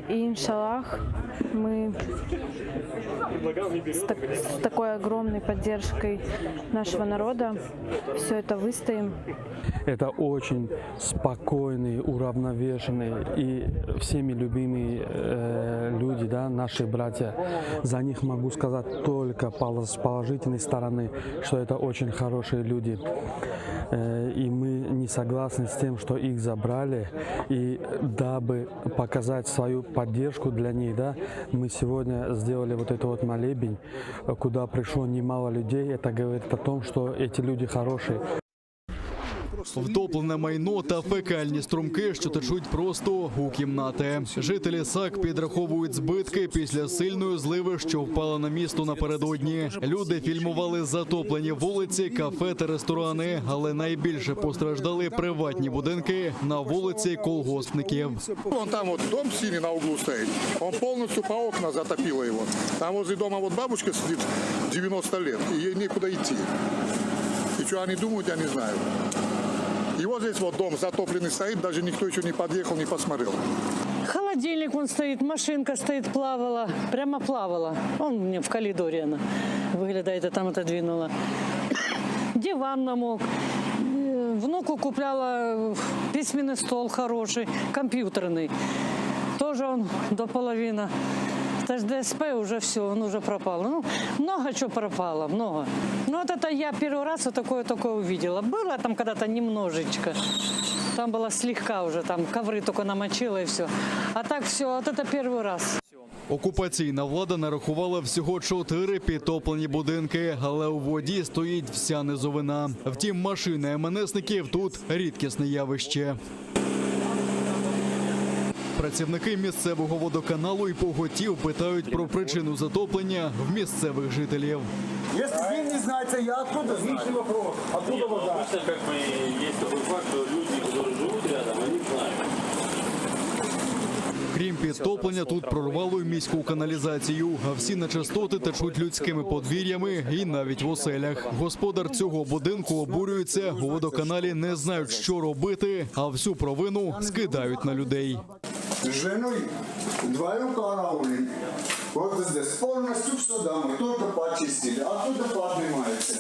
И, иншаллах, мы с, так, с такой огромной поддержкой нашего народа все это выстоим. Это очень спокойные, уравновешенные и всеми любимые э, люди, да, наши братья. За них могу сказать только с положительной стороны, что это очень хорошие люди. Э, и мы не согласны с тем, что их забрали. И дабы показать свою поддержку для них, да, мы сегодня сделали вот этот вот молебень, куда пришло немало людей. Это говорит о том, что эти люди хорошие. Втоплене майно та фекальні струмки, що течуть просто у кімнати. Жителі Сак підраховують збитки після сильної зливи, що впала на місто напередодні. Люди фільмували затоплені вулиці, кафе та ресторани, але найбільше постраждали приватні будинки на вулиці Колгоспників. Вон там вот дом синий на углу стоит, он полностью по окна затопило его. Там возле дома вот бабушка сидит 90 лет, и ей некуда идти. И что они думают, я не знаю. И вот здесь вот дом затопленный стоит, даже никто еще не подъехал, не посмотрел. Холодильник вон стоит, машинка стоит, плавала, прямо плавала. Он мне в коридоре она выглядает, я там отодвинула. Диван намок. Э, Внуку купляла э, письменный стол хороший, компьютерный. Тоже он до половины. Это ж ДСП уже все, он уже пропал. Ну, много чего пропало, много. Ну, вот это я первый раз вот такое такое увидела. Было там когда-то немножечко. Там было слегка уже, там ковры только намочила и все. А так все, вот это первый раз. Окупаційна влада нарахувала всього чотири підтоплені будинки, але у воді стоїть вся низовина. Втім, машини МНСників тут рідкісне явище. Працівники місцевого водоканалу і поготів питають про причину затоплення в місцевих жителів. Если вы не знаете, я откуда знаю? Личный вопрос. Откуда Нет, ну, вода? Обычно как бы есть такой факт, что люди, которые живут рядом, они знают. Крім підтоплення, тут прорвало й міську каналізацію. А всі нечистоти течуть людськими подвір'ями і навіть в оселях. Господар цього будинку обурюється, у водоканалі не знають, що робити, а всю провину скидають на людей. С женой вдвоем караулим. Вот здесь полностью все домой, только почистили. Оттуда поднимается.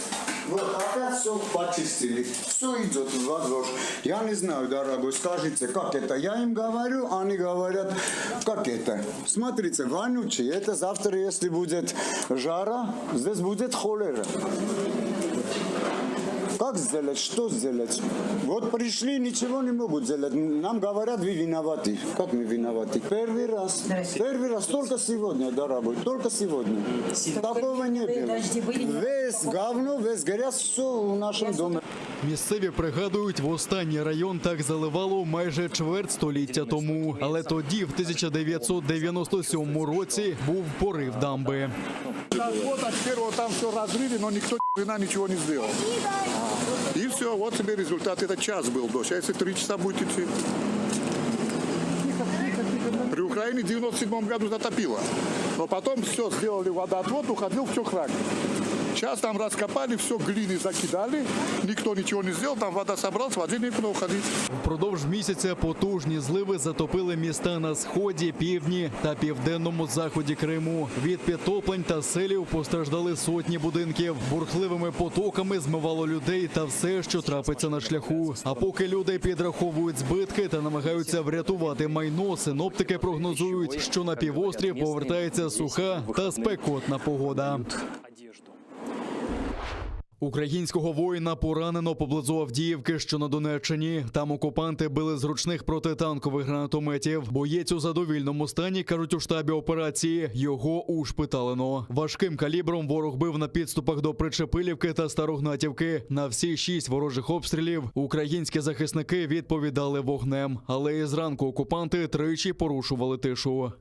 Вот опять все почистили. Все идет во двор. Я не знаю, дорогой, скажите, как это? Я им говорю, они говорят, как это? Смотрите, вонючий. Это завтра, если будет жара, здесь будет холера. Как сделать? Что сделать? Вот пришли, ничего не могут сделать. Нам говорят, вы виноваты. Как мы виноваты? Первый раз. Первый раз только сегодня, дорогой, только сегодня. Такого не было. Весь говно, весь грязь, все в нашем доме. Місцеві пригадують, востаннє район так заливало майже чверть століття тому. Але тоді, в 1997 році, був порив дамби. Вот, а теперь вот там все разрыли, но никто ни хрена ничего не сделал. И все, вот тебе результат. Это час был дождь. А если три часа будет идти? При Украине в 97 году затопило. Но потом все сделали, водоотвод уходил в Чохрак. Сейчас там раскопали, все глины закидали, никто ничего не сделал, там вода собралась, воде некуда уходить. Впродовж місяця потужні зливи затопили міста на сході, півдні та південному заході Криму. Від підтоплень та селів постраждали сотні будинків. Бурхливими потоками змивало людей та все, що трапиться на шляху. А поки люди підраховують збитки та намагаються врятувати майно, синоптики прогнозують, що на півострів повертається суха та спекотна погода. Українського воїна поранено поблизу Авдіївки, що на Донеччині. Там окупанти били з ручних протитанкових гранатометів. Боєць у задовільному стані, кажуть у штабі операції, його ушпиталено. Важким калібром ворог бив на підступах до Причепилівки та Старогнатівки. На всі шість ворожих обстрілів українські захисники відповідали вогнем. Але і зранку окупанти тричі порушували тишу.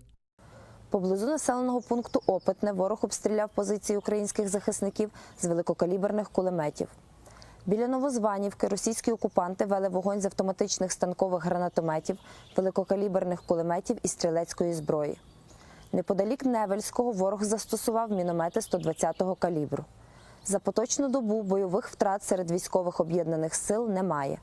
Поблизу населеного пункту Опитне ворог обстріляв позиції українських захисників з великокаліберних кулеметів. Біля Новозванівки російські окупанти вели вогонь з автоматичних станкових гранатометів, великокаліберних кулеметів і стрілецької зброї. Неподалік Невельського ворог застосував міномети 120-го калібру. За поточну добу бойових втрат серед військових об'єднаних сил немає.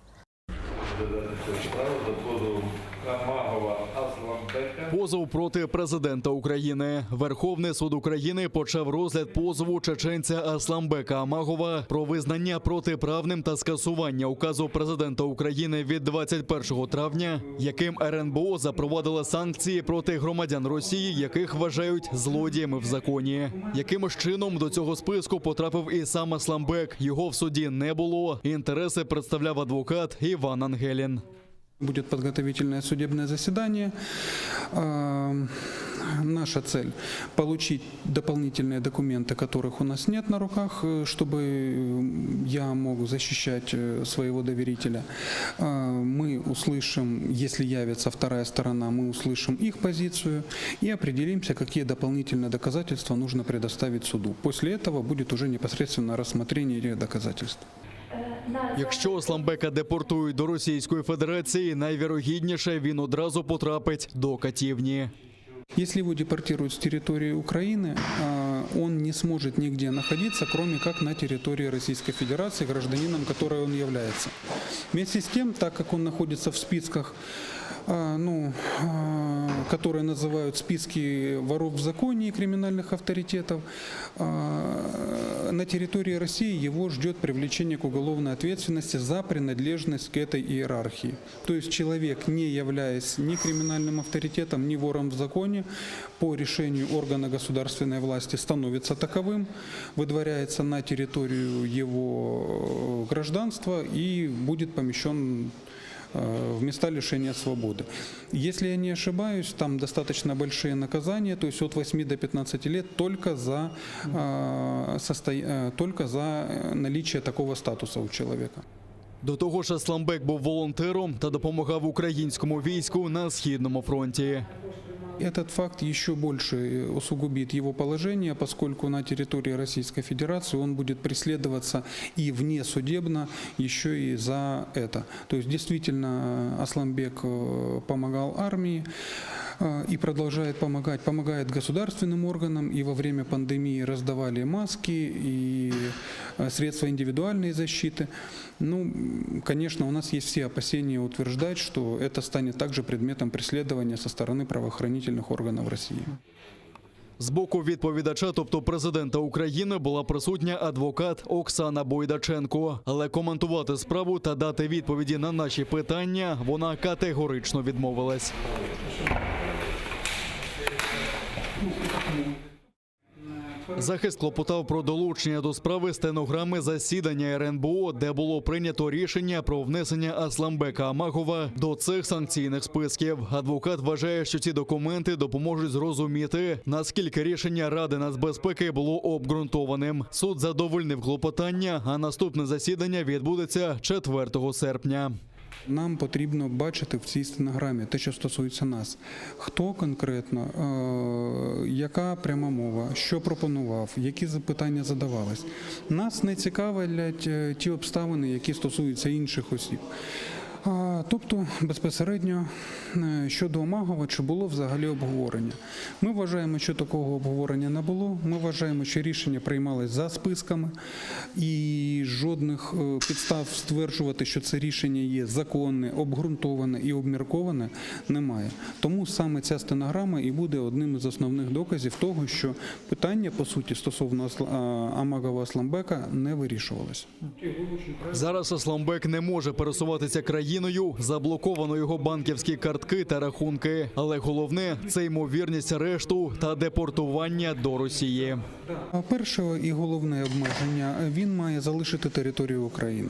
Позов проти президента України. Верховний суд України почав розгляд позову чеченця Асламбека Амагова про визнання протиправним та скасування указу президента України від 21 травня, яким РНБО запровадила санкції проти громадян Росії, яких вважають злодіями в законі. Якимось чином до цього списку потрапив і сам Асламбек. Його в суді не було. Інтереси представляв адвокат Іван Ангелін. Будет подготовительное судебное заседание. А, Наша цель – получить дополнительные документы, которых у нас нет на руках, э, чтобы э, я мог защищать э, своего доверителя. А, Мы услышим, если явится вторая сторона, мы услышим их позицию и определимся, какие дополнительные доказательства нужно предоставить суду. После этого будет уже непосредственно рассмотрение этих доказательств. Якщо Асламбека депортують до Російської Федерації, найвірогідніше він одразу потрапить до катівні. Если его депортируют с территории Украины, а, он не сможет нигде находиться, кроме как на территории Российской Федерации, гражданином которой он является. Вместе с тем, так как он находится в списках, а, ну, а, которые называют списки воров в законе и криминальных авторитетов, а, на территории России его ждет привлечение к уголовной ответственности за принадлежность к этой иерархии. То есть человек, не являясь ни криминальным авторитетом, ни вором в законе, по решению органа государственной власти становится таковым, выдворяется на территорию его э, гражданства и будет помещен э, в места лишения свободы. Если я не ошибаюсь, там достаточно большие наказания, то есть от 8 до 15 лет только за, э, состо- э, только за э, наличие такого статуса у человека. До того ж, Асламбек був волонтером та допомагав українському війську на східному фронті. Этот факт еще больше э, усугубит его положение, поскольку на территории Российской Федерации он будет преследоваться и внесудебно еще и за это. То есть действительно э, Асламбек э, помогал армии э, и продолжает помогать, помогает государственным органам, и во время пандемии раздавали маски и э, средства индивидуальной защиты. Ну, м, конечно, у нас есть все опасения утверждать, что это станет также предметом преследования со стороны правоохранительных органов России. З боку відповідача, тобто президента України, була присутня адвокат Оксана Бойдаченко. Але коментувати справу та дати відповіді на наші питання вона категорично відмовилась. Захист клопотав про долучення до справи стенограми засідання РНБО, де було прийнято рішення про внесення Асламбека Амагова до цих санкційних списків. Адвокат вважає, що ці документи допоможуть зрозуміти, наскільки рішення Ради нацбезпеки було обґрунтованим. Суд задовольнив клопотання, а наступне засідання відбудеться 4 серпня. Нам потрібно бачити в цій стенограмі те, що стосується нас. Хто конкретно, е, яка пряма мова, що пропонував, які запитання задавались. Нас не цікавлять е, ті обставини, які стосуються інших осіб. А, Тобто, безпосередньо е, щодо Омагова, чи було взагалі обговорення? Ми вважаємо, що такого обговорення не було. Ми вважаємо, що рішення приймалось за списками, і жодних е, підстав стверджувати, що це рішення є законне, обґрунтоване і обмірковане, немає. Тому саме ця стенограма і буде одним із основних доказів того, що питання по суті стосовно Асла- а, Амагова Асламбека не вирішувалося. Зараз Асламбек не може пересуватися країною. країною, заблоковано його банківські картки та рахунки. Але головне це ймовірність арешту та депортування до Росії. Перше і головне обмеження він має залишити територію України.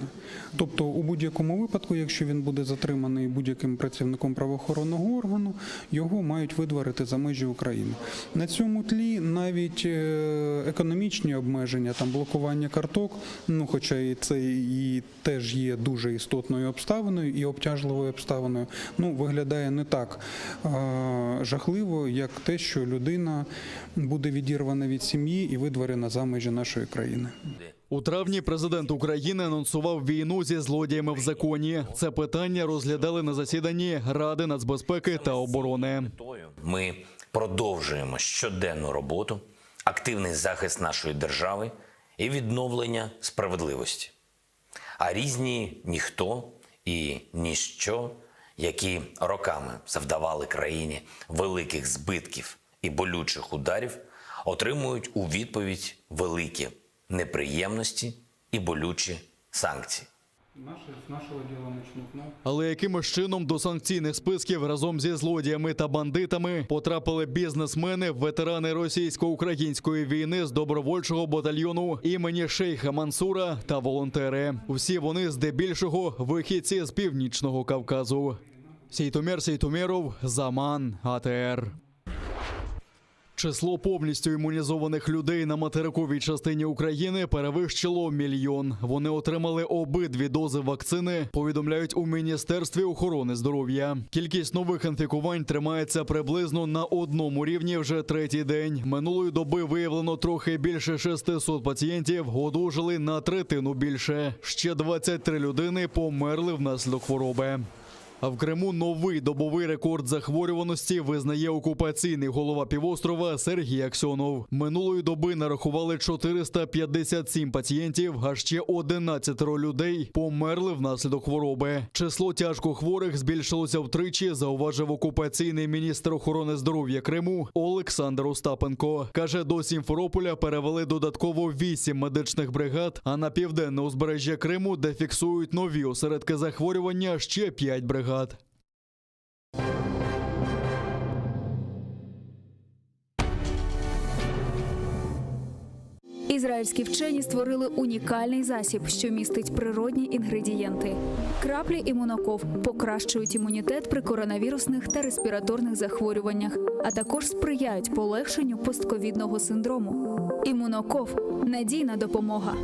Тобто, у будь-якому випадку, якщо він буде затриманий будь-яким працівником правоохоронного органу, його мають видворити за межі України. На цьому тлі навіть е, економічні обмеження, там блокування карток, ну хоча і це і теж є дуже істотною обставиною і обтяжливою обставиною, ну виглядає не так е, жахливо, як те, що людина буде відірвана від сім'ї і видворена за межі нашої країни. У травні президент України анонсував війну зі злодіями в законі. Це питання розглядали на засіданні Ради нацбезпеки та оборони. Ми продовжуємо щоденну роботу, активний захист нашої держави і відновлення справедливості. А різні ніхто і ніщо, які роками завдавали країні великих збитків і болючих ударів, отримують у відповідь великі неприємності і болючі санкції. Наші з нашого діла почнуть. Ну, Але якимось чином до санкційних списків разом зі злодіями та бандитами потрапили бізнесмени, ветерани російсько-української війни з добровольчого батальйону імені Шейха Мансура та волонтери. Всі вони здебільшого вихідці з північного Кавказу. Сейтомер Сейтомеров, Заман, АТР. Число повністю імунізованих людей на материковій частині України перевищило мільйон. Вони отримали обидві дози вакцини, повідомляють у Міністерстві охорони здоров'я. Кількість нових інфікувань тримається приблизно на одному рівні вже третій день. Минулої доби виявлено трохи більше 600 пацієнтів, одужали на третину більше. Ще 23 людини померли внаслідок хвороби. А в Криму новий добовий рекорд захворюваності визнає окупаційний голова півострова Сергій Аксьонов. Минулої доби нарахували 457 пацієнтів, а ще 11 людей померли внаслідок хвороби. Число тяжкохворих збільшилося втричі, зауважив окупаційний міністр охорони здоров'я Криму Олександр Остапенко. Каже, до Сімферополя перевели додатково 8 медичних бригад, а на південне узбережжя Криму, де фіксують нові осередки захворювання, ще 5 бригад. Ізраїльські вчені створили унікальний засіб, що містить природні інгредієнти. Краплі імуноков покращують імунітет при коронавірусних та респіраторних захворюваннях, а також сприяють полегшенню постковідного синдрому. Імуноков надійна допомога.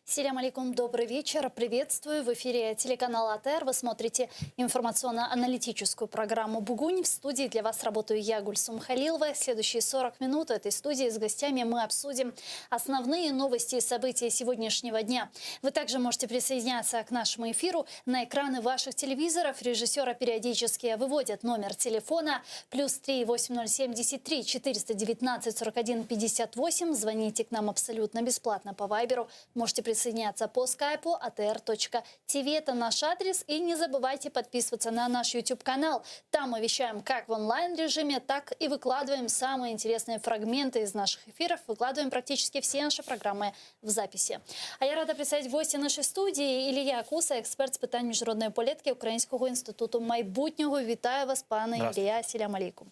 Селям алейкум, добрый вечер. Приветствую. В эфире телеканал АТР. Вы смотрите информационно-аналитическую программу «Бугунь». В студии для вас работаю я, Гульсум Халилова. Следующие 40 минут этой студии с гостями мы обсудим основные новости и события сегодняшнего дня. Вы также можете присоединяться к нашему эфиру на экраны ваших телевизоров. Режиссера периодически выводят номер телефона плюс 3 8073 419 41 58. Звоните к нам абсолютно бесплатно по Вайберу. Можете присоединяться по скайпу atr.tv. Это наш адрес. И не забывайте подписываться на наш YouTube-канал. Там мы вещаем как в онлайн-режиме, так и выкладываем самые интересные фрагменты из наших эфиров. Выкладываем практически все наши программы в записи. А я рада представить гостя нашей студии Ілля Куса, експерт з питань міжнародної політики Українського інституту майбутнього. Вітаю вас, пане Здравствуйте. Ілля. Селям алейкум.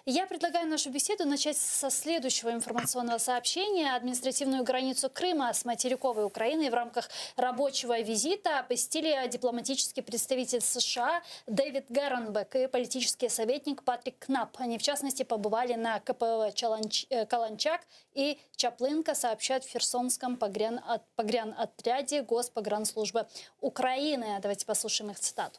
Я предлагаю нашу беседу начать со следующего информационного сообщения. Административную границу Крыма с материковой Украиной в рамках рабочего визита посетили дипломатический представитель США Дэвид Геренбек и политический советник Патрик Кнап. Они, в частности, побывали на КПВ Чаланч- э, Каланчак и Чаплынка, сообщают в Херсонском погран- от- погранотряде Госпогранслужбы Украины. Давайте послушаем их цитату.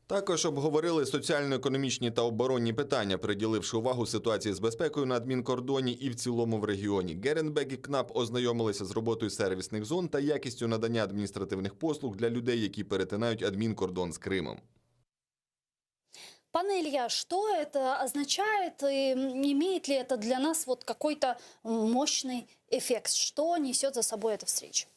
Також обговорили соціально-економічні та оборонні питання, приділивши увагу ситуації з безпекою на адмінкордоні і в цілому в регіоні. Геренбек і КНАП ознайомилися з роботою сервісних зон та якістю надання адміністративних послуг для людей, які перетинають адмінкордон з Кримом. Пане Илья, что это означает и имеет ли это для нас вот какой-то мощный эффект? Что несет за собой эта встреча?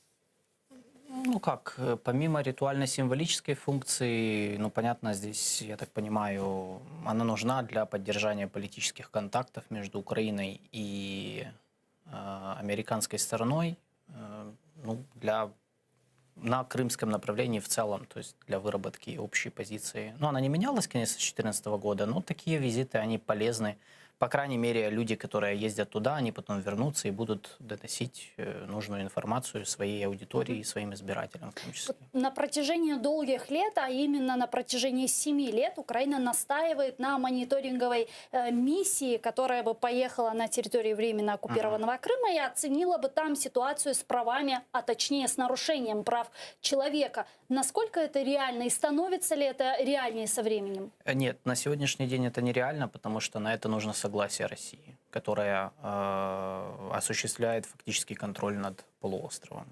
Ну как, э, помимо ритуально-символической функции, ну понятно, здесь, я так понимаю, она нужна для поддержания политических контактов между Украиной и э, американской стороной, э, ну, для на крымском направлении в целом, то есть для выработки общей позиции. Ну, она не менялась, конечно, с 2014 года, но такие визиты, они полезны. По крайней мере, люди, которые ездят туда, они потом вернутся и будут доносить э, нужную информацию своей аудитории и своим избирателям в том числе. На протяжении долгих лет, а именно на протяжении семи лет, Украина настаивает на мониторинговой э, миссии, которая бы поехала на территорию временно оккупированного Крыма и оценила бы там ситуацию с правами, а точнее с нарушением прав человека. Насколько это реально и становится ли это реальнее со временем? Э, Нет, на сегодняшний день это нереально, потому что на это нужно согласие России, которая э, осуществляет фактически контроль над полуостровом.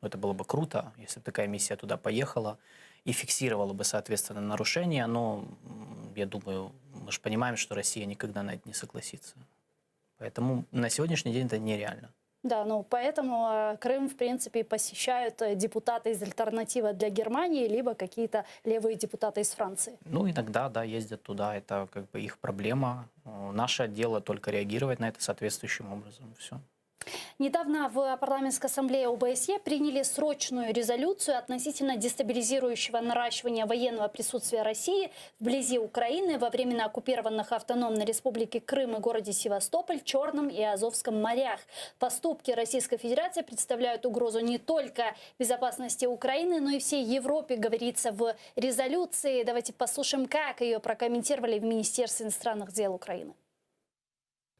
Ну, это было бы круто, если бы такая миссия туда поехала и фиксировала бы, соответственно, нарушения, но, м, я думаю, мы же понимаем, что Россия никогда на это не согласится. Поэтому на сегодняшний день это нереально. Да, ну поэтому э, Крым, в принципе, посещают э, депутаты из «Альтернатива для Германии», либо какие-то левые депутаты из Франции. Ну, иногда, да, ездят туда, это как бы их проблема. Э, Наше дело только реагировать на это соответствующим образом. Все. Недавно в парламентской ассамблее ОБСЕ приняли срочную резолюцию относительно дестабилизирующего наращивания военного присутствия России вблизи Украины во временно оккупированных автономной республике Крым и городе Севастополь, Черном и Азовском морях. Поступки Российской Федерации представляют угрозу не только безопасности Украины, но и всей Европе, говорится в резолюции. Давайте послушаем, как ее прокомментировали в Министерстве иностранных дел Украины.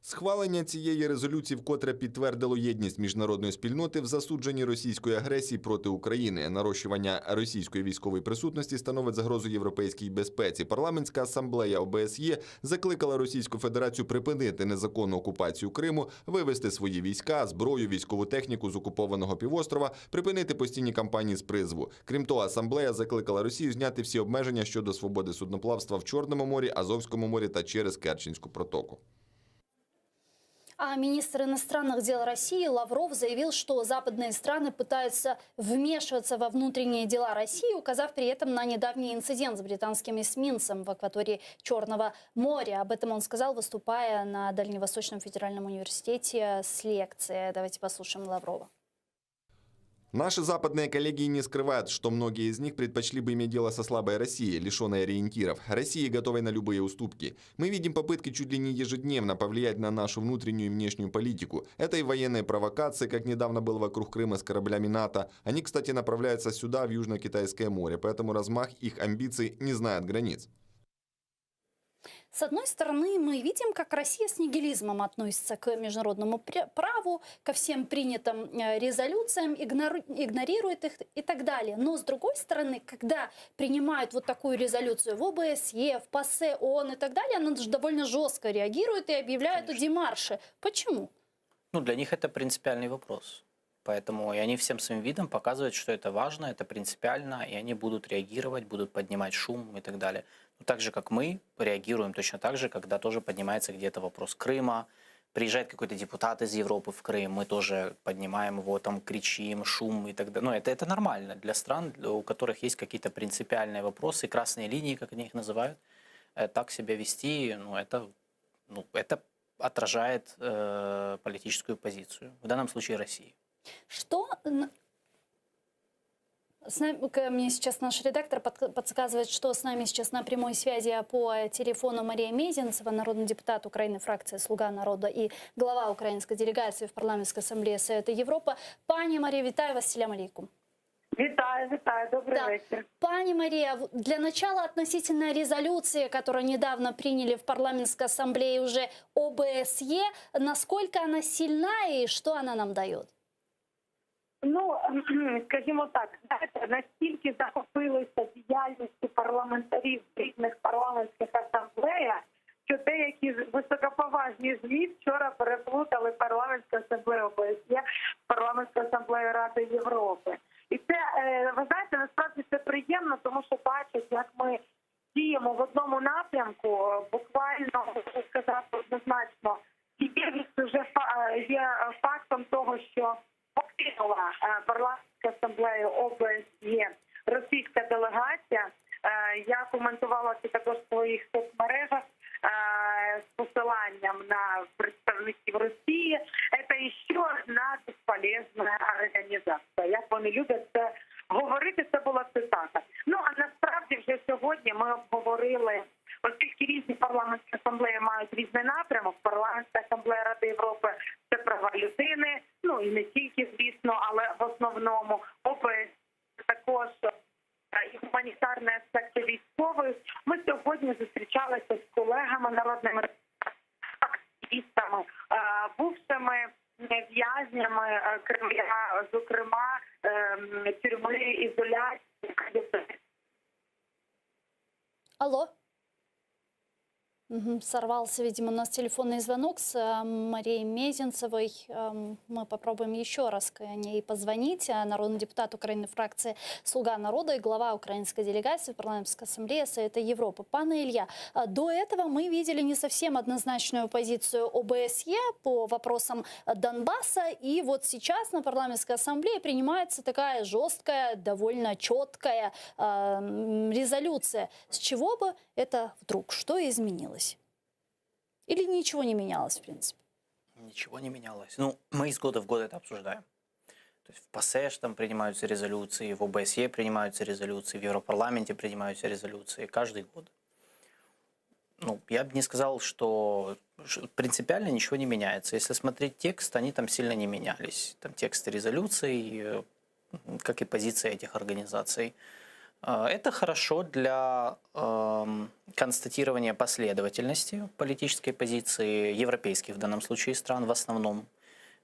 Схвалення цієї резолюції вкотре підтвердило єдність міжнародної спільноти в засудженні російської агресії проти України. Нарощування російської військової присутності становить загрозу європейській безпеці. Парламентська асамблея ОБСЄ закликала Російську Федерацію припинити незаконну окупацію Криму, вивести свої війська, зброю, військову техніку з окупованого півострова, припинити постійні кампанії з призову. Крім того, асамблея закликала Росію зняти всі обмеження щодо свободи судноплавства в Чорному морі, Азовському морі та через Керченську протоку. А министр иностранных дел России Лавров заявил, что западные страны пытаются вмешиваться во внутренние дела России, указав при этом на недавний инцидент с британским эсминцем в акватории Черного моря. Об этом он сказал, выступая на Дальневосточном федеральном университете с лекцией. Давайте послушаем Лаврова. Наши западные коллеги не скрывают, что многие из них предпочли бы иметь дело со слабой Россией, лишенной ориентиров, Россией, готовой на любые уступки. Мы видим попытки чуть ли не ежедневно повлиять на нашу внутреннюю и внешнюю политику. Это и военные провокации, как недавно было вокруг Крыма с кораблями НАТО. Они, кстати, направляются сюда, в Южно-Китайское море, поэтому размах их амбиций не знает границ. С одной стороны, мы видим, как Россия с нигилизмом относится к международному праву, ко всем принятым э, резолюциям, игнорирует их и так далее. Но с другой стороны, когда принимают вот такую резолюцию в ОБСЕ, в ПАСЕ, ООН и так далее, она же довольно жестко реагирует и объявляет о демарше. Почему? Ну, для них это принципиальный вопрос. Поэтому и они всем своим видом показывают, что это важно, это принципиально, и они будут реагировать, будут поднимать шум и так далее. Ну, так же, как мы реагируем точно так же, когда тоже поднимается где-то вопрос Крыма, приезжает какой-то депутат из Европы в Крым, мы тоже поднимаем его, там кричим, шум и так далее. Ну, это, это нормально для стран, у которых есть какие-то принципиальные вопросы, красные линии, как они их называют, э, так себя вести, ну, это, ну, это отражает э, политическую позицию, в данном случае России. Что с нами, мне сейчас наш редактор подсказывает, что с нами сейчас на прямой связи по телефону Мария Мезенцева, народный депутат Украины, фракция «Слуга народа» и глава украинской делегации в Парламентской ассамблее Совета Европы. Пані Марія, вітаю вас, селям алейкум. Вітаю, вітаю, добрий Да. вечір. Пані Мария, для начала относительно резолюции, которую недавно приняли в Парламентской ассамблее уже ОБСЕ, насколько она сильна и что она нам дает? Ну, скажімо так, знаєте, настільки захопилися діяльністю парламентарів в різних парламентських асамблеях, що деякі високоповажні ЗМІ вчора переплутали парламентську асамблею ОБСЄ з парламентською асамблеєю Ради Європи. І це, е, ви знаєте, насправді це приємно, тому що бачать, як ми діємо. працюємо в одному напрямку. Е, Буквально можу сказати однозначно, дієвість вже фа- е, є фактом того, що покинула е, парламентську асамблею ОБСЄ російська делегація. Е, Я коментувала це також в своїх соцмережах е, з посиланням на представників Росії. Це ще одна бесполезна організація. Як вони люблять це говорити, це була цитата. Ну а насправді вже сьогодні ми обговорили, оскільки різні парламентські асамблеї мають різний напрямок. Парламентська асамблея Ради Європи це права людини, ну і не тільки, звісно, але в основному ОБСЄ також е, і гуманітарний аспекти військових. Ми сьогодні зустрічалися з колегами народними активістами, е, бувшими в'язнями е, Кремля, зокрема ем, тюрми ізоляції. Алло. Мгм, Сорвался, видимо, у нас телефонный звонок с э, Марией Мезенцевой. Эм, Мы попробуем еще раз к ней позвонить. Э, Народный депутат Украины фракции «Слуга народа» и глава украинской делегации в Парламентской ассамблее Совета Европы. Пане Илья, а до этого мы видели не совсем однозначную позицию ОБСЕ по вопросам Донбасса. И вот сейчас на Парламентской ассамблее принимается такая жесткая, довольно четкая э, м, резолюция. С чего бы это вдруг? Что изменилось? Или ничего не менялось, в принципе? Ничего не менялось. Ну, мы из года в год это обсуждаем. То есть в ПАСЕ там принимаются резолюции, в ОБСЕ принимаются резолюции, в Европарламенте принимаются резолюции каждый год. Ну, я бы не сказал, что ш- принципиально ничего не меняется. Если смотреть текст, они там сильно не менялись. Там тексты резолюций, э, как и позиция этих организаций. Э, Это хорошо для эм, констатирования последовательности политической позиции европейских в данном случае стран в основном.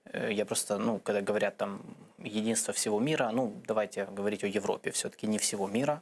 Э, Я просто, ну, когда говорят там единство всего мира, ну, давайте говорить о Европе, все-таки не всего мира.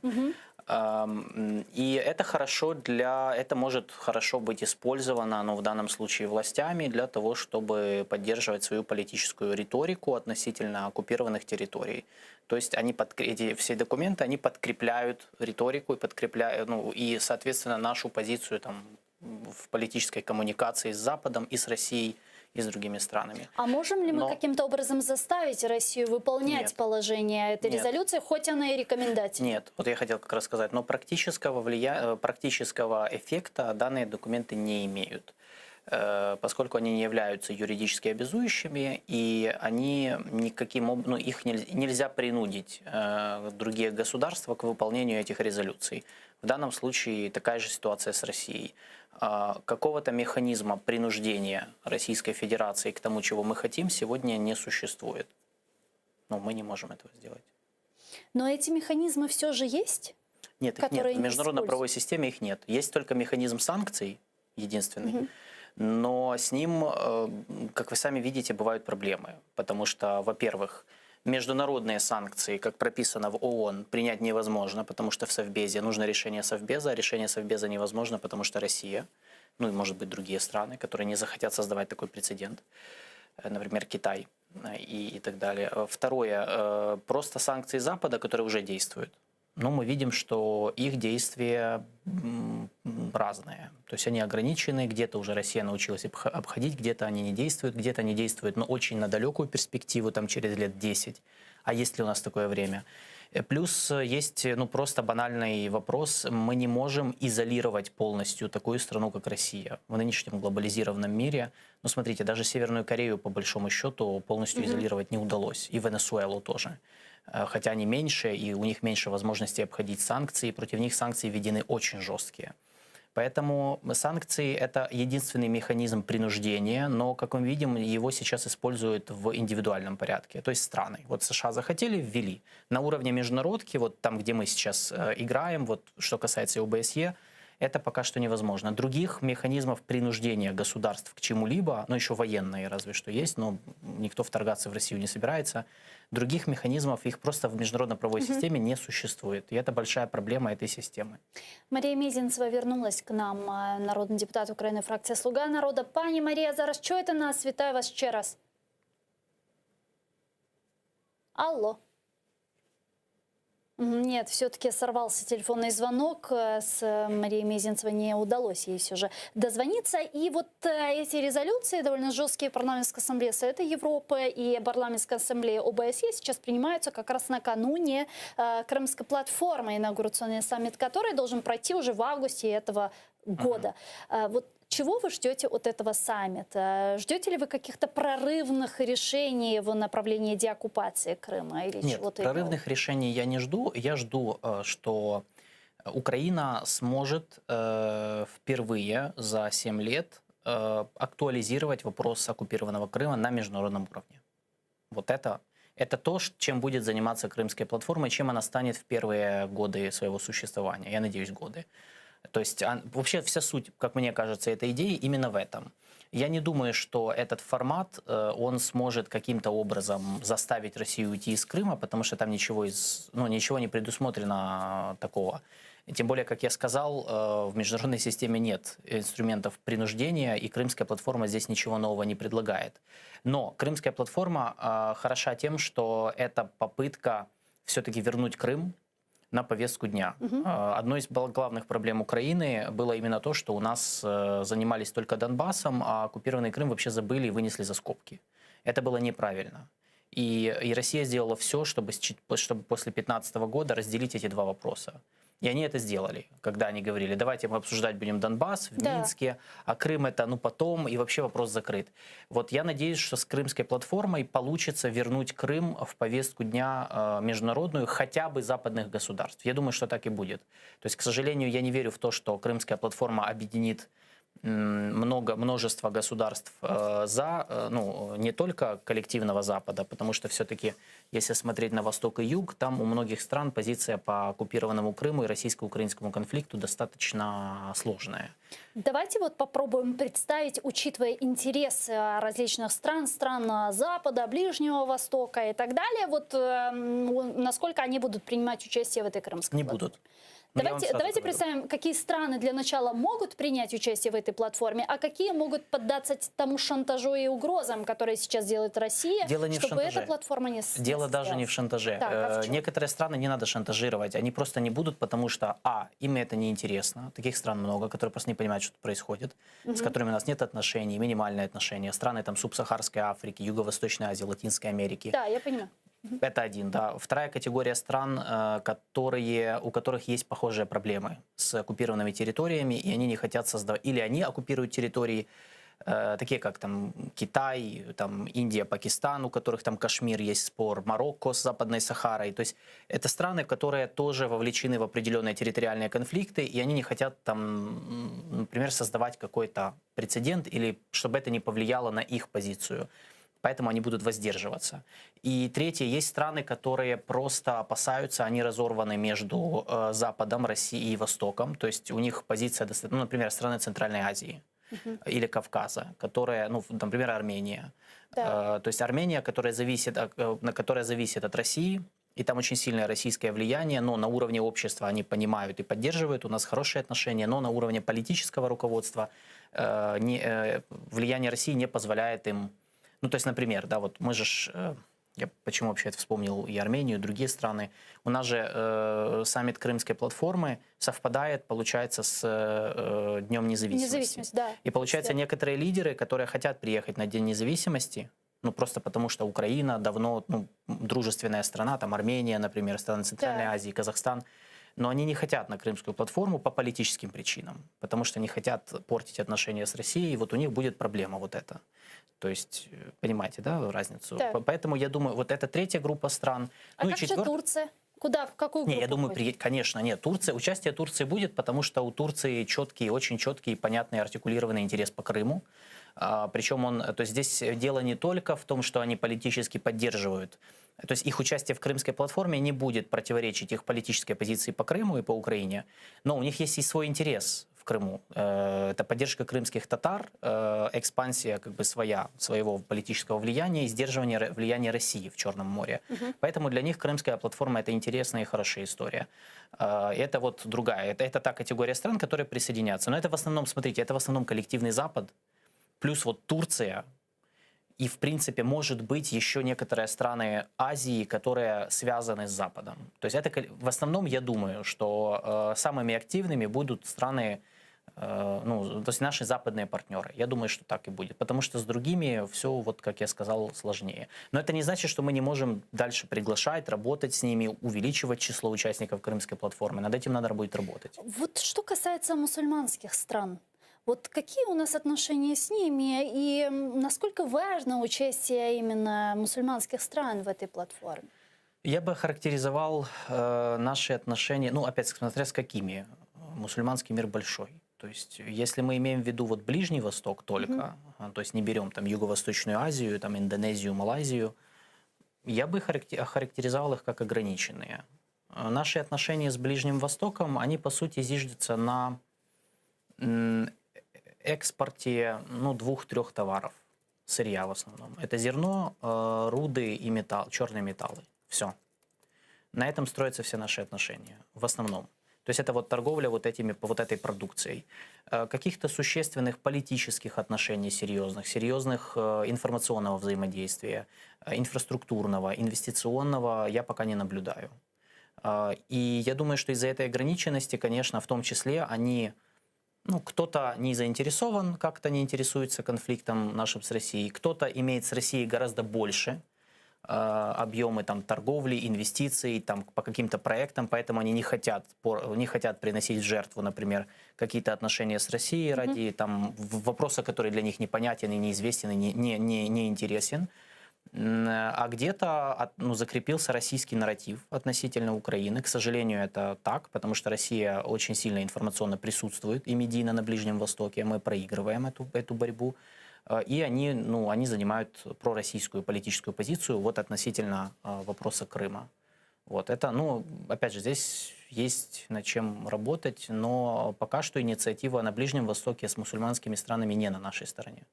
Эм, И это хорошо для, это может хорошо быть использовано, ну, в данном случае властями, для того, чтобы поддерживать свою политическую риторику относительно оккупированных территорий. То есть они подкр- эти все документы, они подкрепляют риторику и подкрепляют, ну, и, соответственно, нашу позицию там в политической коммуникации с Западом и с Россией, и с другими странами. А можем ли мы Но- каким-то образом заставить Россию выполнять Нет. положение этой Нет. резолюции, хоть она и рекомендательная? Нет, вот я хотел как раз сказать, но практического, влия... э, практического эффекта данные документы не имеют, Э, поскольку они не являются юридически обязующими, и они никаким об... ну, их нельзя, нельзя принудить э, другие государства к выполнению этих резолюций. В данном случае такая же ситуация с Россией. А, Какого-то механизма принуждения Российской Федерации к тому, чего мы хотим, сегодня не существует. Но мы не можем этого сделать. Но эти механизмы все же есть? Нет, их нет. которые В не международно-правовой системе их нет. Есть только механизм санкций, единственный. Мгм. Но с ним, э, как вы сами видите, бывают проблемы. Потому что, во-первых, международные санкции, как прописано в ООН, принять невозможно, потому что в Совбезе нужно решение Совбеза, а решение Совбеза невозможно, потому что Россия, ну и, может быть, другие страны, которые не захотят создавать такой прецедент, э, например, Китай э, и, и так далее. Э, Второе, э, просто санкции Запада, которые уже действуют. Но мы видим, что их действия м, разные. То есть они ограничены, где-то уже Россия научилась обх- обходить, где-то они не действуют, где-то они действуют, но очень на далекую перспективу, там через лет 10. А есть ли у нас такое время? Э, Плюс э, есть э, ну, просто банальный вопрос. Мы не можем изолировать полностью такую страну, как Россия. В нынешнем глобализированном мире, ну смотрите, даже Северную Корею, по большому счету, полностью Мгм. изолировать не удалось. И Венесуэлу тоже. Э, Хотя они меньше, и у них меньше возможностей обходить санкции, против них санкции введены очень жесткие. Поэтому санкции – это единственный механизм принуждения, но, как мы видим, его сейчас используют в индивидуальном порядке, то есть страны. Вот США захотели – ввели. На уровне международки, вот там, где мы сейчас э, играем, вот что касается ОБСЕ, это пока что невозможно. Других механизмов принуждения государств к чему-либо, ну еще военные разве что есть, но никто вторгаться в Россию не собирается. Других механизмов их просто в международно-правовой Мгм. системе не существует. И это большая проблема этой системы. Марія Мезенцева вернулась к нам, е, народний депутат України, фракція «Слуга народу». Пані Марія, зараз чуєте нас? Вітаю вас ще раз. Алло. Нет, все-таки сорвался телефонный звонок э, с э, Марией Мезенцевой, не удалось ей все же дозвониться. И вот э, эти резолюции, довольно жесткие, Парламентской ассамблеи Совета Европы и Парламентской ассамблеи ОБСЕ сейчас принимаются как раз накануне Крымской платформы, инаугурационный саммит которой должен пройти уже в августе этого года. Mm-hmm. Вот чего вы ждете от этого саммита? Ждете ли вы каких-то прорывных решений в направлении деоккупации Крыма или Нет, чего-то прорывных иного? решений я не жду. Я жду, э, что Украина сможет э, впервые за 7 лет э, актуализировать вопрос оккупированного Крыма на международном уровне. Вот это, это то, чем будет заниматься Крымская платформа и чем она станет в первые годы своего существования. Я надеюсь, годы. То есть вообще вся суть, как мне кажется, этой идеи именно в этом. Я не думаю, что этот формат, э, он сможет каким-то образом заставить Россию уйти из Крыма, потому что там ничего, из, ну, ничего не предусмотрено такого. Тем более, как я сказал, э, в международной системе нет инструментов принуждения, и Крымская платформа здесь ничего нового не предлагает. Но Крымская платформа э, хороша тем, что это попытка все-таки вернуть Крым на повестку дня. Угу. Одной из главных проблем Украины было именно то, что у нас э, занимались только Донбассом, а оккупированный Крым вообще забыли и вынесли за скобки. Это было неправильно. И, и Россия сделала все, чтобы, чтобы после 2015 года разделить эти два вопроса. И они это сделали, когда они говорили, давайте мы обсуждать будем Донбасс в да. Минске, а Крым это ну потом, и вообще вопрос закрыт. Вот я надеюсь, что с крымской платформой получится вернуть Крым в повестку дня э, международную хотя бы западных государств. Я думаю, что так и будет. То есть, к сожалению, я не верю в то, что крымская платформа объединит много, множество государств э, за, э, ну, не только коллективного Запада, потому что все-таки, если смотреть на Восток и Юг, там у многих стран позиция по оккупированному Крыму и российско-украинскому конфликту достаточно сложная. Давайте вот попробуем представить, учитывая интересы различных стран, стран Запада, Ближнего Востока и так далее, вот э, насколько они будут принимать участие в этой крымской Не будут. Ну, давайте давайте представим, какие страны для начала могут принять участие в этой платформе, а какие могут поддаться тому шантажу и угрозам, которые сейчас делает Россия, Дело не чтобы в шантаже. эта платформа не Дело даже не в шантаже. Так, а в э, Некоторые страны не надо шантажировать, они просто не будут, потому что, а, им это не интересно. Таких стран много, которые просто не понимают, что происходит, угу. с которыми у нас нет отношений, минимальные отношения. Страны там Субсахарской Африки, Юго-Восточной Азии, Латинской Америки. Да, я понимаю. Это один, да. Вторая категория стран, э, которые, у которых есть похожие проблемы с оккупированными территориями, и они не хотят создавать, или они оккупируют территории, э, такие как там Китай, там Индия, Пакистан, у которых там Кашмир есть спор, Марокко с Западной Сахарой. То есть это страны, которые тоже вовлечены в определенные территориальные конфликты, и они не хотят там, например, создавать какой-то прецедент или чтобы это не повлияло на их позицию поэтому они будут воздерживаться. И третье, есть страны, которые просто опасаются, они разорваны между э, Западом, Россией и Востоком, то есть у них позиция, ну, например, страны Центральной Азии угу. или Кавказа, которые, ну, например, Армения. Да. Э, то есть Армения, которая зависит, э, которая зависит от России, и там очень сильное российское влияние, но на уровне общества они понимают и поддерживают, у нас хорошие отношения, но на уровне политического руководства э, не, э, влияние России не позволяет им ну, то есть, например, да, вот мы же, э, я почему вообще это вспомнил и Армению, и другие страны, у нас же э, саммит Крымской платформы совпадает, получается, с э, Днем независимости. Независимость, да. И получается, да. некоторые лидеры, которые хотят приехать на День независимости, ну, просто потому что Украина давно, ну, дружественная страна, там Армения, например, страны Центральной да. Азии, Казахстан, но они не хотят на Крымскую платформу по политическим причинам, потому что не хотят портить отношения с Россией, и вот у них будет проблема вот эта. То есть, э, понимаете, да, разницу? Да. Поэтому я думаю, вот это третья группа стран. А ну как и же Турция? Куда, в какую группу? Не, я думаю, при... конечно, нет. Турция, участие Турции будет, потому что у Турции четкий, очень четкий, понятный, артикулированный интерес по Крыму. А, причем он, то есть здесь дело не только в том, что они политически поддерживают, то есть их участие в крымской платформе не будет противоречить их политической позиции по Крыму и по Украине, но у них есть и свой интерес в Крыму. Э, это поддержка крымских татар, э, экспансия как бы своя, своего политического влияния и сдерживание влияния России в Черном море. Угу. Поэтому для них крымская платформа – это интересная и хорошая история. Э, это вот другая, это, это та категория стран, которые присоединятся. Но это в основном, смотрите, это в основном коллективный Запад, плюс вот Турция. И, в принципе, может быть, еще некоторые страны Азии, которые связаны с Западом. То есть это в основном, я думаю, что э, самыми активными будут страны, э, ну, то есть наши западные партнеры. Я думаю, что так и будет. Потому что с другими все, вот как я сказал, сложнее. Но это не значит, что мы не можем дальше приглашать, работать с ними, увеличивать число участников Крымской платформы. Над этим надо будет работать. Вот что касается мусульманских стран, вот какие у нас отношения с ними и насколько важно участие именно мусульманских стран в этой платформе? Я бы охарактеризовал э, наши отношения, ну, опять смотря с какими. Мусульманский мир большой. То есть, если мы имеем в виду вот Ближний Восток только, mm-hmm. то есть не берем там Юго-Восточную Азию, там Индонезию, Малайзию, я бы охарактеризовал их как ограниченные. Наши отношения с Ближним Востоком, они по сути зиждутся на экспорте ну, двух-трех товаров, сырья в основном. Это зерно, э, руды и металл, черные металлы. Все. На этом строятся все наши отношения, в основном. То есть это вот торговля вот, этими, вот этой продукцией. Э, каких-то существенных политических отношений серьезных, серьезных э, информационного взаимодействия, инфраструктурного, инвестиционного я пока не наблюдаю. И я думаю, что из-за этой ограниченности, конечно, в том числе они ну, кто-то не заинтересован, как-то не интересуется конфликтом нашим с Россией, кто-то имеет с Россией гораздо больше э, объемы там, торговли, инвестиций там, по каким-то проектам, поэтому они не хотят, не хотят приносить в жертву, например, какие-то отношения с Россией mm-hmm. ради там, вопроса, который для них непонятен и неизвестен и не, не, не, не интересен. А где-то ну, закрепился российский нарратив относительно Украины. К сожалению, это так, потому что Россия очень сильно информационно присутствует и медийно на Ближнем Востоке. Мы проигрываем эту, эту борьбу. Э, и они, ну, они занимают пророссийскую политическую позицию вот относительно э, вопроса Крыма. Вот это, ну, опять же, здесь есть над чем работать, но пока что инициатива на Ближнем Востоке с мусульманскими странами не на нашей стороне.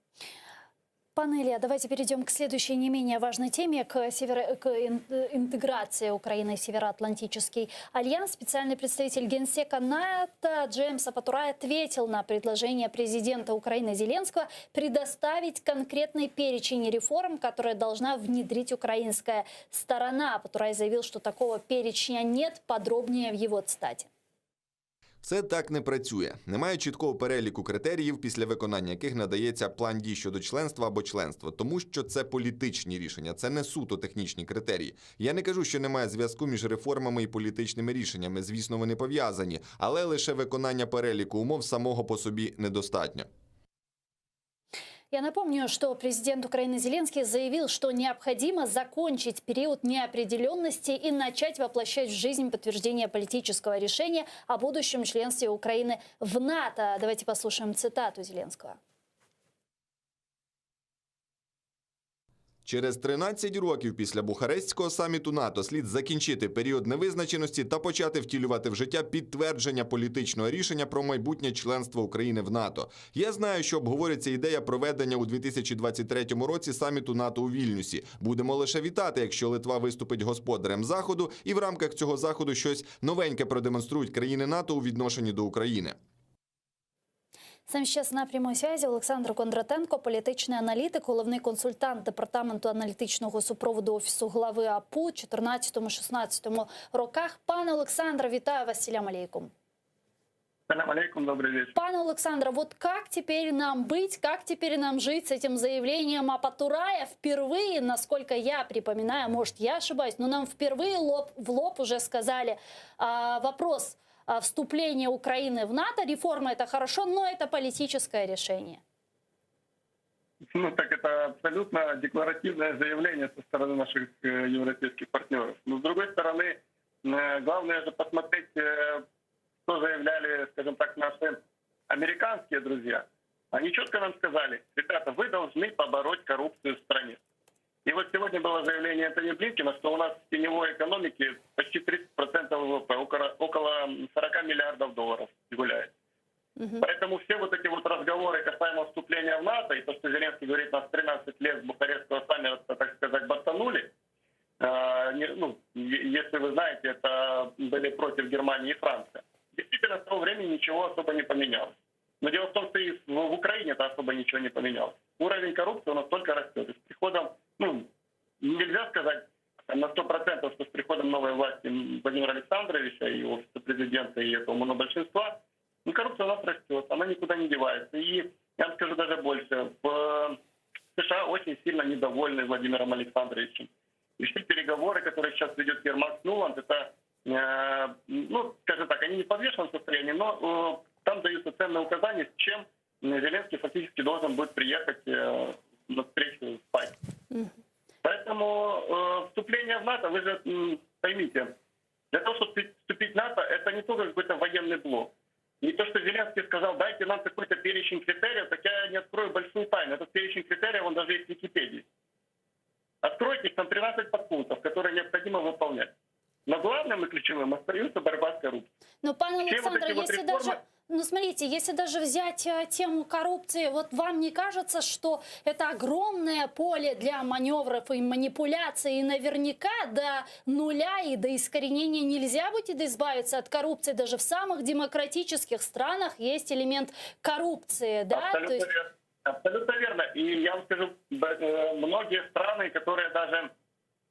Пане Илья, давайте перейдем к следующей не менее важной теме, к, северо, к интеграции Украины в Североатлантический альянс. Специальный представитель генсека НАТО Джеймс Аппатурай ответил на предложение президента Украины Зеленского предоставить конкретный перечень реформ, которые должна внедрить украинская сторона. Аппатурай заявил, что такого перечня нет. Подробнее в его цитате. Все так не працює. Немає чіткого переліку критеріїв, після виконання яких надається план дій щодо членства або членства, тому що це політичні рішення, це не суто технічні критерії. Я не кажу, що немає зв'язку між реформами і політичними рішеннями. Звісно, вони пов'язані, але лише виконання переліку умов самого по собі недостатньо. Я напомню, что президент Украины Зеленский заявил, что необходимо закончить период неопределенности и начать воплощать в жизнь подтверждение политического решения о будущем членстве Украины в НАТО. Давайте послушаем цитату Зеленского. Через 13 років після Бухарестського саміту НАТО слід закінчити період невизначеності та почати втілювати в життя підтвердження політичного рішення про майбутнє членство України в НАТО. Я знаю, що обговорюється ідея проведення у 2023 році саміту НАТО у Вільнюсі. Будемо лише вітати, якщо Литва виступить господарем заходу, і в рамках цього заходу щось новеньке продемонструють країни НАТО у відношенні до України. С нами сейчас на прямой связи Олександр Кондратенко, політичний аналітик, головний консультант департаменту аналітичного супроводу офісу глави АПУ 14-16 роках. Пане Олександре, вітаю вас, Селям алейкум. Салям алейкум, добрый вечер. Пане Александр, вот как теперь нам быть, как теперь нам жить с этим заявлением Аппатурая? Впервые, насколько я припоминаю, может, я ошибаюсь, но нам впервые лоб в лоб уже сказали а, вопрос а, вступления Украины в НАТО. Реформа это хорошо, но это политическое решение. Ну, так это абсолютно декларативное заявление со стороны наших э, европейских партнеров. Но, с другой стороны, э, главное же посмотреть, э, что заявляли, скажем так, наши американские друзья. Они четко нам сказали, ребята, вы должны побороть коррупцию в стране. И вот сегодня было заявление Энтони Блинкена, что у нас в теневой экономике почти 30% ВВП, около, около 40 миллиардов долларов гуляет. Угу. Поэтому все вот эти вот разговоры касаемо вступления в НАТО и то, что Зеленский говорит, нас 13 лет с Бухарестского саммита, так сказать, бортанули, э, не, ну, если вы знаете, это были против Германии и Франции. Действительно, с того времени ничего особо не поменялось. Но дело в том, что и в, в Украине-то особо ничего не поменялось. Уровень коррупции у нас только растет. И с приходом приходом, ну, нельзя сказать на 100%, что с приходом новой власти Владимира Александровича и офиса президента и этого монобольшинства, ну, коррупция у нас растет, она никуда не девается. И я вам скажу даже больше, в США очень сильно недовольны Владимиром Александровичем. И все переговоры, которые сейчас ведет Ермак Нуланд, это, э, ну, скажем так, они не в подвешенном состоянии, но э, там даются ценные указания, с чем Зеленский фактически должен будет приехать э, на встречу с Байденом. Поэтому э, вступление в НАТО, вы же м, поймите, для того, чтобы вступить в НАТО, это не только какой-то военный блок. Не то, что Зеленский сказал, дайте нам какой-то перечень критериев, так я не открою большую тайну. Этот перечень критериев, он даже есть в Википедии. Откройте их, там 13 подпунктов, которые необходимо выполнять. Но главным и ключевым остается борьба с коррупцией. Но, пане Все вот Александре, эти вот если реформы- даже, ну смотрите, если даже взять э, тему коррупции, вот вам не кажется, что это огромное поле для маневров и манипуляций, и наверняка до нуля и до искоренения нельзя будет избавиться от коррупции, даже в самых демократических странах есть элемент коррупции, да? Абсолютно, То есть верно. Абсолютно верно. И я вам скажу, б- э, многие страны, которые даже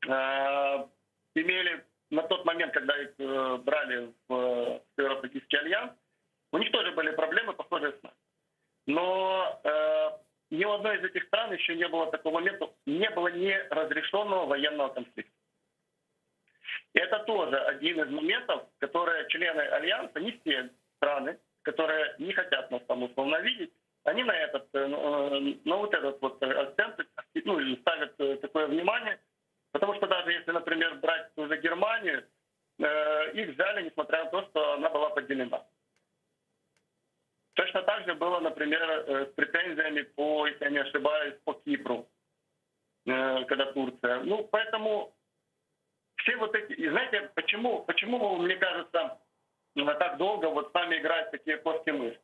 э, имели на тот момент, когда их э, брали в э, Евроатлантический альянс, у них тоже были проблемы, похожие с нами. Но э, ни у одной из этих стран еще не было такого момента, не было неразрешенного военного конфликта. И это тоже один из моментов, которые члены Альянса, не все страны, которые не хотят нас там условно видеть, они на этот, э, э, на вот этот вот акцент, ну, и ставят э, такое внимание, потому что даже если, например, брать ту же Германию, э, их взяли, несмотря на то, что она была поделена. Точно так же было, например, э, с претензиями по, если я не ошибаюсь, по Кипру, э, когда Турция. Ну, поэтому все вот эти... И знаете, почему, почему мне кажется, э, так долго вот с нами играют такие кошки-мышки?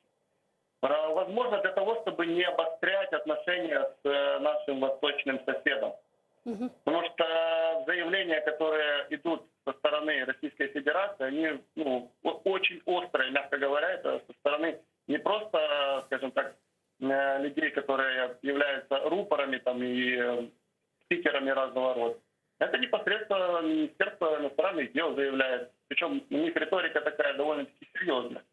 А, Возможно, для того, чтобы не обострять отношения с э, нашим восточным соседом. Потому что заявления, которые идут со стороны Российской Федерации, они ну, о- очень острые, мягко говоря, это со стороны не просто, скажем так, э, людей, которые являются рупорами там, и э, спикерами разного рода. Это непосредственно Министерство иностранных дел заявляет. Причем у них риторика такая довольно-таки серьезная.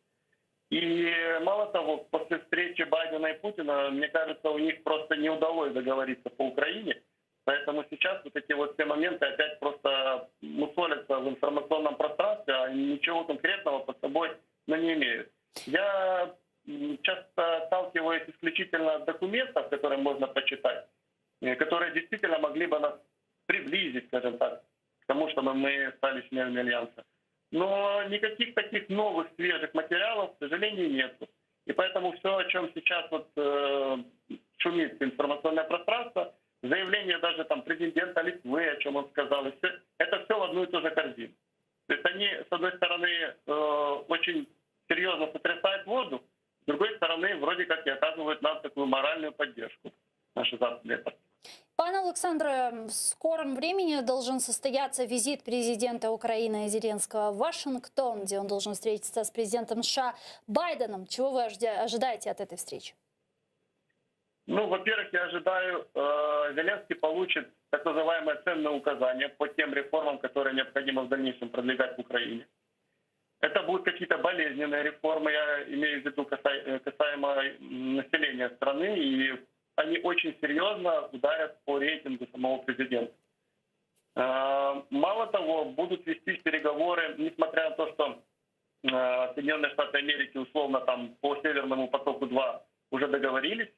И мало того, после встречи Байдена и Путина, мне кажется, у них просто не удалось договориться по Украине. Поэтому сейчас вот эти вот все моменты опять просто мусолятся в информационном пространстве, а ничего конкретного под собой ну, не имеют. Я м, часто отталкиваюсь исключительно от документов, которые можно почитать, э, которые действительно могли бы нас приблизить, скажем так, к тому, чтобы мы стали членами Альянса. Но никаких таких новых, свежих материалов, к сожалению, нет. И поэтому все, о чем сейчас вот, э, шумит информационное пространство, заявление даже там президента Литвы, о чем он сказал, и всё- это все в одну и ту же корзину. То есть они, с одной стороны, э, очень серьезно сотрясают воду, с другой стороны, вроде как и оказывают нам такую моральную поддержку, наши западные партнеры. Пане Александре, в скором времени должен состояться визит президента Украины Зеленского в Вашингтон, где он должен встретиться с президентом США Байденом. Чего вы ожида- ожидаете от этой встречи? Ну, во-первых, я ожидаю, э, Зеленский получит так называемое ценное указание по тем реформам, которые необходимо в дальнейшем продвигать в Украине. Это будут какие-то болезненные реформы, я имею в виду касай- э, касаемо м, населения страны, и они очень серьезно ударят по рейтингу самого президента. Э, Мало того, будут вестись переговоры, несмотря на то, что э, Соединенные Штаты Америки условно там по Северному потоку-2 уже договорились,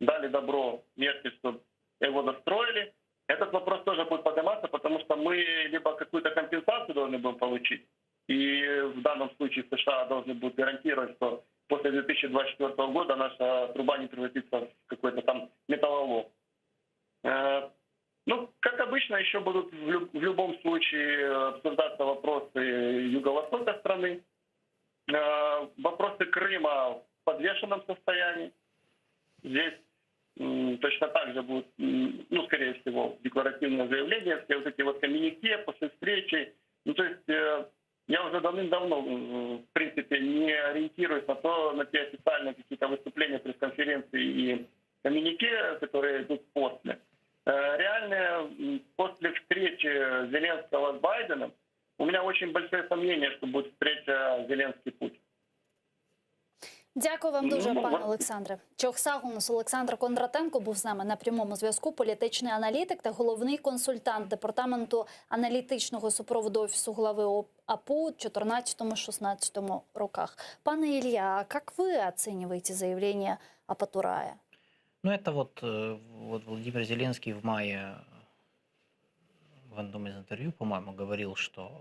дали добро Меркель, что его достроили. Этот вопрос тоже будет подниматься, потому что мы либо какую-то компенсацию должны будем получить, и в данном случае США должны будут гарантировать, что после 2024 года наша труба не превратится в какой-то там металлолом. Э, Ну, как обычно, еще будут в лю- в любом случае обсуждаться вопросы юго-востока страны, Э, вопросы Крыма в подвешенном состоянии. Здесь м, точно так же будут, м, ну, скорее всего, декларативное заявление, все вот эти вот коммюнике после встречи. Ну, то есть э, я уже давным-давно, м, в принципе, не ориентируюсь на то, на те официальные какие-то выступления, пресс-конференции и коммюнике, которые идут после. Дякую вам дуже, Ну, пане вот. Олександре. Чох sağ oluñız. Олександр Кондратенко був з нами на прямому зв'язку. Політичний аналітик та головний консультант департаменту аналітичного супроводу офісу глави ОП- АПУ у 14-16 роках. Пане Илья, а как вы оцениваете заявление Апатурая? Ну, это вот, э, вот Владимир Зеленский в мае в одном из интервью, по-моему, говорил, что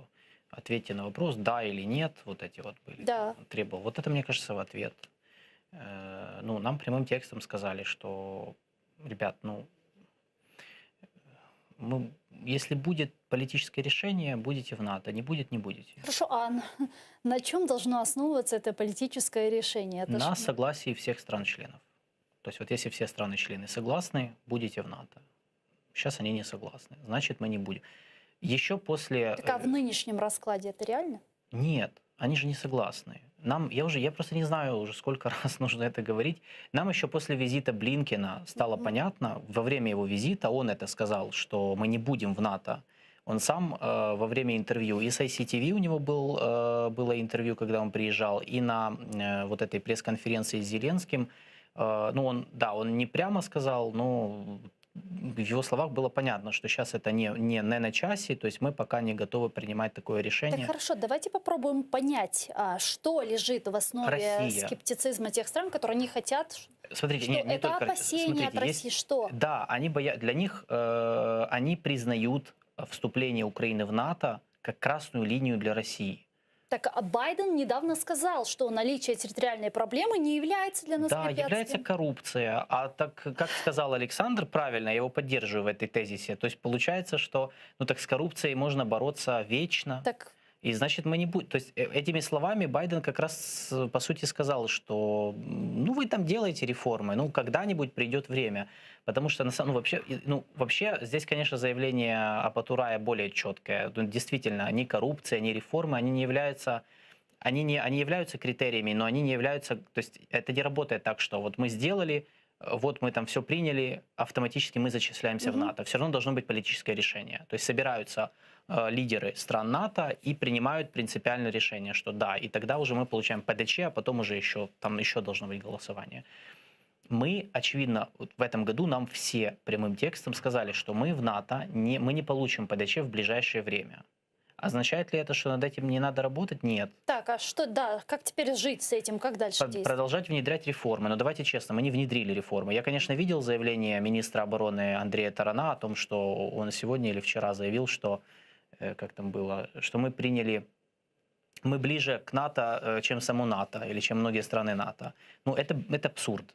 ответьте на вопрос, да или нет, вот эти вот были. Да. Требовал. Вот это, мне кажется, в ответ. Э, Ну, нам прямым текстом сказали, что, ребят, ну, мы, если будет политическое решение, будете в НАТО, не будет, не будете. Хорошо, а на, на чем должно основываться это политическое решение? Это На ж- согласии всех стран-членов. То есть вот если все страны-члены согласны, будете в НАТО. Сейчас они не согласны, значит, мы не будем. Еще после... Так а в э, нынешнем раскладе это реально? Нет, они же не согласны. Нам, я уже, я просто не знаю уже сколько раз нужно это говорить. Нам еще после визита Блинкена стало Мгм. понятно, во время его визита он это сказал, что мы не будем в НАТО. Он сам э, во время интервью и с ICTV у него был, э, было интервью, когда он приезжал, и на э, вот этой пресс-конференции с Зеленским. Э, ну, он, да, он не прямо сказал, но в его словах было понятно, что сейчас это не, не, не на часе, то есть мы пока не готовы принимать такое решение. Так хорошо, давайте попробуем понять, а, что лежит в основе Россия. скептицизма тех стран, которые не хотят. ш- Смотрите, Что не, не это только опасения смотрите, от России, есть- что? Да, они боя... для них э, они признают вступление Украины в НАТО как красную линию для России. Так а Байден недавно сказал, что наличие территориальной проблемы не является для нас Да, препятствием. является коррупция. А так, как сказал Александр, правильно, я его поддерживаю в этой тезисе. То есть получается, что ну так с коррупцией можно бороться вечно. Так И значит, мы не будем. То есть э, этими словами Байден как раз, э, по сути, сказал, что м, ну вы там делаете реформы, ну когда-нибудь придет время. Потому что на самом ну, вообще, и, ну, вообще здесь, конечно, заявление Апатурая более четкое. Ну, действительно, ни коррупция, ни реформы, они не являются они не, они являются критериями, но они не являются, то есть это не работает так, что вот мы сделали, э, вот мы там все приняли, автоматически мы зачисляемся в Мгм. НАТО. Все равно должно быть политическое решение. То есть собираются э, лидеры стран НАТО и принимают принципиальное решение, что да, и тогда уже мы получаем ПДЧ, а потом уже еще, там еще должно быть голосование. Мы, очевидно, вот в этом году нам все прямым текстом сказали, что мы в НАТО, не, мы не получим ПДЧ в ближайшее время. Означает ли это, что над этим не надо работать? Нет. Так, а что, да, как теперь жить с этим, как дальше Под- действовать? Продолжать внедрять реформы. Но давайте честно, мы не внедрили реформы. Я, конечно, видел заявление министра обороны Андрея Тарана о том, что он сегодня или вчера заявил, что, э, как там было, что мы приняли, мы ближе к НАТО, э, чем само НАТО или чем многие страны НАТО. Ну, это, это абсурд.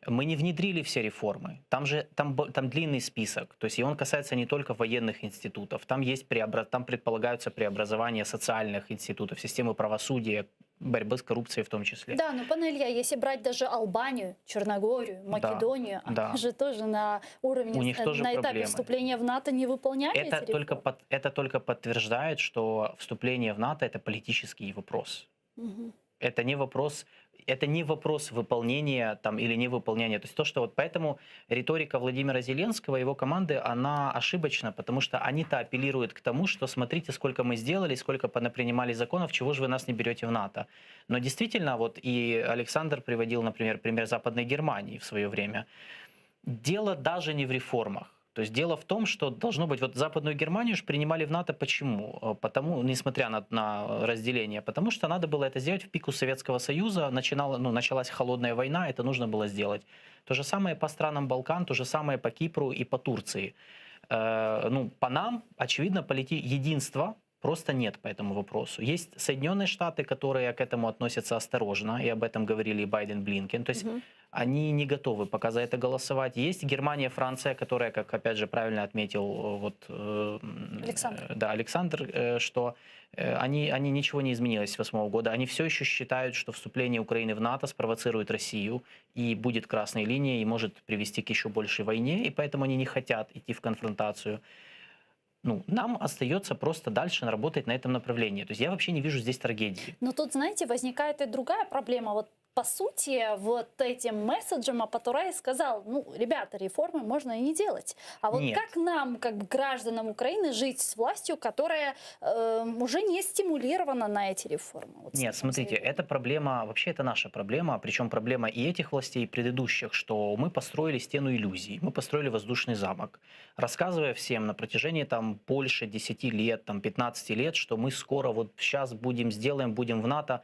Мы не внедрили все реформы. Там же там, бо- там длинный список. То есть и он касается не только военных институтов. Там есть преобра- там предполагаются преобразования социальных институтов, системы правосудия, борьбы с коррупцией в том числе. Да, но, пане Илья, если брать даже Албанию, Черногорию, Македонию, да. они же тоже на уровне, У них э, тоже на этапе проблемы. вступления в НАТО не выполняли Это эти только, реформы. под- это только подтверждает, что вступление в НАТО это политический вопрос. Мгм. Это не вопрос, это не вопрос выполнения там, или невыполнения. То есть то, что вот поэтому риторика Владимира Зеленского и его команды, она ошибочна, потому что они-то апеллируют к тому, что смотрите, сколько мы сделали, сколько понапринимали законов, чего же вы нас не берете в НАТО. Но действительно, вот и Александр приводил, например, пример Западной Германии в свое время. Дело даже не в реформах. То есть дело в том, что должно быть... Вот Западную Германию же принимали в НАТО почему? Э, Потому, несмотря на, на разделение, потому что надо было это сделать в пику Советского Союза, начинала, ну, началась холодная война, это нужно было сделать. То же самое по странам Балкан, то же самое по Кипру и по Турции. Э, ну, по нам, очевидно, полити... единства просто нет по этому вопросу. Есть Соединенные Штаты, которые к этому относятся осторожно, и об этом говорили и Байден, Блинкен. То есть Мгм. они не готовы пока за это голосовать. Есть Германия, Франция, которая, как опять же правильно отметил э, вот, э, м, Александр. э, да, Александр, э, что э, они, они ничего не изменилось с восьмого года. Они все еще считают, что вступление Украины в НАТО спровоцирует Россию и будет красной линией, и может привести к еще большей войне, и поэтому они не хотят идти в конфронтацию. Ну, нам остается просто дальше работать на этом направлении. То есть я вообще не вижу здесь трагедии. Но тут, знаете, возникает и другая проблема. Вот. По сути, вот этим месседжем Аппатурай сказал, ну, ребята, реформы можно и не делать. А вот Нет. как нам, как гражданам Украины, жить с властью, которая э, уже не стимулирована на эти реформы? Вот с Нет, таким смотрите, это проблема, вообще это наша проблема, причем проблема и этих властей, и предыдущих, что мы построили стену иллюзий, мы построили воздушный замок, рассказывая всем на протяжении там больше 10 лет, там 15 лет, что мы скоро вот сейчас будем, сделаем, будем в НАТО.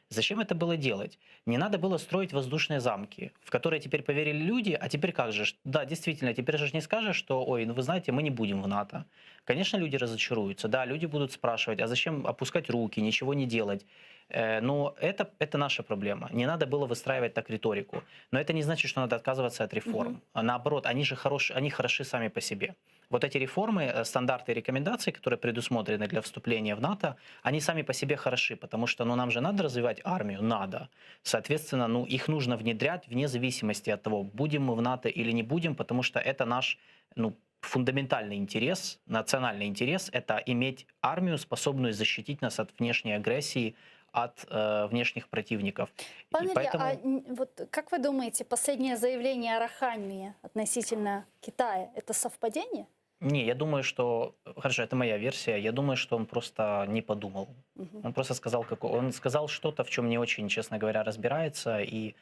Зачем это было делать? Не надо было строить воздушные замки, в которые теперь поверили люди, а теперь как же? ж? Да, действительно, теперь же ж не скажешь, что, ой, ну вы знаете, мы не будем в НАТО. Конечно, люди разочаруются, да, люди будут спрашивать, а зачем опускать руки, ничего не делать? Э, Но это, это наша проблема. Не надо было выстраивать так риторику. Но это не значит, что надо отказываться от реформ. Мгм. А Наоборот, они же хороши, они хороши сами по себе. Вот эти реформы, э, стандарты и рекомендации, которые предусмотрены для вступления в НАТО, они сами по себе хороши, потому что ну, нам же надо развивать армию, надо. Соответственно, ну, их нужно внедрять вне зависимости от того, будем мы в НАТО или не будем, потому что это наш ну, фундаментальный интерес, национальный интерес – это иметь армию, способную защитить нас от внешней агрессии, от э, внешних противников. Пан И Илья, поэтому... а н- вот как вы думаете, последнее заявление Арахамии относительно Китая – это совпадение? Не, я думаю, что... Хорошо, это моя версия. Я думаю, что он просто не подумал. Мгм. Он просто сказал, как... он сказал что-то, в чем не очень, честно говоря, разбирается, и,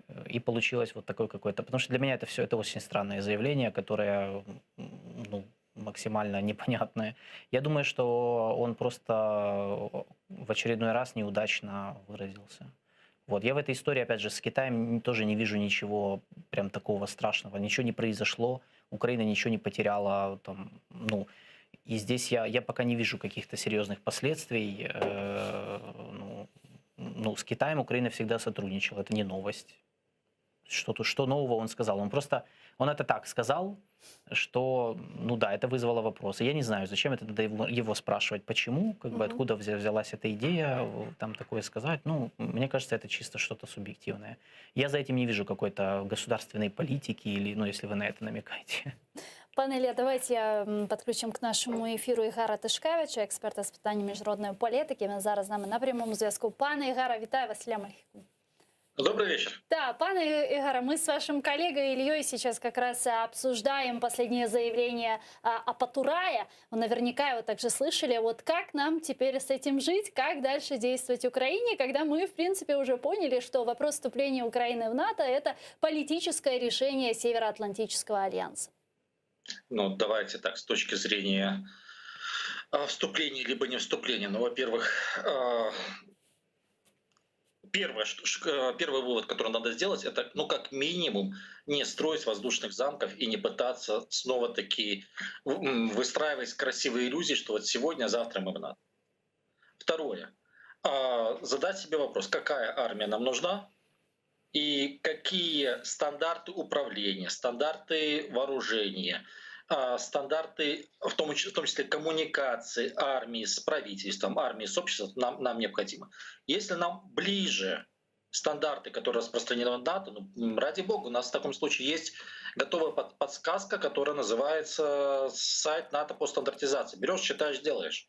э, и получилось вот такое какое-то... Потому что для меня это все это очень странное заявление, которое м, ну, максимально непонятное. Я думаю, что он просто в очередной раз неудачно выразился. Вот. Я в этой истории, опять же, с Китаем н- тоже не вижу ничего прям такого страшного. Ничего не произошло, Украина ничего не потеряла. Там, ну, и здесь я, я пока не вижу каких-то серьезных последствий. Э, ну, ну, с Китаем Украина всегда сотрудничала, это не новость. Что, тут, что нового он сказал? Он просто, он это так сказал, что, ну да, это вызвало вопросы. Я не знаю, зачем это надо его, его спрашивать, почему, как бы Мгм. откуда взя- взялась эта идея, э, там такое сказать. Ну, мне кажется, это чисто что-то субъективное. Я за этим не вижу какой-то государственной политики или, ну, если вы на это намекаете. Пане Ілля, давайте м, підключимо к нашому ефіру Ігара Тишкевича, експерта з питань міжнародної політики. Він зараз з нами на прямому зв'язку. Пане Ігаре, вітаю вас, Салям алейкум. Добрый вечер. Да, пане Игорь, мы с вашим коллегой Ильей сейчас как раз обсуждаем последнее заявление а, Аппатурая. Вы наверняка его также слышали. Вот как нам теперь с этим жить, как дальше действовать Украине, когда мы, в принципе, уже поняли, что вопрос вступления Украины в НАТО – это политическое решение Североатлантического альянса. Ну, давайте так, с точки зрения а, вступления либо не вступления. Ну, во-первых, а, первое, что, ш- э, первый вывод, который надо сделать, это, ну, как минимум, не строить воздушных замков и не пытаться снова-таки в- м, выстраивать красивые иллюзии, что вот сегодня, завтра мы в НАТО. Второе. А, Задать себе вопрос, какая армия нам нужна, и какие стандарты управления, стандарты вооружения, а, стандарты, в том, в том числе коммуникации армии с правительством, армии с обществом нам, нам необходимы. Если нам ближе стандарты, которые распространены в НАТО, ну, м, ради бога, у нас в таком случае есть готовая под- подсказка, которая называется сайт НАТО по стандартизации. Берешь, читаешь, делаешь.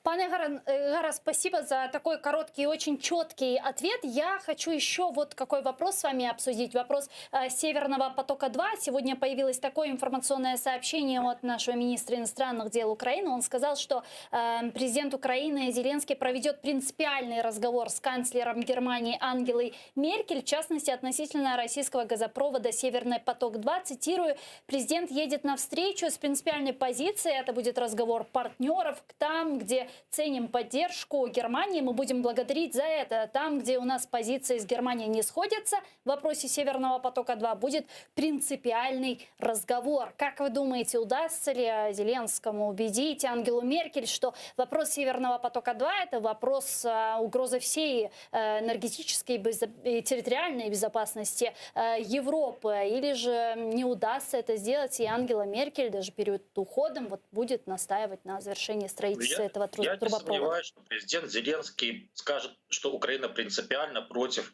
Пане Игорь, Игорь, спасибо за такой короткий и очень четкий ответ. Я хочу еще вот какой вопрос с вами обсудить. Вопрос э, Северного потока-2. Сегодня появилось такое информационное сообщение от нашего министра иностранных дел Украины. Он сказал, что э, президент Украины Зеленский проведет принципиальный разговор с канцлером Германии Ангелой Меркель, в частности, относительно российского газопровода «Северный поток-2». Цитирую, президент едет на встречу с принципиальной позицией. Это будет разговор партнеров там, где ценим поддержку Германии. Мы будем благодарить за это. Там, где у нас позиции с Германией не сходятся в вопросе Северного потока-2, будет принципиальный разговор. Как вы думаете, удастся ли Зеленскому убедить Ангелу Меркель, что вопрос Северного потока-2 – это вопрос а, угрозы всей э, энергетической и безо- и территориальной безопасности э, Европы? Или же не удастся это сделать, и Ангела Меркель даже перед уходом вот будет настаивать на завершении строительства Я, этого тру- я не трубопровода? сомневаюсь, что президент Зеленский скажет, что Украина принципиально против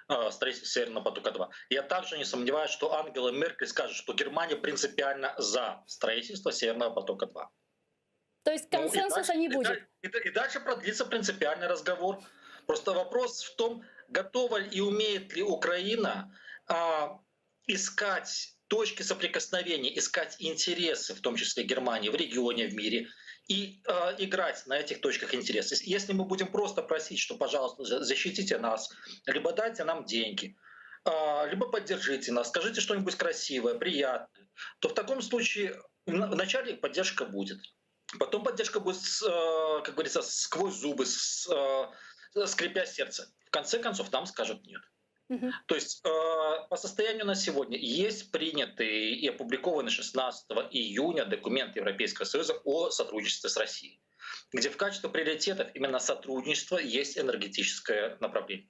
э, строительства Северного потока-2. Я также не сомневаюсь, что Ангела Меркель скажет, что Германия принципиально за строительство Северного потока-2. То есть Ну, и консенсуса дальше- не и будет? даль- И, и дальше продлится принципиальный разговор. Просто вопрос в том, готова и умеет ли Украина а, искать точки соприкосновения, искать интересы, в том числе Германии, в регионе, в мире, и э, играть на этих точках интереса. Если мы будем просто просить, что, пожалуйста, защитите нас, либо дайте нам деньги, э, либо поддержите нас, скажите что-нибудь красивое, приятное, то в таком случае вначале поддержка будет. Потом поддержка будет, э, как говорится, сквозь зубы, с, э, скрипя сердце. В конце концов, нам скажут нет. Угу. То есть э, по состоянию на сегодня есть принятый и опубликованный 16 июня документ Европейского Союза о сотрудничестве с Россией, где в качестве приоритетов именно сотрудничество есть энергетическое направление.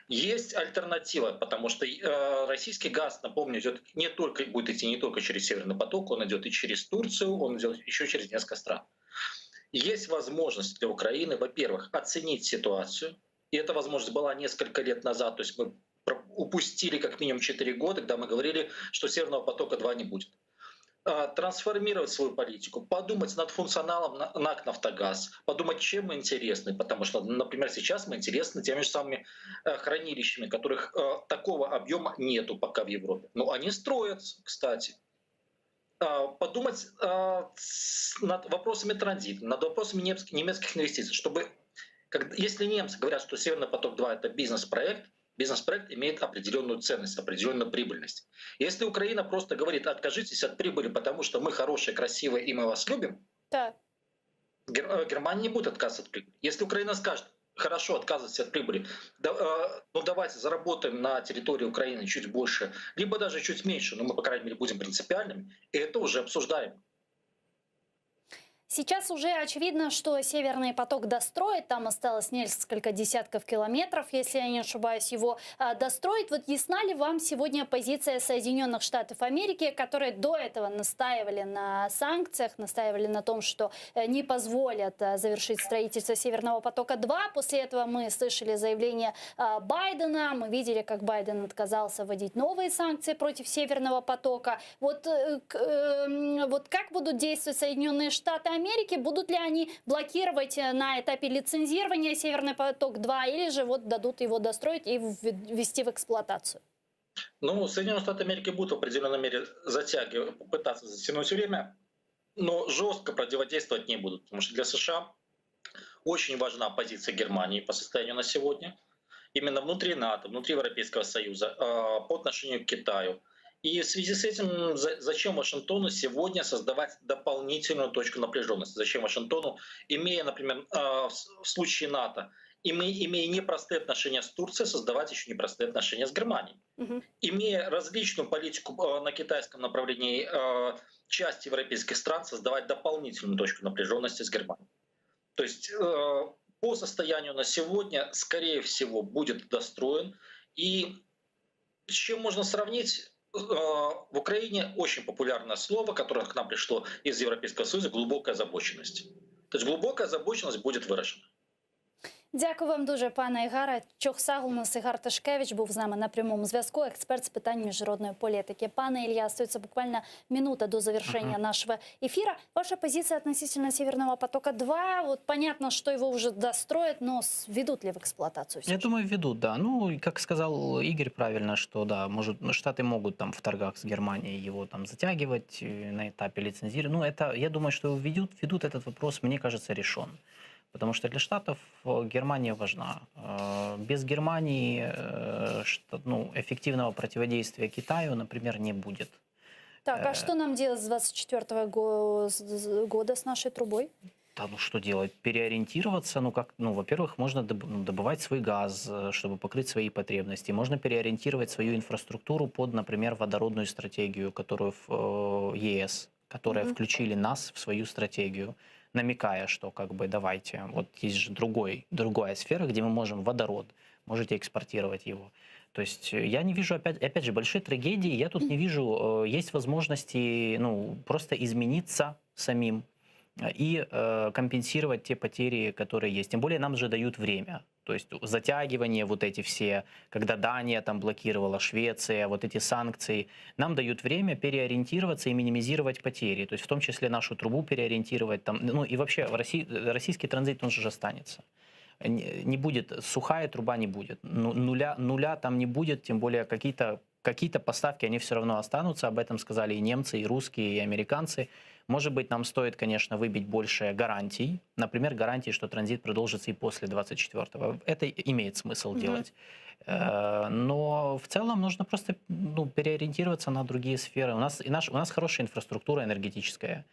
Есть альтернатива, потому что э, российский газ, напомню, идет не только, будет идти не только через Северный поток, он идет и через Турцию, он идет еще через несколько стран. Есть возможность для Украины, во-первых, оценить ситуацию, и эта возможность была несколько лет назад, то есть мы упустили как минимум 4 года, когда мы говорили, что Северного потока-2 не будет. А, трансформировать свою политику, подумать над функционалом НАК «Нафтогаз», подумать, чем мы интересны, потому что, например, сейчас мы интересны теми же самыми э, хранилищами, которых э, такого объема нету пока в Европе. Но они строятся, кстати. А, подумать а, над вопросами транзита, над вопросами немецких инвестиций, чтобы если немцы говорят, что «Северный поток-2» — это бизнес-проект, бизнес-проект имеет определенную ценность, определенную прибыльность. Если Украина просто говорит, откажитесь от прибыли, потому что мы хорошие, красивые и мы вас любим, да. Э, Германия не будет отказываться от прибыли. Если Украина скажет, хорошо, отказываться от прибыли, да, э, ну давайте заработаем на территории Украины чуть больше, либо даже чуть меньше, но мы, по крайней мере, будем принципиальными, это уже обсуждаем. Сейчас уже очевидно, что Северный поток достроит. Там осталось несколько десятков километров, если я не ошибаюсь, его а, достроить. Вот ясна ли вам сегодня позиция Соединенных Штатов Америки, которые до этого настаивали на санкциях, настаивали на том, что э, не позволят э, завершить строительство Северного потока-2. После этого мы слышали заявление а, Байдена, мы видели, как Байден отказался вводить новые санкции против Северного потока. Вот, э, вот как будут действовать Соединенные Штаты Америки, будут ли они блокировать э, на этапе лицензирования Северный поток-2 или же вот дадут его достроить и ввести в эксплуатацию? Ну, Соединенные Штаты Америки будут в определенной мере затягивать, пытаться затянуть время, но жестко противодействовать не будут, потому что для США очень важна позиция Германии по состоянию на сегодня, именно внутри НАТО, внутри Европейского Союза, э, по отношению к Китаю. И в связи с этим зачем Вашингтону сегодня создавать дополнительную точку напряженности? Зачем Вашингтону, имея, например, э, в случае НАТО, имея непростые отношения с Турцией, создавать еще непростые отношения с Германией? Угу. Имея различную политику э, на китайском направлении э, часть европейских стран, создавать дополнительную точку напряженности с Германией. То есть по состоянию на сегодня, скорее всего, будет достроен. И с чем можно сравнить? Э, в Украине очень популярное слово, которое к нам пришло из Европейского Союза, глубокая озабоченность. То есть глубокая озабоченность будет выражена. Дякую вам дуже, пане Ігаре. Çoq sağ oluñız Ігар Тишкевич був з нами на прямому зв'язку, експерт з питань міжнародної політики. Пане Илья, остается буквально минута до завершения uh -huh. нашего эфира. Ваша позиция относительно Северного потока-2? Вот понятно, что его уже достроят, но введут ли в эксплуатацию? Я думаю, введут, да. Ну, как сказал Игорь правильно, что да, может, ну, Штаты могут там в торгах с Германией его там затягивать э, на этапе лицензирования. Ну, это, я думаю, что введут, введут этот вопрос, мне кажется, решен. Потому что для Штатов э, Германия важна. Э, без Германии э, ну, эффективного противодействия Китаю, например, не будет. Так, а что нам делать с 24 года с нашей трубой? Да, ну что делать? Переориентироваться, ну как, ну, во-первых, можно ну, добывать свой газ, чтобы покрыть свои потребности. Можно переориентировать свою инфраструктуру под, например, водородную стратегию, которую в ЕС, которая mm -hmm. включили нас в свою стратегию намекая, что как бы давайте, вот есть же другой, другая сфера, где мы можем водород, можете экспортировать его. То есть э, я не вижу, опять, опять же, большой трагедии, я тут не вижу, э, есть возможности ну, просто измениться самим и э, компенсировать те потери, которые есть. Тем более нам же дают время. То есть затягивание вот эти все, когда Дания там блокировала, Швеция, вот эти санкции, нам дают время переориентироваться и минимизировать потери. То есть в том числе нашу трубу переориентировать. Там, ну и вообще в России, российский транзит, он же останется. Не не будет, сухая труба не будет, ну, нуля, нуля там не будет, тем более какие-то какие-то поставки, они все равно останутся, об этом сказали и немцы, и русские, и американцы. Может быть, нам стоит, конечно, выбить больше гарантий, например, гарантии, что транзит продолжится и после 24-го. Это имеет смысл Мгм. делать. Э, Но в целом нужно просто ну, переориентироваться на другие сферы. У нас, и наш, у нас хорошая инфраструктура энергетическая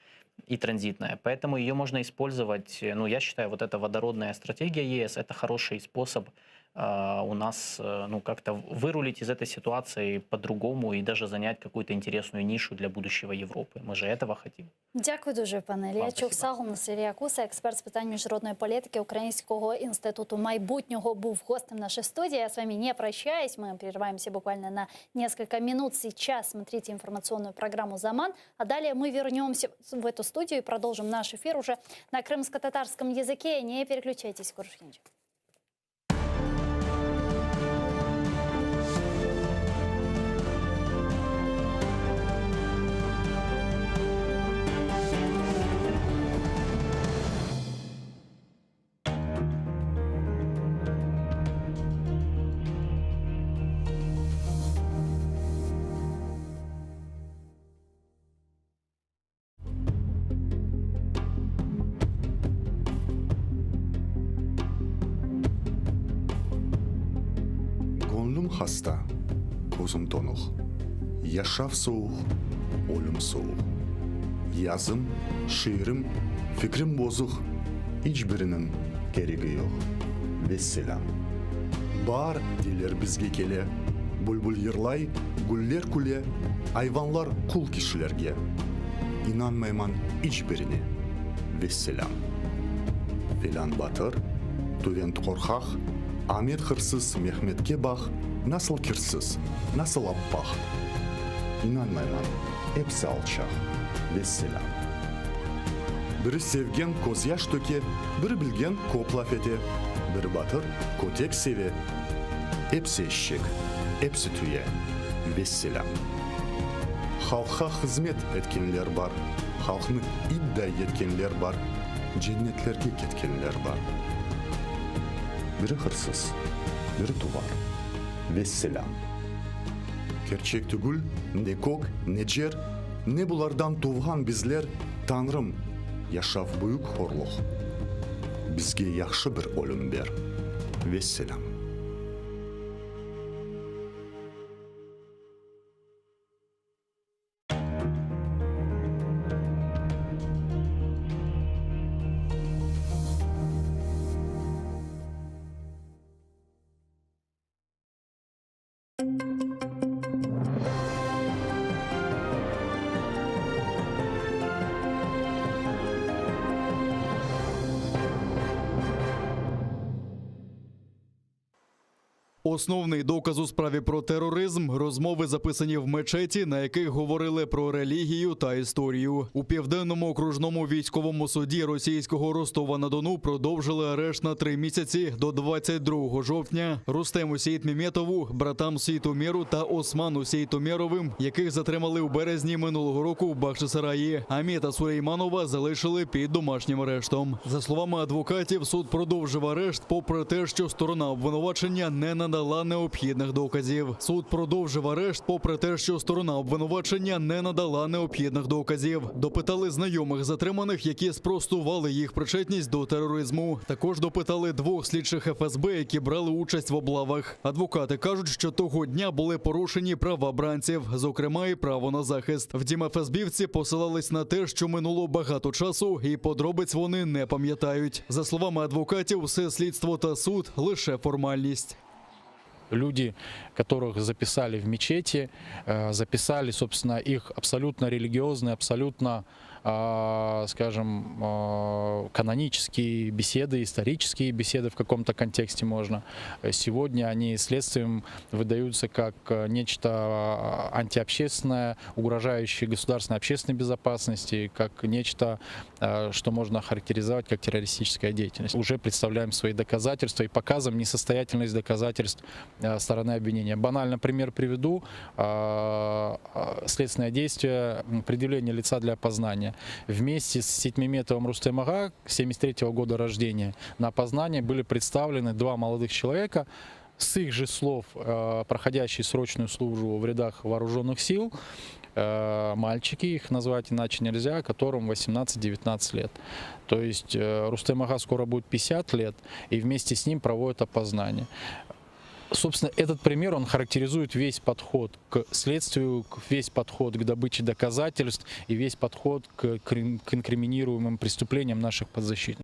и транзитная, поэтому ее можно использовать. Ну, я считаю, вот эта водородная стратегия ЕС – это хороший способ э, у нас э, ну, как-то вырулить из этой ситуации по-другому и даже занять какую-то интересную нишу для будущего Европы. Мы же этого хотим. Дякую дуже, пане Ілля. Вам Çok sağ olun. Ілля Куса, експерт з питань міжнародної політики Українського інституту майбутнього, був гостем нашей студии. Я с вами не прощаюсь. Мы прерываемся буквально на несколько минут. Сейчас смотрите информационную программу «Заман». А далее мы вернемся в эту студию и продолжим наш эфир уже на крымско-татарском языке. Не переключайтесь, Körüşkence. Göñlüm hasta, közüm tonuq, Yaşav suvuq, ölüm suvuq. Yazım, şiirim, fikrim bozuq, İç biriniñ keregi yoq. Vesselâm. Baar, deyler, bizge kele, Bülbül yırlay, güller küle, Ayvanlar qul kişilerge. İnanmayman iç birine. Vesselâm. Felân batır, tüvent qorqaq, Amet hırsız, Mehmetke baq, Nasıl kirsiz, nasıl appaq. İnanmayman, epsi alçaq. Vesselâm. Biri sevgen közyaş töke, Biri bilgen köp laf ete, Biri batır, kötek seve, Epsi eşek, epsi tüye. Vesselâm. Halqqa hızmet etkenler bar, Halqnı idday etkenler bar, Cennetlerge ketkenler bar. Biri hırsız, biri tuvar. Vesselâm. Kerçek tügül, ne kök, ne cer, Ne bulardan tuvğan bizler, Tañrım, yaşav büyük horluq, Bizge yahşı bir ölüm ber. Vesselâm. Основний доказ у справі про тероризм розмови записані в мечеті, на яких говорили про релігію та історію. У південному окружному військовому суді російського Ростова на Дону продовжили арешт на три місяці до 22 жовтня. Рустему Сеітмеметову, братам Сейтумеру та Осману Сейтумеровим, яких затримали у березні минулого року в Бахчисараї. Амета Сулейманова залишили під домашнім арештом. За словами адвокатів, суд продовжив арешт, попри те, що сторона обвинувачення не надала необхідних доказів. Суд продовжив арешт, попри те, що сторона обвинувачення не надала необхідних доказів. Допитали знайомих затриманих, які спростували їх причетність до тероризму. Також допитали двох слідчих ФСБ, які брали участь в облавах. Адвокати кажуть, що того дня були порушені права бранців, зокрема і право на захист. Втім, ФСБівці посилались на те, що минуло багато часу, і подробиць вони не пам'ятають. За словами адвокатів, все слідство та суд лише формальність. Люди, которых записали в мечети, э, записали, собственно, их абсолютно религиозные, абсолютно, а, скажем, а, канонические беседы, исторические беседы в каком-то контексте можно. Сегодня они следствием выдаются как э, нечто а, антиобщественное, угрожающее государственной общественной безопасности, как нечто, э, что можно охарактеризовать как террористическая деятельность. Уже представляем свои доказательства и показываем несостоятельность доказательств э, стороны обвинения. Банально пример приведу. А, а, Следственное действие, м, предъявление лица для опознания. опознание. Вместе с Ситмеметовым Рустем Ага, 73 года рождения, на опознание были представлены два молодых человека, с их же слов, э, проходящие срочную службу в рядах вооруженных сил, э, мальчики, их назвать иначе нельзя, которым 18-19 лет. То есть э, Рустем Ага скоро будет 50 лет, и вместе с ним проводят опознание. Собственно, этот пример, он характеризует весь подход к следствию, к- весь подход к добыче доказательств и весь подход к, крим- к инкриминируемым преступлениям наших подзащитных.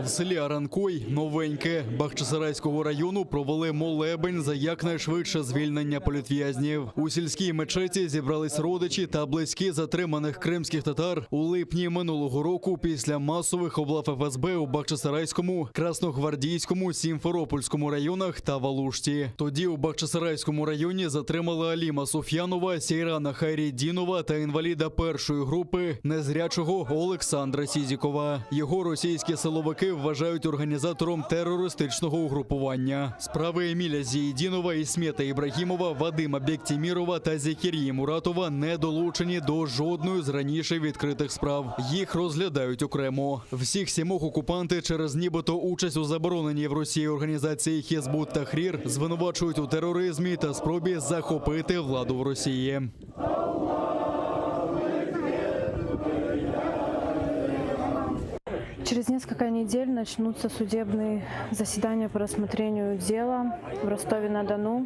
В селі Аранкой, Новеньке, Бахчисарайського району провели молебень за якнайшвидше звільнення політв'язнів. У сільській мечеті зібрались родичі та близькі затриманих кримських татар у липні минулого року після масових облав ФСБ у Бахчисарайському, Красногвардійському, Сімферопольському районах та Валушті. Тоді у Бахчисарайському районі затримали Аліма Суф'янова, Сєйрана Хайрідінова та інваліда першої групи незрячого Олександра Сізікова. Його російські силовики вважають організатором терористичного угрупування. Справи Еміля Зієдінова, Ісмета Ібрагімова, Вадима Бектімірова та Зекірії Муратова не долучені до жодної з раніше відкритих справ. Їх розглядають окремо. Всіх сімох окупанти через нібито участь у забороненій в Росії організації Хізбут Тахрір звинувачують у тероризмі та спробі захопити владу в Росії. Через несколько недель начнутся судебные заседания по рассмотрению дела в Ростове-на-Дону.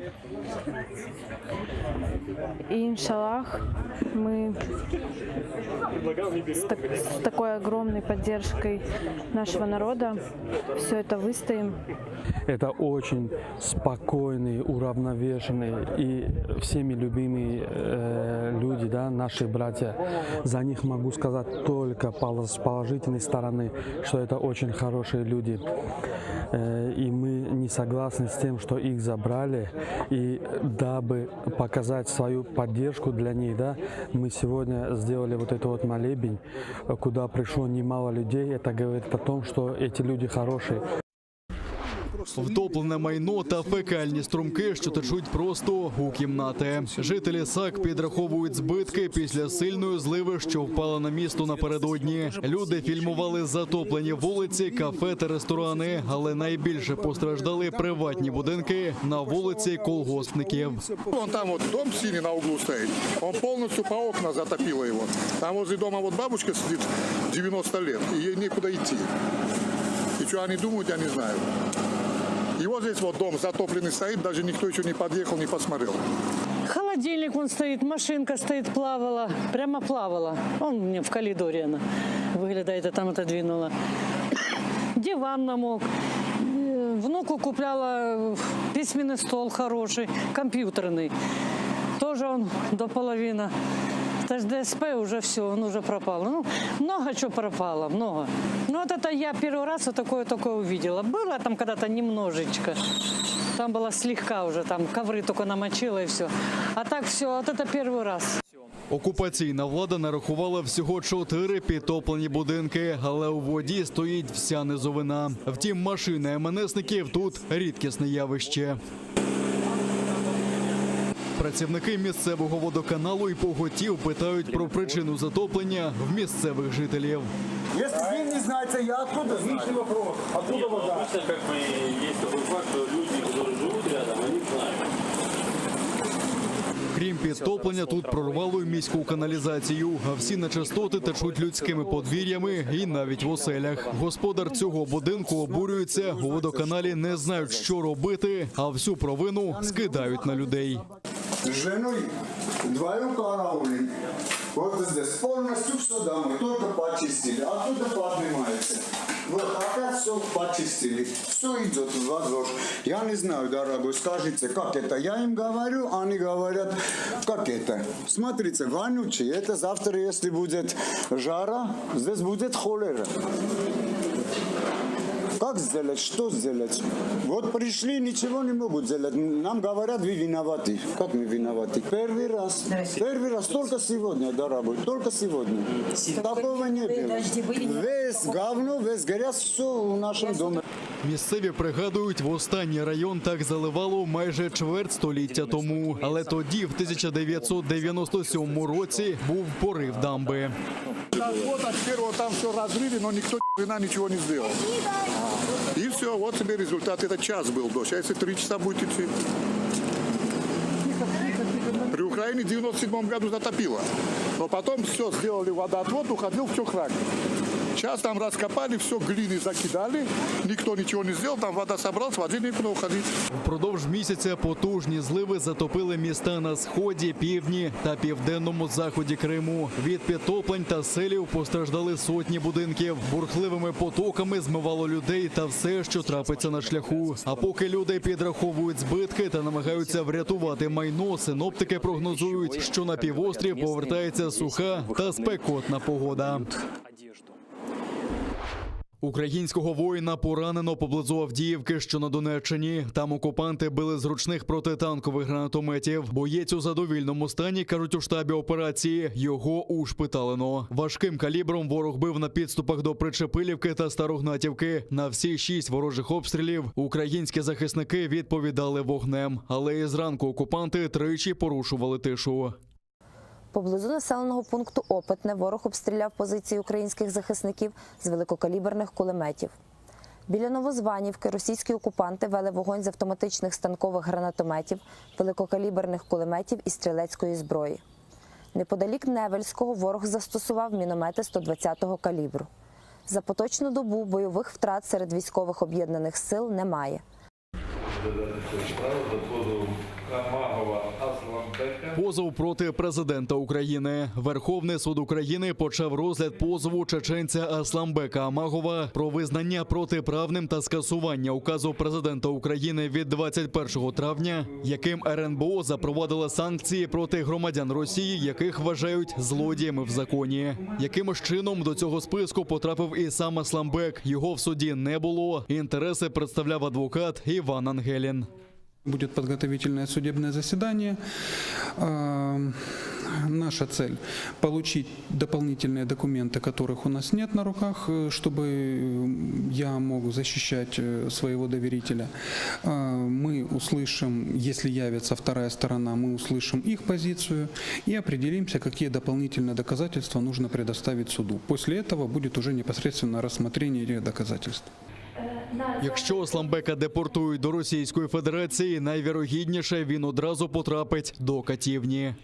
И, иншаллах, мы с, так- с такой огромной поддержкой нашего народа все это выстоим. Это очень спокойные, уравновешенные и всеми любимые э, люди, да, наши братья. За них могу сказать только поло- с положительной стороны, что это очень хорошие люди. Э, и мы не согласны с тем, что их забрали. И дабы показать свою поддержку для них, да, мы сегодня сделали вот этот вот молебень, куда пришло немало людей. Это говорит о том, что эти люди хорошие. Втоплене майно та фекальні струмки, що течуть просто у кімнати. Жителі САК підраховують збитки після сильної зливи, що впала на місто напередодні. Люди фільмували затоплені вулиці, кафе та ресторани, але найбільше постраждали приватні будинки на вулиці Колгоспників. Вон там вот дом синий на углу стоит, он полностью по окна затопило его. Там возле дома вот бабушка сидит 90 лет, и ей некуда идти. И что они думают, я не знаю. И вот здесь вот дом затопленный стоит, даже никто еще не подъехал, не посмотрел. Холодильник вон стоит, машинка стоит, плавала, прямо плавала. Он у меня в коридоре она выглядает, а там отодвинула. Диван намок. Э, Внуку купляла э, письменный стол хороший, компьютерный. Тоже он до половины. Это ж ДСП уже все, он уже пропал. Ну, много чего пропало, много. Ну, вот это я первый раз вот такое такое увидела. Было там когда-то немножечко. Там было слегка уже, там ковры только намочила и все. А так все, вот это первый раз. Окупаційна влада нарахувала всього чотири підтоплені будинки, але у воді стоїть вся низовина. Втім, машини МНСників тут рідкісне явище. Працівники місцевого водоканалу і поготів питають про причину затоплення в місцевих жителів. Если вы не знаете, я откуда знаю? вопрос. Откуда Нет, ну, вода? обычно как бы есть такой факт, что люди, которые живут рядом, они знают. Крім підтоплення, тут прорвало й міську каналізацію, а всі нечистоти течуть людськими подвір'ями і навіть в оселях. Господар цього будинку обурюється, у водоканалі не знають, що робити, а всю провину скидають на людей. С женой вдвоем караулим. Вот здесь полностью все домой, только почистили. Оттуда поднимается. Вот опять все почистили. Все идет во двор. Я не знаю, дорогой, скажите, как это? Я им говорю, они говорят, как это? Смотрите, вонючий. Это завтра, если будет жара, здесь будет холера. Как сделать? Что сделать? Вот пришли, ничего не могут сделать. Нам говорят, вы виноваты. Как мы виноваты? Первый раз. Первый раз только сегодня, дорогой, только сегодня. Такого не было. Весь говно, весь грязь, все в нашем доме. Місцеві пригадують, востаннє район так заливало майже чверть століття тому. Але тоді, в 1997 році, був порив дамби. Так вот, а теперь вот там все разрыли, но никто ни хрена ничего не сделал. И все, вот тебе результат. Это час был дождь. А если три часа будет идти? При Украине в 97 году затопило. Но потом все сделали водоотвод, уходил в Чохрак. Сейчас там раскопали, все глины закидали, никто ничего не сделал, там вода собралась, воде некуда уходить. Впродовж місяця потужні зливи затопили міста на сході, півдні та південному заході Криму. Від підтоплень та селів постраждали сотні будинків. Бурхливими потоками змивало людей та все, що трапиться на шляху. А поки люди підраховують збитки та намагаються врятувати майно, синоптики прогнозують, що на півострів повертається суха та спекотна погода. Українського воїна поранено поблизу Авдіївки, що на Донеччині. Там окупанти били з ручних протитанкових гранатометів. Боєць у задовільному стані, кажуть у штабі операції. Його ушпиталено. Важким калібром ворог бив на підступах до Причепилівки та Старогнатівки. На всі шість ворожих обстрілів українські захисники відповідали вогнем. Але і зранку окупанти тричі порушували тишу. Поблизу населеного пункту Опитне ворог обстріляв позиції українських захисників з великокаліберних кулеметів. Біля Новозванівки російські окупанти вели вогонь з автоматичних станкових гранатометів, великокаліберних кулеметів і стрілецької зброї. Неподалік Невельського ворог застосував міномети 120-го калібру. За поточну добу бойових втрат серед військових об'єднаних сил немає. Позов проти президента України. Верховний суд України почав розгляд позову чеченця Асламбека Амагова про визнання протиправним та скасування указу президента України від 21 травня, яким РНБО запровадила санкції проти громадян Росії, яких вважають злодіями в законі. Якимось чином до цього списку потрапив і сам Асламбек. Його в суді не було. Інтереси представляв адвокат Іван Ангелін. Будет подготовительное судебное заседание. Э, Наша цель – получить дополнительные документы, которых у нас нет на руках, э, чтобы э, я мог защищать э, своего доверителя. Э, Мы услышим, если явится вторая сторона, мы услышим их позицию и определимся, какие дополнительные доказательства нужно предоставить суду. После этого будет уже непосредственно рассмотрение этих доказательств. Якщо Асламбека депортують до Російської Федерації, найвірогідніше він одразу потрапить до катівні.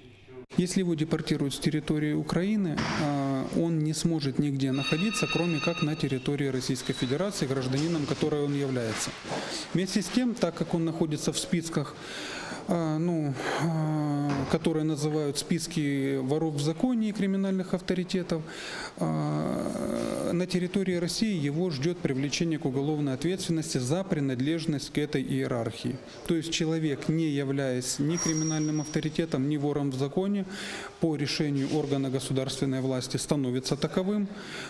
Если его депортируют с территории Украины, а, он не сможет нигде находиться, кроме как на территории Российской Федерации, гражданином которой он является. Вместе с тем, так как он находится в списках, а, ну, а, которые называют списки воров в законе и криминальных авторитетов, а, на территории России его ждет привлечение к уголовной ответственности за принадлежность к этой иерархии. То есть человек, не являясь ни криминальным авторитетом, ни вором в законе, по решению органа государственной власти становится таковым,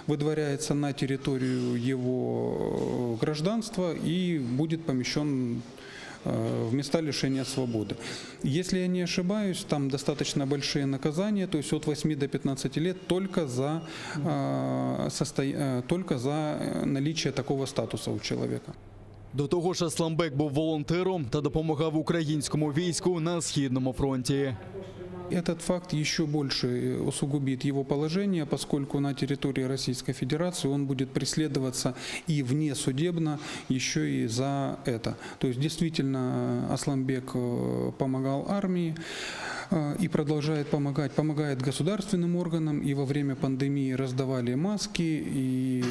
выдворяется на территорию его гражданства и будет помещен э, в места лишения свободы. Если я не ошибаюсь, там достаточно большие наказания, то есть от 8 до 15 лет только за, э, состо- э, только за э, наличие такого статуса у человека. До того ж, Асламбек був волонтером та допомагав українському війську на східному фронті. Этот факт еще больше э, усугубит его положение, поскольку на территории Российской Федерации он будет преследоваться и внесудебно еще и за это. То есть действительно Асламбек э, помогал армии э, и продолжает помогать, помогает государственным органам и во время пандемии раздавали маски и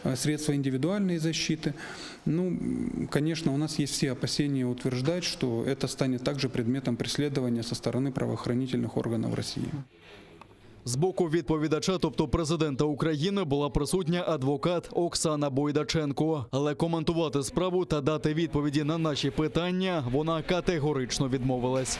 э, средства индивидуальной защиты. Ну, м, конечно, у нас есть все опасения утверждать, что это станет также предметом преследования со стороны правоохранительных органов России. З боку відповідача, тобто президента України, була присутня адвокат Оксана Бойдаченко. Але коментувати справу та дати відповіді на наші питання вона категорично відмовилась.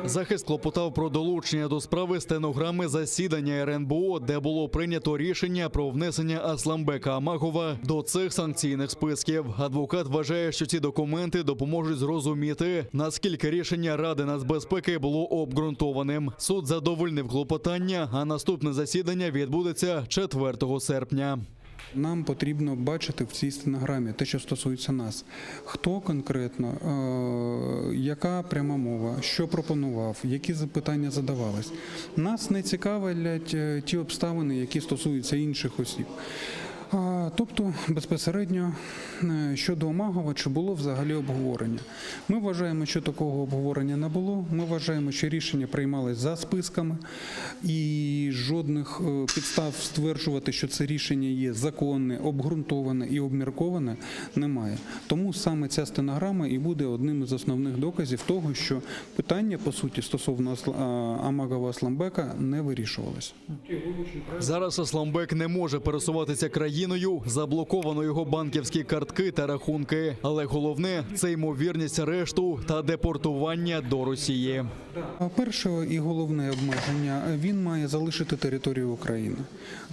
Захист клопотав про долучення до справи стенограми засідання РНБО, де було прийнято рішення про внесення Асламбека Амагова до цих санкційних списків. Адвокат вважає, що ці документи допоможуть зрозуміти, наскільки рішення Ради нацбезпеки було обґрунтованим. Суд задовольнив клопотання, а наступне засідання відбудеться 4 серпня. Нам потрібно бачити в цій стенограмі те, що стосується нас. Хто конкретно, е, яка пряма мова, що пропонував, які запитання задавались. Нас не цікавлять е, ті обставини, які стосуються інших осіб. А, Тобто, безпосередньо е, щодо Омагова, чи було взагалі обговорення? Ми вважаємо, що такого обговорення не було. Ми вважаємо, що рішення приймалось за списками, і жодних е, підстав стверджувати, що це рішення є законне, обґрунтоване і обмірковане, немає. Тому саме ця стенограма і буде одним із основних доказів того, що питання по суті стосовно Асла- а, Амагова Асламбека не вирішувалось. Зараз Асламбек не може пересуватися країною, заблоковано його банківські картки та рахунки. Але головне це ймовірність арешту та депортування до Росії. Перше і головне обмеження він має залишити територію України.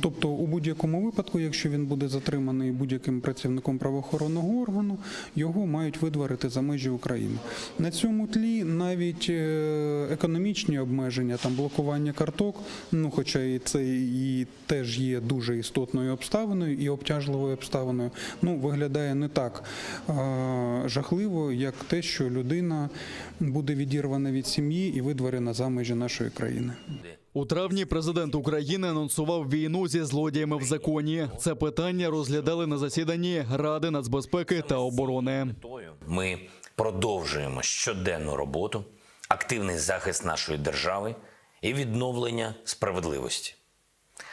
Тобто, у будь-якому випадку, якщо він буде затриманий будь-яким працівником правоохоронного органу, його мають видворити за межі України. На цьому тлі навіть е, економічні обмеження, там блокування карток, ну хоча і це і теж є дуже істотною обставиною і обтяжливою обставиною, ну виглядає не так е, жахливо, як те, що людина буде відірвана від сім'ї і видворена за межі нашої країни. У травні президент України анонсував війну зі злодіями в законі. Це питання розглядали на засіданні Ради нацбезпеки та оборони. Ми продовжуємо щоденну роботу, активний захист нашої держави і відновлення справедливості.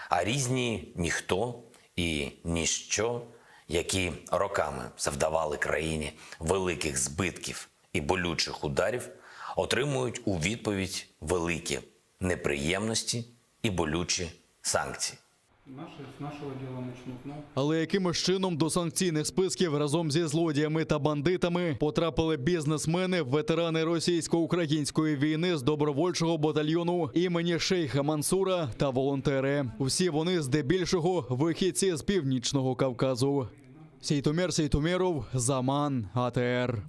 А різні ніхто і ніщо, які роками завдавали країні великих збитків і болючих ударів, отримують у відповідь великі неприємності і болючі санкції. Наші з нашого діла почнуть. Ну, Але якимось чином до санкційних списків разом зі злодіями та бандитами потрапили бізнесмени, ветерани російсько-української війни з добровольчого батальйону імені Шейха Мансура та волонтери. Всі вони здебільшого вихідці з північного Кавказу. Сейтумер Сейтумеров, Заман, АТР.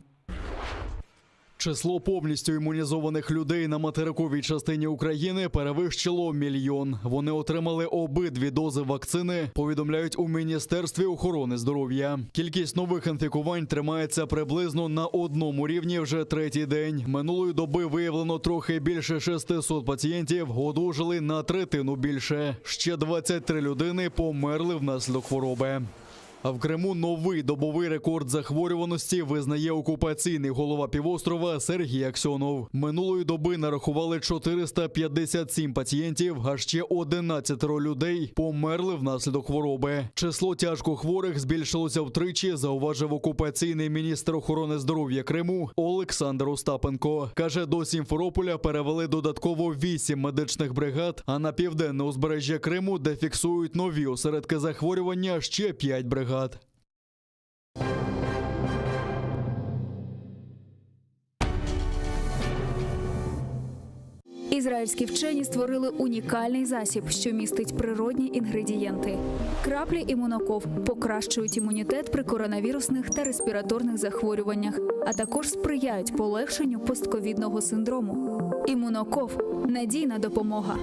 Число повністю імунізованих людей на материковій частині України перевищило мільйон. Вони отримали обидві дози вакцини, повідомляють у Міністерстві охорони здоров'я. Кількість нових інфікувань тримається приблизно на одному рівні вже третій день. Минулої доби виявлено трохи більше 600 пацієнтів, одужали на третину більше. Ще 23 людини померли внаслідок хвороби. А в Криму новий добовий рекорд захворюваності визнає окупаційний голова півострова Сергій Аксьонов. Минулої доби нарахували 457 пацієнтів, а ще 11 людей померли внаслідок хвороби. Число тяжкохворих збільшилося втричі, зауважив окупаційний міністр охорони здоров'я Криму Олександр Остапенко. Каже, до Сімферополя перевели додатково 8 медичних бригад, а на південне узбережжя Криму, де фіксують нові осередки захворювання, ще 5 бригад. Ізраїльські вчені створили унікальний засіб, що містить природні інгредієнти. Краплі імуноков покращують імунітет при коронавірусних та респіраторних захворюваннях, а також сприяють полегшенню постковідного синдрому. Імуноков надійна допомога.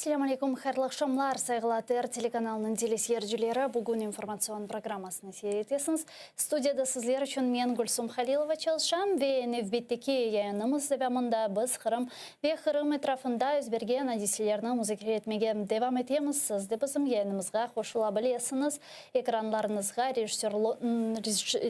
Selâm aleyküm, hayırlı aqşamlar, sayğılı ATR telekanalınıñ teleseyircileri. Bugün informatsion programmasını seyir etesiñiz. Studiyada sizler içün men, Gülsum Halilova, çalışam ve nevbetteki yayınımız devamında biz Qırım ve Qırım etrafında yüz bergen adiselerni muzakere etmege devam etemiz. Siz de bizim yayınımızğa qoşula bilesiñiz. Ekranlarıñızğa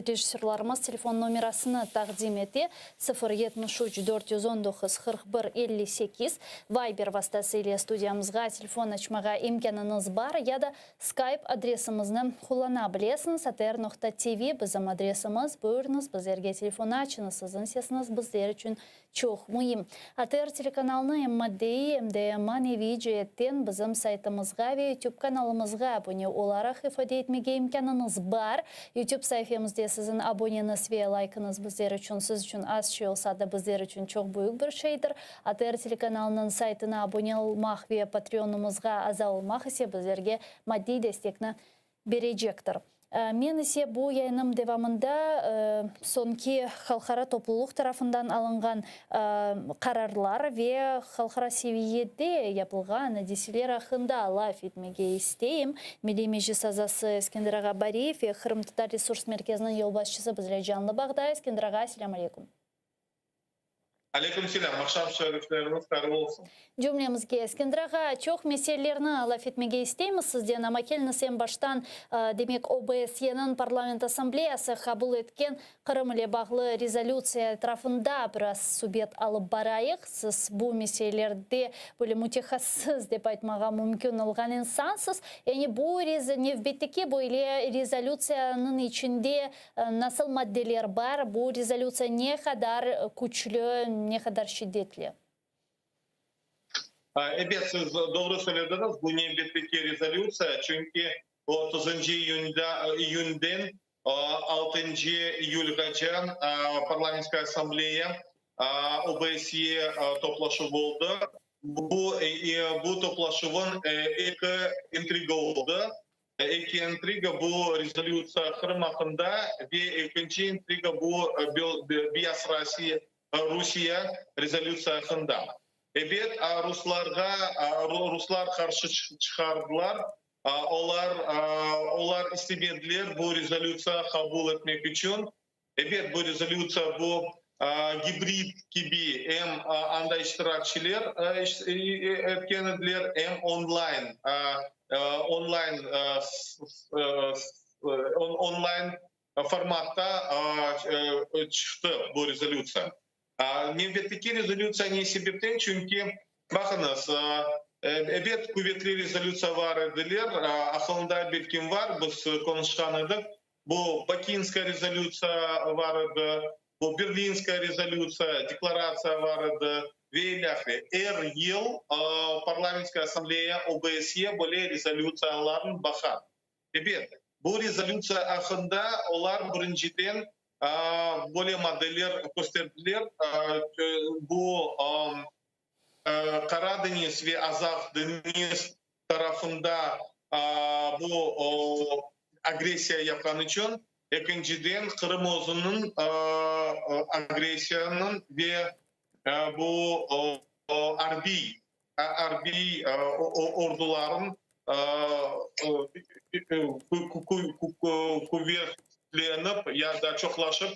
rejissörlarımız telefon nomerasını taqdim ete, 0 73 419 41 58. Viber vastası ile studiyamız. Studiomızğa telefon açmağa imkânıñız bar ya da Skype adresimizni qullana bilesiñiz, atr.tv bizim adresimiz. Buyurıñız, bizlerge telefon açıñız, siziñ sesiñiz bizler içün çoq müim. ATR telekanalını em maddiy, em de maneviy ceetten bizim saytımızğa ve YouTube kanalımızğa abone olaraq ifade etmege imkânıñız bar. YouTube saifemizde siziñ aboneñiz ve laykıñız bizler içün, siz içün az şey olsa da, bizler içün çoq büyük bir şeydir. ATR telekanalınıñ saytına abone olmaq ve Patreonımızğa aza olmaq ise bizlerge maddiy destekni berecektir. Men ise bu yayınım devamında soñki halqara topluluq tarafından alınğan qararlar ve halqara seviyede yapılğan adiseler aqqında laf etmege isteyim. Milliy Meclis azası Eskender ağa Bariyev ve Qırımtatar Resurs Merkeziniñ yolbaşçısı bizle canlı bağda. Eskender ağa, selâm aleyküm. Aleyküm selâm, aqşam şerifleriñiz hayırlı olsun. Cümlemizge, Eskender ağa, çoq meselelerni laf etmege isteymiz sizden, amma keliñiz eñ baştan, demek, OBSYeniñ Parlament Assambleyası qabul etken Qırım ile bağlı rezolütsiya etrafında biraz subet alıp barayıq. Siz bu meselelerde böyle mütehassıs dep aytmağa mümkün olğan insansız. Yani bu nevbetteki böyle rezolütsiyanıñ içinde Nasıl maddeler bar? Bu rezolütsiya ne qadar küçlü, ne qadar şiddetli? Ebet, siz doğru söylediñiz, bu nevbetteki rezolütsiya, çünki otuzıncı iyunda, iyünden altıncı iyülğace Parlamentskaya assambleya OBSYE toplaşuvı oldı. Bu, bu toplaşuvıñ eki intriga oldı. Eki intriga bu rezolütsiya Qırım aqqında ve ekinci intriga bu Beyaz Rusiye rezolütsiya aqqında. Ebet, ruslarğa ruslar qarşı çıqardılar, olar olar istemediler bu rezolütsiya qabul etmek içün. Ebet, bu rezolütsiya bu gibrid kibi em anda iştirakçiler etken ediler, em onlayn onlayn onlayn formatta çıqtı bu rezolütsiya. Nevbetteki rezolütsiya ne sebepten? Çünki, baqıñız, ebet, quvetli rezolütsiya bar ediler, aqılında belkim var, biz qonuşqan edik, Bu Bakinskaya rezolütsiya bar edi, bu Berlinskaya rezolütsiya, deklaratsiya bar edi ve ilâhre. Er yıl Parlamentskaya assambleya OBSYE böyle rezolütsiyalarnı baqa. Ebet, bu rezolütsiya aqqında olar birinciden böyle maddeler kösterdiler, bu Qara deñiz ve Azaq deñiz tarafında bu agressiya yapqan içün, ekinciden, Qırım özüniñ agressiyanıñ ve bu arbiy arbiy orduların quvetlenip ya da çoqlaşıp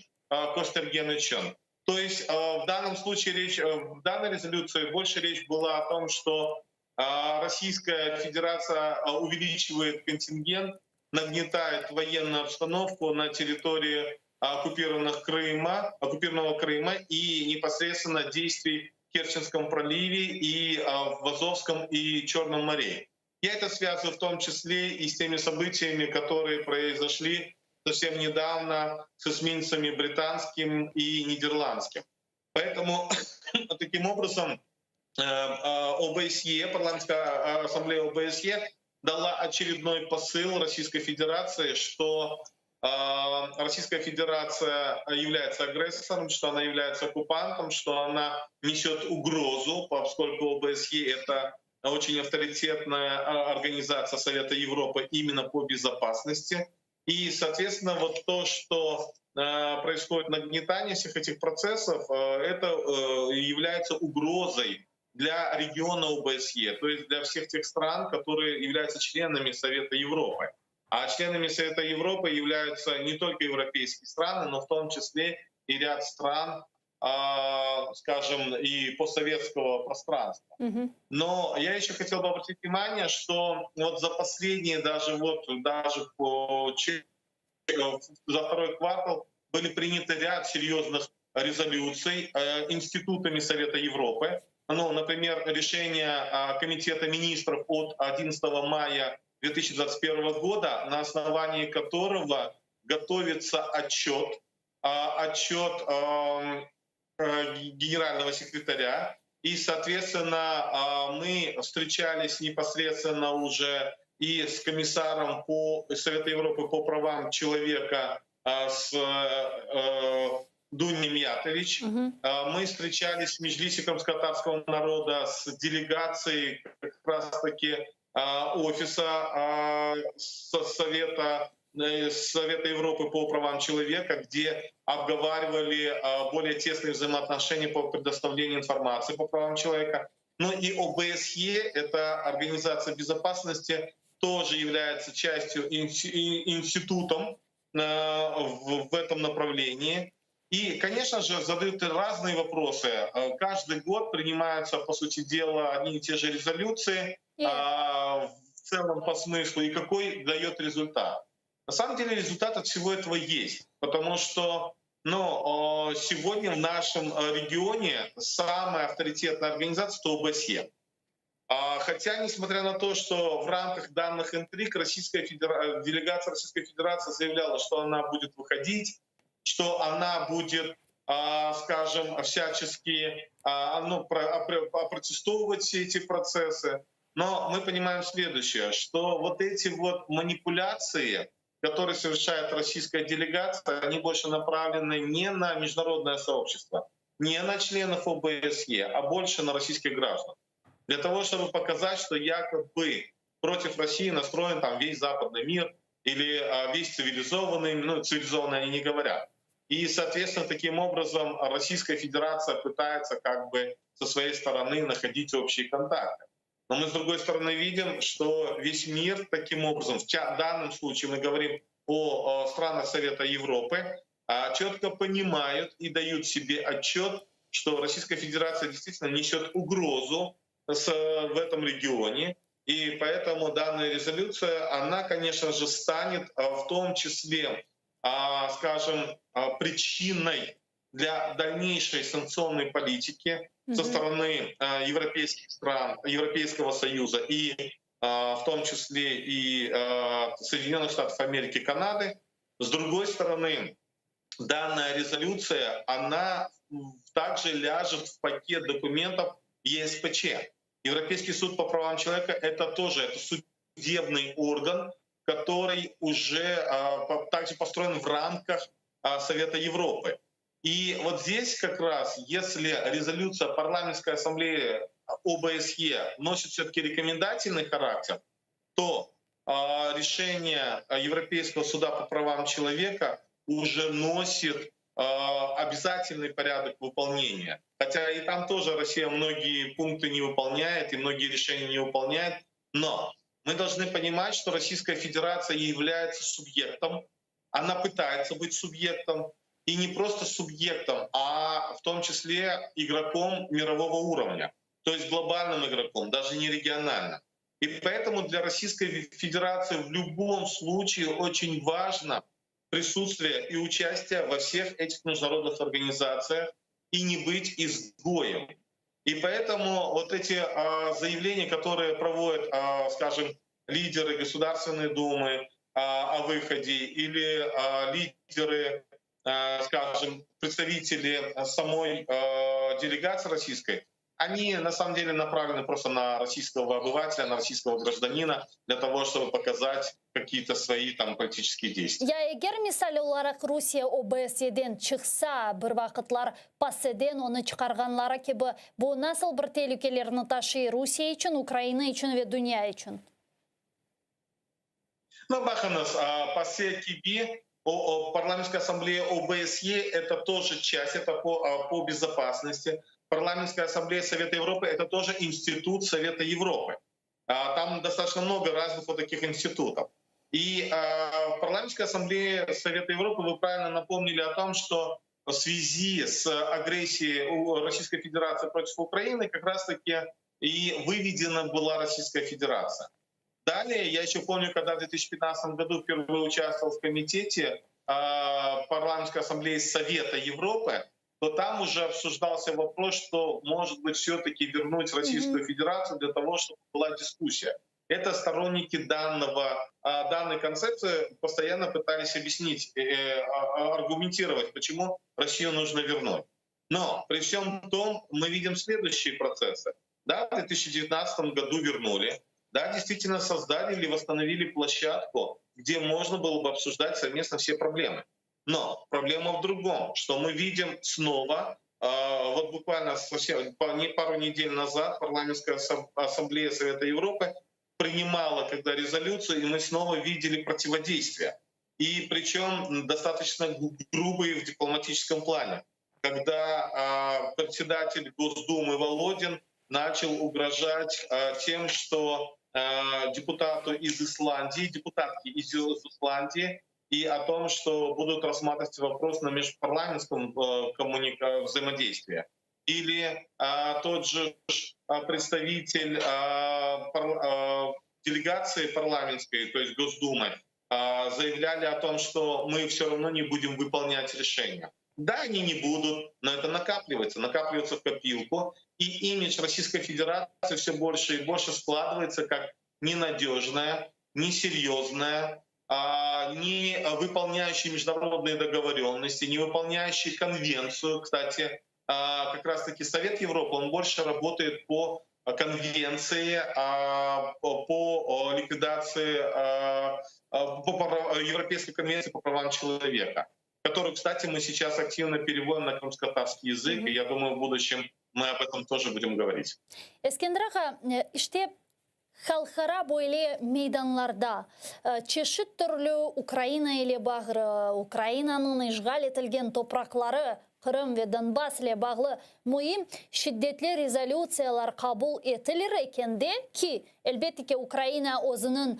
köstergen içün. То есть в данном случае речь, в данной резолюции больше речь была о том, что Российская Федерация увеличивает контингент, нагнетает военную обстановку на территории оккупированных Крыма, оккупированного Крыма и непосредственно действий в Керченском проливе и в Азовском и Черном море. Я это связываю в том числе и с теми событиями, которые произошли совсем недавно с эсминцами британским и нидерландским. Поэтому таким образом ОБСЕ, Парламентская ассамблея ОБСЕ дала очередной посыл Российской Федерации, что Российская Федерация является агрессором, что она является оккупантом, что она несет угрозу, поскольку ОБСЕ — это очень авторитетная организация Совета Европы именно по безопасности. И, соответственно, вот то, что происходит нагнетание всех этих процессов, это является угрозой для региона ОБСЕ, то есть для всех тех стран, которые являются членами Совета Европы. А членами Совета Европы являются не только европейские страны, но в том числе и ряд стран, скажем, и постсоветского пространства. Но я еще хотел бы обратить внимание, что вот за последние даже вот даже по за второй квартал были приняты ряд серьезных резолюций институтами Совета Европы. Ну, например, решение Комитета министров от 11 мая 2021 года, на основании которого готовится отчет, отчет э, генерального секретаря. И, соответственно, мы встречались непосредственно уже и с комиссаром по Совета Европы по правам человека с э, Дуней Миятович. Угу. Мы встречались с Меджлисом крымско-татарского народа, с делегацией как раз-таки офиса Совета э, Совета Европы по правам человека, где обговаривали более тесные взаимоотношения по предоставлению информации по правам человека. Ну и ОБСЕ, это Организация безопасности, тоже является частью институтом э, в этом направлении. И, конечно же, задают разные вопросы. Э, каждый год принимаются, по сути дела, одни и те же резолюции yeah. в целом по смыслу, и какой дает результат. На самом деле результат от всего этого есть, потому что ну, сегодня в нашем э, регионе самая авторитетная организация — это ОБСЕ. А, хотя, несмотря на то, что в рамках данных интриг российская федера... делегация Российской Федерации заявляла, что она будет выходить, что она будет, а, скажем, всячески а, ну, опротестовывать все эти процессы. Но мы понимаем следующее, что вот эти вот манипуляции, которые совершает российская делегация, они больше направлены не на международное сообщество, не на членов ОБСЕ, а больше на российских граждан. Для того, чтобы показать, что якобы против России настроен там весь западный мир или а, весь цивилизованный, ну, цивилизованный они не говорят. И, соответственно, таким образом Российская Федерация пытается как бы со своей стороны находить общие контакты. Но мы, с другой стороны, видим, что весь мир таким образом, в данном случае мы говорим о странах Совета Европы, а, четко понимают и дают себе отчет, что Российская Федерация действительно несет угрозу с, в этом регионе. И поэтому данная резолюция, она, конечно же, станет а, в том числе, а, скажем, причиной для дальнейшей санкционной политики mm-hmm. со стороны европейских стран, Европейского Союза и в том числе и Соединенных Штатов Америки, Канады. С другой стороны, данная резолюция, она также ляжет в пакет документов ЕСПЧ. Европейский суд по правам человека — это тоже это судебный орган, который уже также построен в рамках Совета Европы. И вот здесь как раз, если резолюция Парламентской ассамблеи ОБСЕ носит все-таки рекомендательный характер, то решение Европейского суда по правам человека уже носит обязательный порядок выполнения. Хотя и там тоже Россия многие пункты не выполняет и многие решения не выполняет. Но мы должны понимать, что Российская Федерация является субъектом, она пытается быть субъектом, и не просто субъектом, а в том числе игроком мирового уровня, то есть глобальным игроком, даже не региональным. И поэтому для Российской Федерации в любом случае очень важно присутствие и участие во всех этих международных организациях и не быть изгоем. И поэтому вот эти а, заявления, которые проводят, а, скажем, лидеры Государственной Думы а, о выходе или а, лидеры, а, скажем, представители самой а, делегации российской, они на самом деле направлены просто на российского обывателя, на российского гражданина для того, чтобы показать какие-то свои там политические действия. Ya eger misal olaraq Rusiye OBSYEden çıqsa, bir vaqıtlar PASEden onı çıqarğanları kibi, bu nasıl bir telükelerni taşıy Rusiye içün, Ukraina içün ve dünya içün? Ну, baqıñız, ПАСЕ kibi, Парламентская ассамблея ОБСЕ — это тоже часть, это по, по безопасности. Парламентская ассамблея Совета Европы — это тоже институт Совета Европы. Там достаточно много разных вот таких институтов. И в Парламентской ассамблее Совета Европы вы правильно напомнили о том, что в связи с агрессией Российской Федерации против Украины как раз-таки и выведена была Российская Федерация. Далее, я еще помню, когда в 2015 году впервые участвовал в комитете парламентской ассамблеи Совета Европы, то там уже обсуждался вопрос, что, может быть, все-таки вернуть Российскую Федерацию для того, чтобы была дискуссия. Это сторонники данного, данной концепции постоянно пытались объяснить, э, э, а, аргументировать, почему Россию нужно вернуть. Но при всем том мы видим следующие процессы. Да, в 2019 году вернули, да, действительно создали или восстановили площадку, где можно было бы обсуждать совместно все проблемы. Но проблема в другом, что мы видим снова, а, вот буквально совсем пару недель назад парламентская ассамблея Совета Европы принимала когда резолюцию, и мы снова видели противодействие. И причем достаточно грубые в дипломатическом плане. Когда а, председатель Госдумы Володин начал угрожать а, тем, что депутату из Исландии, депутатке из Исландии, и о том, что будут рассматривать вопрос на межпарламентском э, коммуника... взаимодействии. Или а, тот же а, представитель а, пар... а, делегации парламентской, то есть Госдумы, а, заявляли о том, что мы все равно не будем выполнять решения. Да, они не будут, но это накапливается, накапливается в копилку. И имидж Российской Федерации все больше и больше складывается как ненадежная, несерьезная, а, не выполняющая международные договоренности, не выполняющая конвенцию. Кстати, а, как раз-таки Совет Европы, он больше работает по конвенции а, по ликвидации по Европейской конвенции по правам человека, которую, кстати, мы сейчас активно переводим на крымско-татарский язык, mm-hmm. и я думаю, в будущем мы об этом тоже будем говорить. Eskender ağa, işte Halqara böyle meydanlarda çeşit türlü Ukraina ile bağrı, Ukrainanıñ işğal etilgen topraqları, Qırım ve Donbass ile bağlı müim, şiddetli rezolütsiyalar qabul etilir ekende ki, elbette ki, Ukraina özüniñ,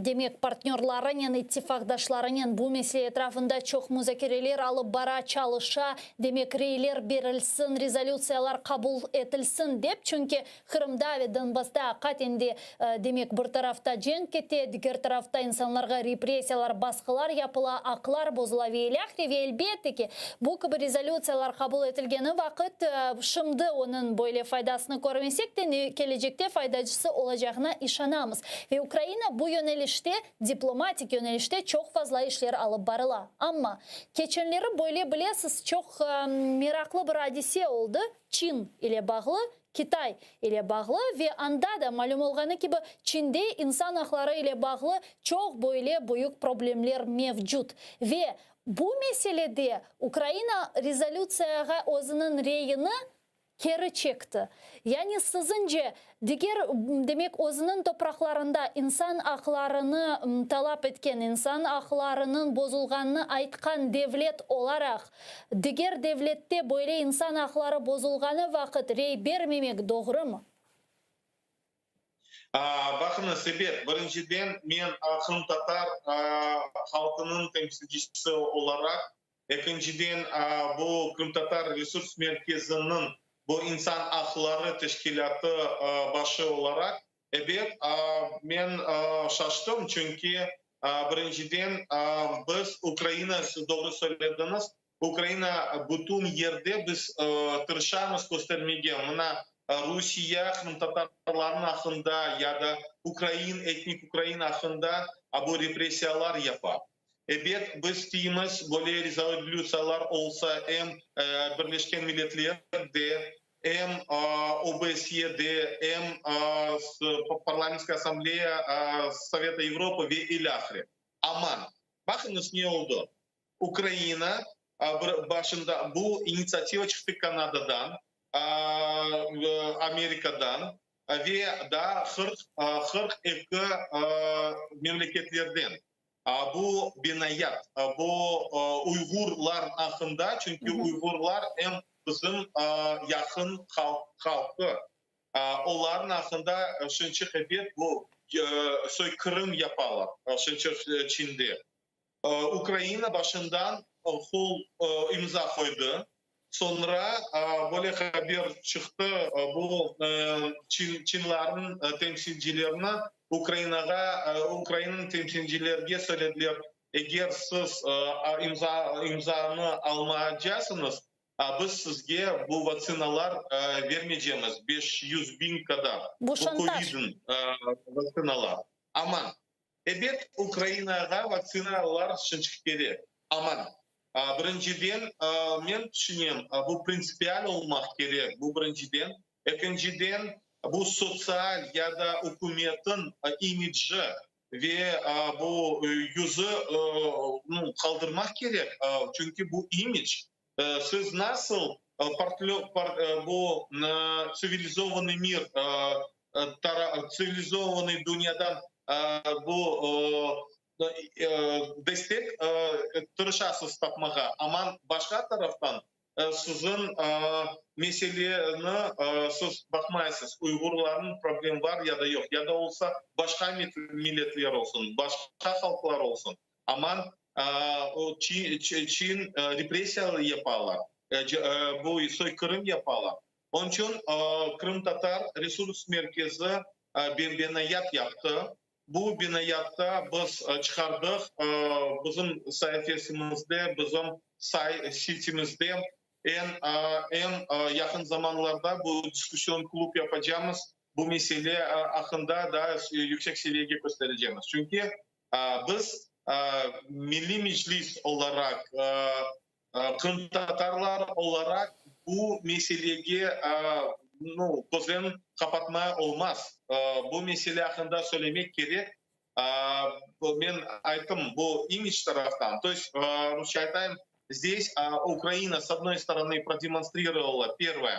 demek, partnörlarınen, ittifaqdaşlarınen bu mesele etrafında çoq muzakereler alıp bara, çalışa, demek, reyler berilsin, rezolütsiyalar qabul etilsin dep, çünki Qırımda ve Donbassta aqiqaten de, demek, bir tarafta cenk kete, diger tarafta insanlarğa repressiyalar, basqılar yapıla, aqlar bozula ve ilâhre. Ve, elbette ki, bu kibi rezolütsiyalar qabul etilgeni vaqıt, şimdi onıñ böyle faydasını körmesek de, kelecekte faydacısı olacağına işanamız. Ve Ukraina bu yönelişte, diplomatik yönelişte çoq fazla işler alıp barıla. Amma, keçenleri böyle, bilesiz, çoq meraqlı bir adise oldı, Çin ile bağlı, Kitay ile bağlı ve anda da, malüm olğanı kibi, Çinde insan aqları ile bağlı çoq böyle büyük problemler mevcut. Ve bu meselede Ukraina rezolütsiyağa özüniñ reyini keri çekti. Yani, siziñce, diger, demek, özüniñ topraqlarında insan aqlarını talap etken, insan aqlarınıñ bozulğanını aytqan devlet olaraq, Diger devlette böyle insan aqları bozulğanı vaqıt rey bermemek doğrumı? Baqıñız, ebet, birinciden, men qırımtatar halqınıñ temsilcisi olaraq, ekinciden, bu Qırımtatar resurs merkeziniñ, bu insan aqları teşkilâtı başı olaraq, Ebet, men şaştım, çünki, birinciden, biz Ukraina, siz doğru söylediñiz, Ukraina bütün yerde biz tırışamız köstermege, mına, Rusiye qırımtatarlarnıñ aqqında ya da ukrain, etnik ukrain aqqında bu repressiyalar yapa. Ebet, biz isteymiz, böyle rezolütsiyalar olsa, em Birleşken Milletler de, em OBSYede, em Parlamentskaya Assambleya Soveta Yevropa ve ilâhre. Amma, baqıñız ne oldı, Ukraina başında bu initsiativa çıqtı Kanadadan, Amerikadan ve daa 42 memleketlerden. Bu benayat, bu uyğurlar aqqında, çünki uyğurlar em bizim yaqın halqı, olarnıñ aqqında şınçıq ebet bu soyqırım yapalar şınçıq Çinde. Ukraina başından qol imza qoydı, soñra böyle haber çıqtı, bu çinlarnıñ temsilcilerini Ukrainağa, Ukrainanıñ temsilcilerge söylediler, eger siz imzanı almaycasıñız, Biz sizge bu vaktsinalar vermeycemiz, 500 biñ qadar. Bu şantaj. Bu kovidniñ vaktsinalar. Amma, ebet, Ukrainağa vaktsinalar şimdiki kerek. Amma, birinciden, men tüşünem, bu printsipial olmaq kerek, bu birinciden. Ekinciden, bu sotsial ya da ükümetniñ imidji ve bu yüzü qaldırmaq kerek, çünki bu imidj. Siz nasıl bu tsivilizovanıy mir, tsivilizovanıy dünyadan bu destek tırışasız tapmağa, amma başqa taraftan Siziñ meseleni siz baqmaysız, uyğurlarnıñ problemi bar ya da yoq, ya da olsa başqa milletler olsun, başqa halqlar olsun, aman Çin repressiya yapalar, bu soyqırım yapalar. Onıñ içün Qırımtatar resurs merkezi beyanat yaptı. Bu benayatta biz çıqardıq, bizim saifesimizde, bizim sitimizde eñ eñ yaqın zamanlarda bu diskussion klub yapacamız, bu mesele aqqında daa yüksek seviyege kösterecemiz. Çünki biz Milliy Meclis olaraq, qırımtatarlar olaraq bu meselege nu, közlerini qapatmaya olmaz. Bu mesele aqqında söylemek kerek. Men ayttım, bu imidj taraftan, to est, rusça aytayım, zdes Ukraina, s odnoy storony, prodemonstrirovala, pervoye,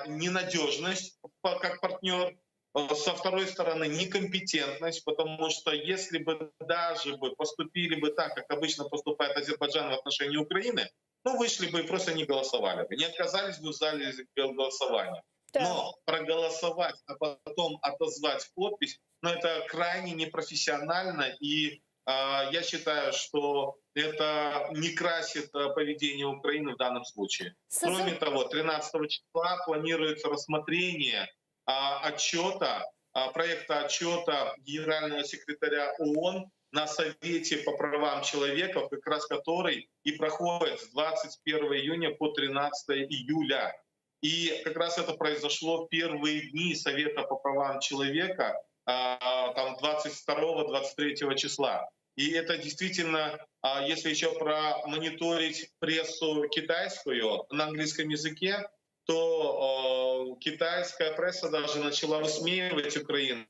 nenadejnost kak partner, Со второй стороны, некомпетентность, потому что если бы даже бы поступили бы так, как обычно поступает Азербайджан в отношении Украины, ну, вышли бы и просто не голосовали бы, не отказались бы в зале голосования. Но проголосовать, а потом отозвать подпись, ну, это крайне непрофессионально, и я считаю, что это не красит поведение Украины в данном случае. Кроме того, 13 числа планируется рассмотрение отчета, проекта отчета генерального секретаря ООН на Совете по правам человека, как раз который и проходит с 21 июня по 13 июля. И как раз это произошло в первые дни Совета по правам человека, там 22-23 числа. И это действительно, если еще промониторить прессу китайскую на английском языке, то китайская пресса даже начала высмеивать Украину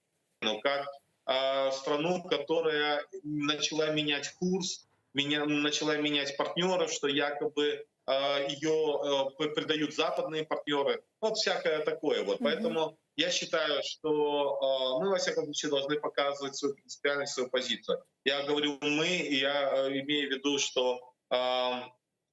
как страну, которая начала менять курс, меня, начала менять партнеров, что якобы ее предают западные партнеры. Вот всякое такое. Вот. Поэтому я считаю, что мы, во всяком случае, должны показывать свою принципиальность, свою позицию. Я говорю «мы», и я имею в виду, что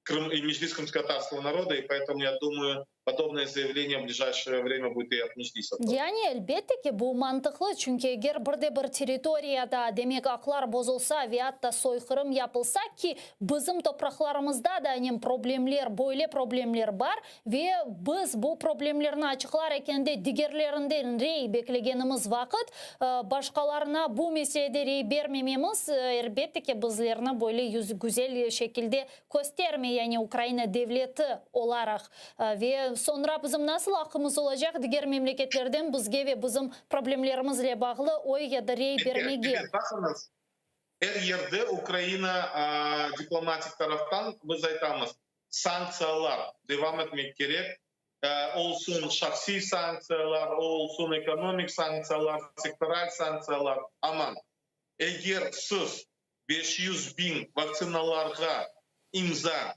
Крым и Мejlis крымско-татарского народа, и поэтому, я думаю, подобное заявление в ближайшее время будет и от Meclisa. Yani elbette ki bu mantıqlı, çünki eger bir de bir territoriyada demek aqlar bozulsa ve atta soyqırım yapılsa ki bizim topraqlarımızda da anem problemler, böyle problemler bar ve biz bu problemlerni açıqlar ekende digerlerinden rey beklegenimiz vaqıt başqalarına bu meselede rey bermememiz elbette ki bizlerni böyle yüz güzel şekilde köstermey, yani Ukraina devleti olaraq. Ve soñra bizim nasıl aqqımız olacaq diger memleketlerden bizge ve bizim problemlerimizle bağlı oy ya da rey bermege? Evet, baqıñız, er yerde Ukraina diplomatik taraftan biz aytamız, sanktsiyalar devam etmek kerek, olsun şahsiy sanktsiyalar, olsun ekonomik sanktsiyalar, sektoral sanktsiyalar, amma eger siz 500 biñ vaktsinalarğa imza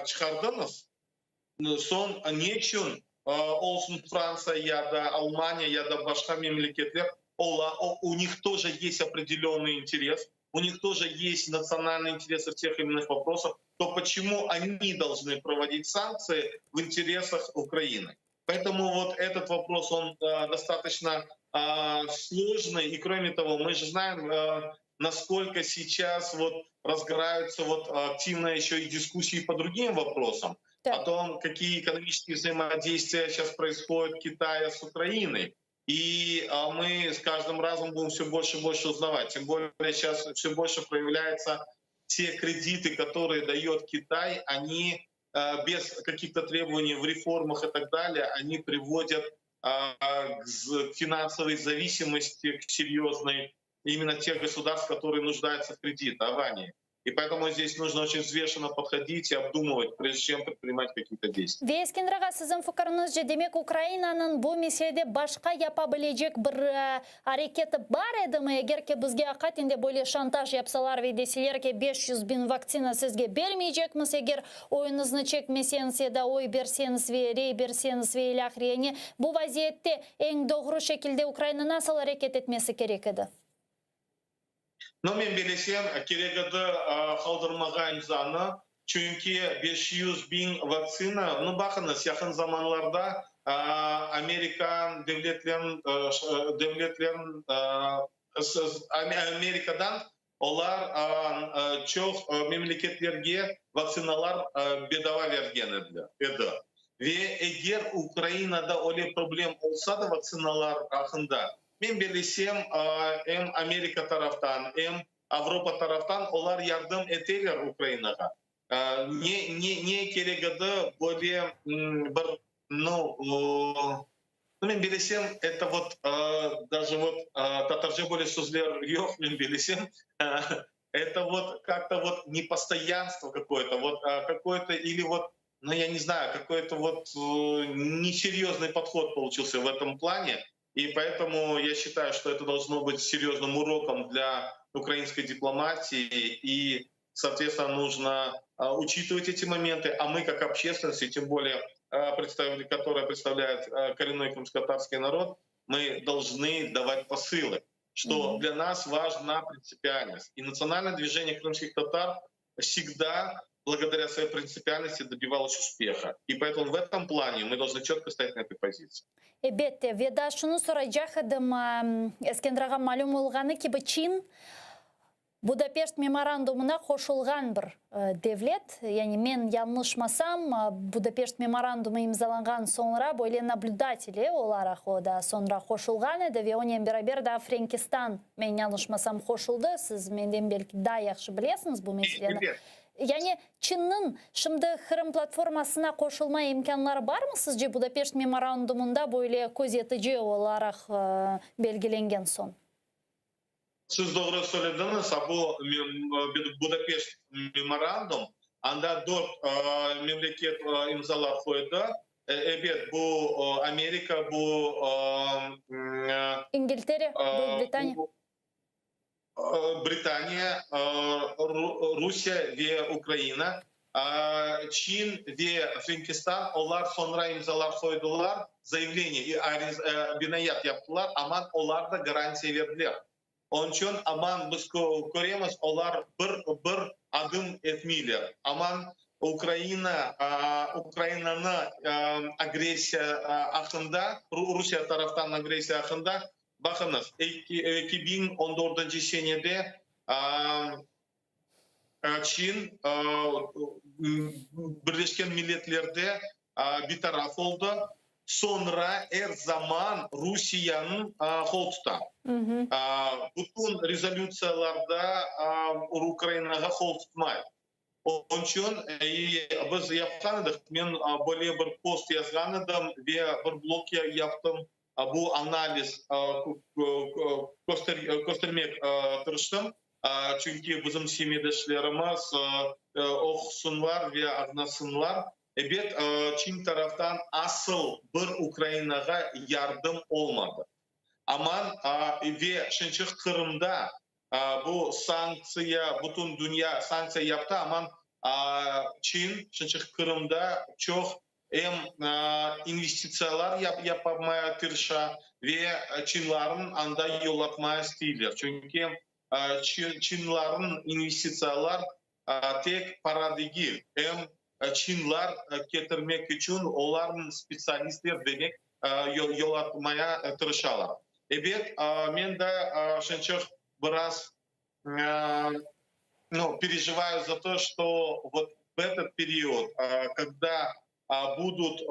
çıqardıñız, soñ ne içün olsun Fransiya ya da Almaniya ya da başqa memleketler, у них тоже есть определенный интерес, у них тоже есть национальные интересы в тех или иных вопросах, то почему они должны проводить санкции в интересах Украины? Поэтому вот этот вопрос, он достаточно сложный. И кроме того, мы же знаем, насколько сейчас вот разгораются вот активно еще и дискуссии по другим вопросам. О том, какие экономические взаимодействия сейчас происходят Китая с Украиной. И мы с каждым разом будем все больше и больше узнавать. Тем более сейчас все больше проявляются те кредиты, которые дает Китай, они... без каких-то требований в реформах и так далее, они приводят к финансовой зависимости, к серьезной, именно тех государств, которые нуждаются в кредитовании. И поэтому здесь нужно очень взвешенно подходить и обдумывать, прежде чем предпринимать какие-то действия. Ve Eskender ağa, siziñ fikiriñizce, demek Ukrainanıñ bu meselede başqa yapa bilecek bir areketi bar edimi, eger ki bizge aqiqaten de böyle şantaj yapsalar ve deseler ki, 500 biñ vaktsina sizge bermeycekmiz, eger oyuñıznı çekmeseñiz ya da oy berseñiz ve rey berseñiz ve ilâhre, yani bu vaziyette eñ doğru şekilde Ukraina nasıl areket etmesi kerek edi? No, men bellesem, kerek edi qaldırmağa imzanı, çünki 500 biñ vaktsina, nu, baqıñız, yaqın zamanlarda Amerika devletlerin, devletlerin, Amerikadan olar çoq memleketlerge vaktsinalar bedava bergen edi. Ve eger Ukrainada öyle problem olsa da vaktsinalar aqqında, men bellesem, em Amerika taraftan, em Avropa taraftan olar yardım eteler Ukrainağa. Ne, ne, ne kerek edi böyle bir, nu, men bellesem, это вот даже вот tatarca böyle sözler yoq, men bellesem, это вот как-то вот непостоянство какое-то, вот какое-то или вот, ну, я не знаю, какой-то вот несерьезный подход получился в этом плане. И поэтому я считаю, что это должно быть серьезным уроком для украинской дипломатии. И, соответственно, нужно учитывать эти моменты. А мы, как общественность, и тем более, представители, которая представляет коренной крымско-татарский народ, мы должны давать посылы, что для нас важна принципиальность. И национальное движение крымских татар всегда благодаря своей принципиальности добивалось успеха. И поэтому в этом плане мы должны четко стоять на этой позиции. Elbette, ve daa şunı soraycaq edim, Eskender ağa, malüm olğanı kibi Çin Budapeşt memorandumına qoşulğan bir devlet. Yani men yañlışmasam, Budapeşt memorandumı imzalanğan soñra böyle наблюдатель olaraq o da soñra qoşulğan edi ve onen beraber daa Frenkistan, men yañlışmasam, qoşuldı. Siz menden belki daa yahşı bilesiñiz bu meseleni. Yani Çinniñ şimdi Qırım platformasına qoşulma imkânları barmı sizce Budapeşt memorandumında böyle közetici olaraq belgilengen soñ? Siz doğru söylediñiz, a bu Budapeşt memorandum, anda dört memleket imzalar qoydı. Ebet, bu Amerika, bu İngiltere, Büyük Britaniya. Britaniya, Rusiye ve Ukraina, Çin ve Frenkistan, olar soñra imzalar qoydılar, заявление, beyanat yaptılar, amma olar da garantiya berdiler. Onıñ içün aman biz köremiz, olar bir bir adım etmeyler. Aman Ukraina, Ukrainanı agressiya aqqında, Rusiye taraftan agressiya aqqında Baqıñız, 2014 senede Çin Birleşken Milletlerde bitaraf oldı, soñra er zaman Rusiyeniñ qol tuta. Bütün rezolütsiyalarda Ukrainağa qol tutmay. Onıñ içün biz yapqan edik, men böyle bir post yazğan edim ve bir blog yaptım, bu analiz köstermek tırıştım, çünki bizim semetdeşlerimiz oqusınlar ve añlasınlar. Ebet, Çin taraftan asıl bir Ukrainağa yardım olmadı. Aman ve şimdiki Qırımda Bu sanktsiya, bütün dünya sanktsiya yaptı, aman Çin, şimdiki Qırımda çoq em investitsiyalar yapmaya tırışa ve çinlarnı anda yollatmaya isteyler. Çünki çinlarnıñ investitsiyalar tek para degil, em çinlar ketirmek içün olarnıñ spetsialistler demek yollatmaya tırışalar. Ebet, men de şınçıq biraz nu, переживаю за то, что вот в этот период, когда будут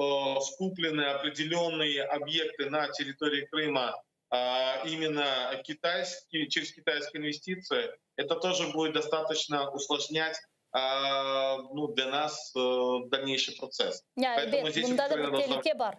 скуплены определенные объекты на территории Крыма именно китайские, через китайские инвестиции, это тоже будет достаточно усложнять. ну, для нас дальнейший процесс. Ya, elbet, bunda da bir telüke bar.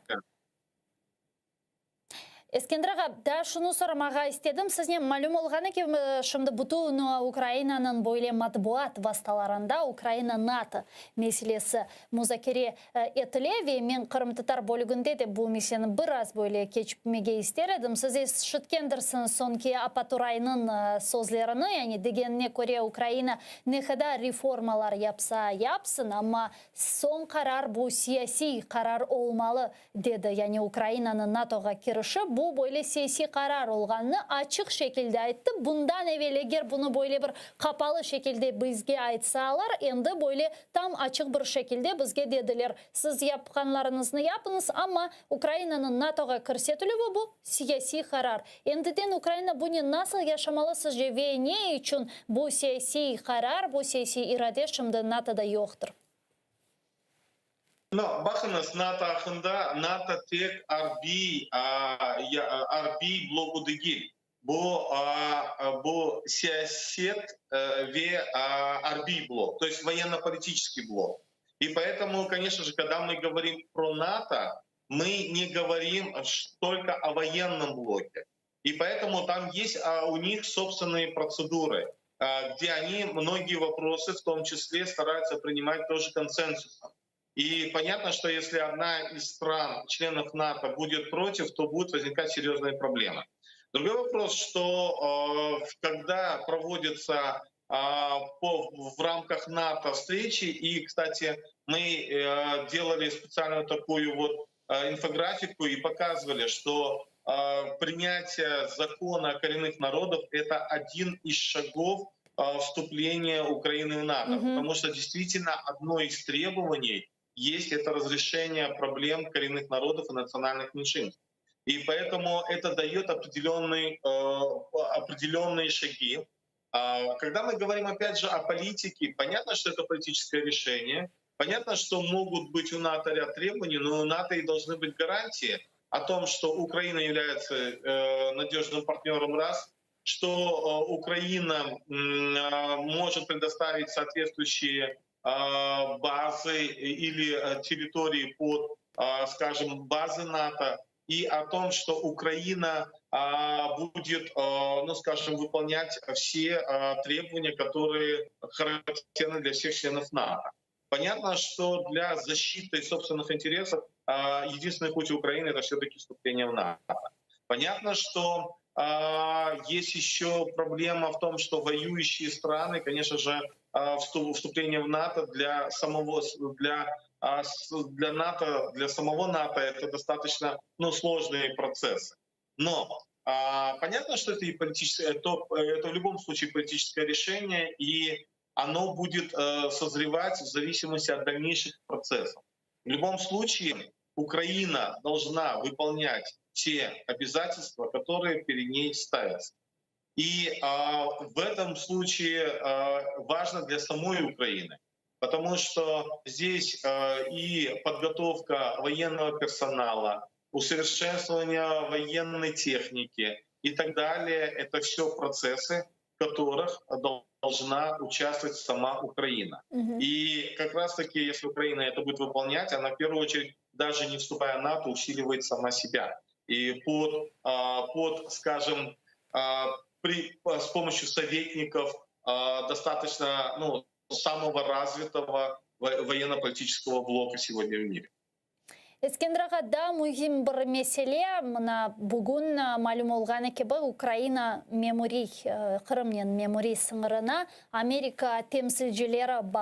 Eskender ağa, daa şunı soramağa istedim siznen, malüm olğanı kibi, şimdi bütün Ukrainanıñ böyle matbuat vastalarında Ukraina-NATO meselesi muzakere etile ve men qırımtatar bölüginde de bu meseleni biraz böyle keçmege ister edim. Siz eşitkendirsiñiz soñki Apaturaynıñ sözlerini, yani degenine köre Ukraina ne qadar reformalar yapsa yapsın, amma soñ qarar bu siyasiy qarar olmalı, dedi. Yani Ukrainanıñ NATOğa kirişi bu böyle siyasiy qarar olğanını açıq şekilde ayttı. Bundan evel eger bunı böyle bir qapalı şekilde bizge aytsalar, endi böyle tam açıq bir şekilde bizge dediler, siz yapqanlarıñıznı yapıñız, amma Ukrainanıñ NATOğa kirsetilüvi bu siyasiy qarar. Endiden Ukraina bunen nasıl yaşamalı sizce ve ne içün bu siyasiy qarar, bu siyasiy irade şimdi NATOda yoqtır? No, baqıñız, NATO aqqında, NATO tek arbiy, arbiy bloku degil. Bu, bu siyaset ve arbiy blok, to est voyenno-politiçeskiy blok. I poetomu, koneçno je, kogda mı govorim pro NATO, mı ne govorim tolko o voyennom bloke. I poetomu tam est u nih sobstvennıye protsedurı, gde oni mnogie voprosy, v tom çisle, starayutsya prinimat тоже konsensusom. I ponyatno, çto esli odna iz stran, çlenov NATO, budet protiv, to budut voznikat seryoznyye problemy. Drugoy vopros, çto kogda provoditsya po v ramkah NATO vstreçi, i, kstati, mı delali spetsialnuyu takuyu vot infografiku i pokazıvali, çto prinyatiye zakona o korennych narodov eto odin iz şagov vstupleniya Ukrainy v NATO, potomu çto deystvitelno odno iz trebovaniy est eto razreşeniye problem korennych narodov i natsionalnych menşinstv. I poetomu eto daet opredelennıy opredelennıye şagi. Kogda mı govorim opyat je o politike, ponyatno, çto eto politiçeskoye reşeniye, ponyatno, çto mogut bıt u NATO râd trebovaniy, no u NATO i dolžnı bıt garantii o tom, çto Ukraina yavlâyetsâ nadejnym partnörom raz, çto Ukraina možet predostavit sootvetvstvuüşçie bazı ili territorii pod, skajem, bazı NATO, i o tom, çto Ukraina budet, nu, skajem, vıpolnyat vse trebovaniya, kotorıye harakterny dlâ vseh çlenov NATO. Ponyatno, çto dlâ zaşçity sobstvennıh interesov edinstvennıy put Ukrainy eto vse-taki vstupleniye v NATO. Ponyatno, çto est eşçe problema v tom, çto voyuyuşçie strany, koneçno je, vstupleniye v NATO dlâ samogo, dlâ dlâ NATO, dlâ samogo NATO eto dostatoçno, nu, slojnıye protsessy. No ponyatno, çto eto i politiçeskoye, eto, eto v lyubom sluçae politiçeskoye reşeniye, i ono budet sozrevat v zavisimosti ot dalneyşih protsessov. V lyubom sluçae Ukraina dolžna vypolnyat te obâzatelstva, kotorıye pered ney stavyatsâ. I v etom sluçae vajno dlâ samoy Ukrainy, potomu çto zdes i podgotovka voyennogo personala, usoverşenstvovaniye voyennoy tehniki i tak daleye, eto vsё protsessy, v kotorıh dolžna uçastvovat sama Ukraina. I kak raz taki, esli Ukraina eto budet vypolnyat, ona v pervuyu oçered, daje ne vstupaya v NATO, usilivaet sama sebâ. I pod, pod, skajem, pri, s pomoşçyu sovetnikov dostatoçno, nu, samogo razvitogo voyenno-politiçeskogo bloka segodnâ v mire. Eskender ağa, daa mühim bir mesele, mına bugün malüm olğanı kibi, Ukraina memuriy, Qırımnen memuriy sıñırına Amerika temsilcileri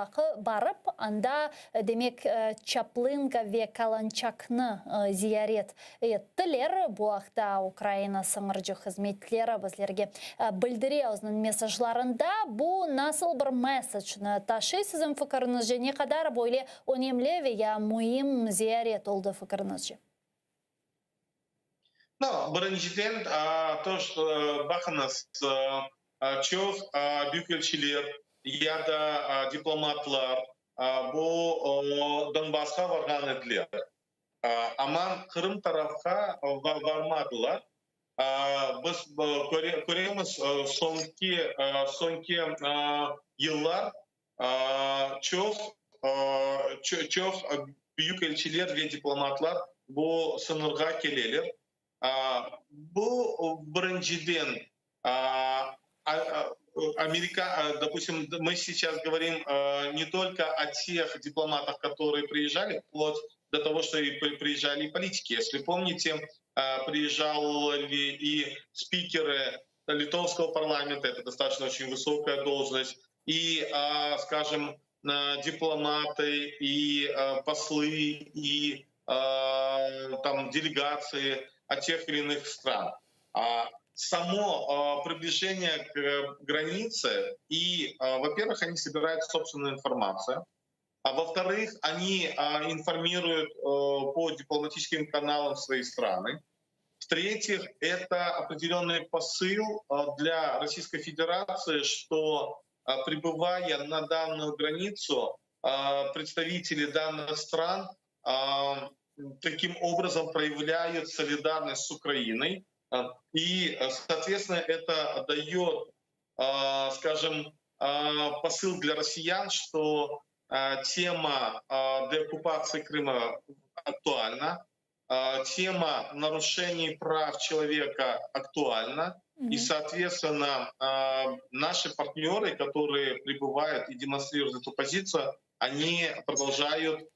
barıp, anda, demek, Çaplınka ve Kalançaknı ziyaret ettiler. Bu aqta Ukraina sıñırcı hızmetleri bizlerge bildire özüniñ mesajlarında. Bu nasıl bir mesajnı taşıy, siziñ fikiriñizce, ne qadar böyle Önemli ve ya müim ziyaret oldı fikiriñizce? No, birinciden, to, baqıñız, çoq büyükelçiler ya da diplomatlar bu Donbassqa varğan ediler, amma Qırım tarafqa varmadılar. Biz köremiz, soñki soñki yıllar. Çoq çoq büyükelçiler ve diplomatlar bu sıñırğa keleler. Bu, birinciden, Amerika, допустим, мы сейчас говорим не только о тех дипломатах, которые приезжали, вплоть до того, что и приезжали и политики. Если помните, приезжали и спикеры литовского парламента, это достаточно очень высокая должность, и, скажем, дипломаты, и послы, и там делегации от тех или иных стран. Само приближение к границе, и, во-первых, они собирают собственную информацию, а во-вторых, они информируют по дипломатическим каналам свои страны. В-третьих, это определенный посыл для Российской Федерации, что прибывая на данную границу, представители данных стран таким образом проявляют солидарность с Украиной. И, соответственно, это дает, скажем, посыл для россиян, что тема деоккупации Крыма актуальна, тема нарушений прав человека актуальна. И, соответственно, наши партнеры, которые прибывают и демонстрируют эту позицию, они продолжают,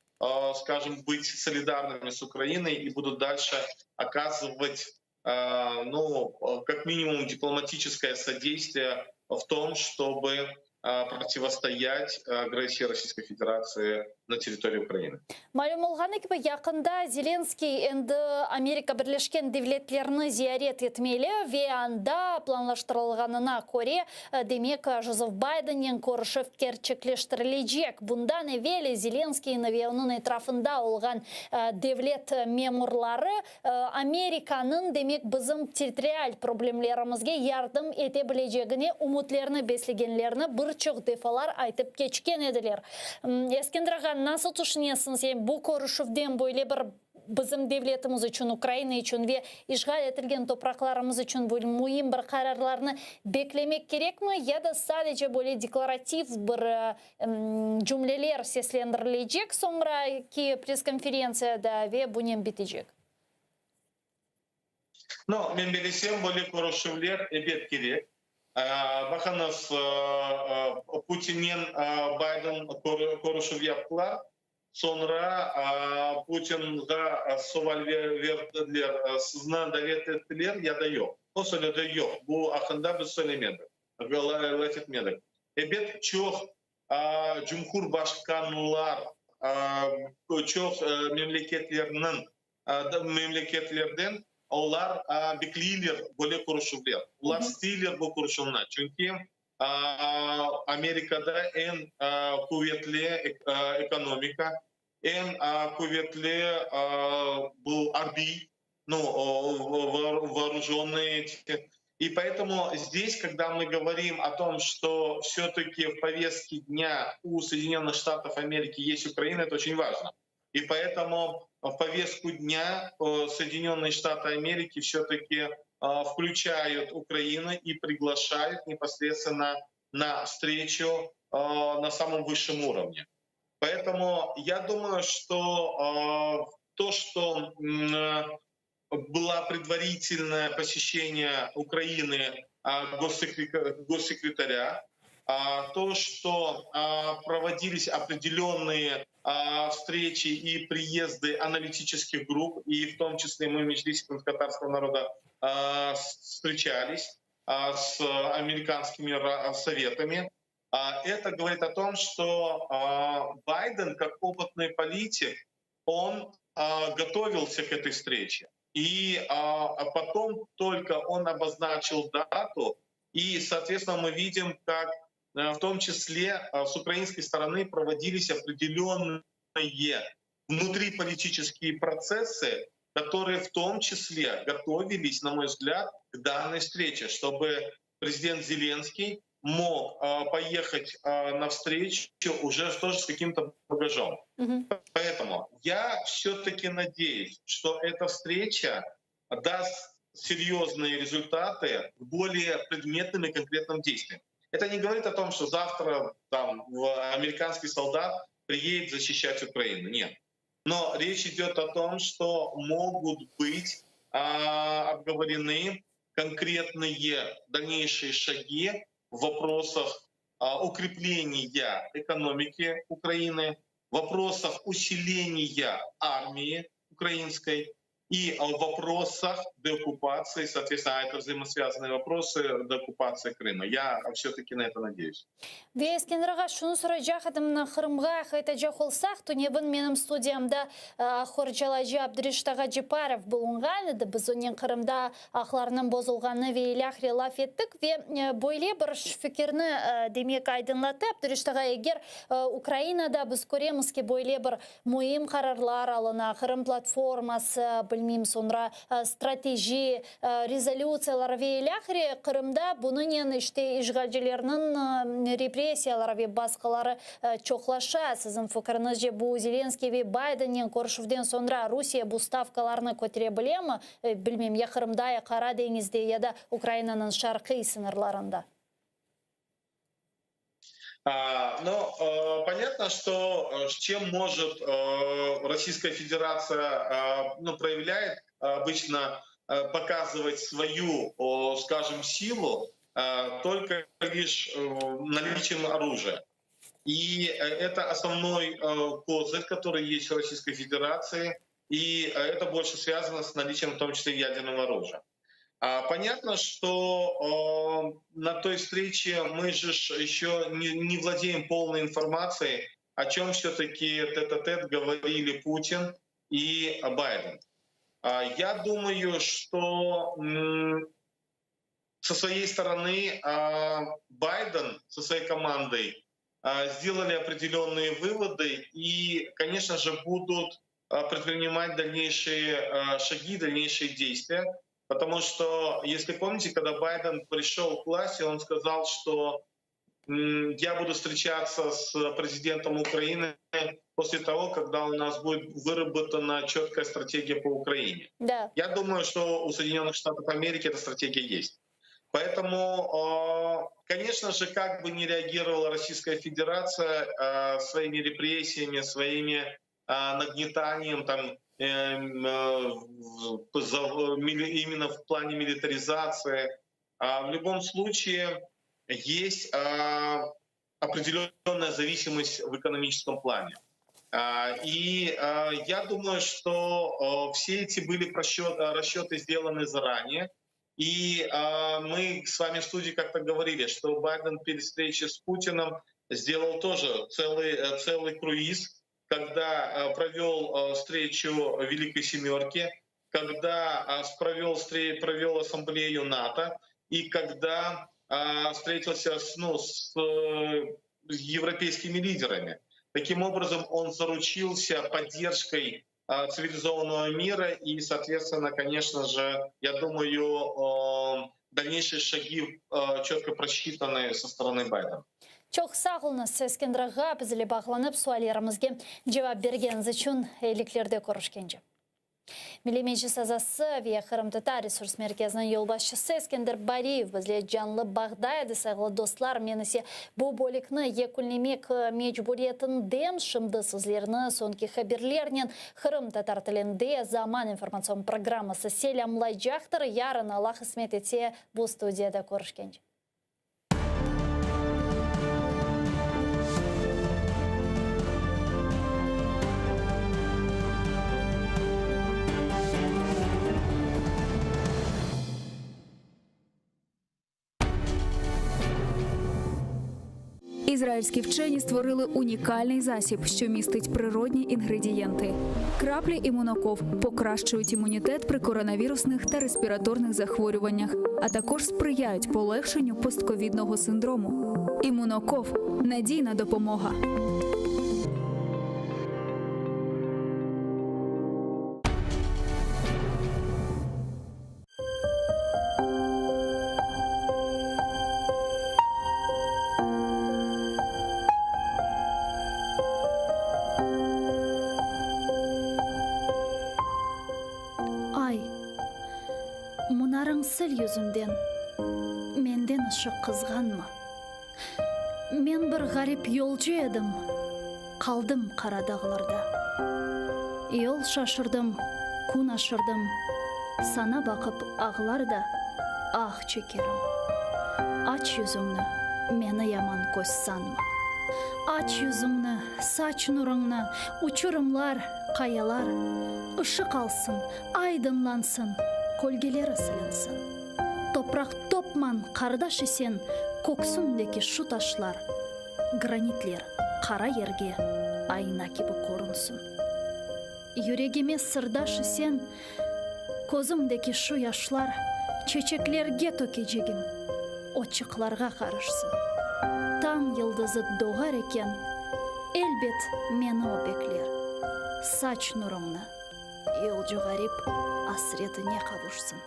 скажем, быть солидарными с Украиной и будут дальше оказывать, ну, как минимум, дипломатическое содействие в том, чтобы противостоять агрессии Российской Федерации на территории Украины. Malüm olğanı kibi, yaqında Zelenskiy endi Amerika Birleşken Devletlerini ziyaret etmeli ve anda planlaştırılğanına köre, demek, Jozef Baydennen körüşüv kerçekleştirilecek. Bundan evel Zelenskiyni ve onıñ etrafında olğan devlet memurları Amerikanıñ, demek, bizim territorial problemlerimizge yardım ete bilecegine ümütlerini beslegenlerini bir çoq defalar aytıp keçken ediler. Eskender ağa, nasıl tüşünesiñiz, yani bu körüşüvden böyle bir bizim devletimiz içün, Ukraina içün ve işğal etilgen topraqlarımız içün böyle müim bir qararlarnı beklemek kerekmi ya da sadece böyle deklarativ bir cümleler seslendirilecek soñraki press-konferentsiyada ve bunen bitecek? No, men bilsem, böyle körüşüvler ebet kerek. Baqıñız, Putinnen Bayden körüşüv yaptılar. Soñra Putinğa sual berdiler, sizni davet ettiler ya da yoq. O söyledi, yoq, bu aqqında biz söylemedik, laf etmedik. Ebet, çoq cumhurbaşqanlar, çoq memleketlerniñ memleketlerden olar bekleyler böyle körüşüvler. Olar isteyler bu körüşüvni, çünki Amerikada eñ quvetli ekonomika, eñ quvetli bu arbiy, ну, вооруженные. И поэтому здесь, когда мы говорим о том, что все-таки в повестке дня у Соединенных Штатов Америки есть Украина, это очень важно. И поэтому в повестку дня Соединенные Штаты Америки все-таки включают Украину и приглашают непосредственно на встречу на самом высшем уровне. Поэтому я думаю, что то, что было предварительное посещение Украины госсекретаря, то, что проводились определенные встречи и приезды аналитических групп, и в том числе мы в Меджлисе крымскотатарского народа встречались с американскими советами. Это говорит о том, что Байден, как опытный политик, он готовился к этой встрече. И потом только он обозначил дату, и, соответственно, мы видим, как в том числе с украинской стороны проводились определенные внутриполитические процессы, которые в том числе готовились, на мой взгляд, к данной встрече, чтобы президент Зеленский мог поехать на встречу уже тоже с каким-то багажом. Поэтому я все-таки надеюсь, что эта встреча даст серьезные результаты к более предметным и конкретным действиям. Это не говорит о том, что завтра там американский солдат приедет защищать Украину. Нет. Но речь идет о том, что могут быть а, обговорены конкретные дальнейшие шаги в вопросах а, укрепления экономики Украины, в вопросах усиления армии украинской и в вопросах деоккупации, соответственно, это взаимосвязанные вопросы деоккупации Крыма. Я все-таки на это надеюсь. Ve Eskender ağa, şunı soraycaq edim, mına Qırımğa qaytacaq olsaq, tünevin menim studiyamda aq qorçalayıcı Abdureşit ağa Ceparov bulunğan edi. Biz onen Qırımda aqlarnıñ bozulğanı ve ilâhre laf ettik ve böyle bir fikirni, demek, aydınlattı Abdureşit ağa, eger Ukrainada biz köremiz ki, böyle bir müim qararlar alına, Qırım platforması, bilmeyim, soñra strateji, rezolütsiyalar ve ilâhre, Qırımda bunınen, işte, işğalcilerniñ repressiyaları ve basqıları çoqlaşa. Siziñ fikriñizce, bu Zelenskıy ve Baydennen körüşüvden soñra Rusiye bu stavkalarnı kötere bilemi, bilmeyim, ya Qırımda, ya Qara deñizde, ya da Ukrainanıñ şarqiy sıñırlarında? Но понятно, что чем может Российская Федерация, ну, проявляет обычно показывать свою, скажем, силу только лишь наличием оружия. И это основной козырь, который есть в Российской Федерации, и это больше связано с наличием в том числе ядерного оружия. Понятно, что на той встрече мы же еще не, не владеем полной информацией, о чем все-таки тет-а-тет говорили Путин и Байден. Я думаю, что со своей стороны Байден со своей командой сделали определенные выводы и, конечно же, будут предпринимать дальнейшие шаги, дальнейшие действия. Потому что, если помните, когда Байден пришел к власти, он сказал, что я буду встречаться с президентом Украины после того, когда у нас будет выработана четкая стратегия по Украине. Да. Я думаю, что у Соединенных Штатов Америки эта стратегия есть. Поэтому, конечно же, как бы ни реагировала Российская Федерация своими репрессиями, своими нагнетанием там, эм, именно в плане милитаризации, в любом случае есть определенная зависимость в экономическом плане. И я думаю, что все эти были расчеты сделаны заранее. И мы с вами в студии как-то говорили, что Байден перед встречей с Путиным сделал тоже целый, целый круиз, когда провел встречу Великой Семерки, когда провел, провел ассамблею НАТО и когда встретился с, ну, с европейскими лидерами. Таким образом, он заручился поддержкой цивилизованного мира и, соответственно, конечно же, я думаю, дальнейшие шаги четко просчитаны со стороны Байдена. Çoq sağ oluñız, Eskender ağa, bizle bağlanıp suallerimizge cevap bergeniñiz içün eyliklerde körüşkence. Milliy Meclis azası ve Qırımtatar resurs merkeziniñ yolbaşçısı Eskender Bariyev bizle canlı bağda edi, sayğılı dostlar. Men ise bu bölükni yekünlemek mecburiyetindem. Şimdi sizlerni soñki haberlernen qırımtatar tilinde Zaman informatsion programması selâmlaycaqtır. Yarın, Alla qısmet etse, bu studiyada körüşkence. Ізраїльські вчені створили унікальний засіб, що містить природні інгредієнти. Краплі імуноков покращують імунітет при коронавірусних та респіраторних захворюваннях, а також сприяють полегшенню постковідного синдрому. Імуноков надійна допомога. Ay, munarıñ sil yüzünden, Menden ışıq qızğanma. Men bir ğarip yolcu edim, Qaldım qara dağlarda. Yol şaşırdım, kün aşırdım, Saña baqıp ağlar da ah çekerim. Aç yüzüñni, meni yaman köz sanma. Aç yüzüñni, saç nurıñnı, Uçurımlar, qayalar Işıq alsın, aydınlansın, Kölgeleri silinsin. Topraq topman, qardaş isen, Köksündeki şu taşlar, Granitler qara yerge Ayna kibi körünsin. Yüregime sırdaş isen, Közümdeki şu yaşlar Çeçeklerge tökecegim, Otçıqlarğa qarışsın. Tañ yıldızı doğar eken, Elbet meni o bekler. Saç nurıñnı, yolcu ğarip Asretine qavuşsın.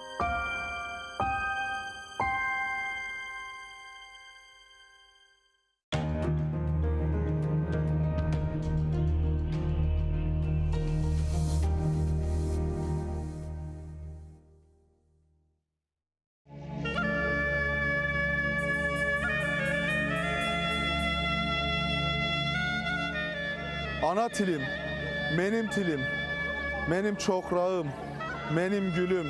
Ana tilim, menim tilim, menim çoqrağım, menim gülüm,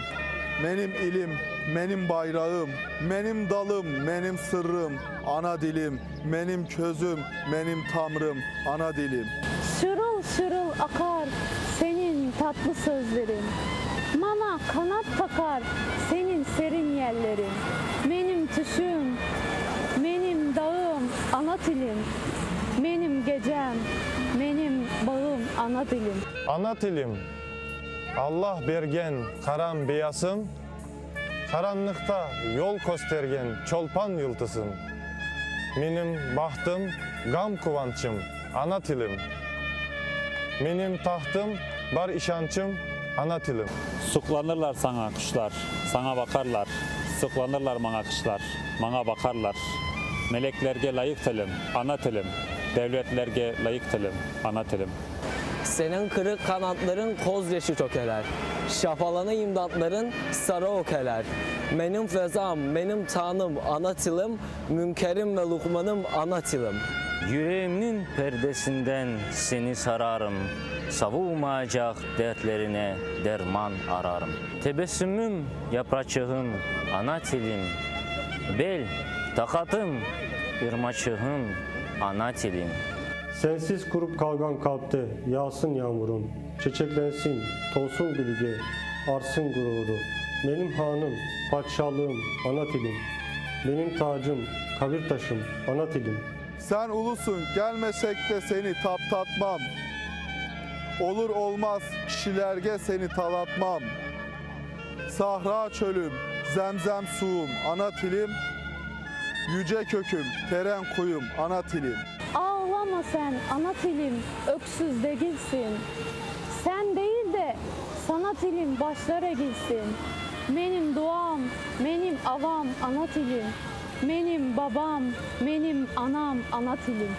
menim ilim, menim bayrağım, menim dalım, menim sırrım, ana dilim, menim közüm, menim tamrım, ana dilim. Şırıl-şırıl aqar seniñ tatlı sözleriñ, Maña qanat taqar seniñ serin yelleriñ. Menim tüşüm, menim dağım, ana tilim, Menim gecem, menim bağım, ana tilim. Ana tilim, Alla bergen qaram beyasım, Qaranlıqta yol köstergen çolpan yıldızım. Menim bahtım, ğam quvançım, ana tilim. Menim tahtım, bar işançım, ana tilim. Suqlanırlar saña quşlar, saña baqarlar, Suqlanırlar maña quşlar, maña baqarlar. Meleklerge lâyıq tilim, ana tilim, Devletlerge lâyıq tilim, ana tilim. Seniñ qırıq qanatlarıñ köz yaşı tökeler, Şafalanı imdatlarıñ sarı ökeler. Menim fezam, menim tañım, ana tilim, Münkerim ve luqmanım, ana tilim. Yüreğimniñ perdesinden seni sararım, Savulmaycaq dertlerine derman ararım. Tebessümim, yapraçığım, ana tilim, Bel, taqatım, irmaçığım, ana tilim. Sensiz qurup qalğan qalpte yağsın yağmurım, Çeçeklensin, tolsun gülge, artsın gururı. Menim hanım, padişalığım, ana tilim, Menim tacım, qabir taşım, ana tilim. Sen ulusıñ, kelmesek de seni taptatmam, Olur olmaz kişilerge seni talatmam. Sahra çölüm, zemzem suvum, ana tilim, Yüce köküm, teren quyum, ana tilim. Ağlama sen, ana tilim, öksüz degilsin. Sen değil de, sana tilim başlar egilsin. Menim duam, menim avam, ana tilim. Menim babam, menim anam, ana tilim.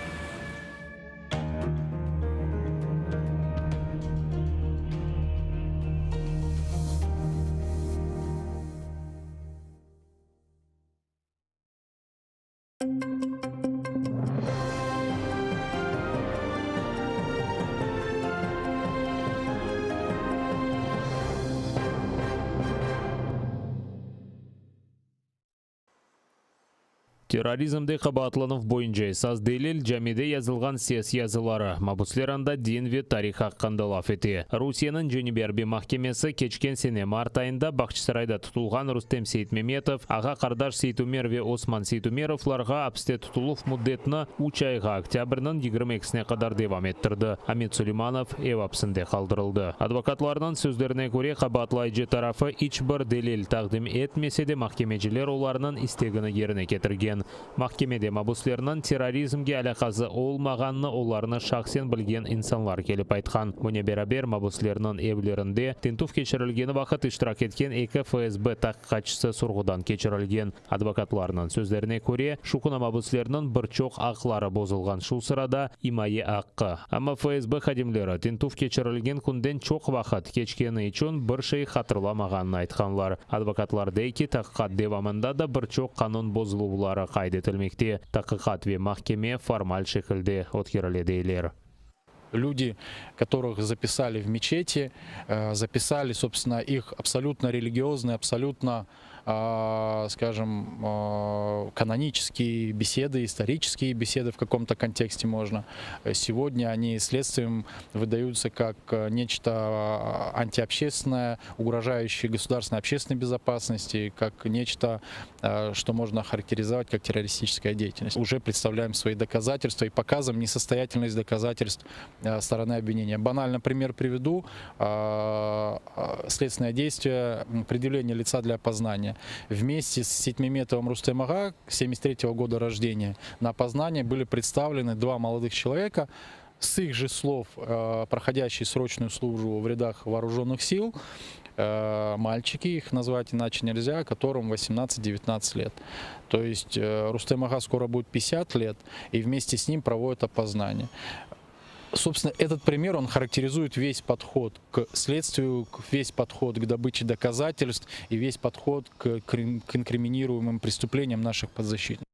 Terrorizmde qabaatlanuv boyunca esas delil, camide yazılğan ses yazıları. Mabüsler anda din ve tarih aqqında laf ete. Rusiyeniñ Cenübiy arbiy mahkemesi keçken sene mart ayında Bağçasarayda tutulğan Rustem Seytmemetov, ağa-qardaş Seytumer ve Osman Seytumerovlarğa apiste tutuluv müddetini üç ayğa, oktâbrniñ 22-sine qadar devam ettirdi. Amet Suleymanov ev apsinde qaldırıldı. Advokatlarnıñ sözlerine köre, qabaatlayıcı tarafı iç bir delil taqdim etmese de, mahkemeciler olarnıñ istegini yerine ketirgen. Mahkemede mabüslerniñ terrorizmge alâqası olmağanını olarnı şahsen bilgen insanlar kelip aytqan. Bunen beraber, mabüslerniñ evlerinde tintüv keçirilgeni vaqıt iştirak etken eki FSB taqiqatçısı sorğudan keçirilgen. Advokatlarnıñ sözlerine köre, şu künü mabüslerniñ bir çoq aqları bozulğan, şu sırada, imaye aqqı. Amma FSB hadimleri, tintüv keçirilgen künden çoq vaqıt keçkeni içün bir şey hatırlamağanını aytqanlar. Advokatlar dey ki, taqiqat devamında da bir çoq qanun bozuluvları. qayd etilmekte. Taqiqat ve mahkeme formal şekilde ötkerile, deyler. Люди, которых записали в мечети, записали, собственно, их абсолютно религиозные, абсолютно, скажем, канонические беседы, исторические беседы в каком-то контексте можно. Сегодня они следствием выдаются как нечто антиобщественное, угрожающее государственной общественной безопасности, как нечто, что можно охарактеризовать как террористическая деятельность. Уже представляем свои доказательства и показываем несостоятельность доказательств стороны обвинения. Банально пример приведу. Следственное действие, предъявление лица для опознания. Вместе с Сеитмеметовым Рустем ağa, 73 года рождения, на опознание были представлены два молодых человека, с их же слов, проходящие срочную службу в рядах вооруженных сил, мальчики, их назвать иначе нельзя, которым 18-19 лет. То есть Рустем ağa скоро будет 50 лет, и вместе с ним проводят опознание. Собственно, этот пример, он характеризует весь подход к следствию, весь подход к добыче доказательств и весь подход к, к инкриминируемым преступлениям наших подзащитных.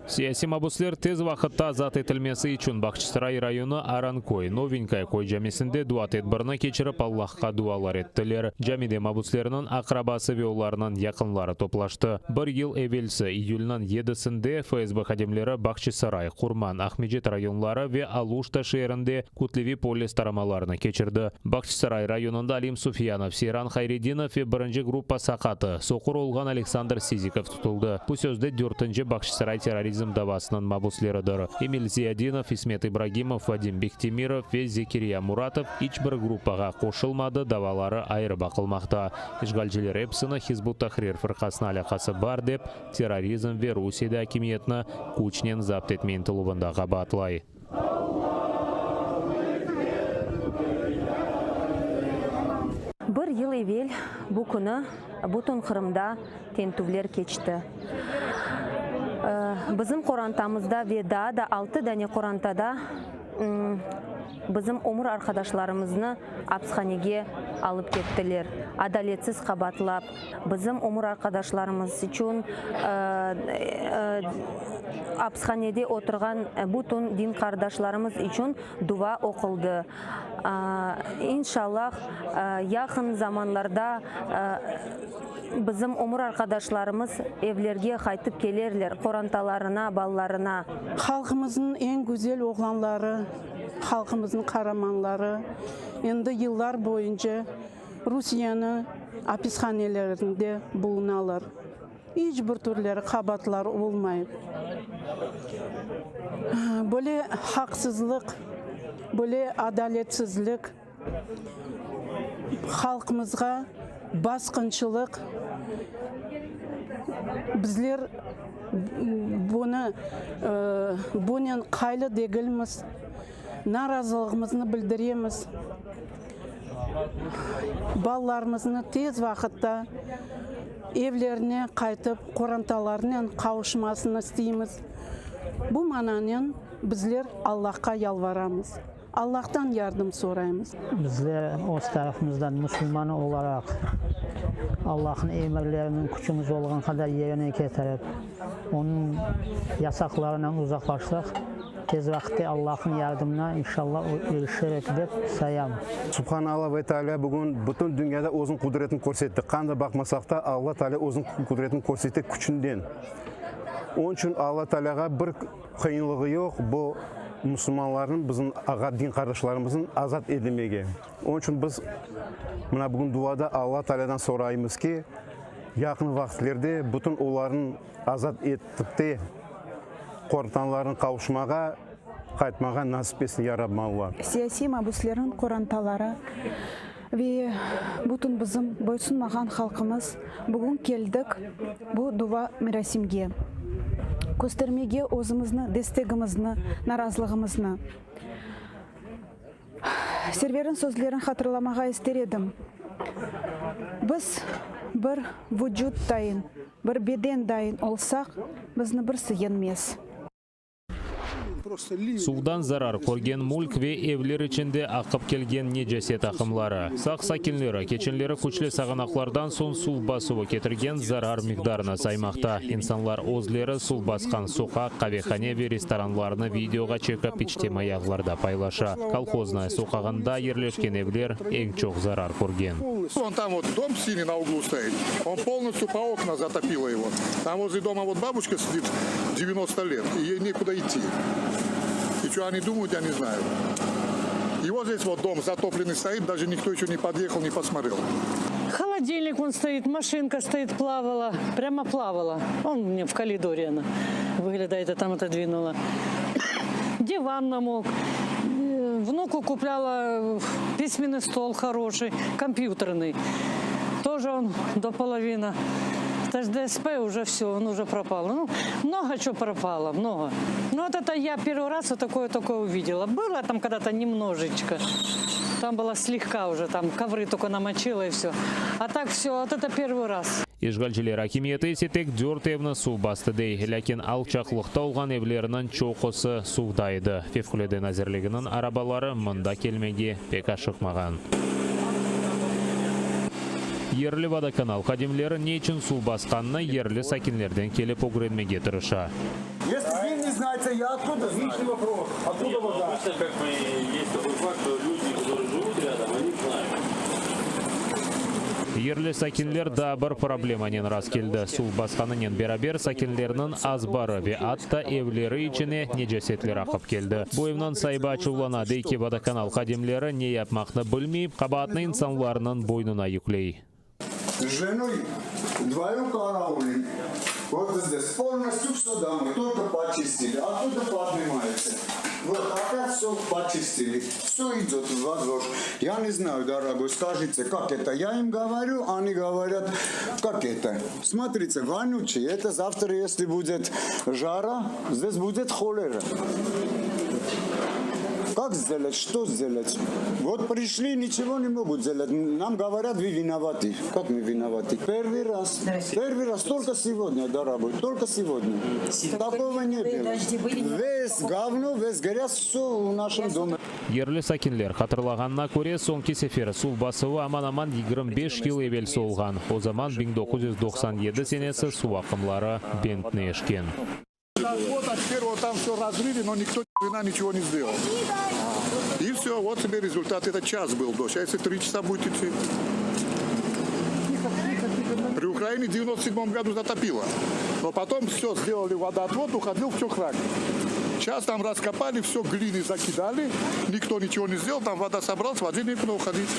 Siyasiy mabusler tez vaqıtta azat etilmesi içün Bağçasaray rayonı Aranköy, Novenkaya köy camisinde dua tedbirini keçirip Allahqa dualar ettiler. Camide mabuslerniñ aqrabası ve olarnıñ yaqınları toplaştı. Bir yıl evelsi, iyülniñ yedisinde FSB hadimleri Bağçasaray, Qurman, Aqmescit rayonları ve Aluşta şeerinde kütleviy polis taramalarını keçirdi. Bağçasaray rayonında Alim Sufyanov, Seyran Hayredinov ve birinci gruppa saqatı, soqur olğan Aleksandr Sizikov tutuldı. Bu sözde dörtünci Bağçasaray terrorizm davasınıñ mabusleridir. Emil Ziyadinov, İsmet İbragimov, Vadim Bektemirov ve Zekirya Muratov iç bir gruppağa qoşulmadı, davaları ayrı baqılmaqta. İşğalciler episini Hizb ut-Tahrir fırqasına alâqası bar dep, terrorizm ve Rusiyede akimiyetni küçnen zapt etme ıntıluvında qabaatlay. Bir yıl evel bu künü bütün Qırımda tintüvler keçti. Bizim qorantamızda ve daa da altı dane qorantada bizim ömür arqadaşlarımıznı apishanege alıp kettiler, adaletsiz qabaatlap. Bizim ömür arqadaşlarımız içün apishanede oturğan bütün din qardaşlarımız içün dua oquldı. İnşallah, yaqın zamanlarda bizim ömür arqadaşlarımız evlerge qaytıp kelerler, qorantalarına, balalarına. Halqımıznıñ eñ güzel oğlanları, halqımıznıñ qaramanları endi yıllar boyunca Rusiyeniñ apishanelerinde bulunalar. İç bir türleri qabaatları olmayıp. Böyle haqsızlıq, böyle adaletsizlik, halqımızğa basqınçılıq, bizler bunı, bunen qaylı degilmiz, narazılığımıznı bildiremiz. Balalarımıznı tez vaqıtta evlerine qaytıp, qorantalarınen qavuşmasını isteymiz. Bu mananen bizler Allahqa yalvaramız, Allahtan yardım soraymız. Bizler öz tarafımızdan musulman olaraq Allahnıñ emirlerini küçümiz olğan qadar yerine ketirip, Onıñ yasaqlarından uzaqlaşsaq, Tez vaqıtte Allahnıñ yardımına inşallah irişerik dep sayam. Subhan Alla ve Taalâ bugün bütün dünyada özüniñ qudretini körsetti. Qanda baqmasaq da, Alla Taalâ özüniñ qudretini körsete küçünden. Onıñ içün Alla Taalâğa bir qıyınlığı yoq bu musulmanlarnıñ, bizim ağa din qardaşlarımıznıñ azat edilmege. Onıñ içün biz mına bugün duada Alla Taalâdan soraymız ki, yaqın vaqıtlerde bütün olarnıñ Azat ettik de, qortanlarına qavuşmağa, qaytmağa nasip etsin, ya Rabbim Alla. Siyasiy mabüslerniñ qorantaları ve bütün bizim boysunmağan halqımız bugün keldik bu dua merasimge, köstermege özümizni destegimizni, narazlığımıznı. Serverniñ sözlerini hatırlamağa ister edim, Biz bir vucut dayın, bir beden dayın olsaq, bizni birisi yeñmez. Suvdan zarar körgen mülk ve evler içinde aqıp kelgen necaset aqımları. Saq sakinleri, keçenleri küçlü sağanaqlardan soñ suv basuvı ketirgen zarar miqdarını saymaqta. İnsanlar özleri suv basqan soqaq, qavehane ve restoranlarnı videoğa çekip içtimaiy ağlarda paylaşa. Kolhoznaya soqağında yerleşken evler eñ çoq zarar körgen. Вон там вот дом синий на углу стоит, он полностью по окна затопило его. Там возле дома вот бабушка сидит 90 лет, и ей некуда идти. И что они думают, я не знаю. И вот здесь вот дом затопленный стоит, даже никто еще не подъехал, не посмотрел. Холодильник вон стоит, машинка стоит, плавала, прямо плавала. Он мне в коридоре она выглядает, я там отодвинула. Диван намок. Э, Внуку купляла э, письменный стол хороший, компьютерный. Тоже он до половины. Это ж ДСП уже все, он уже пропал. Ну, много чего пропало, много. Ну, вот это я первый раз вот такое такое увидела. Было там когда-то немножечко. Там было слегка уже, там ковры только намочила и все. А так все, вот это первый раз. İşğalciler akimiyeti ise tek dört evni suv bastı dey, lâkin alçaqlıqta olğan evlerniñ çoqusı suvda edi. Fevqulâde nazirliginiñ arabaları mında kelmege pek aşıqmağan. Yerli vodokanal hadimleri ne içün suv basqanını yerli sakinlerden kelip ögrenmege tırışa. Если вы не знаете, я откуда знаю? Личный вопрос. Откуда вода? Обычно как бы есть такой факт, что люди, которые живут рядом, они знают. Yerli sakinler daa bir problemanen rastkeldi. Suv basqanınen beraber sakinlerniñ azbarı ve atta evleri içine necasetler aqıp keldi. Bu evniñ saibi açuvlana, dey ki, vodokanal hadimleri ne yapmaqnı bilmeyip, qabaatnı insanlarnıñ boynuna yükley. С женой вдвоем караулим. Вот здесь полностью все домой, только почистили. Оттуда поднимается. Вот опять все почистили. Все идет во двор. Я не знаю, дорогой, скажите, как это? Я им говорю, они говорят, как это? Смотрите, вонючий. Это завтра, если будет жара, здесь будет холера. Как сделать? Что сделать? Вот пришли, ничего не могут сделать. Нам говорят, вы виноваты. Как мы виноваты? Первый раз. Первый раз только сегодня, дорогой, только сегодня. Такого не было. Весь говно, весь грязь, все в нашем доме. Yerli sakinler hatırlağanına köre, soñki sefer suv basuvı aman-aman 25 yıl evelsi olğan. O zaman 1997 senesi suv aqımları bentni eşken. Вот, а теперь вот там все разрыли, но никто ни хрена ничего не сделал. И все, вот тебе результат. Это час был дождь. А если три часа будет идти? При Украине в 97 году затопило. Но потом все сделали водоотвод, уходил в Чохрак. Сейчас там раскопали, все глины закидали, никто ничего не сделал, там вода собралась, воде некуда уходить.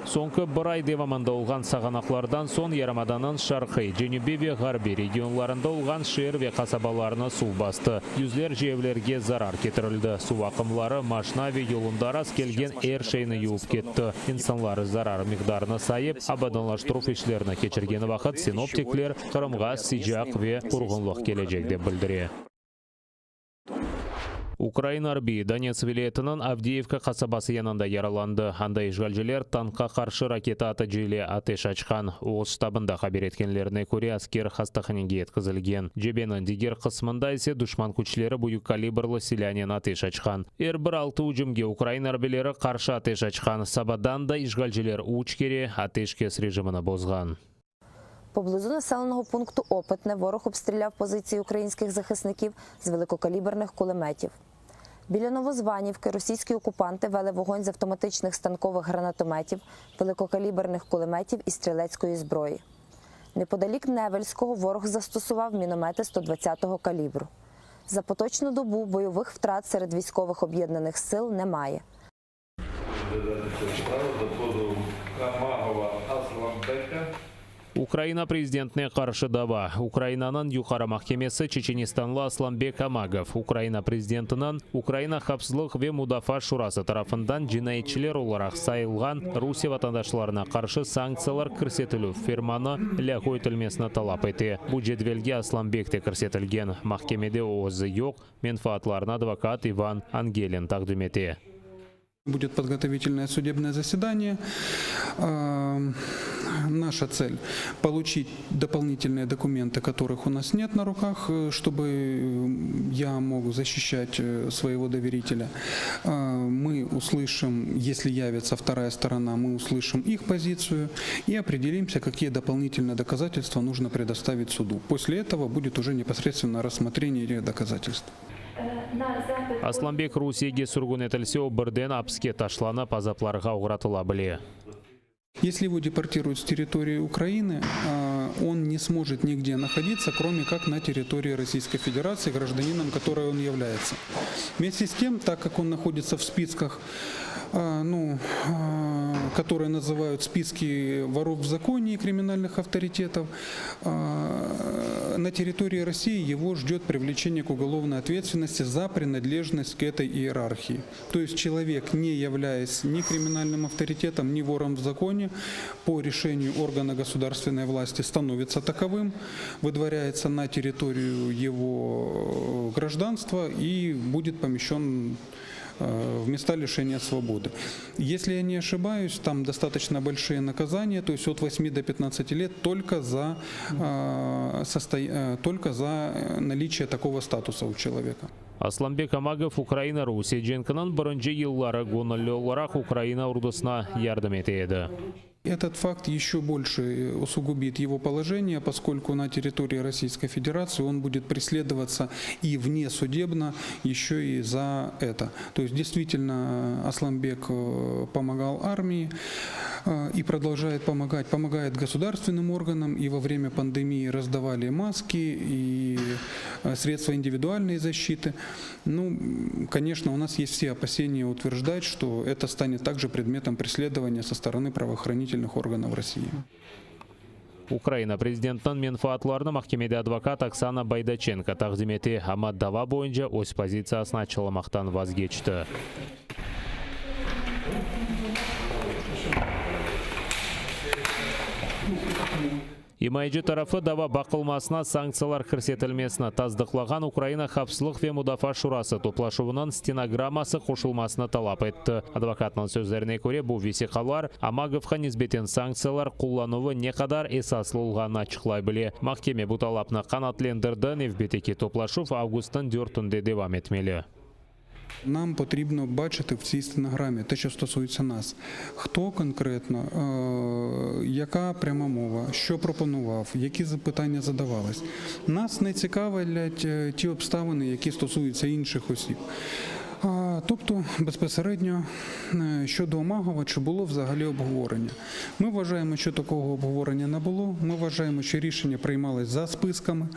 Soñki bir ay devamında olğan sağanaqlardan soñ yarımadanıñ şarqiy, cenübiy ve ğarbiy regionlarında olğan şeer ve qasabalarnı suv bastı. Yüzlerce evlerge zarar ketirildi. Suv aqımları maşina ve yolunda rastkelgen er şeyni yuvıp ketti. İnsanlar zarar miqdarını sayıp, abadanlaştıruv işlerini keçirgeni vaqıt sinoptikler Qırımğa sıcaq ve qurğunlıq kelecek, dep bildire. Ukraina arbiyi Donetsk vilâyetiniñ Avdiyevka qasabası yanında yaralandı. Anda işğalciler tankqa qarşı raketa atıcı ile ateş açqan. Öz ştabında haber etkenlerine köre, asker hastahanege yetkizilgen. Cebeniñ diger qısmında ise duşman küçleri büyük kalibrlı silânen ateş açqan. Er bir altı ücümge ukrain arbiyleri qarşı ateş açqan. Sabadan da işğalciler üç kere ateşkes rejimini bozğan. Поблизу населеного пункту Опитне ворог обстріляв позиції українських захисників з великокаліберних кулеметів. Біля Новозванівки російські окупанти вели вогонь з автоматичних станкових гранатометів, великокаліберних кулеметів і стрілецької зброї. Неподалік Невельського ворог застосував міномети 120-го калібру. За поточну добу бойових втрат серед військових об'єднаних сил немає. Додати справу за позовом Камагова Асламбека. Ukraina prezidentine qarşı dava. Ukrainanıñ Yuqarı mahkemesi Çeçenistanlı Aslambek Amagov, Ukraina prezidentiniñ Ukraina Havfsızlıq ve mudafaa şurası tarafından cinayetçiler olaraq sayılğan Rusiye vatandaşlarına qarşı sanktsiyalar kirsetilüv fermanı lâğu etilmesini talap ete. Bu cedvelge Aslambek de kirsetilgen. Mahkemede o özü yoq, menfaatlarını advokat İvan Angelin taqdim ete. Будет подготовительное судебное заседание. Наша цель – получить дополнительные документы, которых у нас нет на руках, э, чтобы я мог защищать э, своего доверителя. Мы услышим, если явится вторая сторона, мы услышим их позицию и определимся, какие дополнительные доказательства нужно предоставить суду. После этого будет уже непосредственно рассмотрение этих доказательств. Aslanbek Rusiyege sürgün etilse, o birden apiske taşlanıp, azaplarğa oğratıla bile. Если его депортируют с территории Украины, он не сможет нигде находиться, кроме как на территории Российской Федерации, гражданином которой он является. Вместе с тем, так как он находится в списках, ну, которые называют списки воров в законе и криминальных авторитетов, на территории России его ждет привлечение к уголовной ответственности за принадлежность к этой иерархии. То есть человек, не являясь ни криминальным авторитетом, ни вором в законе, по решению органа государственной власти становится таковым, выдворяется на территорию его гражданства и будет помещен в места лишения свободы. Если я не ошибаюсь, там достаточно большие наказания, то есть от 8 до 15 лет только за, состо... только за наличие такого статуса у человека. Aslanbek Amagov Ukraina-Rusiye cenkiniñ birinci yılları göñülli olaraq Ukraina ordusına yardım ete edi. Этот факт еще больше усугубит его положение, поскольку на территории Российской Федерации он будет преследоваться и внесудебно еще и за это. То есть действительно Асламбек помогал армии и продолжает помогать, помогает государственным органам, и во время пандемии раздавали маски и средства индивидуальной защиты. Ну, конечно, у нас есть все опасения утверждать, что это станет также предметом преследования со стороны правоохранительных органов России. Ukraina prezidentiniñ menfaatlarını mahkemede advokat Oksana Baydaçenko taqdim ete, amma dava boyunca öz pozitsiyasını açıqlamaqtan vazgeçti. İmayeci tarafı dava baqılmasına sanktsiyalar kirsetilmesini tasdıqlağan Ukraina Havfsızlıq ve mudafaa şurası toplaşuvınıñ stenogramması qoşulmasını talap etti. Advokatnıñ sözlerine köre, bu vesiqalar Amagovğa nisbeten sanktsiyalar qullanuvı ne qadar esaslı olğanını açıqlay bile. Mahkeme bu talapnı qanaatlendirdi, nevbetteki toplaşuv avgustnıñ dörtünde devam etmeli. Нам потрібно бачити в цій стенограмі те, що стосується нас. Хто конкретно, яка пряма мова, що пропонував, які запитання задавались. Нас не цікавлять ті обставини, які стосуються інших осіб. Тобто, безпосередньо щодо Амагова, чи було взагалі обговорення. Ми вважаємо, що такого обговорення не було. Ми вважаємо, що рішення приймалось за списками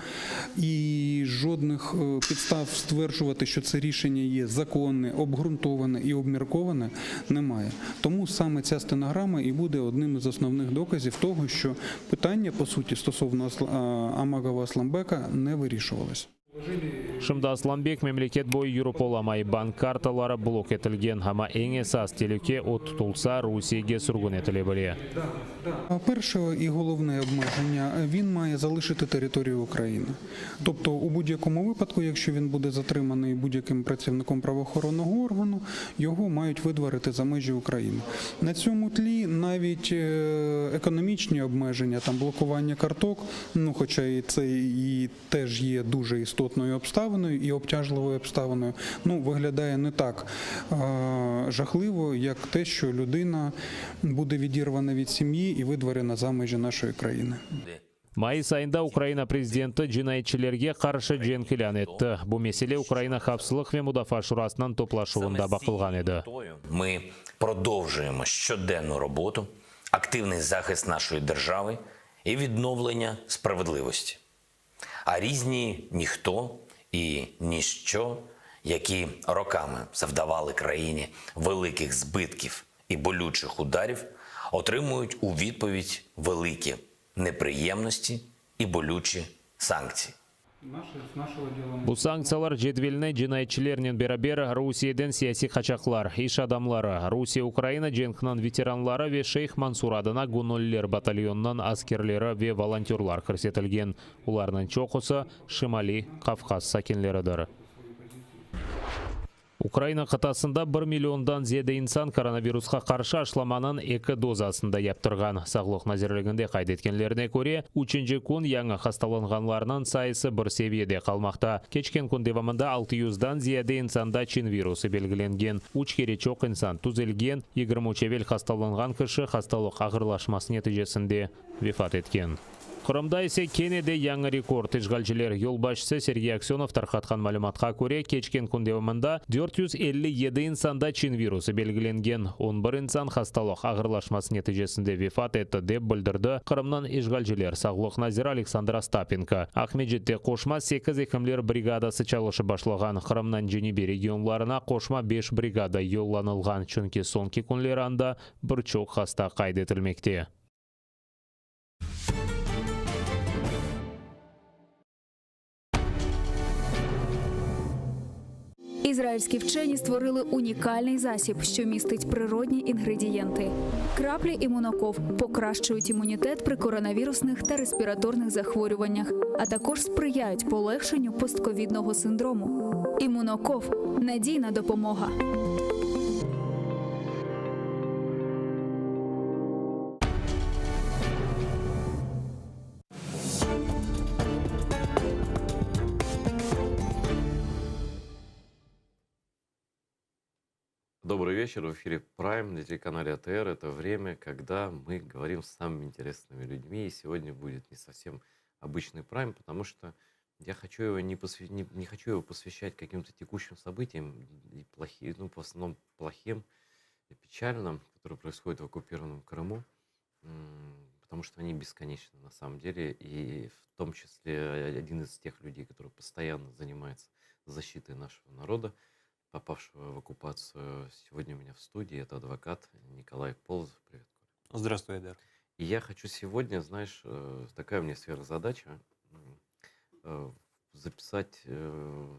і жодних підстав стверджувати, що це рішення є законне, обґрунтоване і обмірковане, немає. Тому саме ця стенограма і буде одним із основних доказів того, що питання, по суті, стосовно Амагова Асламбека не вирішувалось. Şimdi Aslanbek memleket boyu yürip olamay, bank kartaları blok etilgen, amma eñ esas telüke, o tutulsa, Rusiyege sürgün etile bile. Перше і головне обмеження – він має залишити територію України. Тобто у будь-якому випадку, якщо він буде затриманий будь-яким працівником правоохоронного органу, його мають видворити за межі України. На цьому тлі навіть економічні обмеження, там блокування карток, ну, хоча і це і теж є дуже істотною обставиною і обтяжливою обставиною, ну, виглядає не так жахливо, як те, що людина буде відірвана від сім'ї і видворена за межі нашої країни. Mayıs ayında Ukraina prezidenti cinayetçilerge qarşı cenk ilân etti. Bu mesele Ukraina Havfsızlıq ve mudafaa şurasınıñ toplaşuvında baqılğan edi. Ми продовжуємо щоденну роботу, активний захист нашої держави і відновлення справедливості. А різні ніхто і ніщо, які роками завдавали країні великих збитків і болючих ударів, отримують у відповідь великі неприємності і болючі санкції. Bu sanktsiyalar cedveline cinayetçilernen beraber Rusiyeden siyasiy qaçaqlar, iş adamları, Rusiye-Ukraina cenkiniñ veteranları ve Şeyh Mansur adına göñülliler batalyonınıñ askerleri ve volontörlar kirsetilgen. Olarnıñ çoqusı Şimaliy Qavqaz sakinleridir. Ukraina qıtasında bir milliondan ziyade insan koronavirusqa qarşı aşılamanıñ eki dozasını da yaptırğan. Sağlıq nazirliginde qayd etkenlerine köre, üçünci kün yañı hastalanğanlarnıñ sayısı bir seviyede qalmaqta. Keçken kün devamında altı yüzdan ziyade insanda çin virusı belgilengen. Üç kere çoq insan tüzelgen, 23 evel hastalanğan kişi hastalıq ağırlaşması neticesinde vefat etken. Qırımda ise kene de yañı rekord, işğalciler yolbaşçısı Sergey Aksönov tarqatqan malümatqa köre, keçken kün devamında 457 insanda çin virusı belgilengen, on bir insan hastalıq ağırlaşması neticesinde vefat etti, dep bildirdi Qırımnıñ işğalciler sağlıq naziri Aleksandr Ostapenko. Aqmescitte qoşma sekiz ekimler brigadası çalışıp başlağan, Qırımnıñ cenübiy regionlarına qoşma beş brigada yollanılğan, çünki soñki künleri anda bir çoq hasta qayd etilmekte. Ізраїльські вчені створили унікальний засіб, що містить природні інгредієнти. Краплі імуноков покращують імунітет при коронавірусних та респіраторних захворюваннях, а також сприяють полегшенню постковідного синдрому. Імуноков надійна допомога. Добрый вечер. В эфире Prime на телеканале АТР. Это время, когда мы говорим с самыми интересными людьми. И сегодня будет не совсем обычный Prime, потому что я хочу его не, посвя... не, не хочу его посвящать каким-то текущим событиям, и плохим, ну, в основном плохим и печальным, которые происходят в оккупированном Крыму, потому что они бесконечны на самом деле, и в том числе один из тех людей, который постоянно занимается защитой нашего народа, попавшего в оккупацию, сегодня у меня в студии, это адвокат Николай Полозов. Привет, Коля. Здравствуй, Эйдар. И я хочу сегодня, знаешь, э, такая у меня сверхзадача, э, записать, э,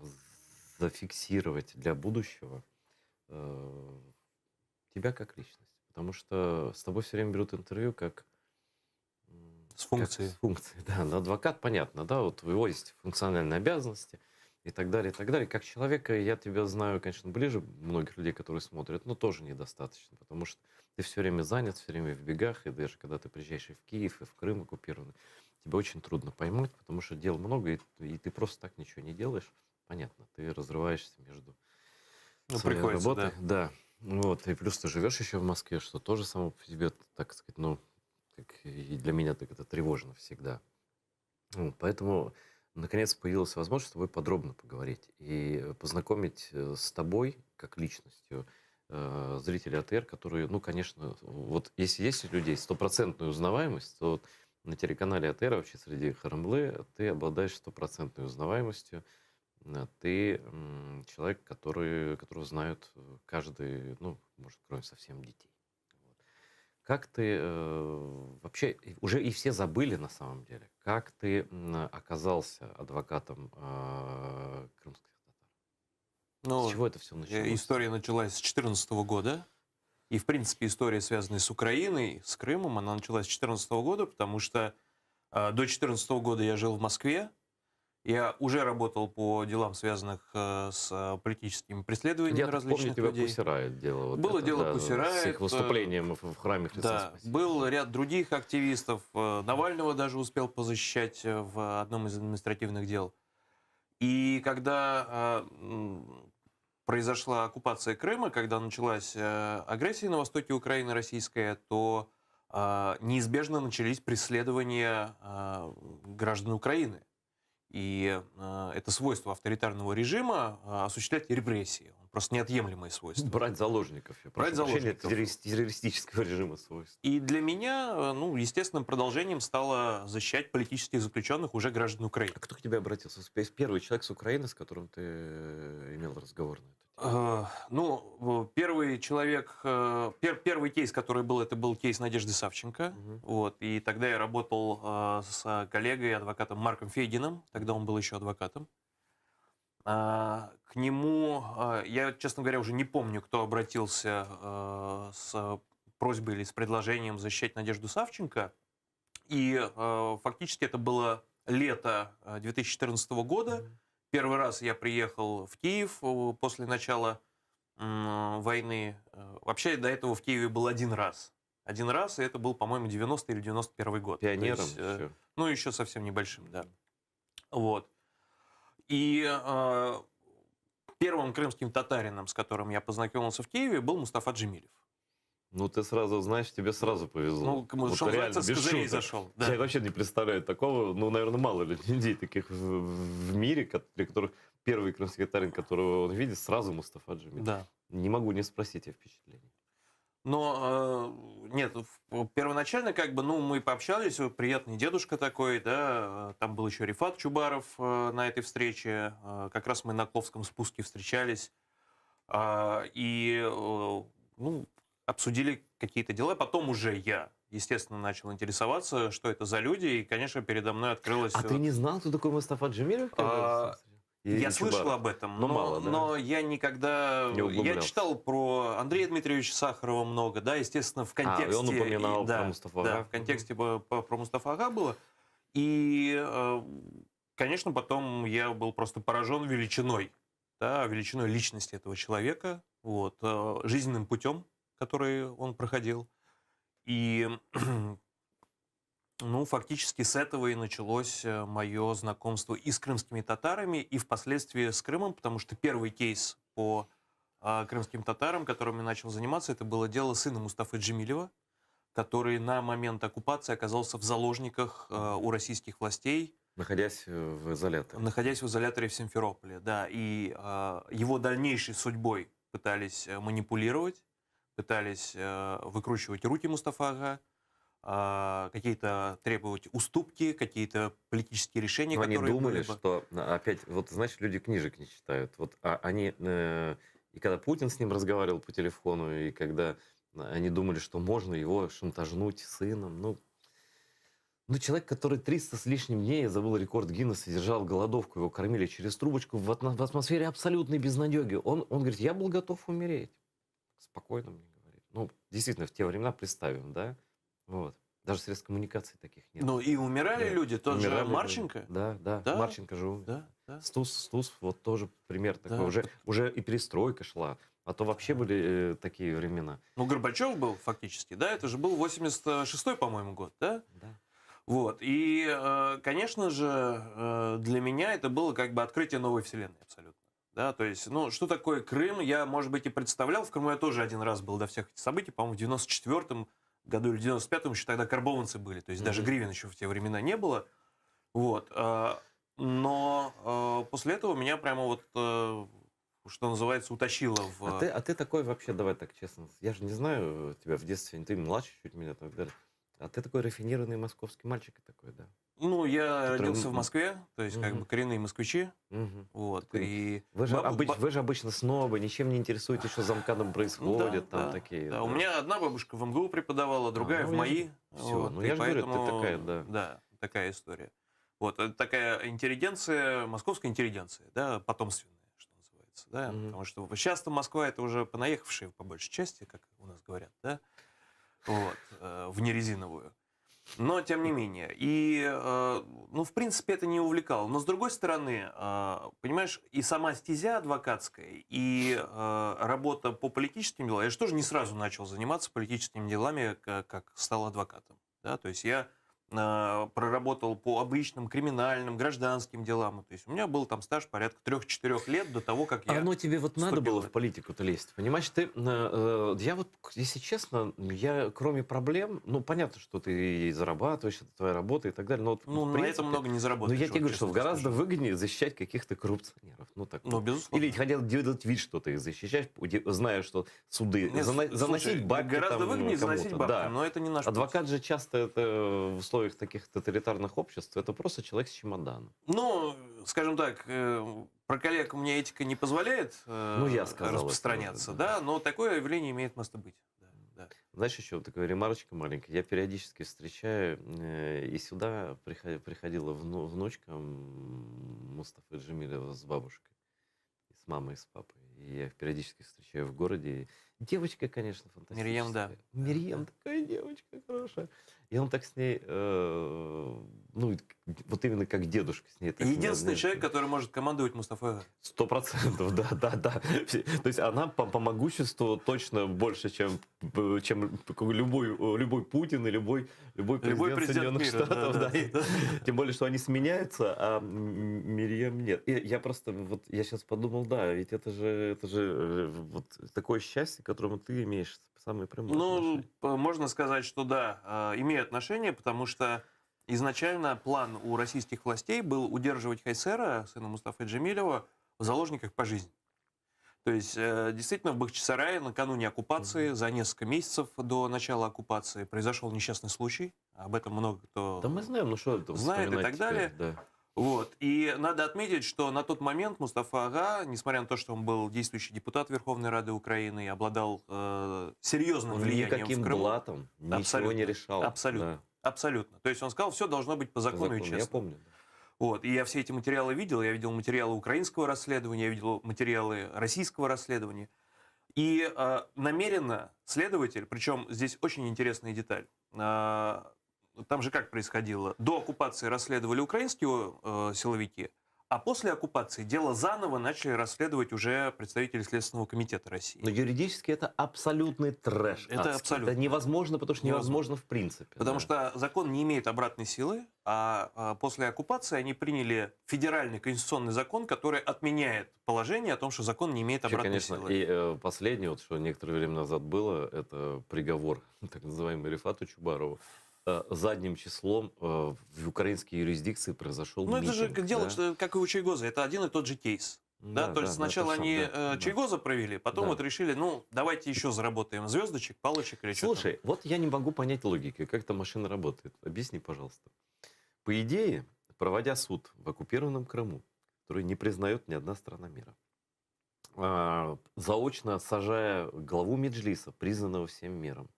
зафиксировать для будущего тебя как личность. Потому что с тобой все время берут интервью как... С функцией. Как с функцией, да. Но адвокат, понятно, да, вот у него есть функциональные обязанности и так далее, и так далее. Как человека я тебя знаю, конечно, ближе многих людей, которые смотрят, но тоже недостаточно, потому что ты все время занят, все время в бегах, и даже когда ты приезжаешь и в Киев, и в Крым оккупированный, тебя очень трудно поймать, потому что дел много, и, и ты просто так ничего не делаешь. Понятно, ты разрываешься между ну, своей приходится, работой. Да. да. Вот, и плюс ты живешь еще в Москве, что тоже само по себе, так сказать, ну, как и для меня так это тревожно всегда. Вот, поэтому, наконец, появилась возможность с тобой подробно поговорить и познакомить э, с тобой, как личностью, э, зрителей АТР, которые, ну, конечно, вот если есть у людей стопроцентная узнаваемость, то вот на телеканале АТР, вообще среди Харамлы, ты обладаешь стопроцентной узнаваемостью. Э, ты человек, который, которого знают э, каждый, ну, может, кроме совсем детей. Вот. Как ты э, вообще, уже и все забыли на самом деле, как ты оказался адвокатом э, крымских татар? Ну, с чего это все началось? История началась с 2014 года. И, в принципе, история, связанная с Украиной, с Крымом, она началась с 2014 года, потому что э, до 2014 года я жил в Москве, я уже работал по делам, связанных э, с политическими преследованиями Я так различных помню, тебя людей. Pussy Riot дело. Вот Было это, дело да, Pussy Riot. С их выступлением в, в храме Христа Да, Спасителя. был ряд других активистов. Э, Навального даже успел позащищать э, в одном из административных дел. И когда э, произошла оккупация Крыма, когда началась э, агрессия на востоке Украины российская, то э, неизбежно начались преследования э, граждан Украины. И э, это свойство авторитарного режима э, осуществлять репрессии. Он просто неотъемлемое свойство. Брать заложников. Я Брать прошу прощения, заложников. террорист- террористического режима свойства. И для меня, э, ну, естественным продолжением стало защищать политических заключенных уже граждан Украины. А кто к тебе обратился? Первый человек с Украины, с которым ты э, имел разговор на эту Э, Ну, первый человек, э, пер- первый кейс, который был, это был кейс Надежды Савченко. Вот, и тогда я работал э, с коллегой, адвокатом Марком Фейгиным, тогда он был еще адвокатом. А, К нему, э, я, честно говоря, уже не помню, кто обратился э, с просьбой или с предложением защищать Надежду Савченко. И э, фактически это было лето э, 2014 года. Первый раз я приехал в Киев э, после начала... войны. Вообще до этого в Киеве был один раз. Один раз, и это был, по-моему, 90 или 91 год. Пионером То есть, э, еще. Ну, еще совсем небольшим, да. Вот. И э, первым крымским татарином, с которым я познакомился в Киеве, был Мустафа Джемилев. Ну, ты сразу знаешь, тебе сразу повезло. Ну, к- Вот что реально, называется, с без козырей шуток. зашел, да. Я вообще не представляю такого. Ну, наверное, мало людей таких в, в мире, ко- для которых первый крымский татарин, которого он видит, сразу Мустафа Джемилев. Да. Не могу не спросить о впечатлении. Но э, нет, в- первоначально как бы, ну, мы пообщались, вот приятный дедушка такой, да, э, там был еще Рифат Чубаров э, на этой встрече, э, как раз мы на Кловском спуске встречались, а, и, э, ну, обсудили какие-то дела. Потом уже я, естественно, начал интересоваться, что это за люди, и, конечно, передо мной открылось... А ты не знал, кто такой Мустафа Джемилев? когда А, И- я и слышал Чубаров? об этом, Но но, мало, да? но я никогда... Не я углублялся. читал про Андрея Дмитриевича Сахарова много, да, естественно, в А, и контексте... он упоминал и- да, про Мустафу Да, Ага. в контексте по- по- про Мустафа Ага было. И, э, конечно, потом я был просто поражен величиной, да, величиной личности этого человека, вот, э, жизненным путем, который он проходил. И ну, фактически с этого и началось мое знакомство и с крымскими татарами, и впоследствии с Крымом, потому что первый кейс по а, крымским татарам, которым я начал заниматься, это было дело сына Мустафы Джемилева, который на момент оккупации оказался в заложниках э, у российских властей, Находясь э, в изоляторе. находясь в изоляторе в Симферополе, да, и э, его дальнейшей судьбой пытались э, манипулировать, пытались э, выкручивать руки Мустафа Ага, э, какие-то требовать уступки, какие-то политические решения, Но они которые думали, были бы. что а, опять, вот знаешь, люди книжек не читают. Вот а, они, э, и когда Путин с ним разговаривал по телефону, и когда они думали, что можно его шантажнуть сыном, ну, ну, человек, который 300 с лишним дней, я забыл рекорд Гиннесса, держал голодовку, его кормили через трубочку в, атмо- в атмосфере абсолютной безнадеги. Он, он говорит, я был готов умереть. Спокойно мне говорит. Ну, действительно, в те времена представим, да? Вот. Даже средств коммуникации таких нет. Ну и умирали Да. люди, тот Умирали же люди. Марченко. Да, да, Да. Марченко же умер. Да, да. Стус, Стус, вот тоже пример такой. Да. Уже, уже и перестройка шла. А то вообще были э, такие времена. Ну, Горбачев был фактически, да, это же был 86-й, по-моему, год, да? Да. Вот, и, э, конечно же, э, для меня это было как бы открытие новой вселенной абсолютно. Да, то есть, ну, что такое Крым, я, может быть, и представлял. В Крыму я тоже один раз был до всех этих событий, по-моему, в 94-м году или 95-м еще тогда карбованцы были, то есть даже Мгм. гривен еще в те времена не было. Вот. э, Но э, после этого меня прямо вот, э, что называется, утащило в... А ты, а ты такой вообще, давай так честно, я же не знаю тебя в детстве, ты младше чуть меня там и так далее. А ты такой рафинированный московский мальчик такой, да? Ну, я Который, родился в м, Москве, то есть как Мгм. бы коренные москвичи. Мгм. Вот, Такой, и Вы же, бабу- обыч- ба- вы же обычно снобы, ничем не интересуетесь, что за МКАДом Ну да, происходит, там да, такие. да. У меня одна бабушка в МГУ преподавала, другая ну, в я же- МАИ. Всё, Вот, ну и я же говорю, ты поэтому, такая, да. Да, такая история. Вот, это такая интеллигенция, московская интеллигенция, да, потомственная, что называется, да, потому что сейчас-то Москва это уже понаехавшие по большей части, как у нас говорят, да, вот, э, в нерезиновую. Но, тем не менее, и, э, ну, в принципе, это не увлекало. Но, с другой стороны, э, понимаешь, и сама стезя адвокатская, и э, работа по политическим делам, я же тоже не сразу начал заниматься политическими делами, ка- как стал адвокатом. Да? То есть я э, проработал по обычным криминальным, гражданским делам. То есть у меня был там стаж порядка 3-4 лет до того, как я... А Оно тебе вот надо вступил было в в политику-то лезть, понимаешь? Ты, э, э, я вот, если честно, я кроме проблем, ну, понятно, что ты и зарабатываешь, это твоя работа и так далее, но вот, Ну, в на этом принципе, много не заработаешь, Ну, я вот тебе говорю, что честно тебе гораздо выгоднее защищать каких-то коррупционеров. Ну, так Ну, вот. безусловно. Или хотя бы делать вид, что ты их защищаешь, уде- зная, что суды... Нет, зана- слушай, заносить бабки гораздо там выгоднее заносить кому-то. бабки, Да. но это не наш путь. Адвокат же часто это в условиях таких тоталитарных обществ, это просто человек с чемоданом. Ну, скажем так, э, про коллег мне этика не позволяет э, Ну, я сказал это распространяться, уже, да. но такое явление имеет место быть. Да, да. Знаешь, еще вот такая ремарочка маленькая. Я периодически встречаю, э, и сюда прихо- приходила вну- внучка м, Мустафы Джемилева с бабушкой, и с мамой, и с папой. И я их периодически встречаю в городе. Девочка, конечно, фантастическая. Мирьям, да. Мирьям такая девочка хорошая. И он так с ней, э, ну, вот именно как дедушка с ней. Так Единственный человек, который может командовать Мустафой. 100%, да, да, да. То есть она по, по могуществу точно больше, чем, чем любой, любой Путин и любой, любой президент, Любой президент Соединенных мира, Штатов. да, Да, да, И Тем более, что они сменяются, а Мирьям нет. И я просто, вот я сейчас подумал, да, ведь это же, это же э, вот такое счастье, к которому ты имеешь самое прямое Ну, можно сказать, что да, э, имею отношение, потому что изначально план у российских властей был удерживать Хайсера, сына Мустафы Джемилева, в заложниках по жизни. То есть, э, действительно, в Бахчисарае накануне оккупации, за несколько месяцев до начала оккупации, произошел несчастный случай. Об этом много кто Да мы знаем, ну что там знает и вспоминать так теперь, далее. да. Вот. И надо отметить, что на тот момент Мустафа Ага, несмотря на то, что он был действующий депутат Верховной Рады Украины и обладал э, серьезным Он влиянием никаким в Крыму. блатом ничего Абсолютно. не решал. Абсолютно. Да. Абсолютно. То есть он сказал, все должно быть по закону, и закону, честно. я помню. Вот. И я все эти материалы видел. Я видел материалы украинского расследования, я видел материалы российского расследования. И э, намеренно следователь, причем здесь очень интересная деталь, э, там же как происходило? До оккупации расследовали украинские э, силовики, а после оккупации дело заново начали расследовать уже представители Следственного комитета России. Но юридически это абсолютный трэш. Это адский. абсолютно. Это невозможно, потому что невозможно в принципе. Потому да. что закон не имеет обратной силы, а, а, после оккупации они приняли федеральный конституционный закон, который отменяет положение о том, что закон не имеет Вообще, обратной конечно, силы. и э, последнее, вот, что некоторое время назад было, это приговор так называемый Рифату Чубарову. Э, задним числом э, в украинской юрисдикции произошел Ну, это же митинг, как дело, да? что, как и у Чайгоза, это один и тот же кейс. Да, Да, то есть да, да, сначала это сам, они да, э, да. Чайгоза провели, потом Да. вот решили, ну, давайте еще заработаем звездочек, палочек или что Слушай, вот я не могу понять логики, как эта машина работает. Объясни, пожалуйста. По идее, проводя суд в оккупированном Крыму, который не признает ни одна страна мира, а, заочно сажая главу Меджлиса, признанного всем миром,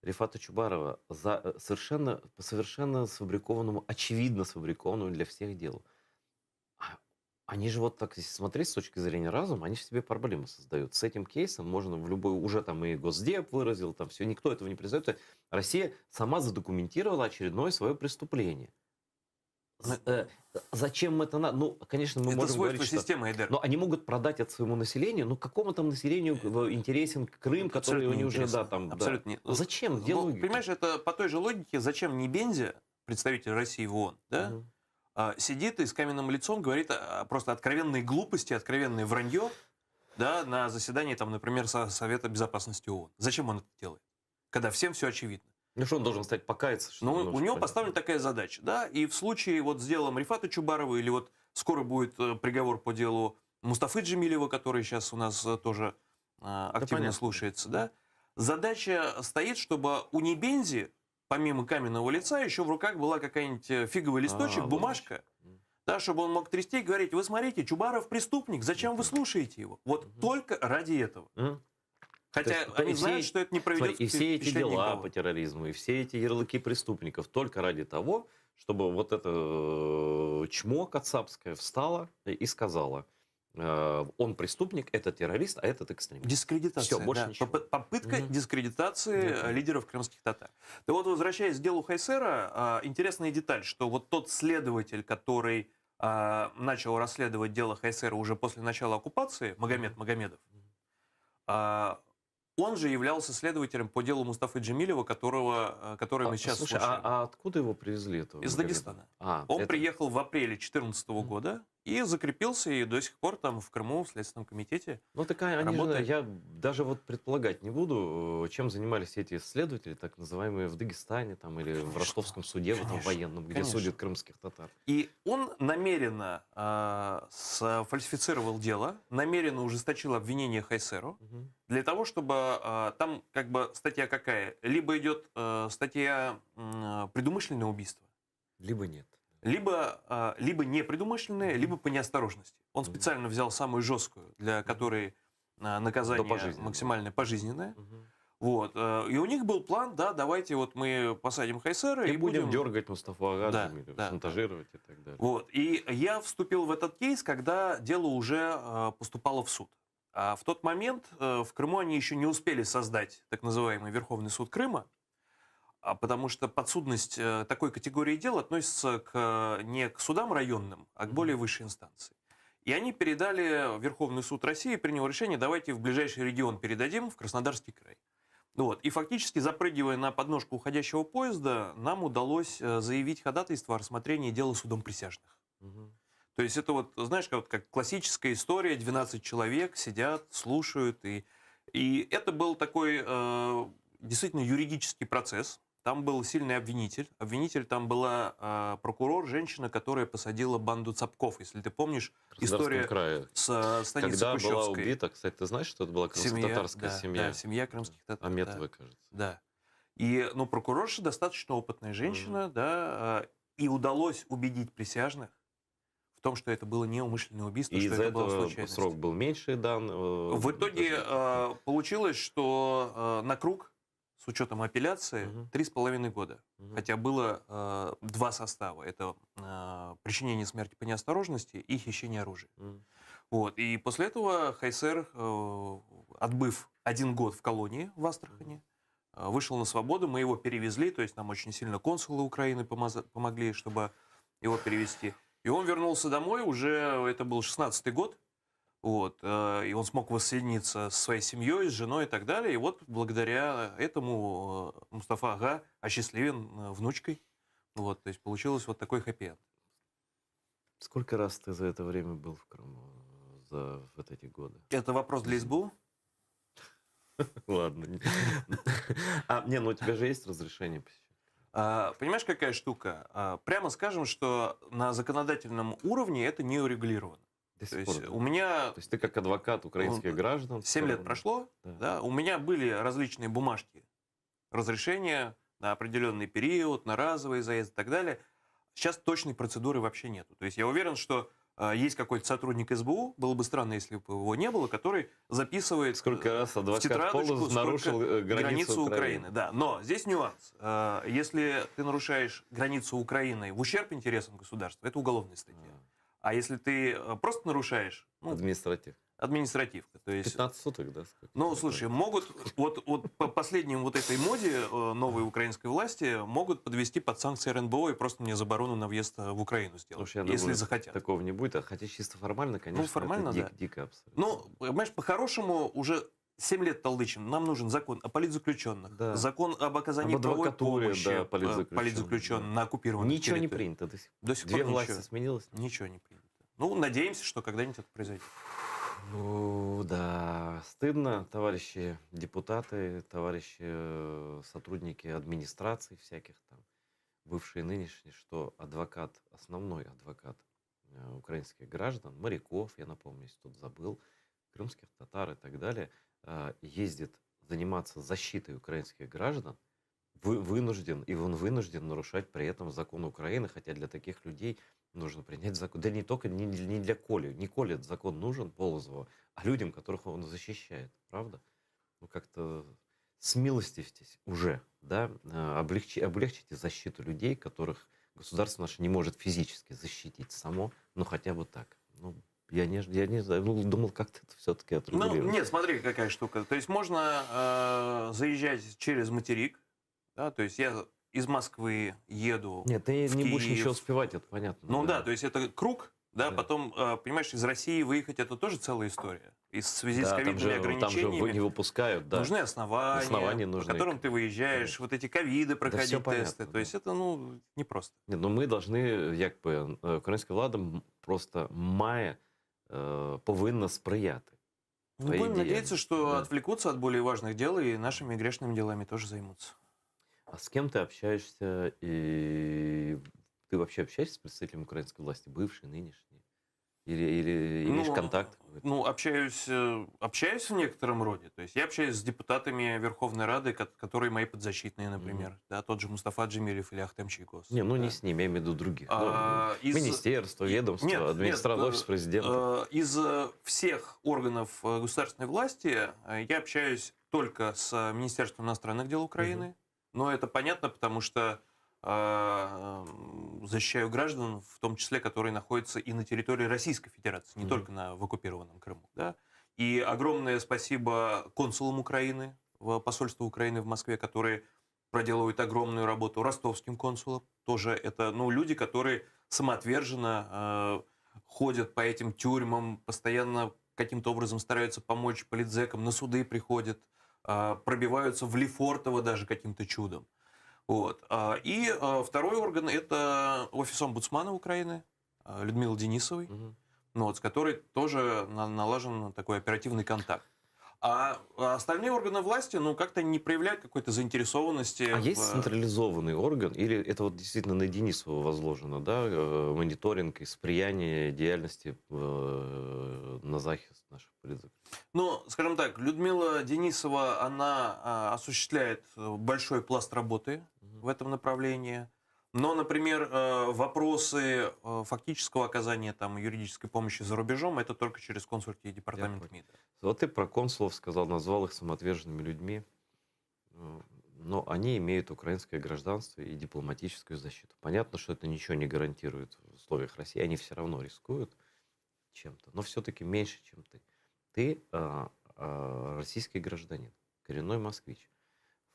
Рифата Чубарова за э, совершенно, по совершенно сфабрикованному, очевидно сфабрикованному для всех делу. А Они же вот так, если смотреть с точки зрения разума, они же себе проблемы создают. С этим кейсом можно в любой, уже там и Госдеп выразил, там все, никто этого не признает. Россия сама задокументировала очередное свое преступление. З- э, Зачем это надо? Ну, конечно, мы Это можем свойство говорить, что... системы, Айдер. Но они могут продать это своему населению. Ну, какому там населению э, интересен Крым, который Абсолютно они уже, неинтересно. да, там... да. Абсолютно не- Ну, Зачем? Где Ну, логика? Понимаешь, это по той же логике, зачем Небензя, представитель России в ООН, да, а, сидит и с каменным лицом говорит а, просто откровенные глупости, откровенное вранье, да, на заседании, там, например, Со- Совета Безопасности ООН. Зачем он это делает? Когда всем все очевидно. Ну, что он должен стать покаяться? Что Ну, ли? у Ну, него понятно. поставлена такая задача, да, и в случае вот с делом Рифата Чубарова или вот скоро будет э, приговор по делу Мустафы Джемилева, который сейчас у нас э, тоже э, активно понятно. слушается, да, задача стоит, чтобы у Небензи, помимо каменного лица, еще в руках была какая-нибудь э, фиговый листочек, А, вот бумажка, да, чтобы он мог трясти и говорить, вы смотрите, Чубаров преступник, зачем вы слушаете его? Вот только ради этого. Мгм. Хотя То есть, они и все знают, эти- что это не проведет Смотри, и все эти впечатление дела никого. по терроризму, и все эти ярлыки преступников только ради того, чтобы вот это э, чмо кацапское встало и сказала, э, он преступник, это террорист, а этот экстремист. Дискредитация. Все, больше да. ничего. Попы- Попытка Мгм. дискредитации Да. э, лидеров крымских татар. Да вот, возвращаясь к делу Хайсера, а, интересная деталь, что вот тот следователь, который а, начал расследовать дело Хайсера уже после начала оккупации, Магомед Магомедов, а, он же являлся следователем по делу Мустафы Джемилева, которого, э, который мы А, сейчас слушай, слушаем. а, а откуда его привезли? Этого Из Магомеда? Дагестана. А, Он это- приехал в апреле 2014 года и закрепился, и до сих пор там в Крыму, в Следственном комитете Ну, такая, они же, работает. я даже вот предполагать не буду, э, чем занимались эти исследователи, так называемые в Дагестане там, или в Ростовском суде, в этом конечно, военном, где конечно. судят крымских татар. И он намеренно э, сфальсифицировал дело, намеренно ужесточил обвинение Хайсеру, для того, чтобы э, там как бы статья какая? Либо идет э, статья м, предумышленное убийство, Либо нет. либо, э, либо непредумышленное, либо по неосторожности. Он специально взял самую жесткую, для которой э, наказание До пожизненного. максимально пожизненное. Вот. э, И у них был план, да, давайте вот мы посадим Хайсера И, и, будем, дергать Мустафу Ага Да, Джемилева, да. шантажировать и так далее. Вот. И я вступил в этот кейс, когда дело уже э, поступало в суд. А в тот момент э, в Крыму они еще не успели создать так называемый Верховный суд Крыма, а потому что подсудность э, такой категории дел относится к, э, не к судам районным, а к более высшей инстанции. И они передали Верховный суд России, принял решение, давайте в ближайший регион передадим, в Краснодарский край. Ну Вот. И фактически, запрыгивая на подножку уходящего поезда, нам удалось э, заявить ходатайство о рассмотрении дела судом присяжных. То есть это вот, знаешь, как, вот как классическая история, 12 человек сидят, слушают. И, и это был такой э, действительно юридический процесс. Там был сильный обвинитель. Обвинитель там была э, прокурор, женщина, которая посадила банду Цапков. Если ты помнишь, Краснодарском история крае. с э, станицы Когда была Кущевской. убита, кстати, ты знаешь, что это была крымско-татарская да, семья? Да, семья крымских татар. Аметова, да. кажется. Да. И, ну, прокурорша достаточно опытная женщина, да, э, и удалось убедить присяжных в том, что это было неумышленное убийство, И что из-за это была этого случайность. срок был меньше дан. э, В итоге даже- э, получилось, что э, на круг, с учетом апелляции, 3,5 года. Хотя было э, два состава. Это э, причинение смерти по неосторожности и хищение оружия. Вот. И после этого Хайсер, э, отбыв один год в колонии в Астрахани, э, вышел на свободу, мы его перевезли, то есть нам очень сильно консулы Украины помаза- помогли, чтобы его перевести. И он вернулся домой, уже это был 16-й год, вот, э, и он смог воссоединиться со своей семьей, с женой и так далее. И вот благодаря этому э, Мустафа Ага осчастливен э, внучкой. Вот, то есть получилось вот такой хэппи-энд. Сколько раз ты за это время был в Крыму, э, за вот эти годы? Это вопрос для СБУ? Ладно. А, не, ну у тебя же есть разрешение посещать? А, Понимаешь, какая штука? А, Прямо скажем, что на законодательном уровне это не урегулировано. До То сих есть пор, да? у меня... То есть ты как адвокат украинских граждан... 7 лет всё равно. прошло, да. у меня были различные бумажки, разрешения на определенный период, на разовый заезд и так далее. Сейчас точной процедуры вообще нету. То есть я уверен, что э, есть какой-то сотрудник СБУ, было бы странно, если бы его не было, который записывает Сколько раз в адвокат тетрадочку, Полоз сколько нарушил э, границу, Украины. Да, но здесь нюанс. Э, Если ты нарушаешь границу Украины в ущерб интересам государства, это уголовная статья. А если ты э, просто нарушаешь... Ну, Административ. Административка. То есть, 15 суток, да? сколько? ну, слушай, могут, вот, вот по последним вот этой моде э, новой украинской власти могут подвести под санкции РНБО и просто мне заборону на въезд э, в Украину сделать, Слушай, я если думаю, захотят. Такого не будет, а хотя чисто формально, конечно, Ну, формально, это дик- да. дико абсолютно. Ну, понимаешь, по-хорошему уже 7 лет толдычим. Нам нужен закон о политзаключенных, закон об оказании Об правовой адвокатуре, помощи да, э, политзаключенным, политзаключенным на оккупированных Ничего не территориях. принято до сих пор. До сих Две пор власти ничего. сменилось? Ничего не принято. Ну, надеемся, что когда-нибудь это произойдет. Ну, да, стыдно, товарищи депутаты, товарищи э, сотрудники администраций всяких там, бывшие и нынешние, что адвокат, основной адвокат э, украинских граждан, моряков, я напомню, если кто-то забыл, крымских татар и так далее, э, ездит заниматься защитой украинских граждан, вы, вынужден, и он вынужден нарушать при этом закон Украины, хотя для таких людей нужно принять закон. Да не только не, не для Коли. Не Коле этот закон нужен, Полозова, а людям, которых он защищает. Правда? Ну, как-то смилостивьтесь уже, да, э, облегчи, облегчите защиту людей, которых государство наше не может физически защитить само, ну, хотя бы так. Ну, я не, я не знаю, ну, думал, как-то это все-таки Ну, отрегулировать. нет, смотри, какая штука. То есть можно э, заезжать через материк, да, то есть я из Москвы еду Нет, ты в не будешь Киев. ничего успевать, это понятно. Ну да, то есть это круг, да, потом, э, понимаешь, из России выехать это тоже целая история. И в связи с Да, там ковидными же, там же ограничениями вы- не выпускают, да. нужны основания, Основания по нужны. которым ты выезжаешь, вот эти ковиды проходить всё понятно, тесты. То есть это, ну, непросто. Ні, ну ми должны, якби е, українська влада м- просто має, е, повинна сприяти. Ну, твоїй будем надеяться, діяльності. что отвлекутся от более важных дел и нашими грешными делами тоже займутся. А с кем ты общаешься? И ты вообще общаешься с представителями украинской власти, бывшей, нынешней? Или, или имеешь Ну, контакт? Ну, общаюсь, э, общаюсь в некотором роде. То есть я общаюсь с депутатами Верховной Рады, ко- которые мои подзащитные, например. Да, тот же Мустафа Джемилев или Ахтем Чийгоз. Не, ну не с ними, я имею в виду других. Ну, А, из- Министерство, ведомство, Нет, администрация, нет, офис э, президента. э, Из э, всех органов э, государственной власти э, я общаюсь только с э, Министерством иностранных дел Украины. Но это понятно, потому что э, м, защищаю граждан, в том числе, которые находятся и на территории Российской Федерации, не Мгм. только на, в оккупированном Крыму. Да? И огромное спасибо консулам Украины, в посольству Украины в Москве, которые проделывают огромную работу, ростовским консулам тоже. Это ну, люди, которые самоотверженно э, ходят по этим тюрьмам, постоянно каким-то образом стараются помочь политзекам, на суды приходят, э, пробиваются в Лефортово даже каким-то чудом. Вот. А, И э, второй орган – это офис омбудсмана Украины э, Людмилы Денисовой, ну, вот, с которой тоже на- налажен такой оперативный контакт. А остальные органы власти, ну, как-то не проявляют какой-то заинтересованности. А есть в- централизованный орган, или это вот действительно на Денисову возложено, да, э, мониторинг и сприяние деятельности э, на захист наших политзаключенных? Ну, скажем так, Людмила Денисова, она а, осуществляет э, большой пласт работы в этом направлении. Но, например, э, вопросы э, фактического оказания там, юридической помощи за рубежом, это только через консульский департамент МИДа. Вот ты про консулов сказал, назвал их самоотверженными людьми. Э, Но они имеют украинское гражданство и дипломатическую защиту. Понятно, что это ничего не гарантирует в условиях России. Они все равно рискуют чем-то, но все-таки меньше, чем ты. Ты э, э, российский гражданин, коренной москвич.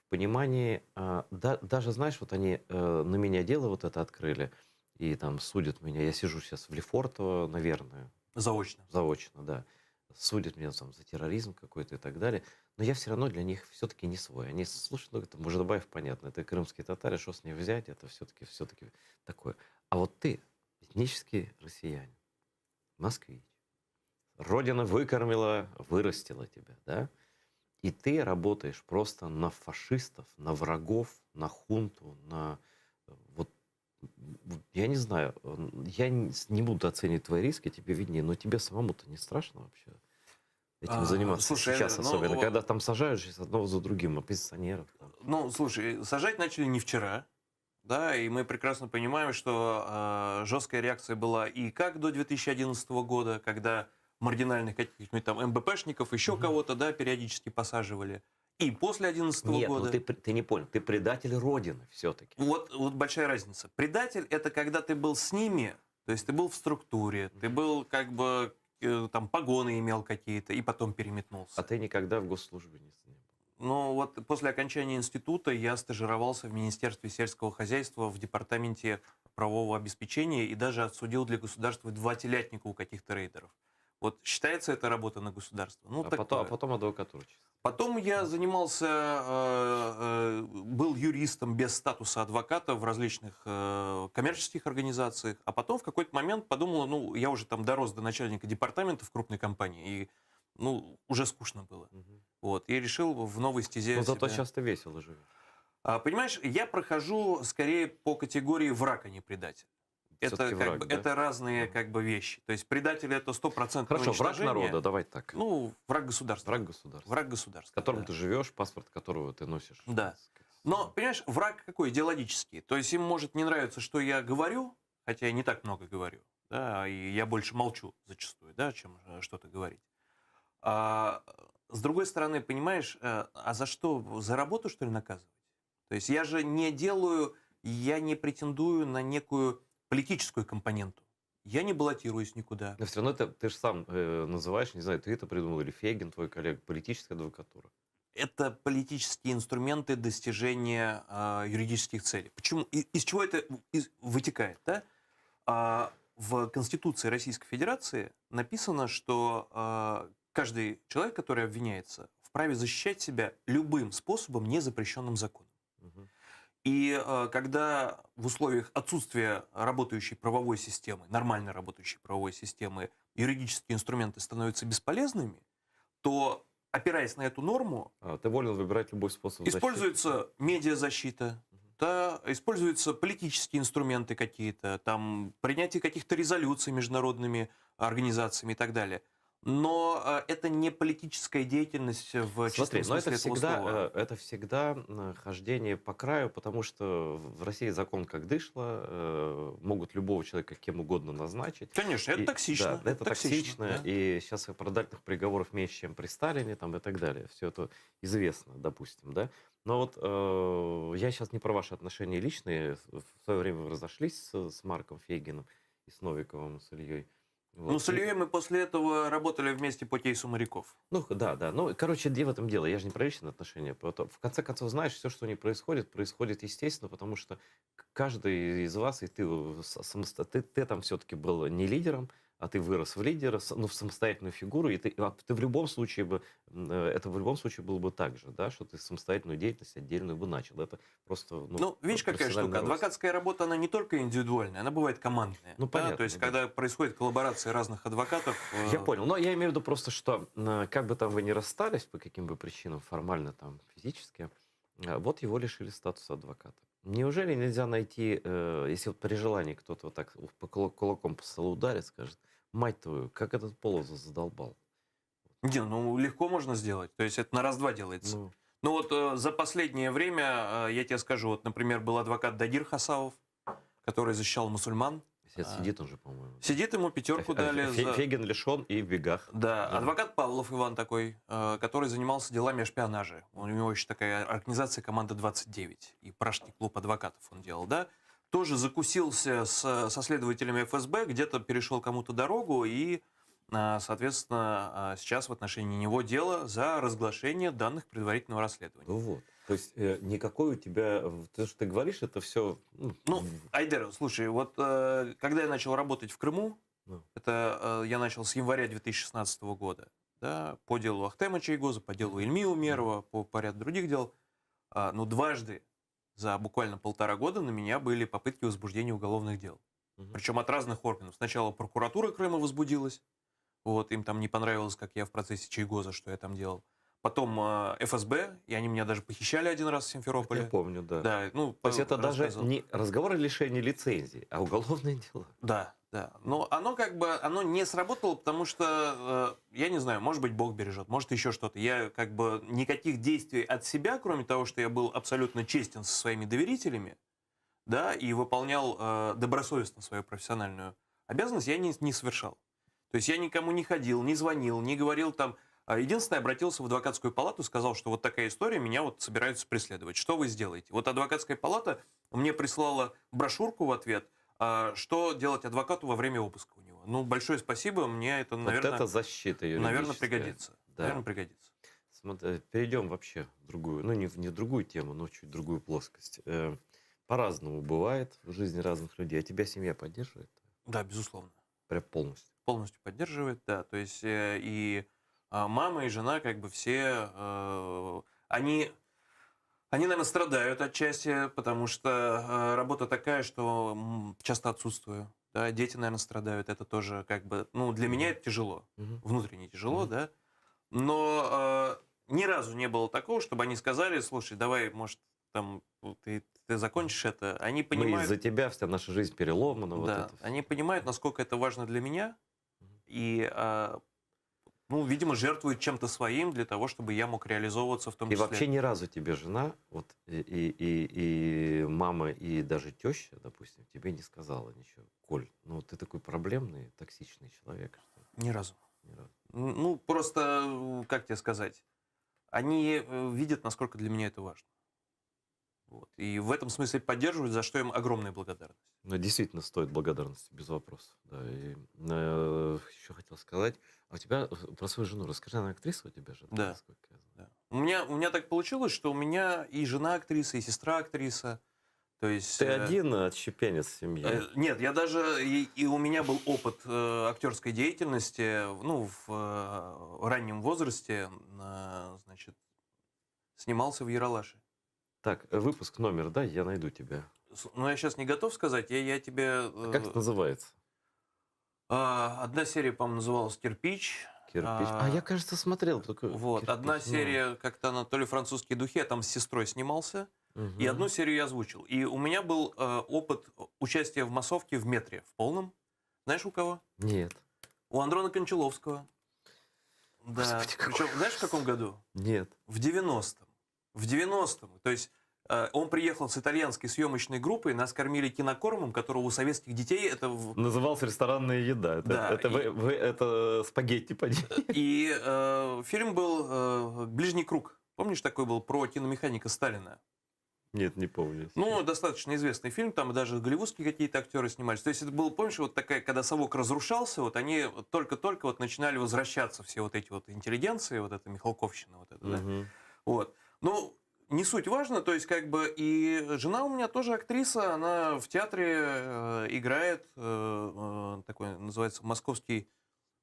В понимании, э, да, даже, знаешь, вот они э, на меня дело вот это открыли и там судят меня. Я сижу сейчас в Лефортово, наверное. Заочно. Заочно, да. Судят меня там за терроризм какой-то и так далее. Но я все равно для них все-таки не свой. Они, слушай, ну это Муждабаев, понятно, это крымские татары, что с них взять, это все-таки все-таки такое. А вот ты, этнический россиянин, москвич, Родина выкормила, вырастила тебя, да? И ты работаешь просто на фашистов, на врагов, на хунту, на э, вот м, я не знаю, м, я не с- не буду оценивать твои риски, тебе виднее, но тебе самому-то не страшно вообще этим А, заниматься слушай, сейчас ну, особенно, вот- когда там сажают сейчас одного за другим оппозиционеров. Там. Ну, слушай, сажать начали не вчера, да, и мы прекрасно понимаем, что э, жесткая реакция была и как до 2011 года, когда маргинальных каких-нибудь там МБПшников, еще кого-то, да, периодически посаживали, и после 2011 Нет, года. ну ты, ты не понял, ты предатель Родины все-таки. Вот, вот большая разница. Предатель – это когда ты был с ними, то есть ты был в структуре, ты был как бы э, там погоны имел какие-то и потом переметнулся. А ты никогда в госслужбе не был? Ну вот после окончания института я стажировался в Министерстве сельского хозяйства в департаменте правового обеспечения и даже отсудил для государства два телятника у каких-то рейдеров. Вот считается это работа на государство? Ну, а, потом, а такое. потом адвокатура чисто. Потом я занимался, э, э, был юристом без статуса адвоката в различных э, коммерческих организациях, а потом в какой-то момент подумал, ну, я уже там дорос до начальника департамента в крупной компании, и, ну, уже скучно было. Вот, и решил в новой стезе Но зато себя- сейчас ты весело живешь. А, понимаешь, я прохожу скорее по категории враг, а не предатель. Это, Всё-таки как враг, бы, да? это разные как бы вещи. То есть предатель это стопроцентное Хорошо, враг уничтожение. народа, давай так. Ну, враг государства. Враг государства. Враг государства. С которым ты живешь, паспорт которого ты носишь. Да. Но, понимаешь, враг какой? Идеологический. То есть им может не нравиться, что я говорю, хотя я не так много говорю, да, и я больше молчу зачастую, да, чем э, что-то говорить. А, с другой стороны, понимаешь, э, а за что? За работу, что ли, наказывать? То есть я же не делаю, я не претендую на некую политическую компоненту. Я не баллотируюсь никуда. Но все равно ты, ты же сам э, называешь, не знаю, ты это придумал или Фейгин, твой коллега, политическая адвокатура. это политические инструменты достижения э, юридических целей. Почему? И- из чего это из- вытекает? Да? А, в Конституции Российской Федерации написано, что э, каждый человек, который обвиняется, вправе защищать себя любым способом, не запрещенным законом. И э, когда в условиях отсутствия работающей правовой системы, нормально работающей правовой системы, юридические инструменты становятся бесполезными, то, опираясь на эту норму, А, ты волен выбирать любой способ защиты. Используется медиазащита, да, используются политические инструменты какие-то, там, принятие каких-то резолюций международными организациями и так далее. Но э, это не политическая деятельность в чистом Смотри, но это смысле этого всегда, слова. э, это всегда м, хождение по краю, потому что в России закон как дышло, э, могут любого человека кем угодно назначить. Конечно, это И- токсично. Да, это Токсично, токсично, да. и сейчас оправдательных приговоров меньше, чем при Сталине там, и так далее. Все это известно, допустим, да. Но вот э, я сейчас не про ваши отношения личные. В свое время вы разошлись с, с Марком Фейгиным и с Новиковым, с Ильей. Вот. Ну, с Ильей мы после этого работали вместе по кейсу моряков. Ну, да, да. Ну, короче, где в этом дело? Я же не про личные отношения. Потом, в конце концов, знаешь, все, что не происходит, происходит естественно, потому что каждый из вас, и ты, самосто... ты, ты там все-таки был не лидером, а ты вырос в лидера, ну, в самостоятельную фигуру, и ты, а ты в любом случае бы, э, это в любом случае было бы так же, да, что ты самостоятельную деятельность отдельную бы начал. Это просто, ну, Ну, видишь, какая штука? рост. Адвокатская работа, она не только индивидуальная, она бывает командная. Ну, да? понятно, То есть, да. когда происходит коллаборация разных адвокатов... э, Я понял. Но я имею в виду просто, что э, как бы там вы ни расстались, по каким бы причинам, формально там, физически, вот его лишили статуса адвоката. Неужели нельзя найти, э, если вот при желании кто-то вот так по кулаком по столу ударит, скажет, мать твою, как этот Полозов задолбал. Не, ну легко можно сделать. То есть это на раз-два делается. Ну. Ну вот э, за последнее время, э, я тебе скажу, вот, например, был адвокат Дагир Хасавов, который защищал мусульман. Сидит, сидит он же, по-моему. Сидит, ему пятерку дали. Фе- за- Фегин лишен и в бегах. Да, адвокат Павлов Иван такой, э, который занимался делами о шпионаже. У него еще такая организация «Команда 29» и «Пражский клуб адвокатов» он делал, да. Тоже закусился с, со следователями ФСБ, где-то перешел кому-то дорогу и, э, соответственно, э, сейчас в отношении него дело за разглашение данных предварительного расследования. Ну вот. То есть э, никакой у тебя... То, что ты говоришь, это все... Ну, Айдер, слушай, вот э, когда я начал работать в Крыму, Ну. это э, я начал с января 2016 года, да, по делу Ахтема Чайгоза, по делу Ильми Умерова, по, по ряду других дел, а, ну, дважды за буквально полтора года на меня были попытки возбуждения уголовных дел. Причем от разных органов. Сначала прокуратура Крыма возбудилась, вот, им там не понравилось, как я в процессе Чайгоза, что я там делал. Потом э, ФСБ, и они меня даже похищали один раз в Симферополе. Я помню, да. Да, ну, То есть это даже не разговор о лишении лицензии, а уголовное дело. Да, да. Но оно как бы, оно не сработало, потому что, э, я не знаю, может быть, Бог бережет, может, еще что-то. Я как бы никаких действий от себя, кроме того, что я был абсолютно честен со своими доверителями, да, и выполнял э, добросовестно свою профессиональную обязанность, я не, не совершал. То есть я никому не ходил, не звонил, не говорил там... А Единственное, обратился в адвокатскую палату, сказал, что вот такая история, меня вот собираются преследовать. Что вы сделаете? Вот адвокатская палата мне прислала брошюрку в ответ, а, что делать адвокату во время обыска у него. Ну, большое спасибо, мне это, наверное... Вот это защита юридическая. Наверное, пригодится. Да. Наверное, пригодится. Смотри, перейдем вообще в другую, ну не в не в другую тему, но чуть другую плоскость. Э, По-разному бывает в жизни разных людей. А тебя семья поддерживает? Да, безусловно. Прям полностью? Полностью поддерживает, да. То есть э, и мама, и жена как бы все, э, они, они, наверное, страдают отчасти, потому что э, работа такая, что часто отсутствую. Да, дети, наверное, страдают. Это тоже как бы, ну, для меня это тяжело, внутренне тяжело, да. Но э, ни разу не было такого, чтобы они сказали, слушай, давай, может, там, ты, ты закончишь это. Они понимают... Мы из-за тебя вся наша жизнь переломана. Вот Да, это. они понимают, насколько это важно для меня, и, а, ну, видимо, жертвуют чем-то своим для того, чтобы я мог реализовываться в том И числе. вообще ни разу тебе жена, вот и, и, и, и мама, и даже теща, допустим, тебе не сказала ничего. Коль, ну ты такой проблемный, токсичный человек. Что... Ни разу. Ни разу. Ну, просто, как тебе сказать, они э, видят, насколько для меня это важно. Вот. И в этом смысле поддерживают, за что им огромная благодарность. Ну, действительно стоит благодарности, без вопросов. Да, и, э, еще хотел сказать, а у тебя, э, про свою жену расскажи, она актриса у тебя же? Да. насколько я знаю? Да. У меня, у меня так получилось, что у меня и жена актриса, и сестра актриса. То есть, Ты э, один отщепенец в семье? Э, Нет, я даже и, и у меня был опыт э, актерской деятельности, ну, в э, раннем возрасте, э, значит, снимался в Ералаше. Так, э, выпуск номер, да, я найду тебя. Ну, я сейчас не готов сказать, я, я тебе... э, Как это называется? а, одна серия, по-моему, называлась «Кирпич». Кирпич. А, я, кажется, смотрел. Такой, Вот, кирпич, одна ну. серия, как-то она, то ли «Французские духи», я там с сестрой снимался, и Мгм. одну серию я озвучил. И у меня был э, опыт участия в массовке в метре, в полном. Знаешь, у кого? Нет. У Андрона Кончаловского. Да. Причем, знаешь, в каком году? Нет. В 90-м. В 90-м. То есть э, он приехал с итальянской съемочной группой, нас кормили кинокормом, которого у советских детей это... Назывался ресторанная еда. Это, Да, это, и- вы, вы- это спагетти поди. И э, фильм был э, «Ближний круг». Помнишь, такой был про киномеханика Сталина? Нет, не помню. Ну, достаточно известный фильм, там даже голливудские какие-то актеры снимались. То есть это было, помнишь, вот такая, когда совок разрушался, вот они только-только вот начинали возвращаться все вот эти вот интеллигенции, вот эта Михалковщина, вот это, да. Вот. Ну, не суть важно, то есть как бы и жена у меня тоже актриса, она в театре э, играет, э, э, такой называется Московский,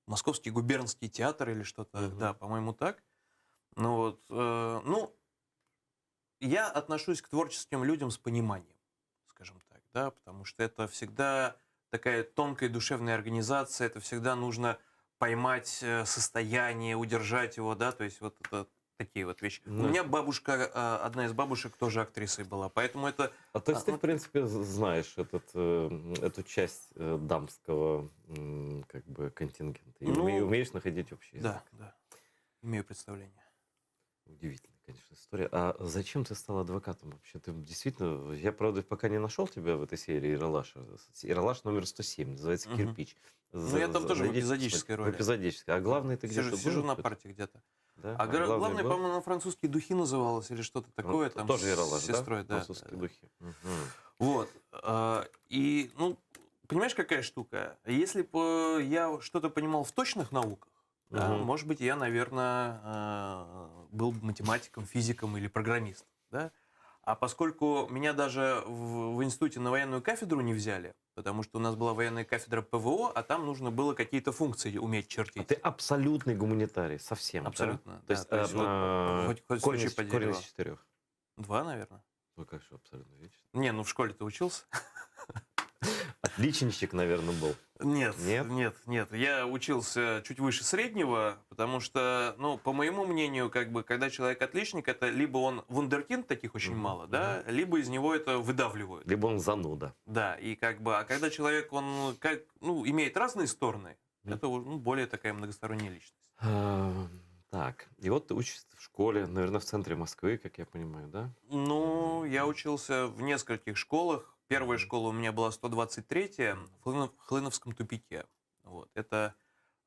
Московский губернский театр или что-то, да, по-моему, так. Ну вот, э, ну, я отношусь к творческим людям с пониманием, скажем так, да, потому что это всегда такая тонкая душевная организация, это всегда нужно поймать э, состояние, удержать его, да, то есть вот это такие вот вещи. У Ну, меня бабушка, э, одна из бабушек тоже актрисой была, поэтому это... А то есть а, ты, ну, в принципе, з- знаешь этот, э, м, эту часть э, дамского м, как бы контингента и Ну, уме- умеешь находить общий язык. Да, да, имею представление. Удивительная, конечно, история. А зачем ты стал адвокатом вообще? Ты действительно... Я, правда, пока не нашел тебя в этой серии Ералаша. Ералаш номер 107, называется Мгм. «Кирпич». Ну, я там тоже в зайдите, эпизодической посмотрите. роли. В эпизодической. А главный ты Сижу, где-то сижу был? на парте где-то. Да? А, А гра- главный главное, был? по-моему, на французские духи называлось или что-то такое. Ну, там тоже с Ералаш, да? сестрой, да. Французские да, да. духи. Мгм. Вот. а, И, ну, понимаешь, какая штука? Если бы я что-то понимал в точных науках, да, Мгм. может быть, я, наверное, э, был бы математиком, физиком или программистом. Да? А поскольку меня даже в, в институте на военную кафедру не взяли, потому что у нас была военная кафедра ПВО, а там нужно было какие-то функции уметь чертить. А ты абсолютный гуманитарий, совсем, да? Абсолютно, То да, есть, то есть э, вот э, хоть- хоть корень случай из, по корень дереву. из четырех. Два, наверное. Ну, как же абсолютно вечно. Не, ну в школе ты учился. Отличничек, наверное, был. Нет, Нет? нет, нет. Я учился чуть выше среднего, потому что, ну, по моему мнению, как бы, когда человек отличник, это либо он вундеркинд, таких очень мало, да, либо из него это выдавливают. Либо он зануда. Да, и как бы, а когда человек, он как, ну, имеет разные стороны, это ну, более такая многосторонняя личность. А, Так, и вот ты учишься в школе, наверное, в центре Москвы, как я понимаю, да? Ну, я учился в нескольких школах. Первая школа у меня была 123-я в Хлынов- Хлыновском тупике. Вот. Это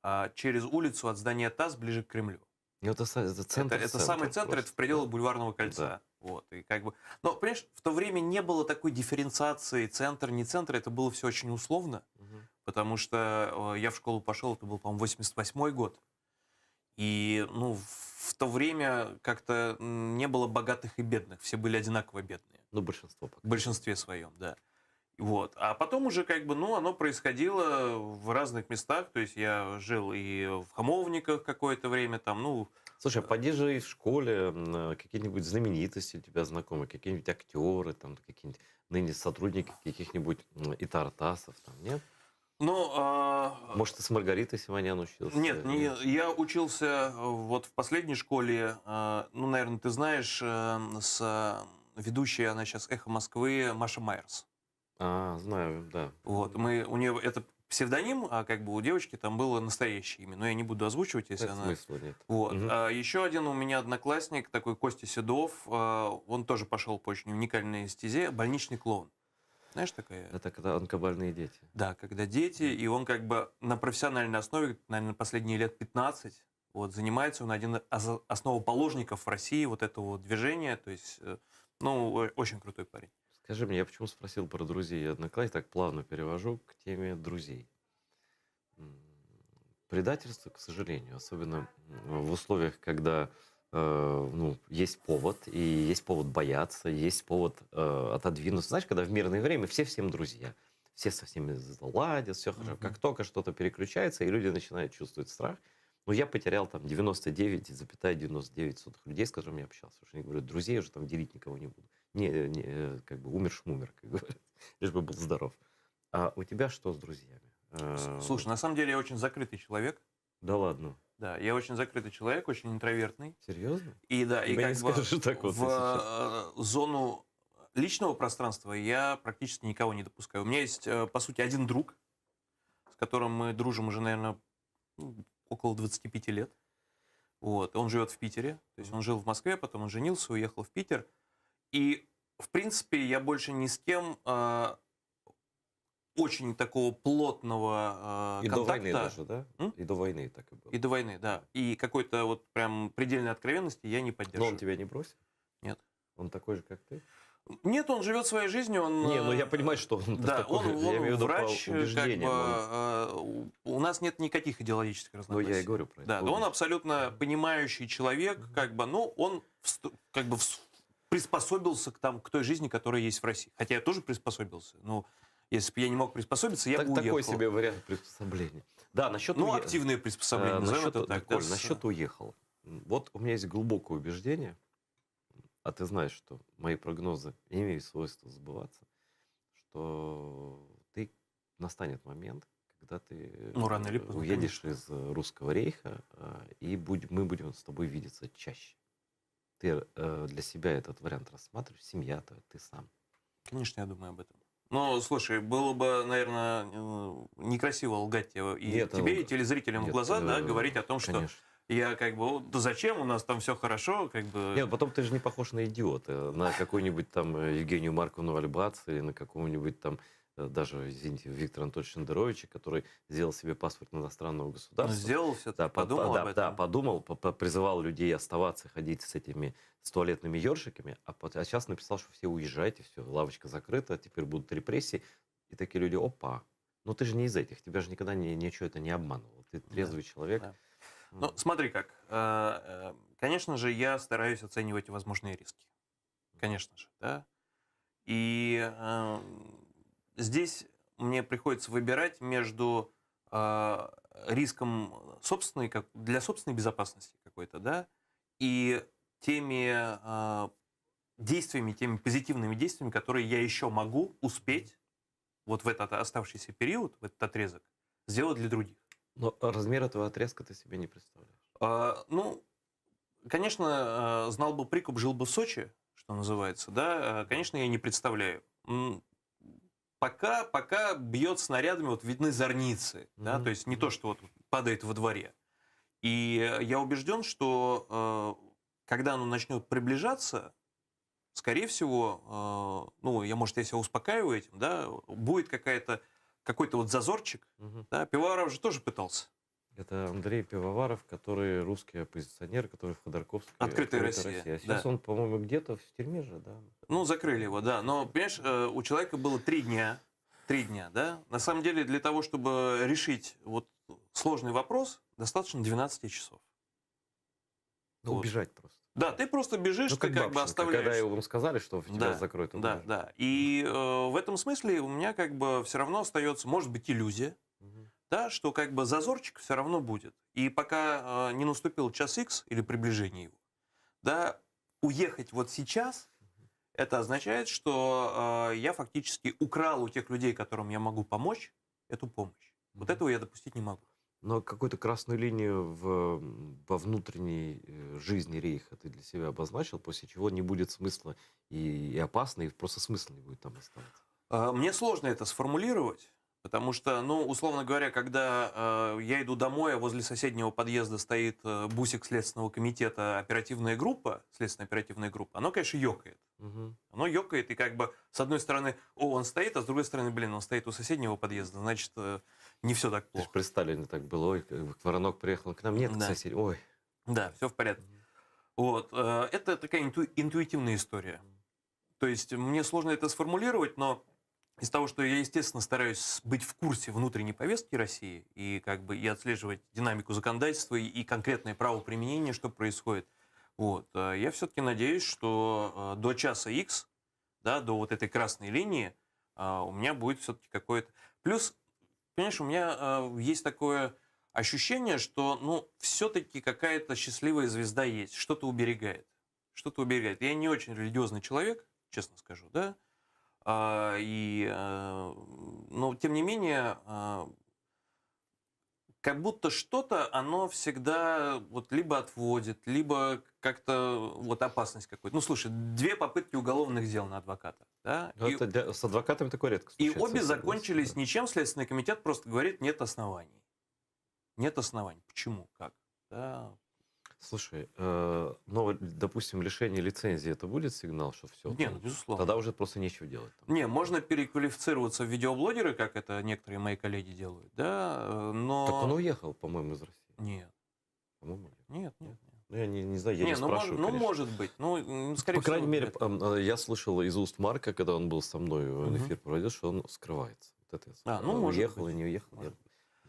а, через улицу от здания ТАСС ближе к Кремлю. Ну, это, са- это центр. это, это самый центр, это в просто. пределах бульварного кольца. Вот, и как бы... Но, понимаешь, в то время не было такой дифференциации центр, не центр, это было все очень условно, потому что э, я в школу пошел, это был, по-моему, 88 год. И, ну, в то время как-то м, не было богатых и бедных, все были одинаково бедные. Ну, большинство пока. В большинстве своем, да. Вот. А потом уже как бы, ну, оно происходило в разных местах. То есть я жил и в Хамовниках какое-то время там, ну... Слушай, а поди же и в школе м, э, какие-нибудь знаменитости у тебя знакомые, какие-нибудь актеры, там, какие-нибудь ныне сотрудники каких-нибудь м, Итартасов, там, нет? Ну, а, Может, ты с Маргаритой Симонян учился? Нет, не, я учился э, вот в последней школе, э, ну, наверное, ты знаешь, э, с э, ведущей, она сейчас «Эхо Москвы» Маша Майерс. А, знаю, да. Вот, мы, у нее это псевдоним, а как бы у девочки там было настоящее имя, но я не буду озвучивать, если Нет она... смысла нет. Вот. Мгм. А еще один у меня одноклассник, такой Костя Седов, э, он тоже пошел по очень уникальной стезе, больничный клоун. Знаешь, такая? Это когда онкобольные дети. Да, когда дети, и он как бы на профессиональной основе, наверное, последние лет 15, вот, занимается, он один из основоположников в России вот этого вот движения, то есть, э, ну, о- очень крутой парень. Скажи мне, я почему спросил про друзей и одноклассников, так плавно перевожу к теме друзей. М, Предательство, к сожалению, особенно м, в условиях, когда э, ну, есть повод, и есть повод бояться, есть повод э, отодвинуться. Знаешь, когда в мирное время все всем друзья, все со всеми ладят, все хорошо. Как только что-то переключается, и люди начинают чувствовать страх, ну, я потерял там 99,99 людей, с которыми я общался. Уже не говорю, друзей уже там делить никого не буду. Не, не, э, как бы умер шмумер, как говорят, лишь бы был здоров. А у тебя что с друзьями? Э, Слушай, на самом деле я очень закрытый человек. Да ладно. Да, я очень закрытый человек, очень интровертный. Серьезно? И да, и Тебя как не бы скажешь так вот, в если честно. э, зону личного пространства я практически никого не допускаю. У меня есть, э, по сути, один друг, с которым мы дружим уже, наверное, ну, около 25 лет. Вот. Он живет в Питере. То есть он жил в Москве, потом он женился, уехал в Питер. И, в принципе, я больше ни с кем э, очень такого плотного э, И до контакта... войны даже, да? И до войны так и было. И до войны, да. И какой-то вот прям предельной откровенности я не Но поддерживаю. он тебя не бросил? Нет. Он такой же, как ты? Нет, он живет своей жизнью, он... Не, ну я понимаю, что он Да, такой, он, я он имею в виду по врач, э, как бы, убеждениям, он- э, у нас нет никаких идеологических Ну, разногласий. я и говорю про это. Да, да, он абсолютно понимающий человек, как бы, ну, он вст- как бы вс- приспособился к, там, к той жизни, которая есть в России. Хотя я тоже приспособился. Ну, если бы я не мог приспособиться, я Так- бы уехал. такой себе вариант приспособления. Да, насчет Ну, уе- активное приспособление, Э, назовем насчет, это так, да, Коль, с- насчет уехал. Вот у меня есть глубокое убеждение, а ты знаешь, что мои прогнозы имеют свойство сбываться, что ты настанет момент, когда ты Ну, рано или э, поздно, уедешь конечно. из э, русского рейха, э, и будь, мы будем с тобой видеться чаще. Ты э, для себя этот вариант рассматриваешь, семья твоя, ты сам. Конечно, я думаю об этом. Ну, слушай, было бы, наверное, э, некрасиво лгать тебе и Нет, тебе, э, и телезрителям в нет, глаза, да, э, говорить о том, что конечно. я как бы, «О, да зачем, у нас там все хорошо, как бы... Нет, потом ты же не похож на идиота, на какую-нибудь там э, Евгению Марковну Альбац или на какого-нибудь там э, даже, извините, Виктора Анатольевича Шендеровича, который сделал себе паспорт иностранного государства. Ну, сделал всё-таки, да, по- подумал да, об этом. Да, подумал, по- по- призывал людей оставаться, ходить с этими с туалетными ёршиками, а, пот- а сейчас написал, что все уезжайте, все, лавочка закрыта, теперь будут репрессии. И такие люди, опа, ну ты же не из этих, тебя же никогда ни, ничего это не обманывало, ты трезвый человек. Да. Ну, смотри как. Э, э, Конечно же, я стараюсь оценивать возможные риски. Конечно же, да. И э, здесь мне приходится выбирать между э, риском собственной, как, для собственной безопасности какой-то, да, и теми э, действиями, теми позитивными действиями, которые я еще могу успеть вот в этот оставшийся период, в этот отрезок, сделать для других. Но размер этого отрезка ты себе не представляешь. А, ну, конечно, э, знал бы прикуп, жил бы в Сочи, что называется, да, э, конечно, я не представляю. М, Пока, пока бьет снарядами, вот видны зорницы, да, Мгм, то есть не то, что вот падает во дворе. И э, я убежден, что э, когда оно начнет приближаться, скорее всего, э, ну, я, может, я себя успокаиваю этим, да, будет какая-то, какой-то вот зазорчик, да, Пивоваров же тоже пытался. Это Андрей Пивоваров, который русский оппозиционер, который в Ходорковской... Открытая Россия, А сейчас да. он, по-моему, где-то в тюрьме же, да? Ну, закрыли его, да. Но, понимаешь, э, у человека было три дня. Три дня, да? На самом деле, для того, чтобы решить вот сложный вопрос, достаточно 12 часов. Ну, Вот. убежать просто. Да, ты просто бежишь, Ну, ты как бы Бабченко, оставляешь... Когда ему сказали, что тебя Да, закроют, он да, убежал. да. И э, в этом смысле у меня как бы все равно остается, может быть, иллюзия, да, что как бы зазорчик все равно будет. И пока э, не наступил час X или приближение его, да, уехать вот сейчас, это означает, что э, я фактически украл у тех людей, которым я могу помочь, эту помощь. Вот этого я допустить не могу. Но какую-то красную линию в, во внутренней э, жизни рейха ты для себя обозначил, после чего не будет смысла и, и опасно, и просто смысла не будет там оставаться. Э, Мне сложно это сформулировать, потому что, ну, условно говоря, когда э, я иду домой, а возле соседнего подъезда стоит э, бусик Следственного комитета, оперативная группа, следственная оперативная группа, оно, конечно, ёкает. Оно ёкает, и как бы с одной стороны, о, он стоит, а с другой стороны, блин, он стоит у соседнего подъезда, значит, э, не все так Ты плохо. ж при Сталине так было, ой, как бы Воронок приехал к нам, нет, Да. соседи, ой. Да, все в порядке. Вот, э, это такая инту- интуитивная история. То есть мне сложно это сформулировать, но из того, что я, естественно, стараюсь быть в курсе внутренней повестки России и как бы и отслеживать динамику законодательства и, и конкретное правоприменение, что происходит, вот, э, я все-таки надеюсь, что э, до часа X, да, до вот этой красной линии э, у меня будет все-таки какое-то... Плюс, понимаешь, у меня э, есть такое ощущение, что, ну, все-таки какая-то счастливая звезда есть, что-то уберегает. Что-то уберегает. Я не очень религиозный человек, честно скажу, да, А, и, э, но, тем не менее, а, как будто что-то, оно всегда вот либо отводит, либо как-то вот опасность какой-то. Ну, слушай, две попытки уголовных дел на адвоката, да? Ну, И- это для- с адвокатами такое редко и случается. обе я согласен, закончились да. ничем. Следственный комитет просто говорит, нет оснований. Нет оснований. Почему? Как? Да. Слушай, э, но, допустим, лишение лицензии, это будет сигнал, что все? Не, ну, безусловно. Тогда уже просто нечего делать. Не, можно переквалифицироваться в видеоблогеры, как это некоторые мои коллеги делают, да, э, но... Так он уехал, по-моему, из России. Нет. По-моему, Нет, нет, нет. Ну, я не, не знаю, я не, не ну, спрашиваю, ну, конечно. может быть. Ну, скорее По крайней всего, мере, вряд ли. э, я слышал из уст Марка, когда он был со мной, он Мгм. эфир проводил, что он скрывается. Вот это я А, слышал. ну, может уехал быть. или не уехал, я,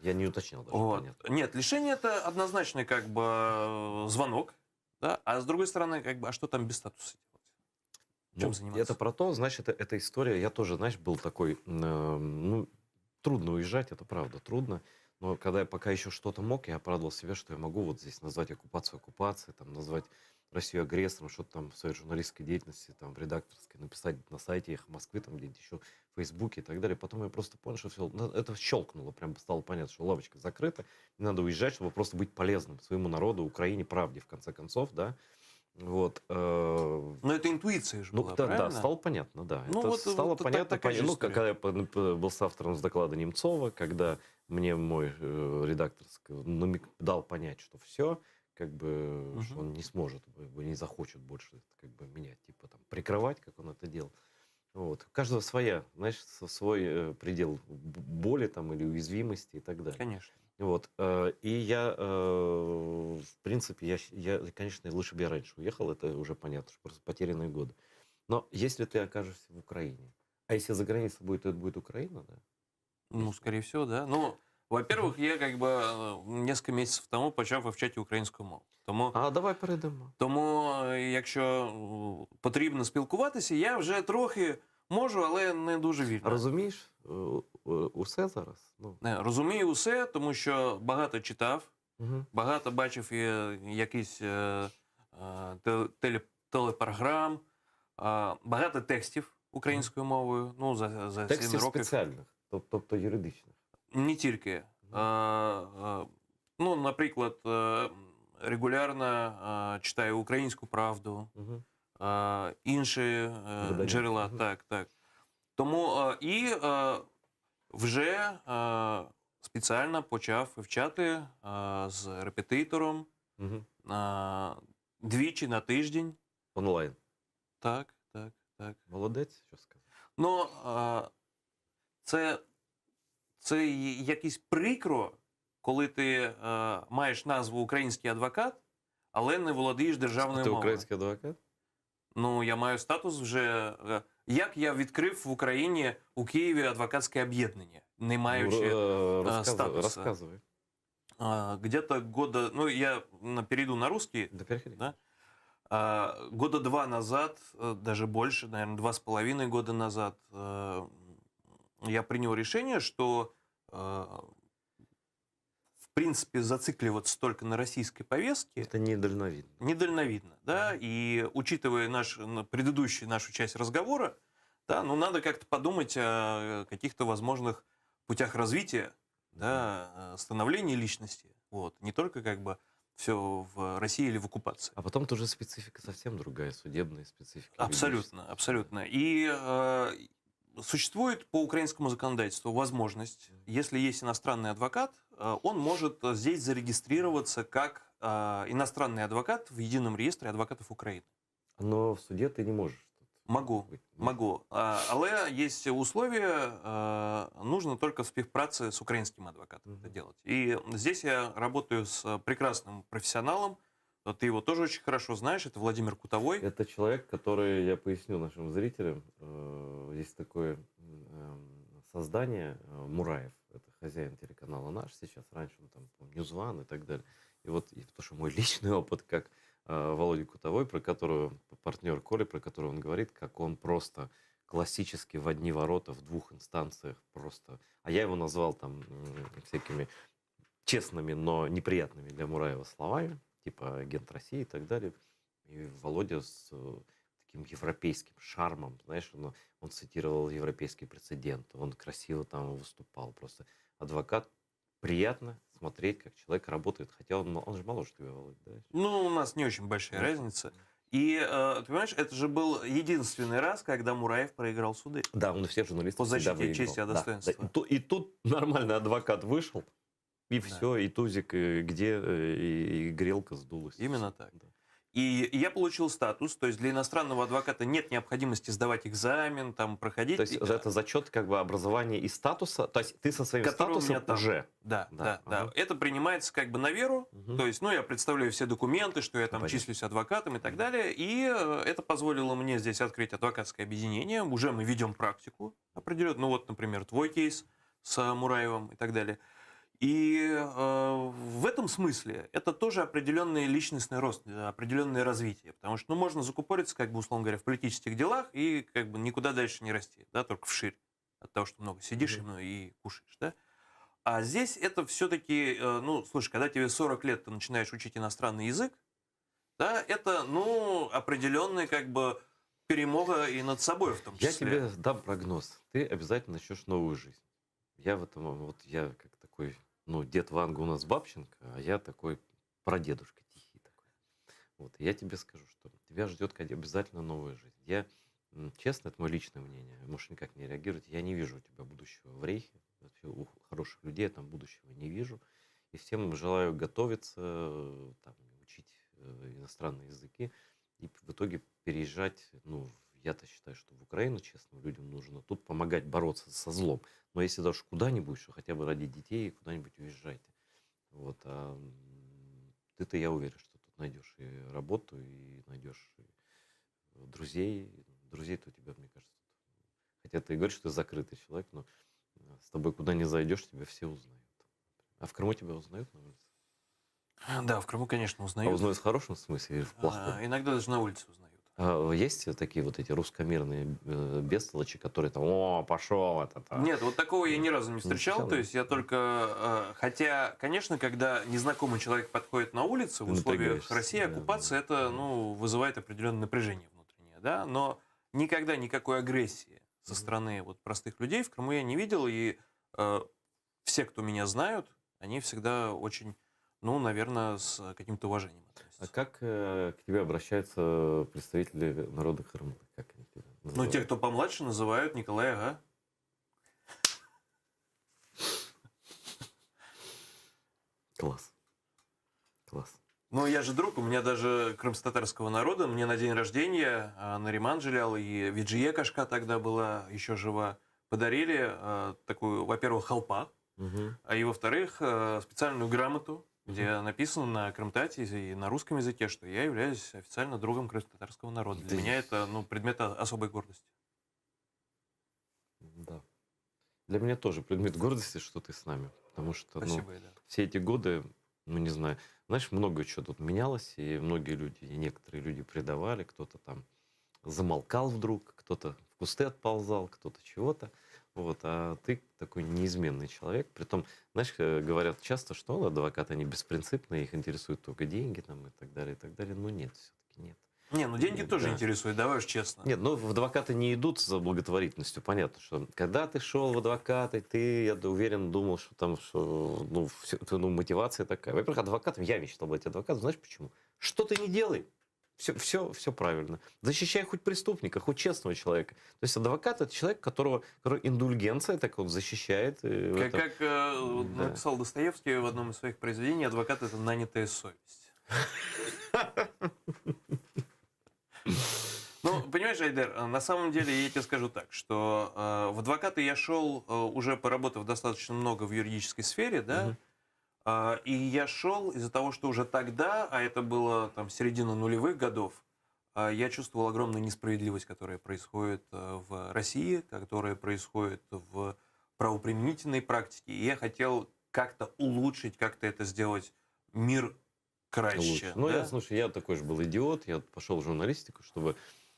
я не уточнял даже, Вот. понятно. Нет, лишение это однозначный как бы э, звонок, да, а с другой стороны, как бы, а что там без статуса делать? Чем Ну, заниматься? Это про то, знаешь, это, эта история, я тоже, знаешь, был такой, э, ну, трудно уезжать, это правда, трудно. Но когда я пока еще что-то мог, я оправдывал себя, что я могу вот здесь назвать оккупацию оккупацией, там, назвать Россию агрессором, что-то там в своей журналистской деятельности, там, в редакторской, написать на сайте «Эхо Москвы», там, где-нибудь еще в Фейсбуке и так далее. Потом я просто понял, что все, это щелкнуло, прям стало понятно, что лавочка закрыта, не надо уезжать, чтобы просто быть полезным своему народу, Украине, правде, в конце концов, да. Вот. э, Но это интуиция же ну, была, да, да, правильно? стало понятно, да. Ну, это вот, стало вот так- понятно. такая же поня- ну, история. когда я по- был соавтором с доклада Немцова, когда мне мой э, редактор ск- намек- дал понять, что все, как бы, что он не сможет, э, не захочет больше это как бы меня, типа, там, прикрывать, как он это делал. Вот. У каждого своя, знаешь, с- свой э, предел б- боли там или уязвимости и так далее. Конечно. Вот. э, И я, э, в принципе, я, щ- я, конечно, лучше бы я раньше уехал, это уже понятно, что просто потерянные годы. Но если ты окажешься в Украине, а если за границей будет, то это будет Украина, да? Ну, скорее всего, да. Ну, во-первых, я как бы э, несколько месяцев тому почав вивчати українську мову. Тому, а давай перейдемо. Тому, е, якщо е, потрібно спілкуватися, я вже трохи можу, але не дуже вільно. Розумієш е, е, усе зараз? Ну. Не, Розумію усе, тому що багато читав, Мгм. багато бачив е, якісь е, е, те- теле, телепрограм, е, багато текстів українською мовою. Ну, за, за 7 Текстів років. спеціальних, тоб- тобто юридичних. Не тільки. Е, е, ну, наприклад, е, регулярно е, читаю українську правду, е, інші е, Видання. джерела. Мгм. Так, так. Тому е, і е, вже е, спеціально почав вивчати е, з репетитором Мгм. е, двічі на тиждень. Онлайн. Так, так, так. Молодець, що сказати. Ну, е, це, це й- якесь прикро, коли ти е, маєш назву український адвокат, але не володієш державною Ти мовою. український адвокат? Ну, я маю статус вже. е, Як я відкрив в Україні у Києві адвокатське об'єднання, не маючи Ну, е, розказуй, статусу? розказуй. А, Где-то года, ну я на- перейду на русский. Да, переходи. Да? А, Года два назад, э, даже больше, наверное, два с половиной года назад, э, я принял решение, что э, в принципе зацикливаться только на российской повестке Это недальновидно. недальновидно, да, и учитывая наш, на- предыдущую нашу часть разговора, да, ну надо как-то подумать о каких-то возможных путях развития, да, э, становления личности, вот, не только как бы все в России или в оккупации. А потом тоже специфика совсем другая, судебная специфика. Абсолютно, абсолютно. И э, существует по украинскому законодательству возможность, если есть иностранный адвокат, э, он может э, здесь зарегистрироваться как э, иностранный адвокат в едином реестре адвокатов Украины. Но в суде ты не можешь. Могу, могу. А, Але есть условия, э, нужно только в співпраці с украинским адвокатом это делать. И здесь я работаю с прекрасным профессионалом, ты его тоже очень хорошо знаешь, это Владимир Кутовой. Это человек, который, я поясню нашим зрителям, э, есть такое м, создание э, Мураев, это хозяин телеканала «Наш» сейчас, раньше он там, по-моему, Ньюзван и так далее. И вот, и потому что мой личный опыт, как э, Володя Кутовой, про которого, партнер Коли, про которого он говорит, как он просто классически в одни ворота в двух инстанциях просто... А я его назвал там м, всякими честными, но неприятными для Мураева словами, типа агент России и так далее. И Володя с э, таким европейским шармом, знаешь, он, он цитировал европейский прецедент, он красиво там выступал. Просто адвокат приятно смотреть, как человек работает, хотя он, он же моложе тебя, Володя, да? Ну, у нас не очень большая разница. И, э, ты понимаешь, это же был единственный раз, когда Мураев проиграл суды. Да, он у всех журналистов По всегда защите выиграл. чести и Да, да. достоинства. И, ту- и тут нормально адвокат вышел, и все, и тузик, э, где, э, и, и грелка сдулась. Именно так. И я получил статус, то есть для иностранного адвоката нет необходимости сдавать экзамен, там, проходить. То есть это зачет как бы образования и статуса, то есть ты со своим который у статусом меня там. уже. Да, да, Да, да. ага. Это принимается как бы на веру. То есть, ну, я представляю все документы, что я там Понятно. числюсь адвокатом и так далее. И э, это позволило мне здесь открыть адвокатское объединение. Уже мы ведем практику определенную. Ну, вот, например, твой кейс с Мураевым и так далее. И э, в этом смысле это тоже определенный личностный рост, э, определенное развитие. Потому что ну, можно закупориться, как бы, условно говоря, в политических делах и как бы никуда дальше не расти, да, только вширь от того, что много сидишь ну, и кушаешь, да. А здесь это все-таки, ну, слушай, когда тебе 40 лет, ты начинаешь учить иностранный язык, да, это, ну, определенный как бы перемога и над собой в том Я числе. тебе дам прогноз. Ты обязательно начнешь новую жизнь. Я в этом, вот я как такой, ну, дед Ванга у нас Бабченко, а я такой прадедушка тихий такой. Вот, и я тебе скажу, что тебя ждет обязательно новая жизнь. Я, честно, это мое личное мнение, можешь никак не реагировать, я не вижу у тебя будущего в Рейхе, вообще у хороших людей я там будущего не вижу. И всем желаю готовиться, э, там, учить э, иностранные языки и в итоге переезжать, ну, я-то считаю, что в Украину, честно, людям нужно тут помогать бороться со злом. Но если даже куда-нибудь, что хотя бы ради детей куда-нибудь уезжайте. Вот, а ты-то, я уверен, что тут найдешь и работу, и найдешь и друзей. Друзей-то у тебя, мне кажется, хотя ты и говоришь, что ты закрытый человек, но с тобой куда ни зайдешь, тебя все узнают. А в Крыму тебя узнают на улице? Да, в Крыму, конечно, узнают. А узнают в хорошем смысле или в плохом? А, иногда даже на улице узнают. А есть такие вот эти русскомирные э, бестолочи, которые там, о, пошел это там. Нет, вот такого я ни разу не встречал. встречал, То есть я только... э, Хотя, конечно, когда незнакомый человек подходит на улице в Ты условиях напрягаешься, России, да, оккупации, это ну, вызывает определенное напряжение внутреннее. Да? Но никогда никакой агрессии со стороны вот простых людей в Крыму я не видел. И э, все, кто меня знают, они всегда очень, ну, наверное, с каким-то уважением. А как э, к тебе обращаются представители народа Крыма? Как они тебя Ну, называют? те, кто помладше, называют Николай Ага. Класс. Класс. Ну, я же друг, у меня даже крымско-татарского народа, мне на день рождения а, Нариман Джелял и Виджие Кашка тогда была еще жива, подарили а, такую, во-первых, халпа, Мгм. а и во-вторых, э, специальную грамоту, где написано на крымтате и на русском языке, что я являюсь официально другом крымско-татарского народа. Для Да. меня это, ну, предмет особой гордости. Да. Для меня тоже предмет гордости, что ты с нами. Потому что ну, Спасибо, Илья. все эти годы, ну не знаю, знаешь, много чего тут менялось, и многие люди, и некоторые люди предавали, кто-то там замолкал вдруг, кто-то в кусты отползал, кто-то чего-то. Вот, а ты такой неизменный человек. Притом, знаешь, э, говорят часто, что ну, адвокаты, они беспринципные, их интересуют только деньги там, и так далее, и так далее. Но нет, все-таки нет. Не, ну деньги Нет, тоже да. интересуют, давай уж честно. Нет, ну в адвокаты не идут за благотворительностью. Понятно, что когда ты шел в адвокаты, ты, я уверен, думал, что там, что, ну, всё- ну, мотивация такая. Во-первых, адвокатом, я мечтал быть адвокатом, знаешь почему? Что ты не делай, все, все, все правильно. Защищай хоть преступника, хоть честного человека. То есть адвокат – это человек, которого, который индульгенция, так он защищает. э, в Как, этом. как, э, Да. написал Достоевский в одном из своих произведений, адвокат это нанятая совесть. Ну, понимаешь, Айдер, э, на самом деле я тебе скажу так, что э, в адвокаты я шел, э, уже поработав достаточно много в юридической сфере, да, а, и я шел из-за того, что уже тогда, а это было там середина нулевых годов, а, я чувствовал огромную несправедливость, которая происходит э, в России, которая происходит в правоприменительной практике. И я хотел как-то улучшить, как-то это сделать мир краще. Лучше. Ну, да? я, слушай, я такой же был идиот. Я пошел в журналистику, чтобы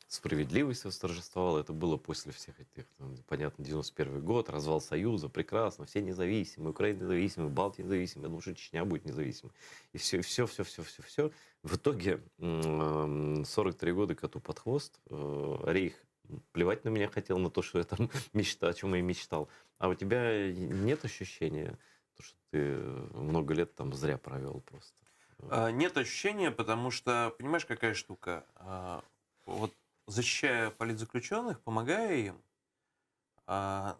справедливость восторжествовала. Это было после всех этих, там, понятно, 91 год, развал Союза, прекрасно, все независимы, Украина независимая, Балтия независимая, я думал, что Чечня будет независимой. И все, все, все, все, все, все. В итоге м, 43 года коту под хвост, э, Рейх плевать на меня хотел, на то, что я там мечта, о чем я и мечтал. А у тебя нет ощущения, то, что ты много лет там зря провел просто? А, Нет ощущения, потому что, понимаешь, какая штука? А, Вот защищая политзаключенных, помогая им, а,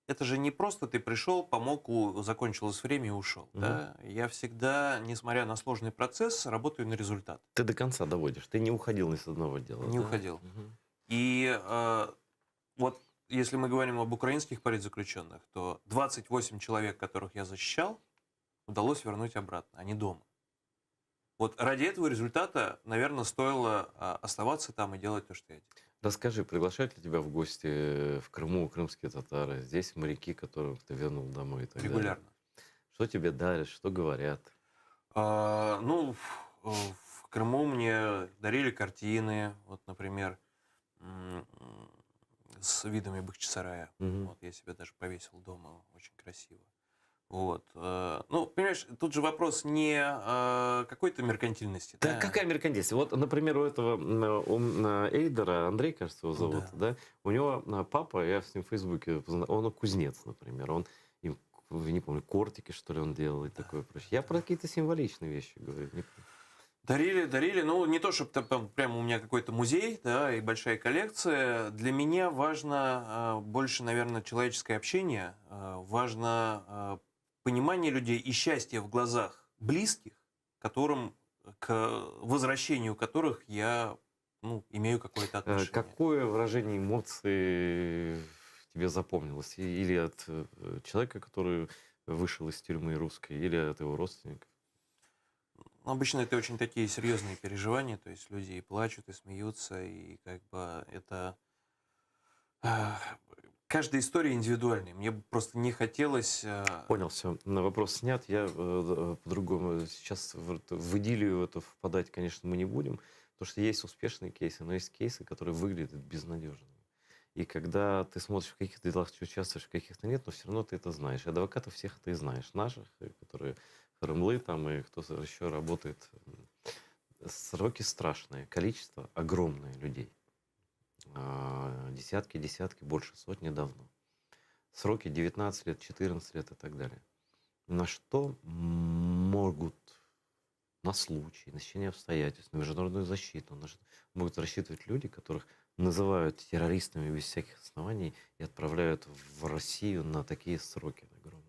это же не просто ты пришел, помог, у, закончилось время и ушел. Угу. Да? Я всегда, несмотря на сложный процесс, работаю на результат. Ты до конца доводишь, ты не уходил ни с одного дела. Не да? уходил. Угу. И э, вот если мы говорим об украинских политзаключенных, то 28 человек, которых я защищал, удалось вернуть обратно, они дома. Вот ради этого результата, наверное, стоило а, оставаться там и делать то, что я делал. Расскажи, приглашают ли тебя в гости в Крыму крымские татары? Здесь моряки, которых ты вернул домой и так Регулярно. Далее. Что тебе дарят, что говорят? А, ну, в, в Крыму мне дарили картины, вот, например, с видами Бахчисарая. Угу. Вот, я себе даже повесил дома, очень красиво. Вот. Э, ну, понимаешь, тут же вопрос не э, какой-то меркантильности. Да, да какая меркантильность? Вот, например, у этого у Эйдера, Андрей, кажется, его зовут, да. да? У него э, папа, я с ним в Фейсбуке, он кузнец, например, он им, не помню, кортики, что ли, он делал и такое прочее. Я про какие-то символичные вещи говорю. Не... Дарили, дарили. Ну, не то, чтобы там прямо у меня какой-то музей, да, и большая коллекция. Для меня важно больше, наверное, человеческое общение. Важно понимание людей и счастье в глазах близких, которым, к возвращению которых я ну, имею какое-то отношение. Какое выражение эмоций тебе запомнилось? Или от э, человека, который вышел из тюрьмы русской, или от его родственников? Ну, обычно это очень такие серьезные переживания, то есть люди и плачут, и смеются, и как бы это каждая история индивидуальная. Мне просто не хотелось... Э, Понял, все. На вопрос снят. Я э, по-другому сейчас в, в идиллию эту впадать, конечно, мы не будем, потому что есть успешные кейсы, но есть кейсы, которые выглядят безнадежными. И когда ты смотришь, в каких-то делах ты участвуешь, в каких-то нет, но все равно ты это знаешь. И адвокатов всех ты знаешь. Наших, которые Рымлы там и кто еще работает. Сроки страшные, количество огромное людей. А, десятки, десятки, больше сотни давно. Сроки 19 лет, 14 лет и так далее. На что могут на случай, на стечение обстоятельств, на международную защиту, на что могут рассчитывать люди, которых называют террористами без всяких оснований и отправляют в Россию на такие сроки огромные?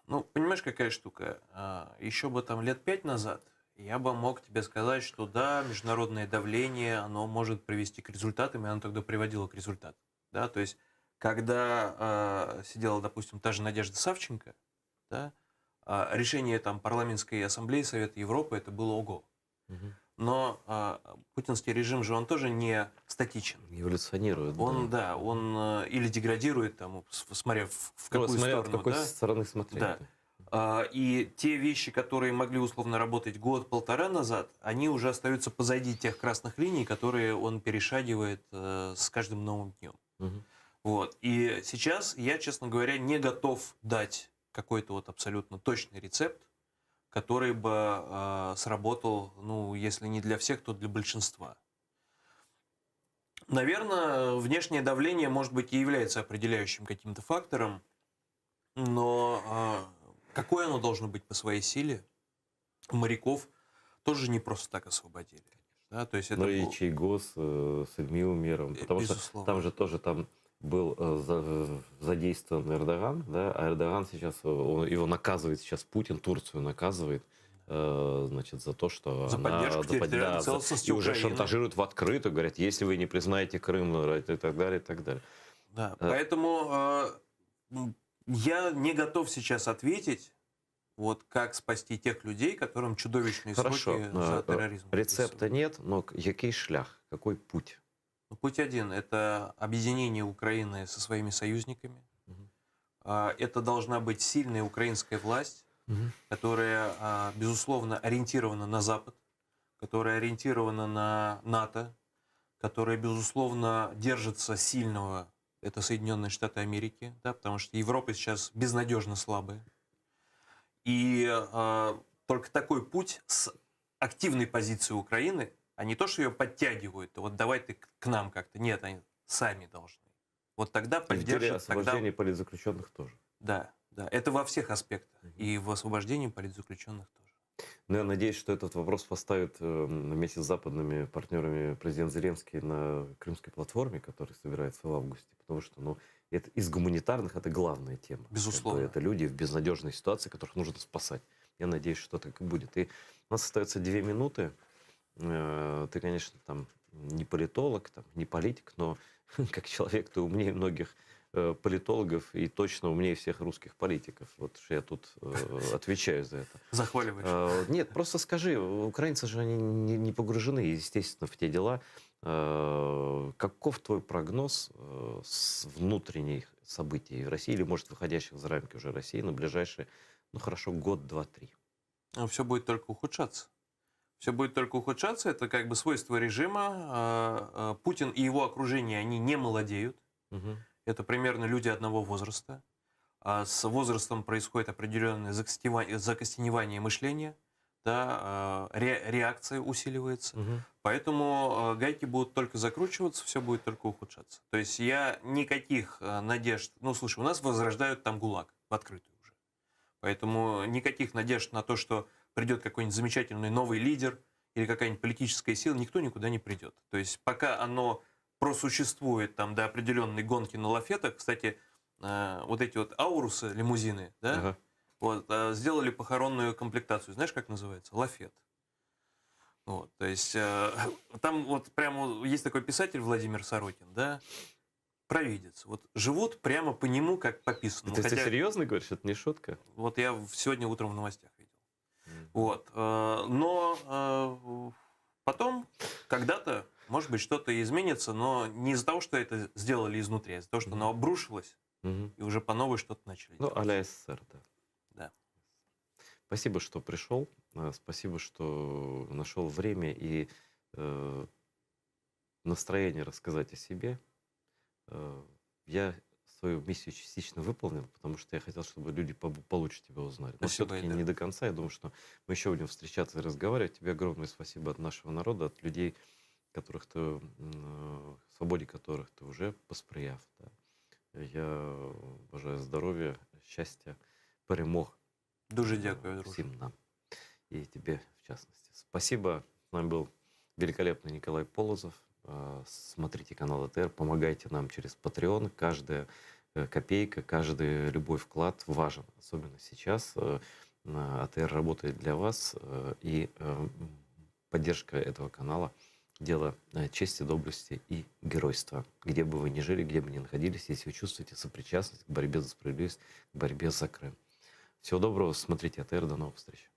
Ну, понимаешь, какая штука? А, Еще бы там лет пять назад я бы мог тебе сказать, что да, международное давление, оно может привести к результатам, и оно тогда приводило к результатам. Да, то есть, когда э, сидела, допустим, та же Надежда Савченко, да, э, решение там парламентской ассамблеи Совета Европы это было ого. Угу. Но э, путинский режим же он тоже не статичен. Эволюционирует. Он, да, да он э, или деградирует, там, смотря в, в какую ну, смотря сторону. От какой да? стороны смотреть. Да. И те вещи, которые могли условно работать год-полтора назад, они уже остаются позади тех красных линий, которые он перешагивает э, с каждым новым днем. Угу. Вот. И сейчас я, честно говоря, не готов дать какой-то вот абсолютно точный рецепт, который бы э, сработал, ну, если не для всех, то для большинства. Наверное, внешнее давление, может быть, и является определяющим каким-то фактором, но э, какое оно должно быть по своей силе, моряков тоже не просто так освободили. Да, то есть это ну и Чайгоз э, с Ильми Умером, потому Безусловно. что там же тоже там был э, задействован Эрдоган, да, а Эрдоган сейчас, он, его наказывает сейчас Путин, Турцию наказывает, э, значит, за то, что за она... поддержку территориальной да, целостности И уже Украины. шантажируют в открытую, говорят, если вы не признаете Крым, и так далее, и так далее. Да, поэтому э, я не готов сейчас ответить, вот как спасти тех людей, которым чудовищные Хорошо. сроки за терроризм. Рецепта нет, но який шлях, какой путь? Ну, путь один – это объединение Украины со своими союзниками. Угу. Это должна быть сильная украинская власть, угу. которая, безусловно, ориентирована на Запад, которая ориентирована на НАТО, которая, безусловно, держится сильного это Соединенные Штаты Америки, да, потому что Европа сейчас безнадежно слабая. И э, только такой путь с активной позицией Украины, а не то, что ее подтягивают, вот давай ты к нам как-то. Нет, они сами должны. Вот тогда поддержат. И в деле освобождения тогда... политзаключенных тоже. Да, да. Это во всех аспектах. Угу. И в освобождении политзаключенных тоже. Ну, я надеюсь, что этот вопрос поставит вместе с западными партнерами президент Зеленский на крымской платформе, которая собирается в августе, потому что, ну, Это из гуманитарных это главная тема. Как бы Безусловно. это люди в безнадежной ситуации, которых нужно спасать. Я надеюсь, что так и будет. И у нас остается две минуты. Э, Ты, конечно, там не политолог, там, не политик, но как человек ты умнее многих э, политологов и точно умнее всех русских политиков. Вот что я тут э, отвечаю за это. Захваливаешь. Э, Нет, просто скажи, украинцы же они не, не погружены, естественно, в те дела. Э, Каков твой прогноз э, с внутренних событий в России или, может, выходящих за рамки уже России на ближайшие, ну хорошо, год, два, три? Все будет только ухудшаться. Все будет только ухудшаться. Это как бы свойство режима. Э, э, Путин и его окружение, они не молодеют. Мгм. Это примерно люди одного возраста. А с возрастом происходит определенное закостева- закостеневание мышления, да, э, ре- реакция усиливается. Поэтому э, гайки будут только закручиваться, все будет только ухудшаться. То есть я никаких э, надежд... Ну, слушай, у нас возрождают там ГУЛАГ в открытую уже. Поэтому никаких надежд на то, что придет какой-нибудь замечательный новый лидер или какая-нибудь политическая сила, никто никуда не придет. То есть пока оно просуществует там до определенной гонки на лафетах, кстати, э, вот эти вот аурусы, лимузины, да, Ага. вот, э, сделали похоронную комплектацию. Знаешь, как называется? Лафет. Вот, то есть э, там вот прямо есть такой писатель Владимир Сорокин, да, провидец. Вот живут прямо по нему, как по писанному. Ты, ты Хотя- серьезно говоришь? Это не шутка? вот я в- сегодня утром в новостях видел. Вот. э, Но э, потом, когда-то, может быть, что-то и изменится, но не из-за того, что это сделали изнутри, а из-за того, что оно обрушилось, Мгм. и уже по новой что-то начали. Ну, а-ля СССР, да. Да. Спасибо, что пришел. Э, Спасибо, что нашел время и э, настроение рассказать о себе. Э, я свою миссию частично выполнил, потому что я хотел, чтобы люди побо- получше тебя узнали. Но Спасибо, все-таки Айдар. не до конца. Я думаю, что мы еще будем встречаться и разговаривать. Тебе огромное спасибо от нашего народа, от людей, которых ты, м, э, свободе которых ты уже посприяв. Да. Я бажаю здоровья, счастья, перемог. Дуже дякую, друже. Всем нам. И тебе, в частности. Спасибо. С нами был великолепный Николай Полозов. Э, Смотрите канал АТР, помогайте нам через Patreon. Каждая э, копейка, каждый любой вклад важен. Особенно сейчас. Э, э, АТР работает для вас. э, И э, м, поддержка этого канала – дело э, чести, доблести и геройства. Где бы вы ни жили, где бы ни находились, если вы чувствуете сопричастность к борьбе за справедливость, к борьбе за Крым. Всего доброго, смотрите АТР, до новых встреч.